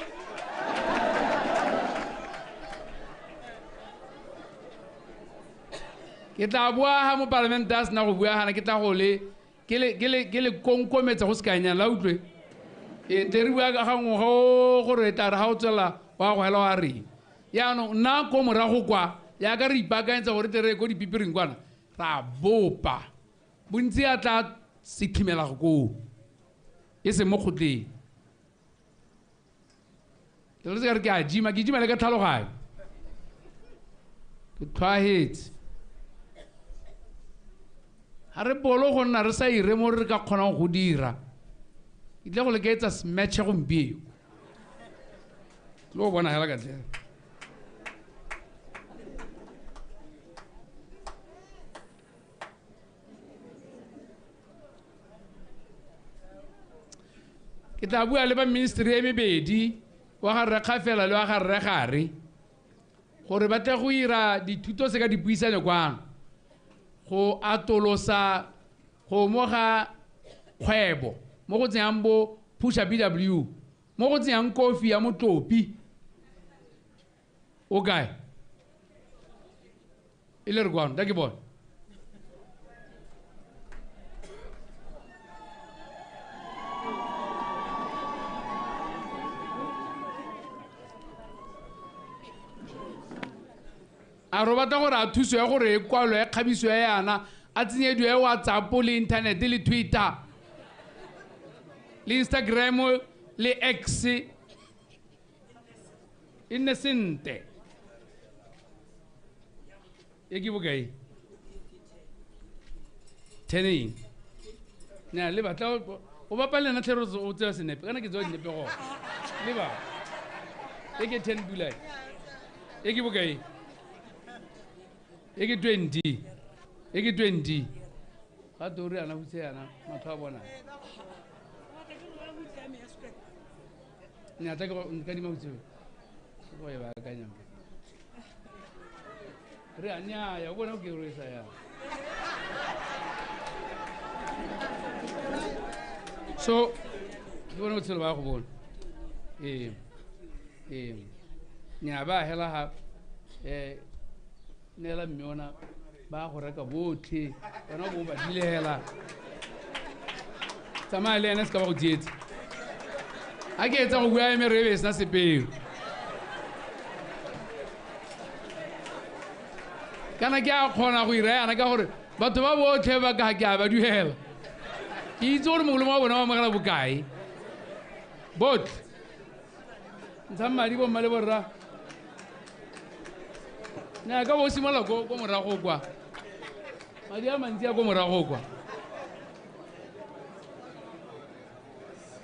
Ke tla bua ha mo palamente a sena go bua gana ke tla go le ke le konkometsa go sekanyana la utlwe. E ntle re bua ka ga ngwaga o gore e tla re ga o tswela wa go hela wa reng. Jaanong nna ko morago kwa yaka re ipaakanyetsa gore tle re ye ko dipipiring kwana ra bopa. Bontsi a tla sethimela go koo e seng mo kgotleng. Ke le se ka re ke a jima, ke jima le ka tlhaloganyo. Ke tlhwaetse. Ga re bolo go nna re sa ire mo re ka kgonang go dira. Ke tle go le ke etsa smatch gompieno. Ke lo bona hela ka tle. Ke tla bua le ba ministry e mebedi wa ga Rre Kgafela le wa ga Rre Gare gore ba tle go ira dithuto se ka dipuisano kwano go atolosa go mo ga kgwebo mo go tsenyang bo Pusha BW mo go tsenyang kofi ya motlopi o kae e le re kwano tla ke bone. A re batla gore a thuso ya gore e kwalwe e kgabiso ya yana a tsenyediwe WhatsApp le internet le Twitter le Instagram le X e nne sente. E ke bokae? 10 nya le batla o bapa le nna tlhe o tsaya senepe kana ke tswa dinepe go le ba e ke 10 pula e ke bokae? E ke 20 e ke 20 ga tori ana hutse yana matho a bona nya tla ke nka di mabutse go e ba akanya re anya ya bona o ke re sa ya so ke bona botshelo ba go bona nya ba hela ha neela mme ona ba go reka botlhe bona bo ba dilela tsamaya le ene se ka ba go tsietsa a ke etsa go bua eme re be sena sepeo kana ke a kgona go ira yana ka gore batho ba botlhe ba ka ke a ba duela ke itse gore mongwe le mongwe wa bona ba amogela bokae botlhe ntshang madi bomma le borra na ka bo simolola ko morago kwa madi a mantsi a ko morago kwa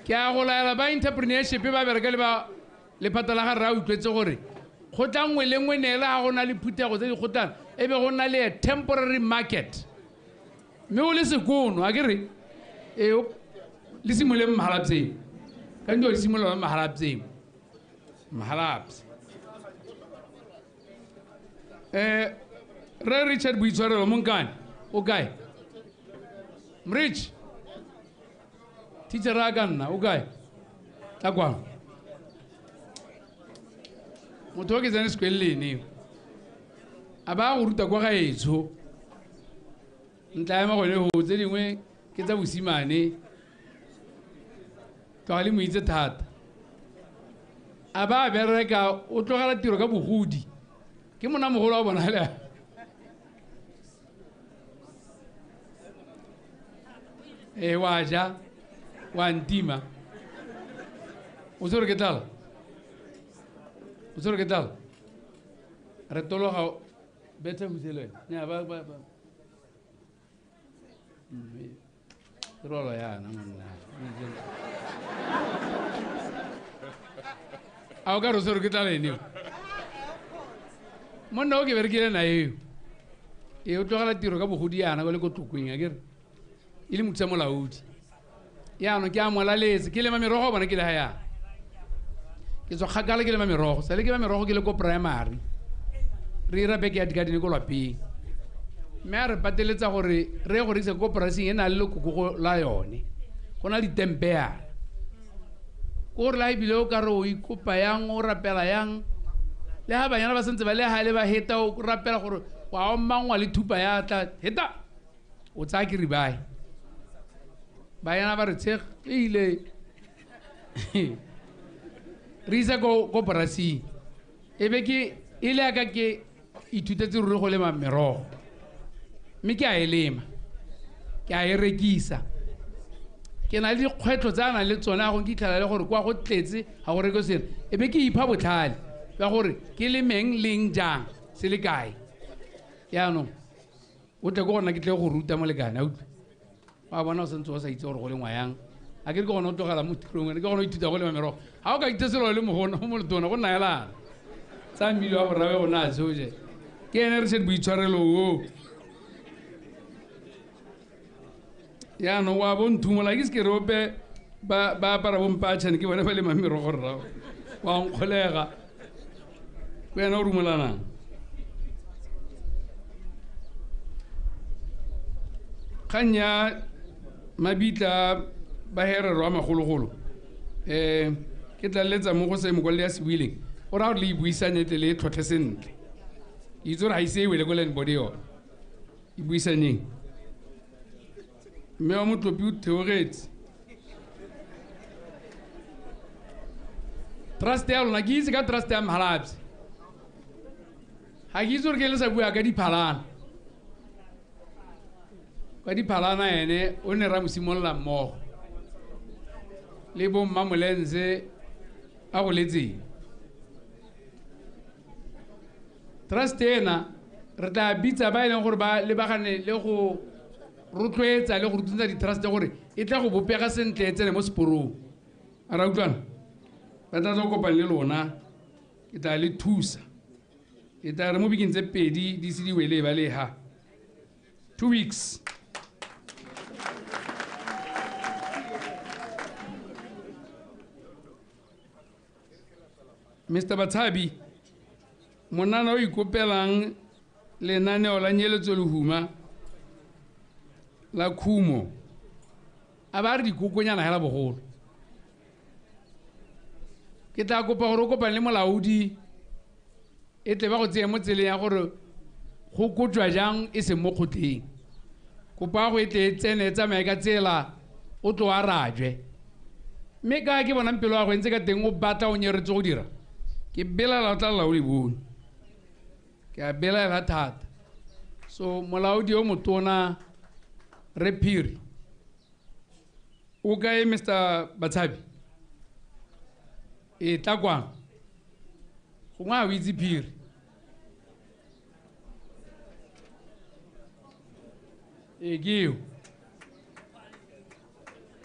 ke a go laela ba entrepreneurship ba bereka le ba lephata la ga rra utlwetse gore kgotla nngwe le nngwe neela ga go na le phuthego tse di kgotlana e be go na le a temporary market mme o le sekono a ke re e le simoleng Mahalapye ka ntse o le simolola Mahalapye Mahalapye. Re Richard Boitshwarelo monkane o kae Mrich teacher a ka nna o kae tla kwano motho o ke tsene sekolo le ene a ba go ruta kwa gaetsho ntla ema gone go tse dingwe ke tsa bosimane tloga le mo itse thata a ba bereka o tlogela tiro ka bogodi ke monna mogolo wa bona le e wa ja wa ntima o tsore ke tlala o tsore ke tlala re tologa betha hutse le nya ba ba ba rolo yana monna a o ka re tsore ke tlala ene monna o ke berekile nae e o tlogela tiro ka bogodi yana le ko Tlokweng a kere e le mothusa molaodi yaanong ke a molaletse ke lema merogo bona ke le ga yana ke tswa kgakala ke lema merogo sale ke lema merogo ke le ko primary re ira backyard garden ko lwapeng mme a re pateletsa gore re ye go rekisa ko polasing e na le lekoko la yone go na le ditempe yana ko gore la ebile o ka re o ikopa yang o rapela yang le ha banyana ba santse ba le ha le ba heta o rapela gore wa omangwa le thupa ya tla heta o tsaya ke ribae banyana ba re tshegile re isa ko polasing e be ke e le yaka ke ithutetse ruri go lema merogo mme ke a e lema ke a e rekisa ke na le dikgwetlho tse a nang le tsone a go nkitlhela le gore kwa go tletse ga go reke selo e be ke ipha botlhale ba gore ke lemeng leng jang se le kae yaanong o tle ko gona ke tle go ruta molekane a utlwe wa bona o santse o sa itse gore go lengwa yang a ke re ke gone o tlogela mo tirong ke gone o ithuta go lema merogo ga o ka itse selo le mogona mo letona go nna elana tsa mmile wa borrawe go na tshoje ke ene re setse boitshwarelo oo yaanong wa bo nthumola ke se ke re ope Ba apara bompatšhane ke bone ba lemang merogo rrago. Wa nkgolega. Ke wena o rumolanang. Kgang ya mabitla ba herero a magologolo. Ke tlaleletsa mo go se mokwaledi a se buileng. O raya gore le e buisanye tle le tlhotlhe sentle. Ke itse gore ga ise e wele ko land board yone. E buisanyeng. Mme wa Motlopi o theogetse. Trust ya lona, ke itse ka trust ya Mhalapye. Ga ke itse gore ke le sa bua ka diphalana. Ka diphalana ene o ne ra mo simolola mmogo. Le bo mma Molenze a goletseng. Trust ena re tla bitsa ba e leng gore ba lebagane le go rotloetsa le go rutuntsha di-trust gore e tla go bopega sentle e tsene mo seporong. A ra utlwana? Ba tla tla kopana le lona, ke tla le thusa. E tla re mo bekeng tse pedi di se di wele ba le ha. 2 weeks. Mr. Batshabi, monana o ikopelang lenaneo la nyeletso lehuma la khumo a ba re dikokonyana hela bogolo. Ke tla kopa gore o kopane le molaodi e tle ba go tseye mo tseleng ya gore go kotjwa jang e seng mo kgotleng. Kopa go e tle e tsene e tsamaye ka tsela o tlo arajwe. Mme ka ke bonang pelo ya go ntse ka teng o batla o nyeretse go dira. Ke belaela o tla laoli bone. Ke a belaela thata. So molaodi o motona re Phiri. O kae Mr. Batshabi? E tla kwang. Gongwe ga o itse Phiri. E ke eo.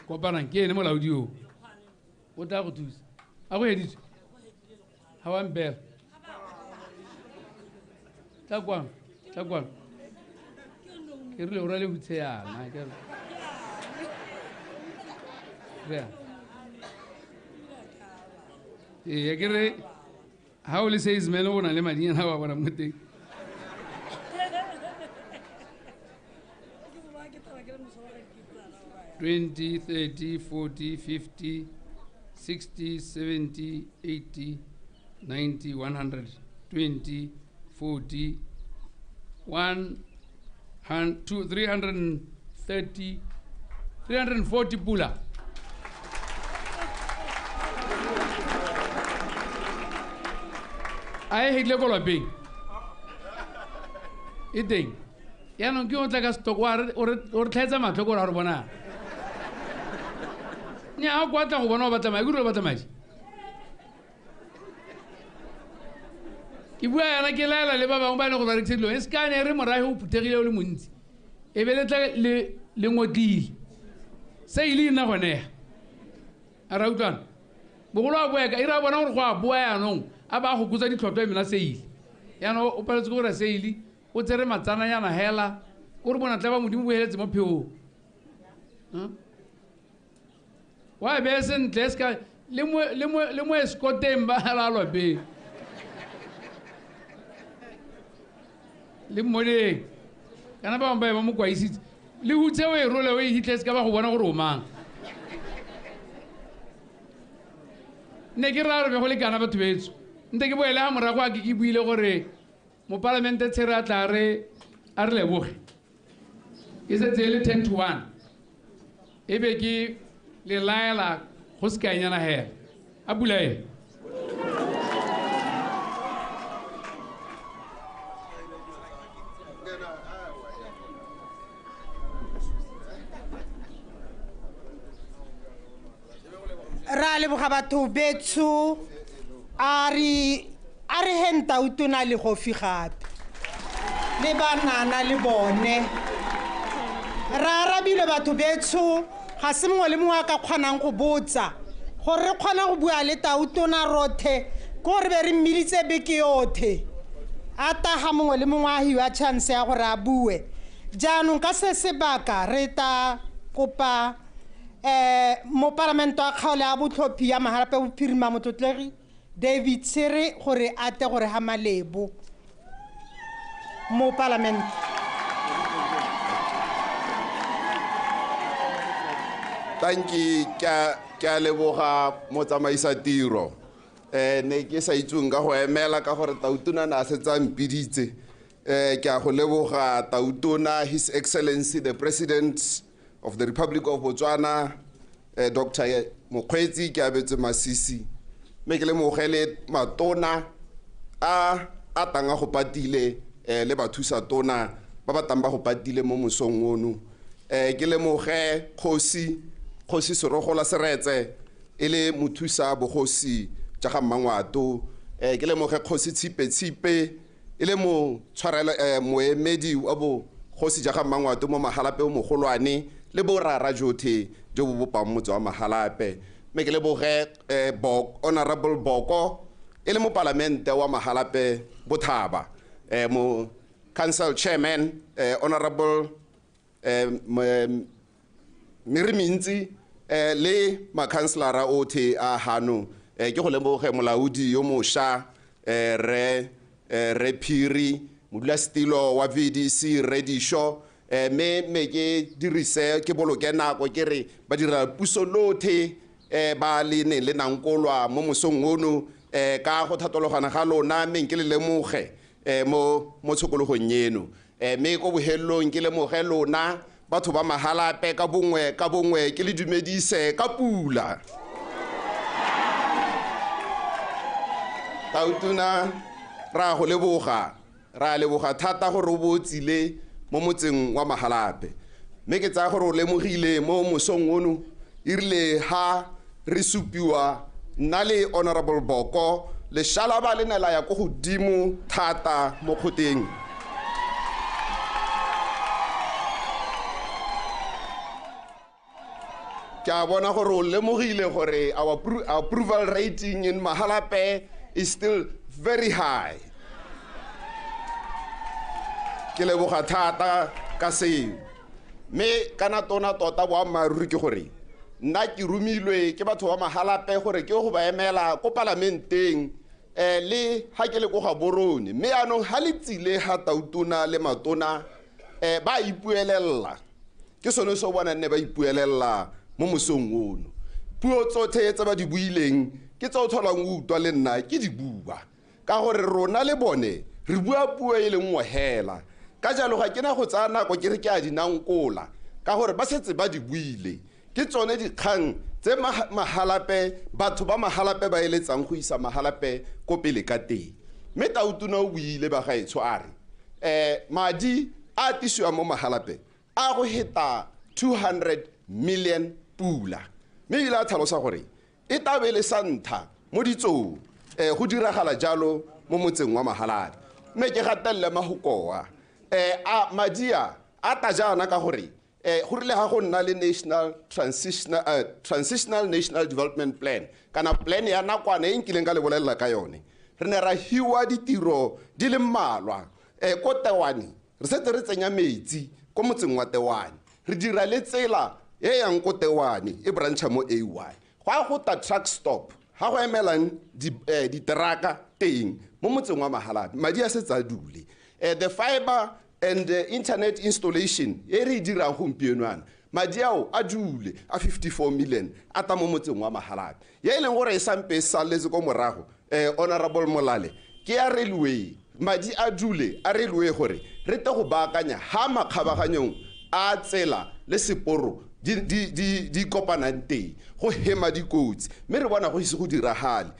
Kopanang ke ene molaodi o. O tla go thusa. A go heditswe? Ga wa mpela. Tla kwang, tla kwang. Ke rile o rwale hutshe yana, ke re. Re. Ee, ke re ha o le salesman o na le madinyana wa bona mo teng. 20, 30, 40, 50, 60, 70, 80, 90, 100, 20, 40, 1, 2, 330, 340 pula. A e hetle ko lapeng. E teng. Yaanong ke o tla ka stock o re tlhaetsa matlho ko re bona. Nya a kwa tla go bona o batla madi, o batla madi. Ke bua yana ke laela le ba bangwe ba e leng gore ba rekisa dilo. E se ka ne re morafe o phuthegile o le montsi. E be le tla le ngotlile. Se ile nna gone. A ra utlwana. Bogolo a boa ka e ra bona gore go a boa yanong a ba go kutsa ditlhotlhwa e mena se ile. Yanong o paletse ke gore se ile o tsere matsananyana hela ko re bona tla ba modimo bo heletse mo pheong. Wa be sentle se ka le mo escoteng ba la lwapeng. Le mmoleng. Kana ba bangwe ba mo kwaisitse. Le hutse o e role o e hitlhe se ka ba go bona gore o mang. Ne ke ra re be go lekana batho betso. Nte ke boele ha morago a ke ke buile gore mopalamente Tshere a tla re a re leboge. E setse e le 10 to 1. E be ke le laela go se kaenyana hela. A bula e. Ra leboga batho betsho a re henta utona le gofi gape le banana le bone ra arabile batho betsho ga se mongwe le mongwe a ka kgonang go botsa gore re kgona go bua le tautona rothe ke gore be re mmiditse beke yothe a taga mongwe le mongwe a hiwa chance ya gore a bue. Jaanong ka se sebaka re ta kopa Mopalamente wa kgaolo ya botlhophi ya Mahalapye Bophirima Motlotlegi David Tshere gore a tle gore ha malebo mopalamente. Tanki ke a leboga motsamaisa tiro. Ne ke sa itseng ka go emela ka gore Tautona na setse a mpiditse. Ke a go leboga Tautona, His Excellency the President of the Republic of Botswana, Dr. Mokgweetsi Keabetswe Masisi. Mme ke lemogele matona a tang a go patile le bathusa tona ba ba tang ba go patile mo mosong ono. Ke lemoge kgosi Serogola Seretse e le mothusa bogosi ja ga Mmangwato. Ke lemoge kgosi Tshipe Tshipe e le mo tshwarela moemedi wa bogosi ja ga Mmangwato mo Mahalapye o mogolwane le borara jothe jo bo bopang motse wa Mahalapye. Mme ke leboge Honorable Boko e le mopalamente wa Mahalapye Bothaba, mo council chairman Honorable Mirimintsi le makhanselara othe a hano. Ke go leboge molaodi yo mosha re Phiri, modulasetilo wa VDC Redisho. Mme ke dirise ke boloke nako ke re ba dira puso lothe ba le ne le nankolwa mo mosong ono ka go thatologana ga lona, mme ke le lemoge mo tshokologong eno. Mme ko bohelong ke lemoge lona batho ba Mahalapye ka bongwe ke le dumedise ka pula. Tautona ra go leboga, ra leboga thata gore o bo tsile mo motseng wa Mahalapye. Mme ke tsaya gore o lemogile mo mosong ono e rile ha re supiwa nna le Honorable Boko, leshalaba le ne la ya ko godimo thata mo kgoteng. Ke a bona gore o lemogile gore our approval rating in Mahalapye is still very high. Ke leboga thata ka seo. Mme kana tona tota boammaaruri ke gore nna ke romilwe ke batho ba Mahalapye gore ke go ba emela ko palamenteng le ha ke le ko Gaborone. Mme yaanong ha le tsile ha Tautona le matona ba ipuelella. Ke sone se o bonang ne ba ipuelella mo mosong ono. Puo tsothe tse ba di buileng ke tse o tlholang o utlwa le nna ke di bua, ka gore rona le bone re bua puo e le nngwe hela. Ka jalo ga ke na go tsaya nako ke re ke a di nankola, ka gore ba setse ba di buile. Ke tsone dikgang tse Mahalapye, batho ba Mahalapye ba eletsang go isa Mahalapye ko pele ka teng. Mme Tautona o buile ba gaetsho a re madi a tisiwa mo Mahalapye a go heta 200 million pula. Mme ebile a tlhalosa gore e tabe le sa ntlha mo ditsong go diragala jalo mo motseng wa Mahalapye. Mme ke gatelele mahokoa a madi a ta jaana ka gore go rile ga go nna le national transitional national development plan, kana plan ya nakwana e nkileng ka le bolelela ka yone, re ne ra hiwa ditiro di le mmalwa ko Tewane. Re setse re tsenya metsi ko motseng wa Tewane, re dira le tsela e yang ko Tewane e brancha mo AY. Go a go ta truck stop ha go emelang diteraka teng mo motseng wa Mahalapye, madi a setse a dule. The fiber and the internet installation e re dirang gompieno ana, madi ao a dule a 54 million a ta mo motseng wa Mahalapye. Ye e leng gore e sampe e salletse ko morago, Honorable Molale, ke ya railway, madi a dule a railway gore re te go baakanya ha makgabaganyong a tsela le seporo di kopanang teng go hema dikotsi. Mme re bona go ise go diragale,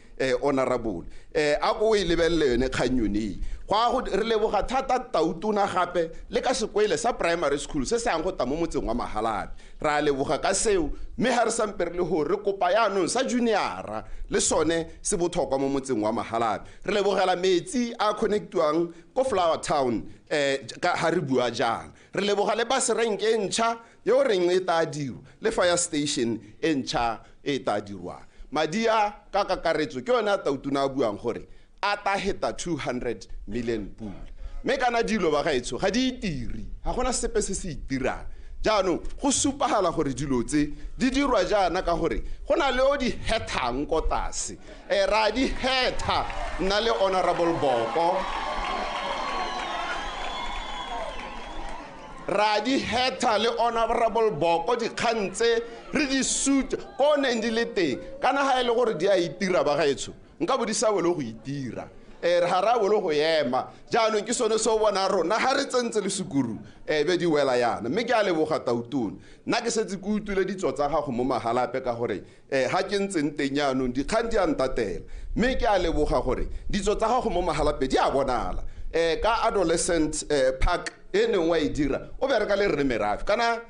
Honorable, a ko o e lebelele yone kgang yone e. Go re leboga thata Tautona gape le ka sekwele sa primary school se se yang go ta mo motseng wa Mahalapye. Re a leboga ka seo, mme ha re sampe re le gore re kopa yaanong sa juniora le sone se botlhokwa mo motseng wa Mahalapye. Re lebogela metsi a connectiwang ko Flower Town ha re bua jaana. Re leboga le bus rank e ntšha yo reng e tla dirwa, le fire station e ntšha e tla dirwang. Madi a ka kakaretso ke yone a Tautona a buang gore a ta heta 200 million pula. Mme kana dilo ba gaetsho ga di itire, ga gona sepe se se itirang. Jaanong go supagala gore dilo tse di dirwa jaana ka gore go na le o di hethang ko tlase. Ra di hetha nna le Honorable Boko, ra di hetha le Honorable Boko dikgang tse re di suta ko neng di le teng. Kana ga e le gore di a itira ba gaetsho, nka bo di sa bolo go itira, ga ra bolo go ema. Jaanong ke sone se o bona rona ga re tsentse le sukuru be di wela yana. Mme ke a leboga Tautona, nna ke setse ke utlwile ditso tsa gago mo Mahalape ka gore ga ke ntseng teng jaanong dikgang di a ntatela. Mme ke a leboga gore ditso tsa gago mo Mahalape di a bonala. Ka adolescent park e neng wa e dira, o bereka le rre Merafe. Kana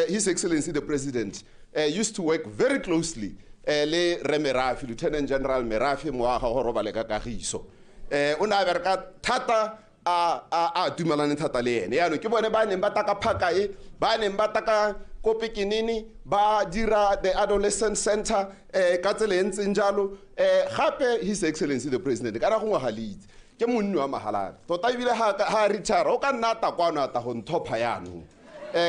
His Excellency the President used to work very closely le rre Merafe, Lieutenant General Merafe, moaga go robale ka kagiso. O ne a bereka thata a dumelane thata le ene. Yaanong ke bone ba neng ba taka phaka e, ba neng ba taka ko Pekinini, ba dira the adolescent center ka tsela e ntseng jalo. Gape His Excellency the President kana gongwe ga le itse, ke monni wa Mahalapye tota, ebile ga Richard o ka nna a ta kwano a ta go nthopha yaanong,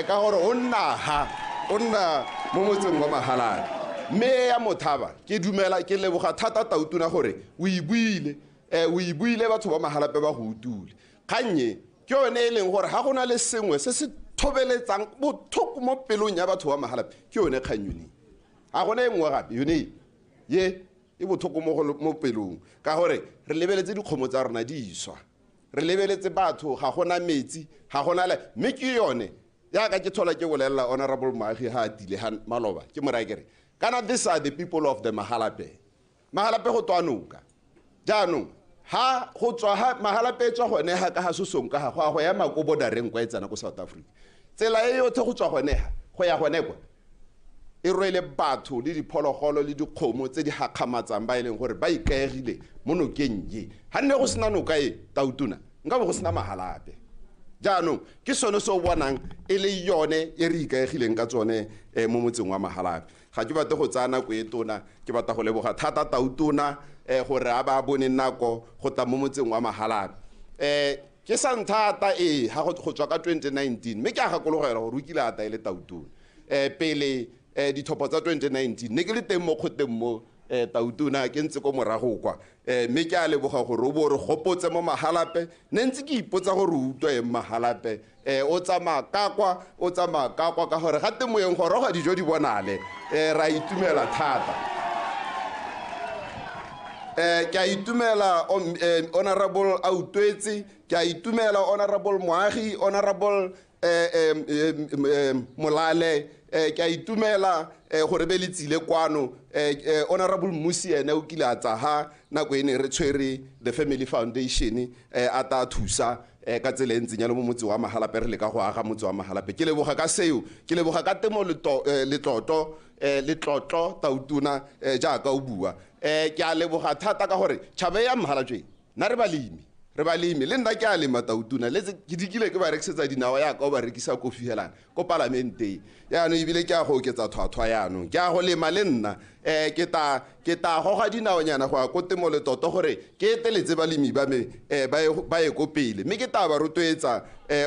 ka gore o nna ha o nna mo motseng wa Mahalapye. Mme ya Mothaba ke dumela, ke leboga thata Tautona gore o e buile, o e buile batho ba Mahalapye ba go utule. Kgannye ke yone e leng gore ga go na le sengwe se se thobeletsang bothoko mo pelong ya batho ba Mahalapye, ke yone kgang yone. Ga gona e nngwe gape, yone ye e bothoko mo pelong, ka gore re lebeletse dikgomo tsa rona di iswa, re lebeletse batho, ga gona metsi, ga gona le. Mme ke yone yaka ke thola ke bolelela Honorable Moagi ha a tile ha maloba, ke mo raya ke re kana these are the people of the Mahalapye. Mahalapye go tswa noka. Jaanong ha go tswa ha Mahalapye tswa gone ha ka ha Sosong ka ha go a go ema ko bordereng kwa e tsena ko South Africa. Tsela e yothe go tswa gone ha go ya gone kwa e rwele batho le diphologolo le dikgomo tse di hakgamatsang ba e leng gore ba ikaegile mo nokeng ye. Ha nne go sena noka e Tautona, nka bo go sena Mahalapye. Jaanong ke sone se o bonang e le yone e re ikaegileng ka tsone mo motseng wa Mahalapye. Ga ke batle go tsaya nako e tona, ke batla go leboga thata Tautona gore a ba bone nako go tla mo motseng wa Mahalapye. Ke sa nthata ha go tswa ka 2019, mme ke a gakologela gore o kile a ta e le Tautona. Pele dithopo tsa 2019 ne ke le teng mo kgoteng mo Tautona, ke ntse ko morago kwa. Mme ke a leboga gore o bo re gopotse mo Mahalapye. Ne ntse ke ipotsa gore o utlwa eng Mahalapye, o tsamaya ka kwa, o tsamaya ka kwa, ka gore gate moyeng goroga dijo di bonale. Ra itumela thata. Ke a itumela Honorable Autwetse, ke a itumela Honorable Moagi, Honorable Molale, ke a itumela gore be le tsile kwano. Honorable Mmusi ene o kile a tsa ha nako e ne re tshwere the Family Foundation, a ta thusa ka tsela e ntseng jalo mo motse wa Mahalapye, re leka go aga motse wa Mahalapye. Ke leboga ka seo, ke leboga ka temo letlotlo Tautona jaaka o bua. Ke a leboga thata ka gore tšhaba ya Mahalapye nna re balemi, re balemi le nna ke a lema Tautona, le ke dikile ke ba rekisetsa dinawa yaka o ba rekisa kofi helana ko palamenteng. Yaanong ebile ke a go oketsa tlhwatlhwa yaanong, ke a go lema le nna, ke ta goga dinaonyana go ya ko temo letoto gore ke eteletse balemi ba me ba ye ko pele. Mme ke ta ba rotloetsa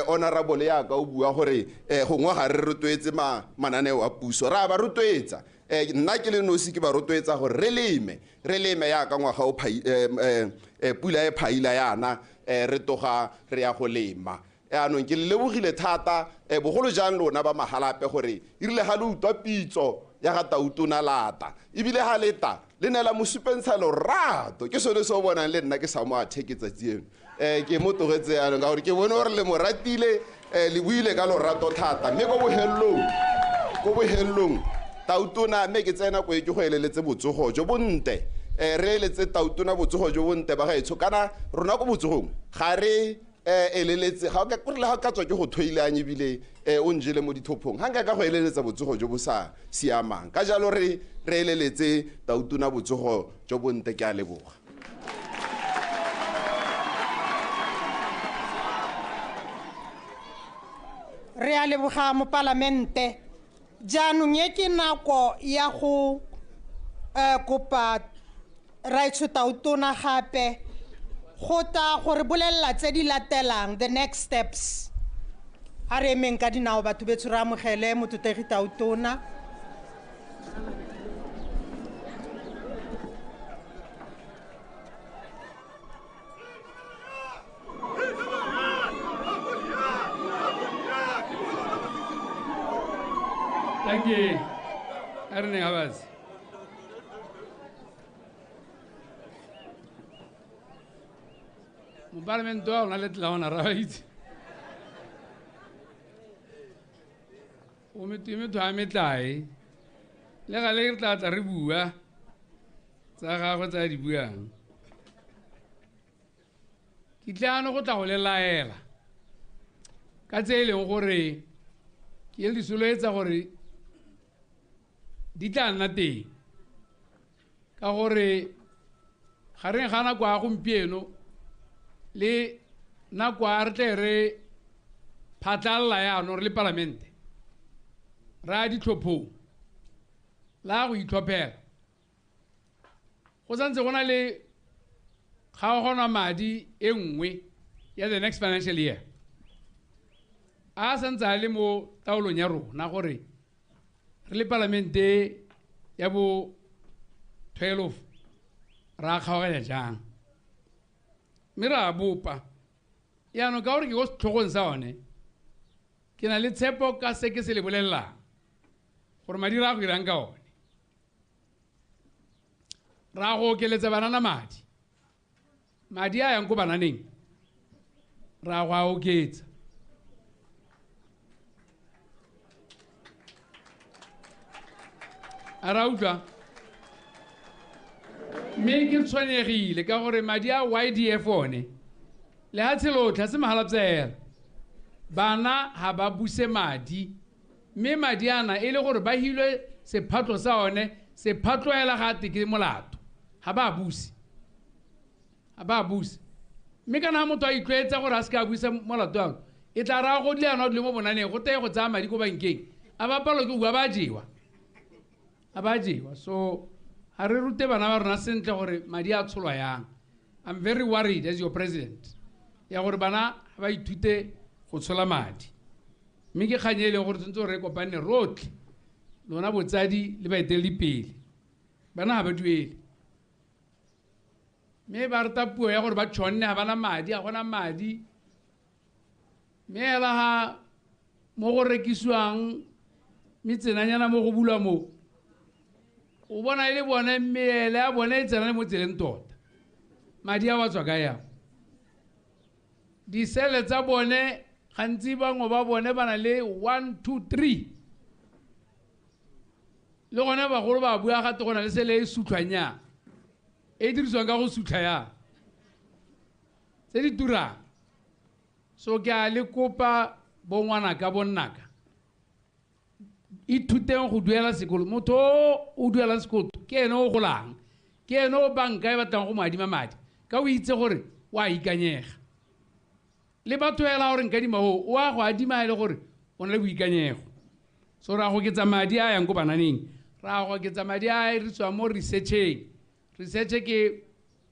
Honorable yaka o bua gore gongwe ga re rotloetse mananeo a puso, ra ba rotloetsa. Nna ke le nosi ke ba rotloetsa gore re leme, re leme yaka ngwaga o pula e phaila yana, re toga re ya go lema. Yaanong ke le lebogile thata, bogolo jang lona ba Mahalapye gore e rile ga le utlwa pitso ya ga Tautona lata, ebile ga leta le ne la mo supentsha lorato. Ke sone se o bonang le nna ke sa mo atheke tsatsi eno. Ke mo tlogetse yaanong ka gore ke bone gore le mo ratile, le buile ka lorato thata. Mme ko bohelelong Tautona, mme ke tsena ko e ke go eleletse botsogo jo bontle. Re eletse Tautona botsogo jo bontle ba gaetsho. Kana rona ko botsogong ga re eleletse, ga o ka le ga ka tswa ke go thoileang ebile o njele mo dithophong, ga nka ka go eleletsa botsogo jo bo sa siamang. Ka jalo re eleletse Tautona botsogo jo bontle. Ke a leboga. Re a leboga mopalamente. Jaanong e ke nako ya go kopa Raetsho Tautona gape go ta gore bolelela tse di latelang, the next steps. A re emeng ka dinao batho betsho re amogele Motlotlegi Tautona. Thank you. A re neng abatse. Mopalamente wa rona le tlaona ra ba itse. O metho a metlae. Le gale re tla tla re bua tsa gagwe tsa di buang. Ke tle ano go tla go le laela ka tse e leng gore ke le di soloetsa gore di tla nna teng, ka gore gareng ga nako ya gompieno le nako a re tle re phatlalla yaanong re le palamente re ya ditlhophong la go itlhophela, go santse go na le kgaogano madi e nngwe ya the next financial year a santse a le mo taolong ya rona gore re le palamente ya bo 12 ra kgaoganya jang, mme re a bopa. Yaanong ka gore ke ko setlhogong sa one, ke na le tshepo ka se ke se le bolelelang gore madi re a go irang ka one. Ra go okeletsa banana madi, madi a yang ko bananeng ra go a oketsa. A ra utlwa? Mme ke tshwenyegile ka gore madi a YDF one lehatshe lotlhe se mahalapsela, bana ha ba buse madi, mme madi ana e le gore ba hilwe sephatlo sa one, sephatlo hela gate ke molato, ha ba buse, ha ba buse. Mme kana ha motho a itlwaetsa gore a se ka busa molato ao, e tla raya go dile yana o dule mo bonaneng go teye go tsaya madi ko bankeng, a ba palwa ke go bua, ba jewa, a ba jewa. So ha re rute bana ba rona sentle gore madi a tsholwa yang. I'm very worried as your president ya gore bana ba ithute go tshola madi, mme ke kgang e leng gore tshwanetse gore re kopane rotlhe lona botsadi le baeteledipele. Bana ga ba duele, mme ba rata puo ya gore ba tshonne, ga bana madi, ga gona madi. Mme hela ha mo go rekisiwang metsenanyana mo go bulwa mo, o bona e le bone meele ya bone e tsena le mo tseleng tota. Madi a wa tswa ka yang? Disele tsa bone gantsi bangwe ba bone ba na le 1 2 3, le gone bagolo ba bua gate go na le sele e sutlhwang yang, e dirisiwang ka go sutlha yang, tse di turang. So ke a le kopa bongwanaka bonnaka, ithuteng go duela sekolo. Motho o duelang sekolo ke ene o golang, ke ene o banka e batlang go mo adima madi, ka o itse gore o a ikanyega. Le batho hela gore nkadima o, o a go adima e le gore o na le boikanyego. So ra go oketsa madi a yang ko bananeng, ra go oketsa madi a e re mo researcheng. Research ke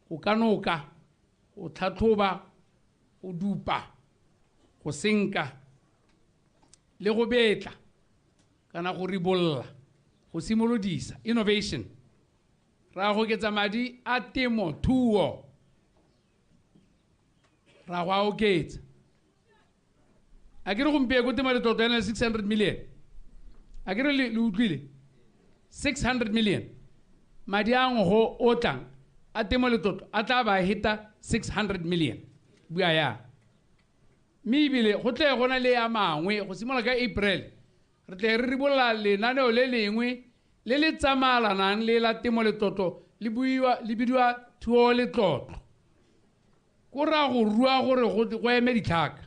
go kanoka, go tlhatlhoba, go dupa, go senka le go betla kana go ribolla, go simolodisa innovation. Ra go oketsa madi a temo thuo, ra go a oketsa. A ke re gompieno ko temo letlotlo ya 600 million, a ke re le utlwile 600 million madi a nggo o tlang a temo letlotlo a tla ba heta 600 million bua ya. Mme ebile go tle go na le ya mangwe go simolola ka April, re tle re ribolla lenaneo le lengwe le le tsamaelanang le la temo letlotlo, le buiwa le bidiwa thuo letlotlo. Ko ra go rua gore go eme ditlhaka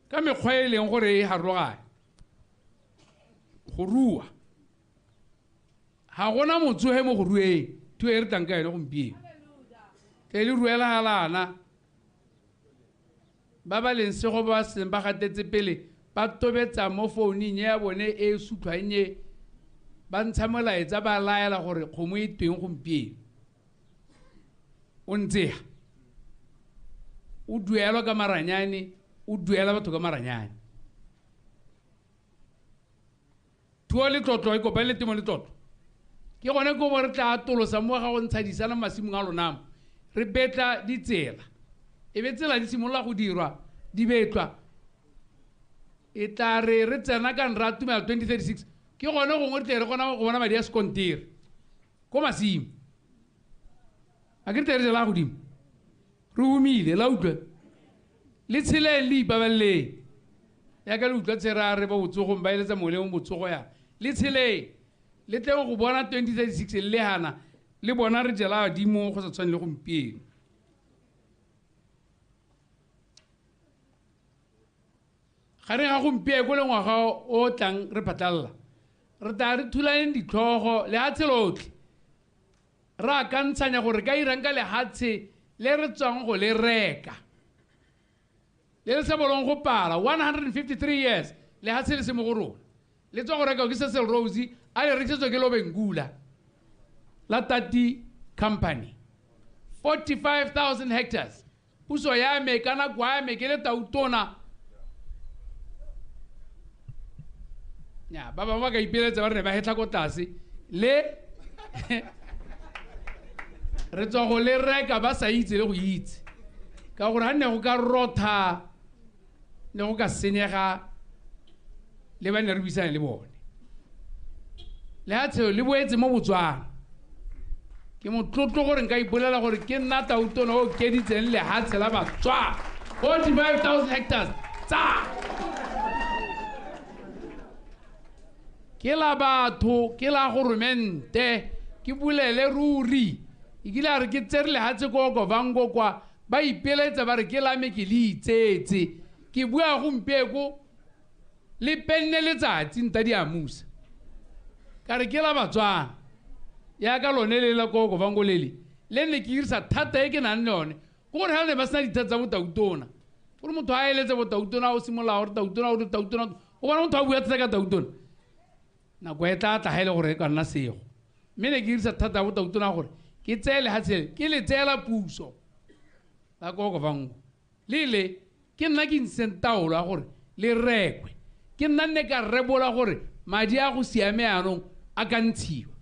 ka mekgwa e leng gore e harologane. Go rua ga gona motsohe mo go rueng, thuo e re tlang ka yone gompieno tle le ruela galana. Ba ba leng sego ba seng ba gatetse pele ba tobetsa mo founung ya bone e sutlhwang e, ba ntsha molaetsa ba laela gore kgomo e teng gompieno. O ntse o duelwa ka maranyane, o duela batho ka maranyane. Thuo le tlotlo e kopane le temo le tlotlo. Ke gone ko bo re tla atolosa mo ga go ntsha disana masimong a lona mo. Re betla ditsela. E be tsela di simolola go dirwa, di betlwa. E tla re re tsena ka nra tumela 2036 ke gone gongwe re tle re kgona go bona madi a sekontiri ko masimo. A ke re tle re jela godimo. Re humile, la utlwe. Le tsheleng le ipabaleleng. Yaka le utlwa tshera re ba botsogong ba eletsa mongwe le mongwe botsogo ya. Le tsheleng le tleng go bona 2036 le hana le bona re jela godimo go sa tshwane le gompieno. Ga re ga gompieno le ngwaga o tlang re phatlalla. Re tla re thulaneng ditlhogo lehatshe lotlhe. Re akantshanya gore ka irang ka lehatshe le re tswang go le reka. Le le sa bolong go pala 153 years lehatshe le se mo go rona. Le tswa go reka ke Cecil Rose a le rekisetswa ke Lobengula la Tati Company. 45,000 hectares. Puso ya me ka nako ya me ke le tautona. Ya ba bangwe ba ka ipeletsa ba re ne ba hetla ko tlase le re tswa go le reka ba sa itse le go itse. Ka gore ha ne go ka rotha ne go ka senyega le ba ne re buisane le bone. Lehatshe le boetse mo Botswana. Ke motlotlo gore nka ipolela gore ke nna tautona o okeditseng lehatshe la Batswana. 45,000 hectares. Tsa! Ke la batho, ke la goromente, ke bulele ruri. E kile a re ke tsere lehatshe ko Okavango kwa ba ipeletsa ba re ke la me ke le itsetse. Ke bua gompieko le penne letsatsi nta di amusa. Ka re ke la Batswana. Ya ka lone le la ko Okavango lele. Le ne ke dirisa thata e ke nang le yone. Ke gore ha ne ba sena dithata tsa botautona. Gore motho a eletse botautona o simolola gore tautona o tautona. O bona motho a bua thata ka tautona. Nako e tla tla ha ile gore e ka nna sego. Mme ne ke dirisa thata botautona gore ke tseye lehatshe ke le tseela puso la ko Okavango. Le le ke nna ke ntshitseng taolo ya gore le rekwe. Ke nna nne ka rebola gore madi a go siame anong a ka ntshiwa.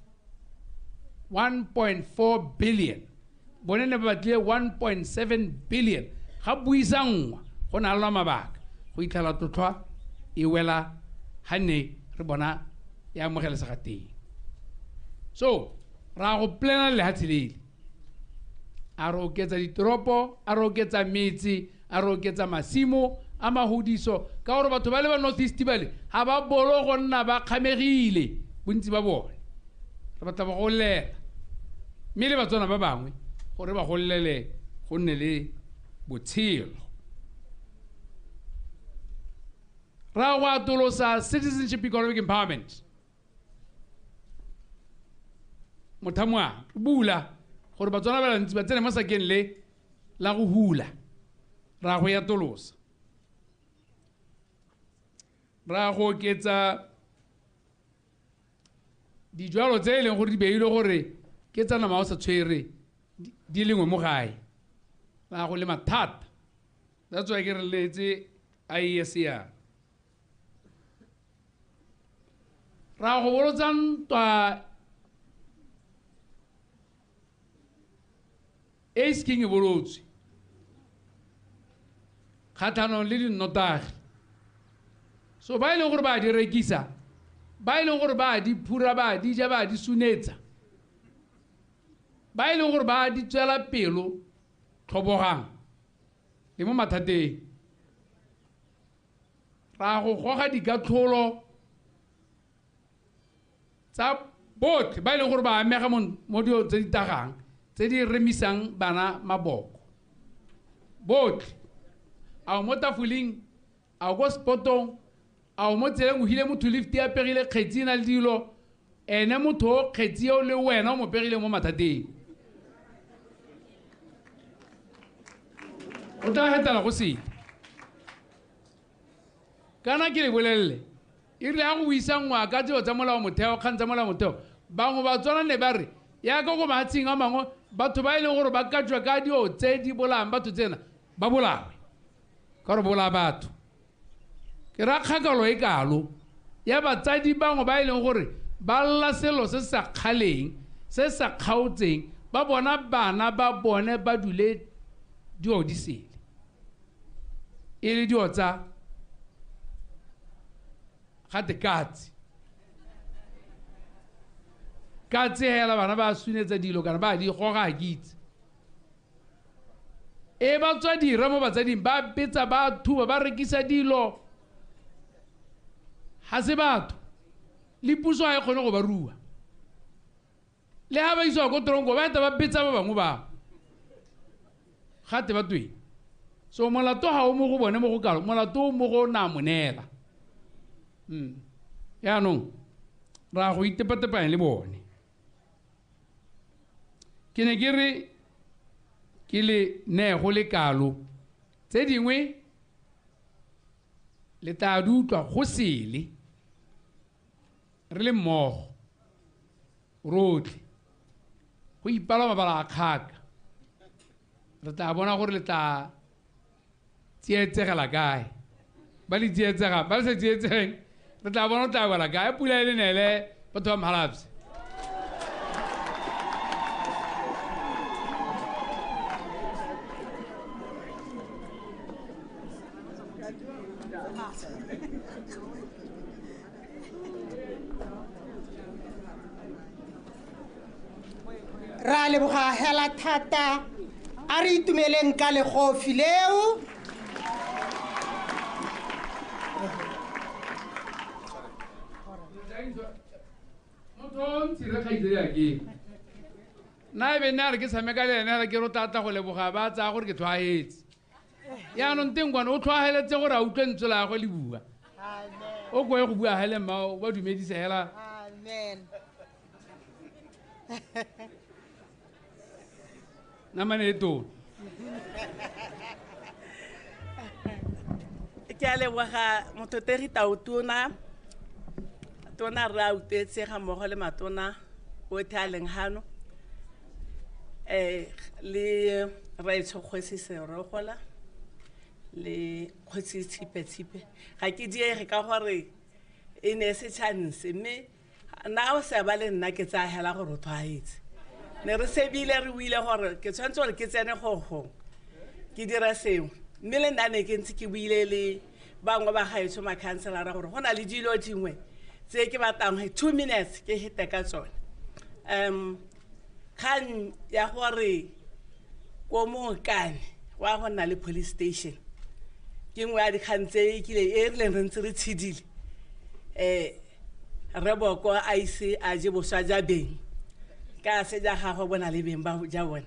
1.4 billion. Bone ne ba batlile 1.7 billion. Ga buisanngwa go na le mabaka go itlhela tlhotlhwa e wela ha ne re bona ya amogelesega teng. So ra go plana lehatshe lele. A re oketsa ditoropo, a re oketsa metse, a re oketsa masimo a mahudiso ka gore batho ba le ba North East bale ga ba bolo go nna ba kgamegile bontsi ba bone. Re batla ba golela mme le Batswana ba bangwe gore ba golele go nne le botshelo. Ra go atolosa citizenship economic empowerment. Mothamoa bula gore Batswana ba bantsi ba tsene mo sakeng le la go hula. Ra go atolosa. Ra go oketsa dijwalo tse e leng gore di beilwe gore ke tsa nama o sa tshwere di lengwe mo gae. Ra go lema thata. That's why ke re letse IES ya. Ra go bolotsa ntwa e se keng e bolotswe kgatlhanong le dinnotagi. So ba e leng gore ba di rekisa, ba e leng gore ba di phura, ba di ja, ba di sunetsa, ba e leng gore ba di tswela pelo tlhobogang le mo mathateng. Ra go goga dikatlholo tsa botlhe ba e leng gore ba amega mo dilong tse di tagang tse di remisang bana maboko. Botlhe a o mo tafoleng, a o ko spotong, a o mo tseleng o hile motho lift ya pegile kgetsi e na le dilo, ene motho o kgetsi eo le wena o mo pegile mo mathateng. O tla hetela go sele. Kana ke le bolelele, e rile ha go buisa ngwaka tseo tsa molao motheo, kgang tsa molao motheo, bangwe Batswana ne ba re ya ka ko mahatsheng a mangwe batho ba e leng gore ba ka tswa ka dio tse di bolayang batho tsena ba bolawe. Ka re bola batho. Ke ra kgakalo e kalo ya batsadi bangwe ba e leng gore ba lla selo se sa kgaleng, se sa kgaotseng, ba bona bana ba bone ba dule dio di sele. E le dio tsa gate katse. Katse hela bana ba sunetsa dilo kana ba di goga ke itse. E ba tswa dira mo batsading ba betsa ba thuba ba rekisa dilo. Ha se batho. Le puso ha e kgone go ba rua. Le ha ba iswa ko tronko ba eta ba betsa ba bangwe ba. Gate ba tweng. So molato ha o mo go bone mo go kalo, molato o mo go na monela. Yaanong ra go itepatepanya le bone. Ke ne ke re ke le ne go le kalo tse dingwe le tla di utlwa go sele re le mmogo rotlhe go ipala mabala a kgaka re tla bona gore le tla tsietsegela kae ba le tsietsega ba le sa tsietsegeng re tla bona o tla wela kae pula e le nele batho ba Mahalapye. Ra leboga hela thata a re itumeleng ka legofi leo. Nna e be nna re ke tshameka le ene re ke re o tla go leboga ba tsaya gore ke tlhwaetse. Yaanong teng kwane o tlhwaeletse gore a utlwe ntse la gagwe le bua. O koe go bua hele mma o ba dumedise hela. Amen. Namane e tona. Ke a leboga mototegi Tautona, tona re a utlwetse ga mmogo le matona otlhe a leng hano. Le raetsho Kgosi Serogola le Kgosi Tshipe Tshipe. Ga ke diege ka gore e ne se chance mme nna o sa ba le nna ke tsaya hela gore o tlhwaetse. Ne re sebile re buile gore ke tshwanetse gore ke tsene go gongwe ke dira sengwe mme le nna ne ke ntse ke buile le bangwe ba gaetsho makhanselara gore go na le dilo dingwe tse ke batlang 2 minutes ke hete ka tsone. Kgang ya gore ko Mokane wa go nna le police station ke nngwe ya dikgang tse e kile e rileng re ntse re tshedile. Re boko a ise a je boswa ja beng ka se ja gagwe bona le beng ba ja bone.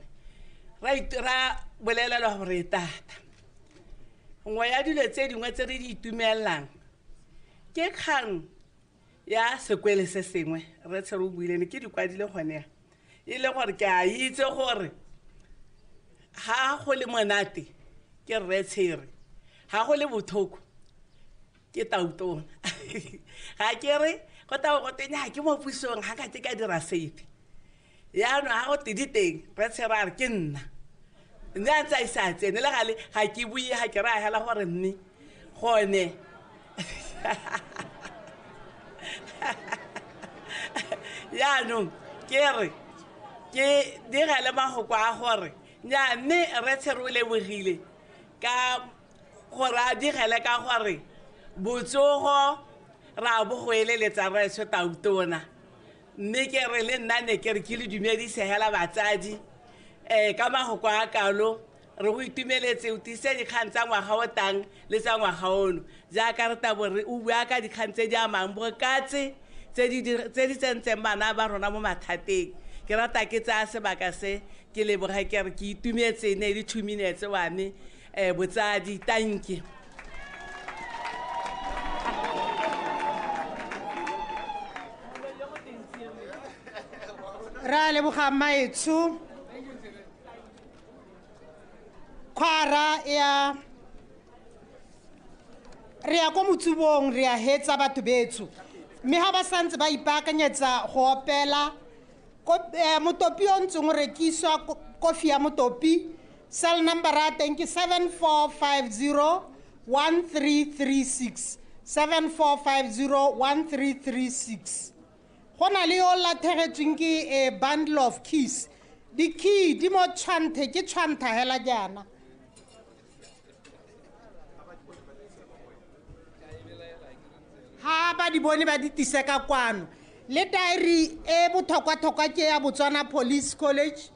Ra bolelelwa gore e thata. Nngwe ya dilo tse dingwe tse re di itumelelang ke kgang ya sekwele se sengwe re tsere o buile ne ke di kwadile gone ya. E le gore ke a itse gore ha go le monate ke rre Tshere, ha go le bothoko ke Tautona. Ga ke re go tla go teng ha ke mo pusong ha ka ke ka dira sepe. Yaanong ha go tedi teng re Tshere a re ke nna. Mme a ntse a ise a tsene le gale ga ke bue ga ke raya hela gore mme gone. Yaanong ke re ke digele mafoko a gore nya mme re Tshere o lebogile ka gore a digele ka gore botsogo ra bo go eleletsa rraetsho Tautona. Mme ke re le nna ne ke re ke le dumedise hela batsadi ka mafoko a kalo re go itumeletse o tiise dikgang tsa ngwaga o tang le tsa ngwaga ono jaaka re tabo re o bua ka dikgang tse di amang bokatse tse di tsentseng bana ba rona mo mathateng. Ke rata ke tsaya sebaka se ke leboge ke re ke itumetse ne le 2 minutes wa me botsadi tanki. Ra leboga maetsho. Khwara ya re ya ko motsubong re ya hetsa batho betsho mme ha ba santse ba ipaakanyetsa go opela motopi o ntseng o rekiswa kofi ya motopi cell number ya teng ke 7450 1336, 7450 1336. Go na le yo latlhegetsweng ke a bundle of keys. Di-key di mo tshwanthe, ke tshwantha hela jaana. Ha ba di bone ba di tise ka kwano. Le diary e botlhokwa-tlhokwa ke ya Botswana Police College,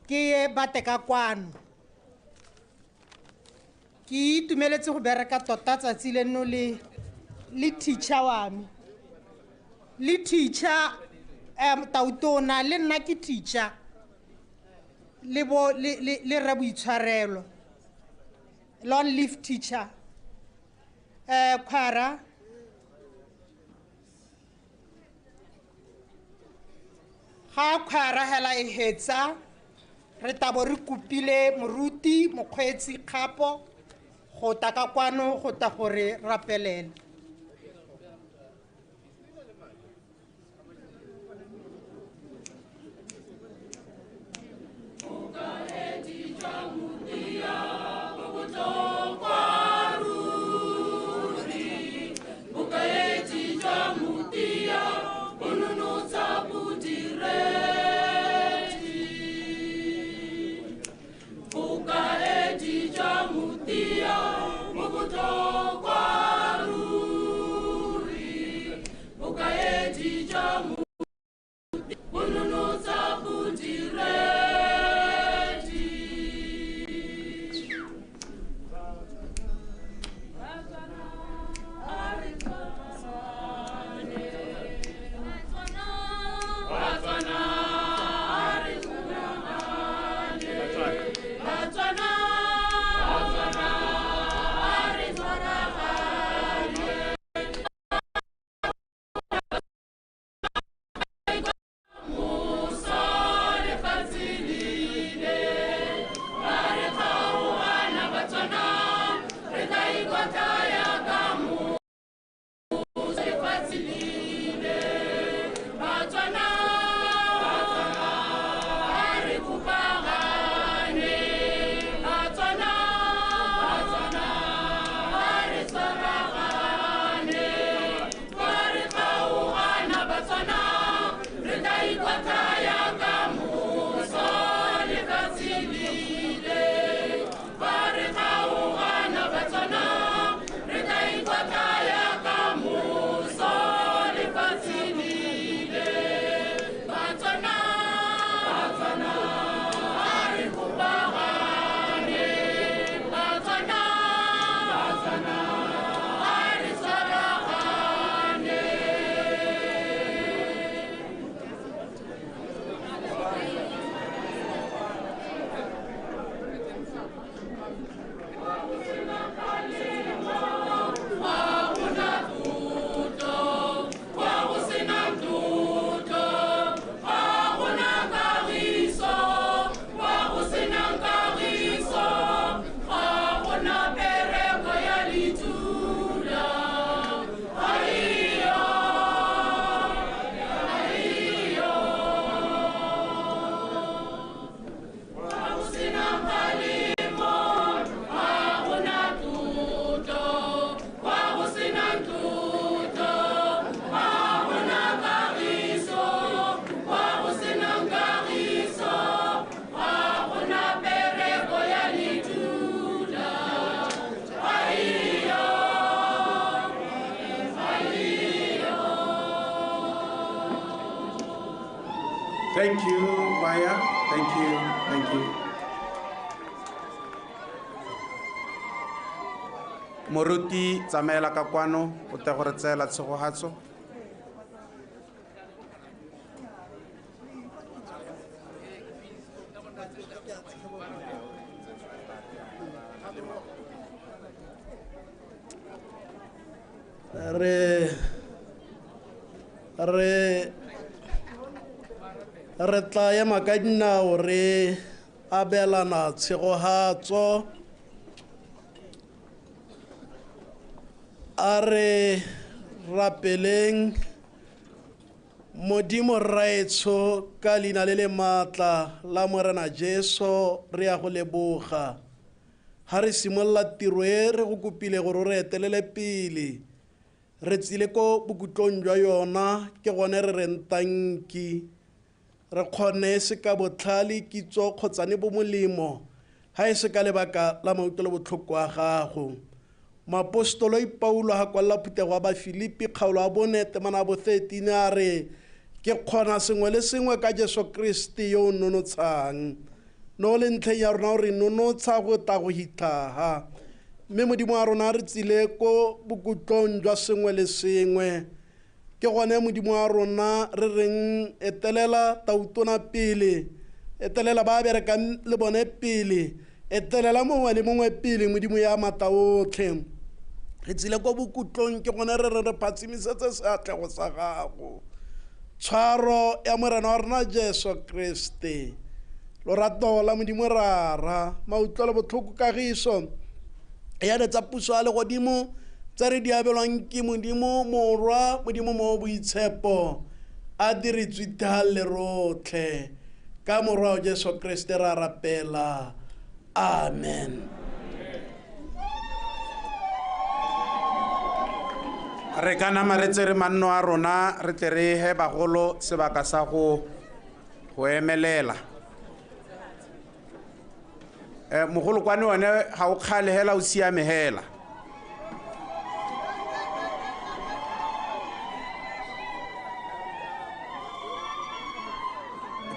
ke e bate ka kwano. Ke itumeletse go bereka tota tsatsi leno le teacher wa me. Le teacher Tautona, le nna ke teacher. Le bo le re boitshwarelo. Long live teacher. Khwara. Ga khwara hela e hetsa, re tabo re kopile moruti mokgweetsi Kgapo go ta ka kwano go ta gore rapelela. Thank you, Maya. Thank you. Thank you. Moruti, tsamaela ka kwano, o tle go re tseela tshegogatso. Re tla ema ka dinao re abelana tshegogatso. A re rapeleng Modimo Rraetsho ka leina le le maatla la Morena Jesu, re ya go leboga. Ha re simolola tiro e re go kopile gore o re etelele pele, re tsile ko bokutlong jwa yona, ke gone re reng tanki. Re kgone se ka botlhale, kitso kgotsane bo molemo, ha e se ka lebaka la mautlwelo botlhoko a gago. Moapostoloi Paulo ha kwalla phuthego ya Bafilipi kgaolo ya 4 temana ya bo 13 a re, ke kgona sengwe le sengwe ka Jesu Kriste yo o nonotshang. No le ntlheng ya rona o re nonotsha go tla go hitlhaga. Mme Modimo wa rona re tsile ko bokutlong jwa sengwe le sengwe. Ke gone Modimo wa rona re reng etelela tautona pele, etelela ba berekang le bone pele, etelela mongwe le mongwe pele, Modimo ya maatla otlhe. Re tsile ko bokutlong, ke gone re re re phatsimisetse seatlego sa gago. Tshwaro ya Morena wa rona Jesu Kriste, lorato la Modimo Rara, mautlwelo botlhoko kagiso ya tsa puso ya legodimo tse re di abelwang ke Modimo Morwa, Modimo mo boitshepo, a diretswe thale rotlhe. Ka Morwa wa Jesu Kriste ra rapela. Amen. Re ka nama re tsere manno a rona, re tle re he bagolo sebaka sa go emelela. Mogolo kwane one ga o kgale hela, o siame hela.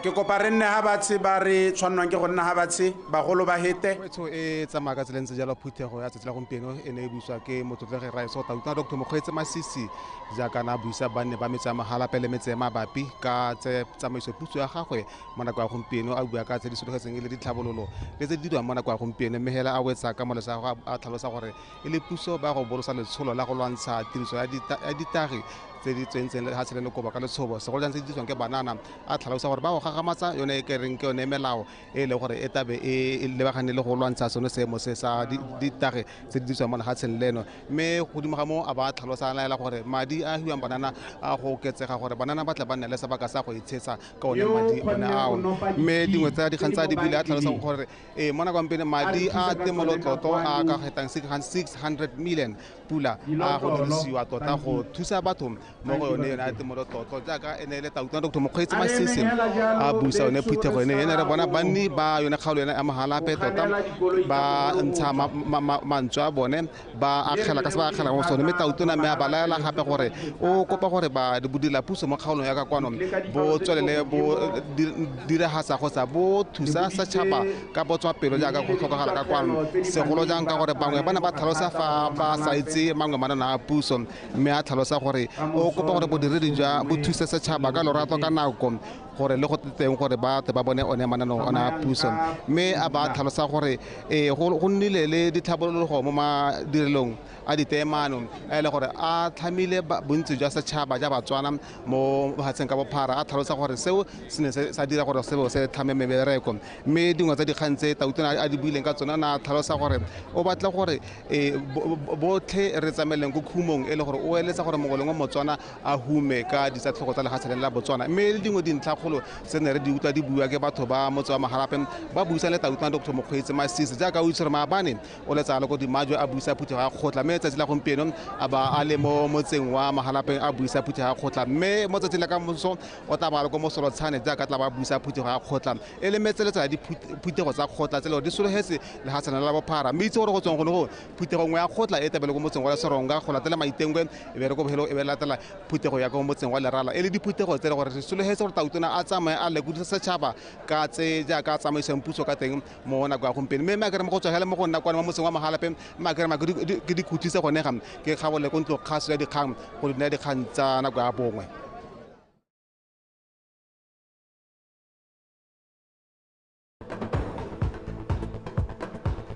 Ke kopa re nne ha batshe ba re tshwannwang ke go nna ha batshe, bagolo ba hete. Kgweetso e tsamaya ka tsela e ntse jalo phuthego ya tsatsi la gompieno e ne e buiswa ke motlotlegi Raetsho Tautona Dr. Mokgweetsi Masisi, jaaka na buisa banne ba metse ya Mahalapye le metse ya mabapi ka tse tsamaiso puso ya gagwe mo nako ya gompieno, a bua ka tse di sologetseng e le ditlhabololo le tse di dirwang mo nako ya gompieno, mme hela a wetsa ka molaetsa wa gagwe a tlhalosa gore e le puso ba go bolosa letsholo la go lwantsha tiriso ya ditagi tse di tsentseng lefatshe le lekoba ka letshobo, segolo jang tse di dirisiwang ke banana. A tlhalosa gore ba go gagamatsa yone e ke reng ke yone melao e leng gore e tabe e lebagane le go lwantsha sone seemo se sa ditagi tse di dirisiwang mo lefatsheng leno. Mme godimo ga moo a ba tlhalosa a laela gore madi a hiwang banana a go oketsega gore banana ba tle ba nne le sebaka sa go itshetsa ka one madi one ao. Mme dingwe tsa dikgang tsa di buile a tlhalosa gore mo nakong pele madi a temolotlotlo a ka fetang 600 million pula a go dirisiwa tota go thusa batho mo go yone yone a temolotlotlo, jaaka e ne e le Tautona Dr. Mokgweetsi Masisi a buisa yone phuthego ene. Ene re bona banni ba yone kgaolo yone ya Mahalapye tota ba ntsha mantswe a bone, ba akgela ka se ba akgela mo sone. Mme Tautona mme a ba laela gape gore o kopa gore ba bodira puso mo kgaolong ya ka kwano bo tswelele bo diragatsa kgotsa bo thusa setšhaba ka botswapelo jaaka go tlhokagala ka kwano, segolo jang ka gore bangwe ba ne ba tlhalosa fa ba sa itse mangwe manana a puso. Mme a tlhalosa gore o kopa gore bodiredi jwa bo thuse setšhaba ka lorato ka nako gore le go teng gore ba tle ba bone one mananeo ona a puso. Mme a ba tlhalosa gore go nnile le ditlhabolologo mo madirelong a diteemano a e le gore a tlhamile bontsi jwa setšhaba ja Batswana mo lefatsheng ka bophara. A tlhalosa gore seo se ne sa dira gore seo se tlhame mebereko. Mme dingwe tsa dikgang tse Tautona a di buileng ka tsone, a tlhalosa gore o batla gore botlhe re tsamaeleng ko khumong, e le gore o eletsa gore mongwe le mongwe Motswana a hume ka ditsatlhogo tsa lefatshe la Botswana. Mme le dingwe dintlhakgolo tse ne re di utlwa di bua ke batho ba motse wa Mahalapye ba buisa le Tautona Dr. Mokgweetsi Masisi, jaaka o itse gore maabane o letsa le ko Dimajwe a buisa phuthego ya kgotla, mme letsatsi la gompieno a ba a le mo motseng wa Mahalapye a buisa phuthego ya kgotla. Mme mo tsatsing la ka moso o tla ba le ko Mosolotshane jaaka tla ba buisa phuthego ya kgotla, e le metseletso ya diphuthego tsa kgotla tse le gore di sologetse lefatshe la bophara. Mme itse gore go tsweng gone go phuthego nngwe ya kgotla e tabele ko motseng wa Lesoronga go latela Maitengwe, e be re ko bohelong e be latela phuthego ya ko motseng wa Lerala, e le diphuthego tse le gore re sologetse gore Tautona a tsamaye a lekodisa setšhaba ka tse jaaka a tsamaisang puso ka teng mo nako ya gompieno. Mme mme a kere mo go tswa hela mo go nna kwana mo motseng wa Mahalapye, mme a kere ke di khutlise gone ga ke kgabole ko ntlo kgaso ya dikgang go di naya dikgang tsa nako ya bongwe.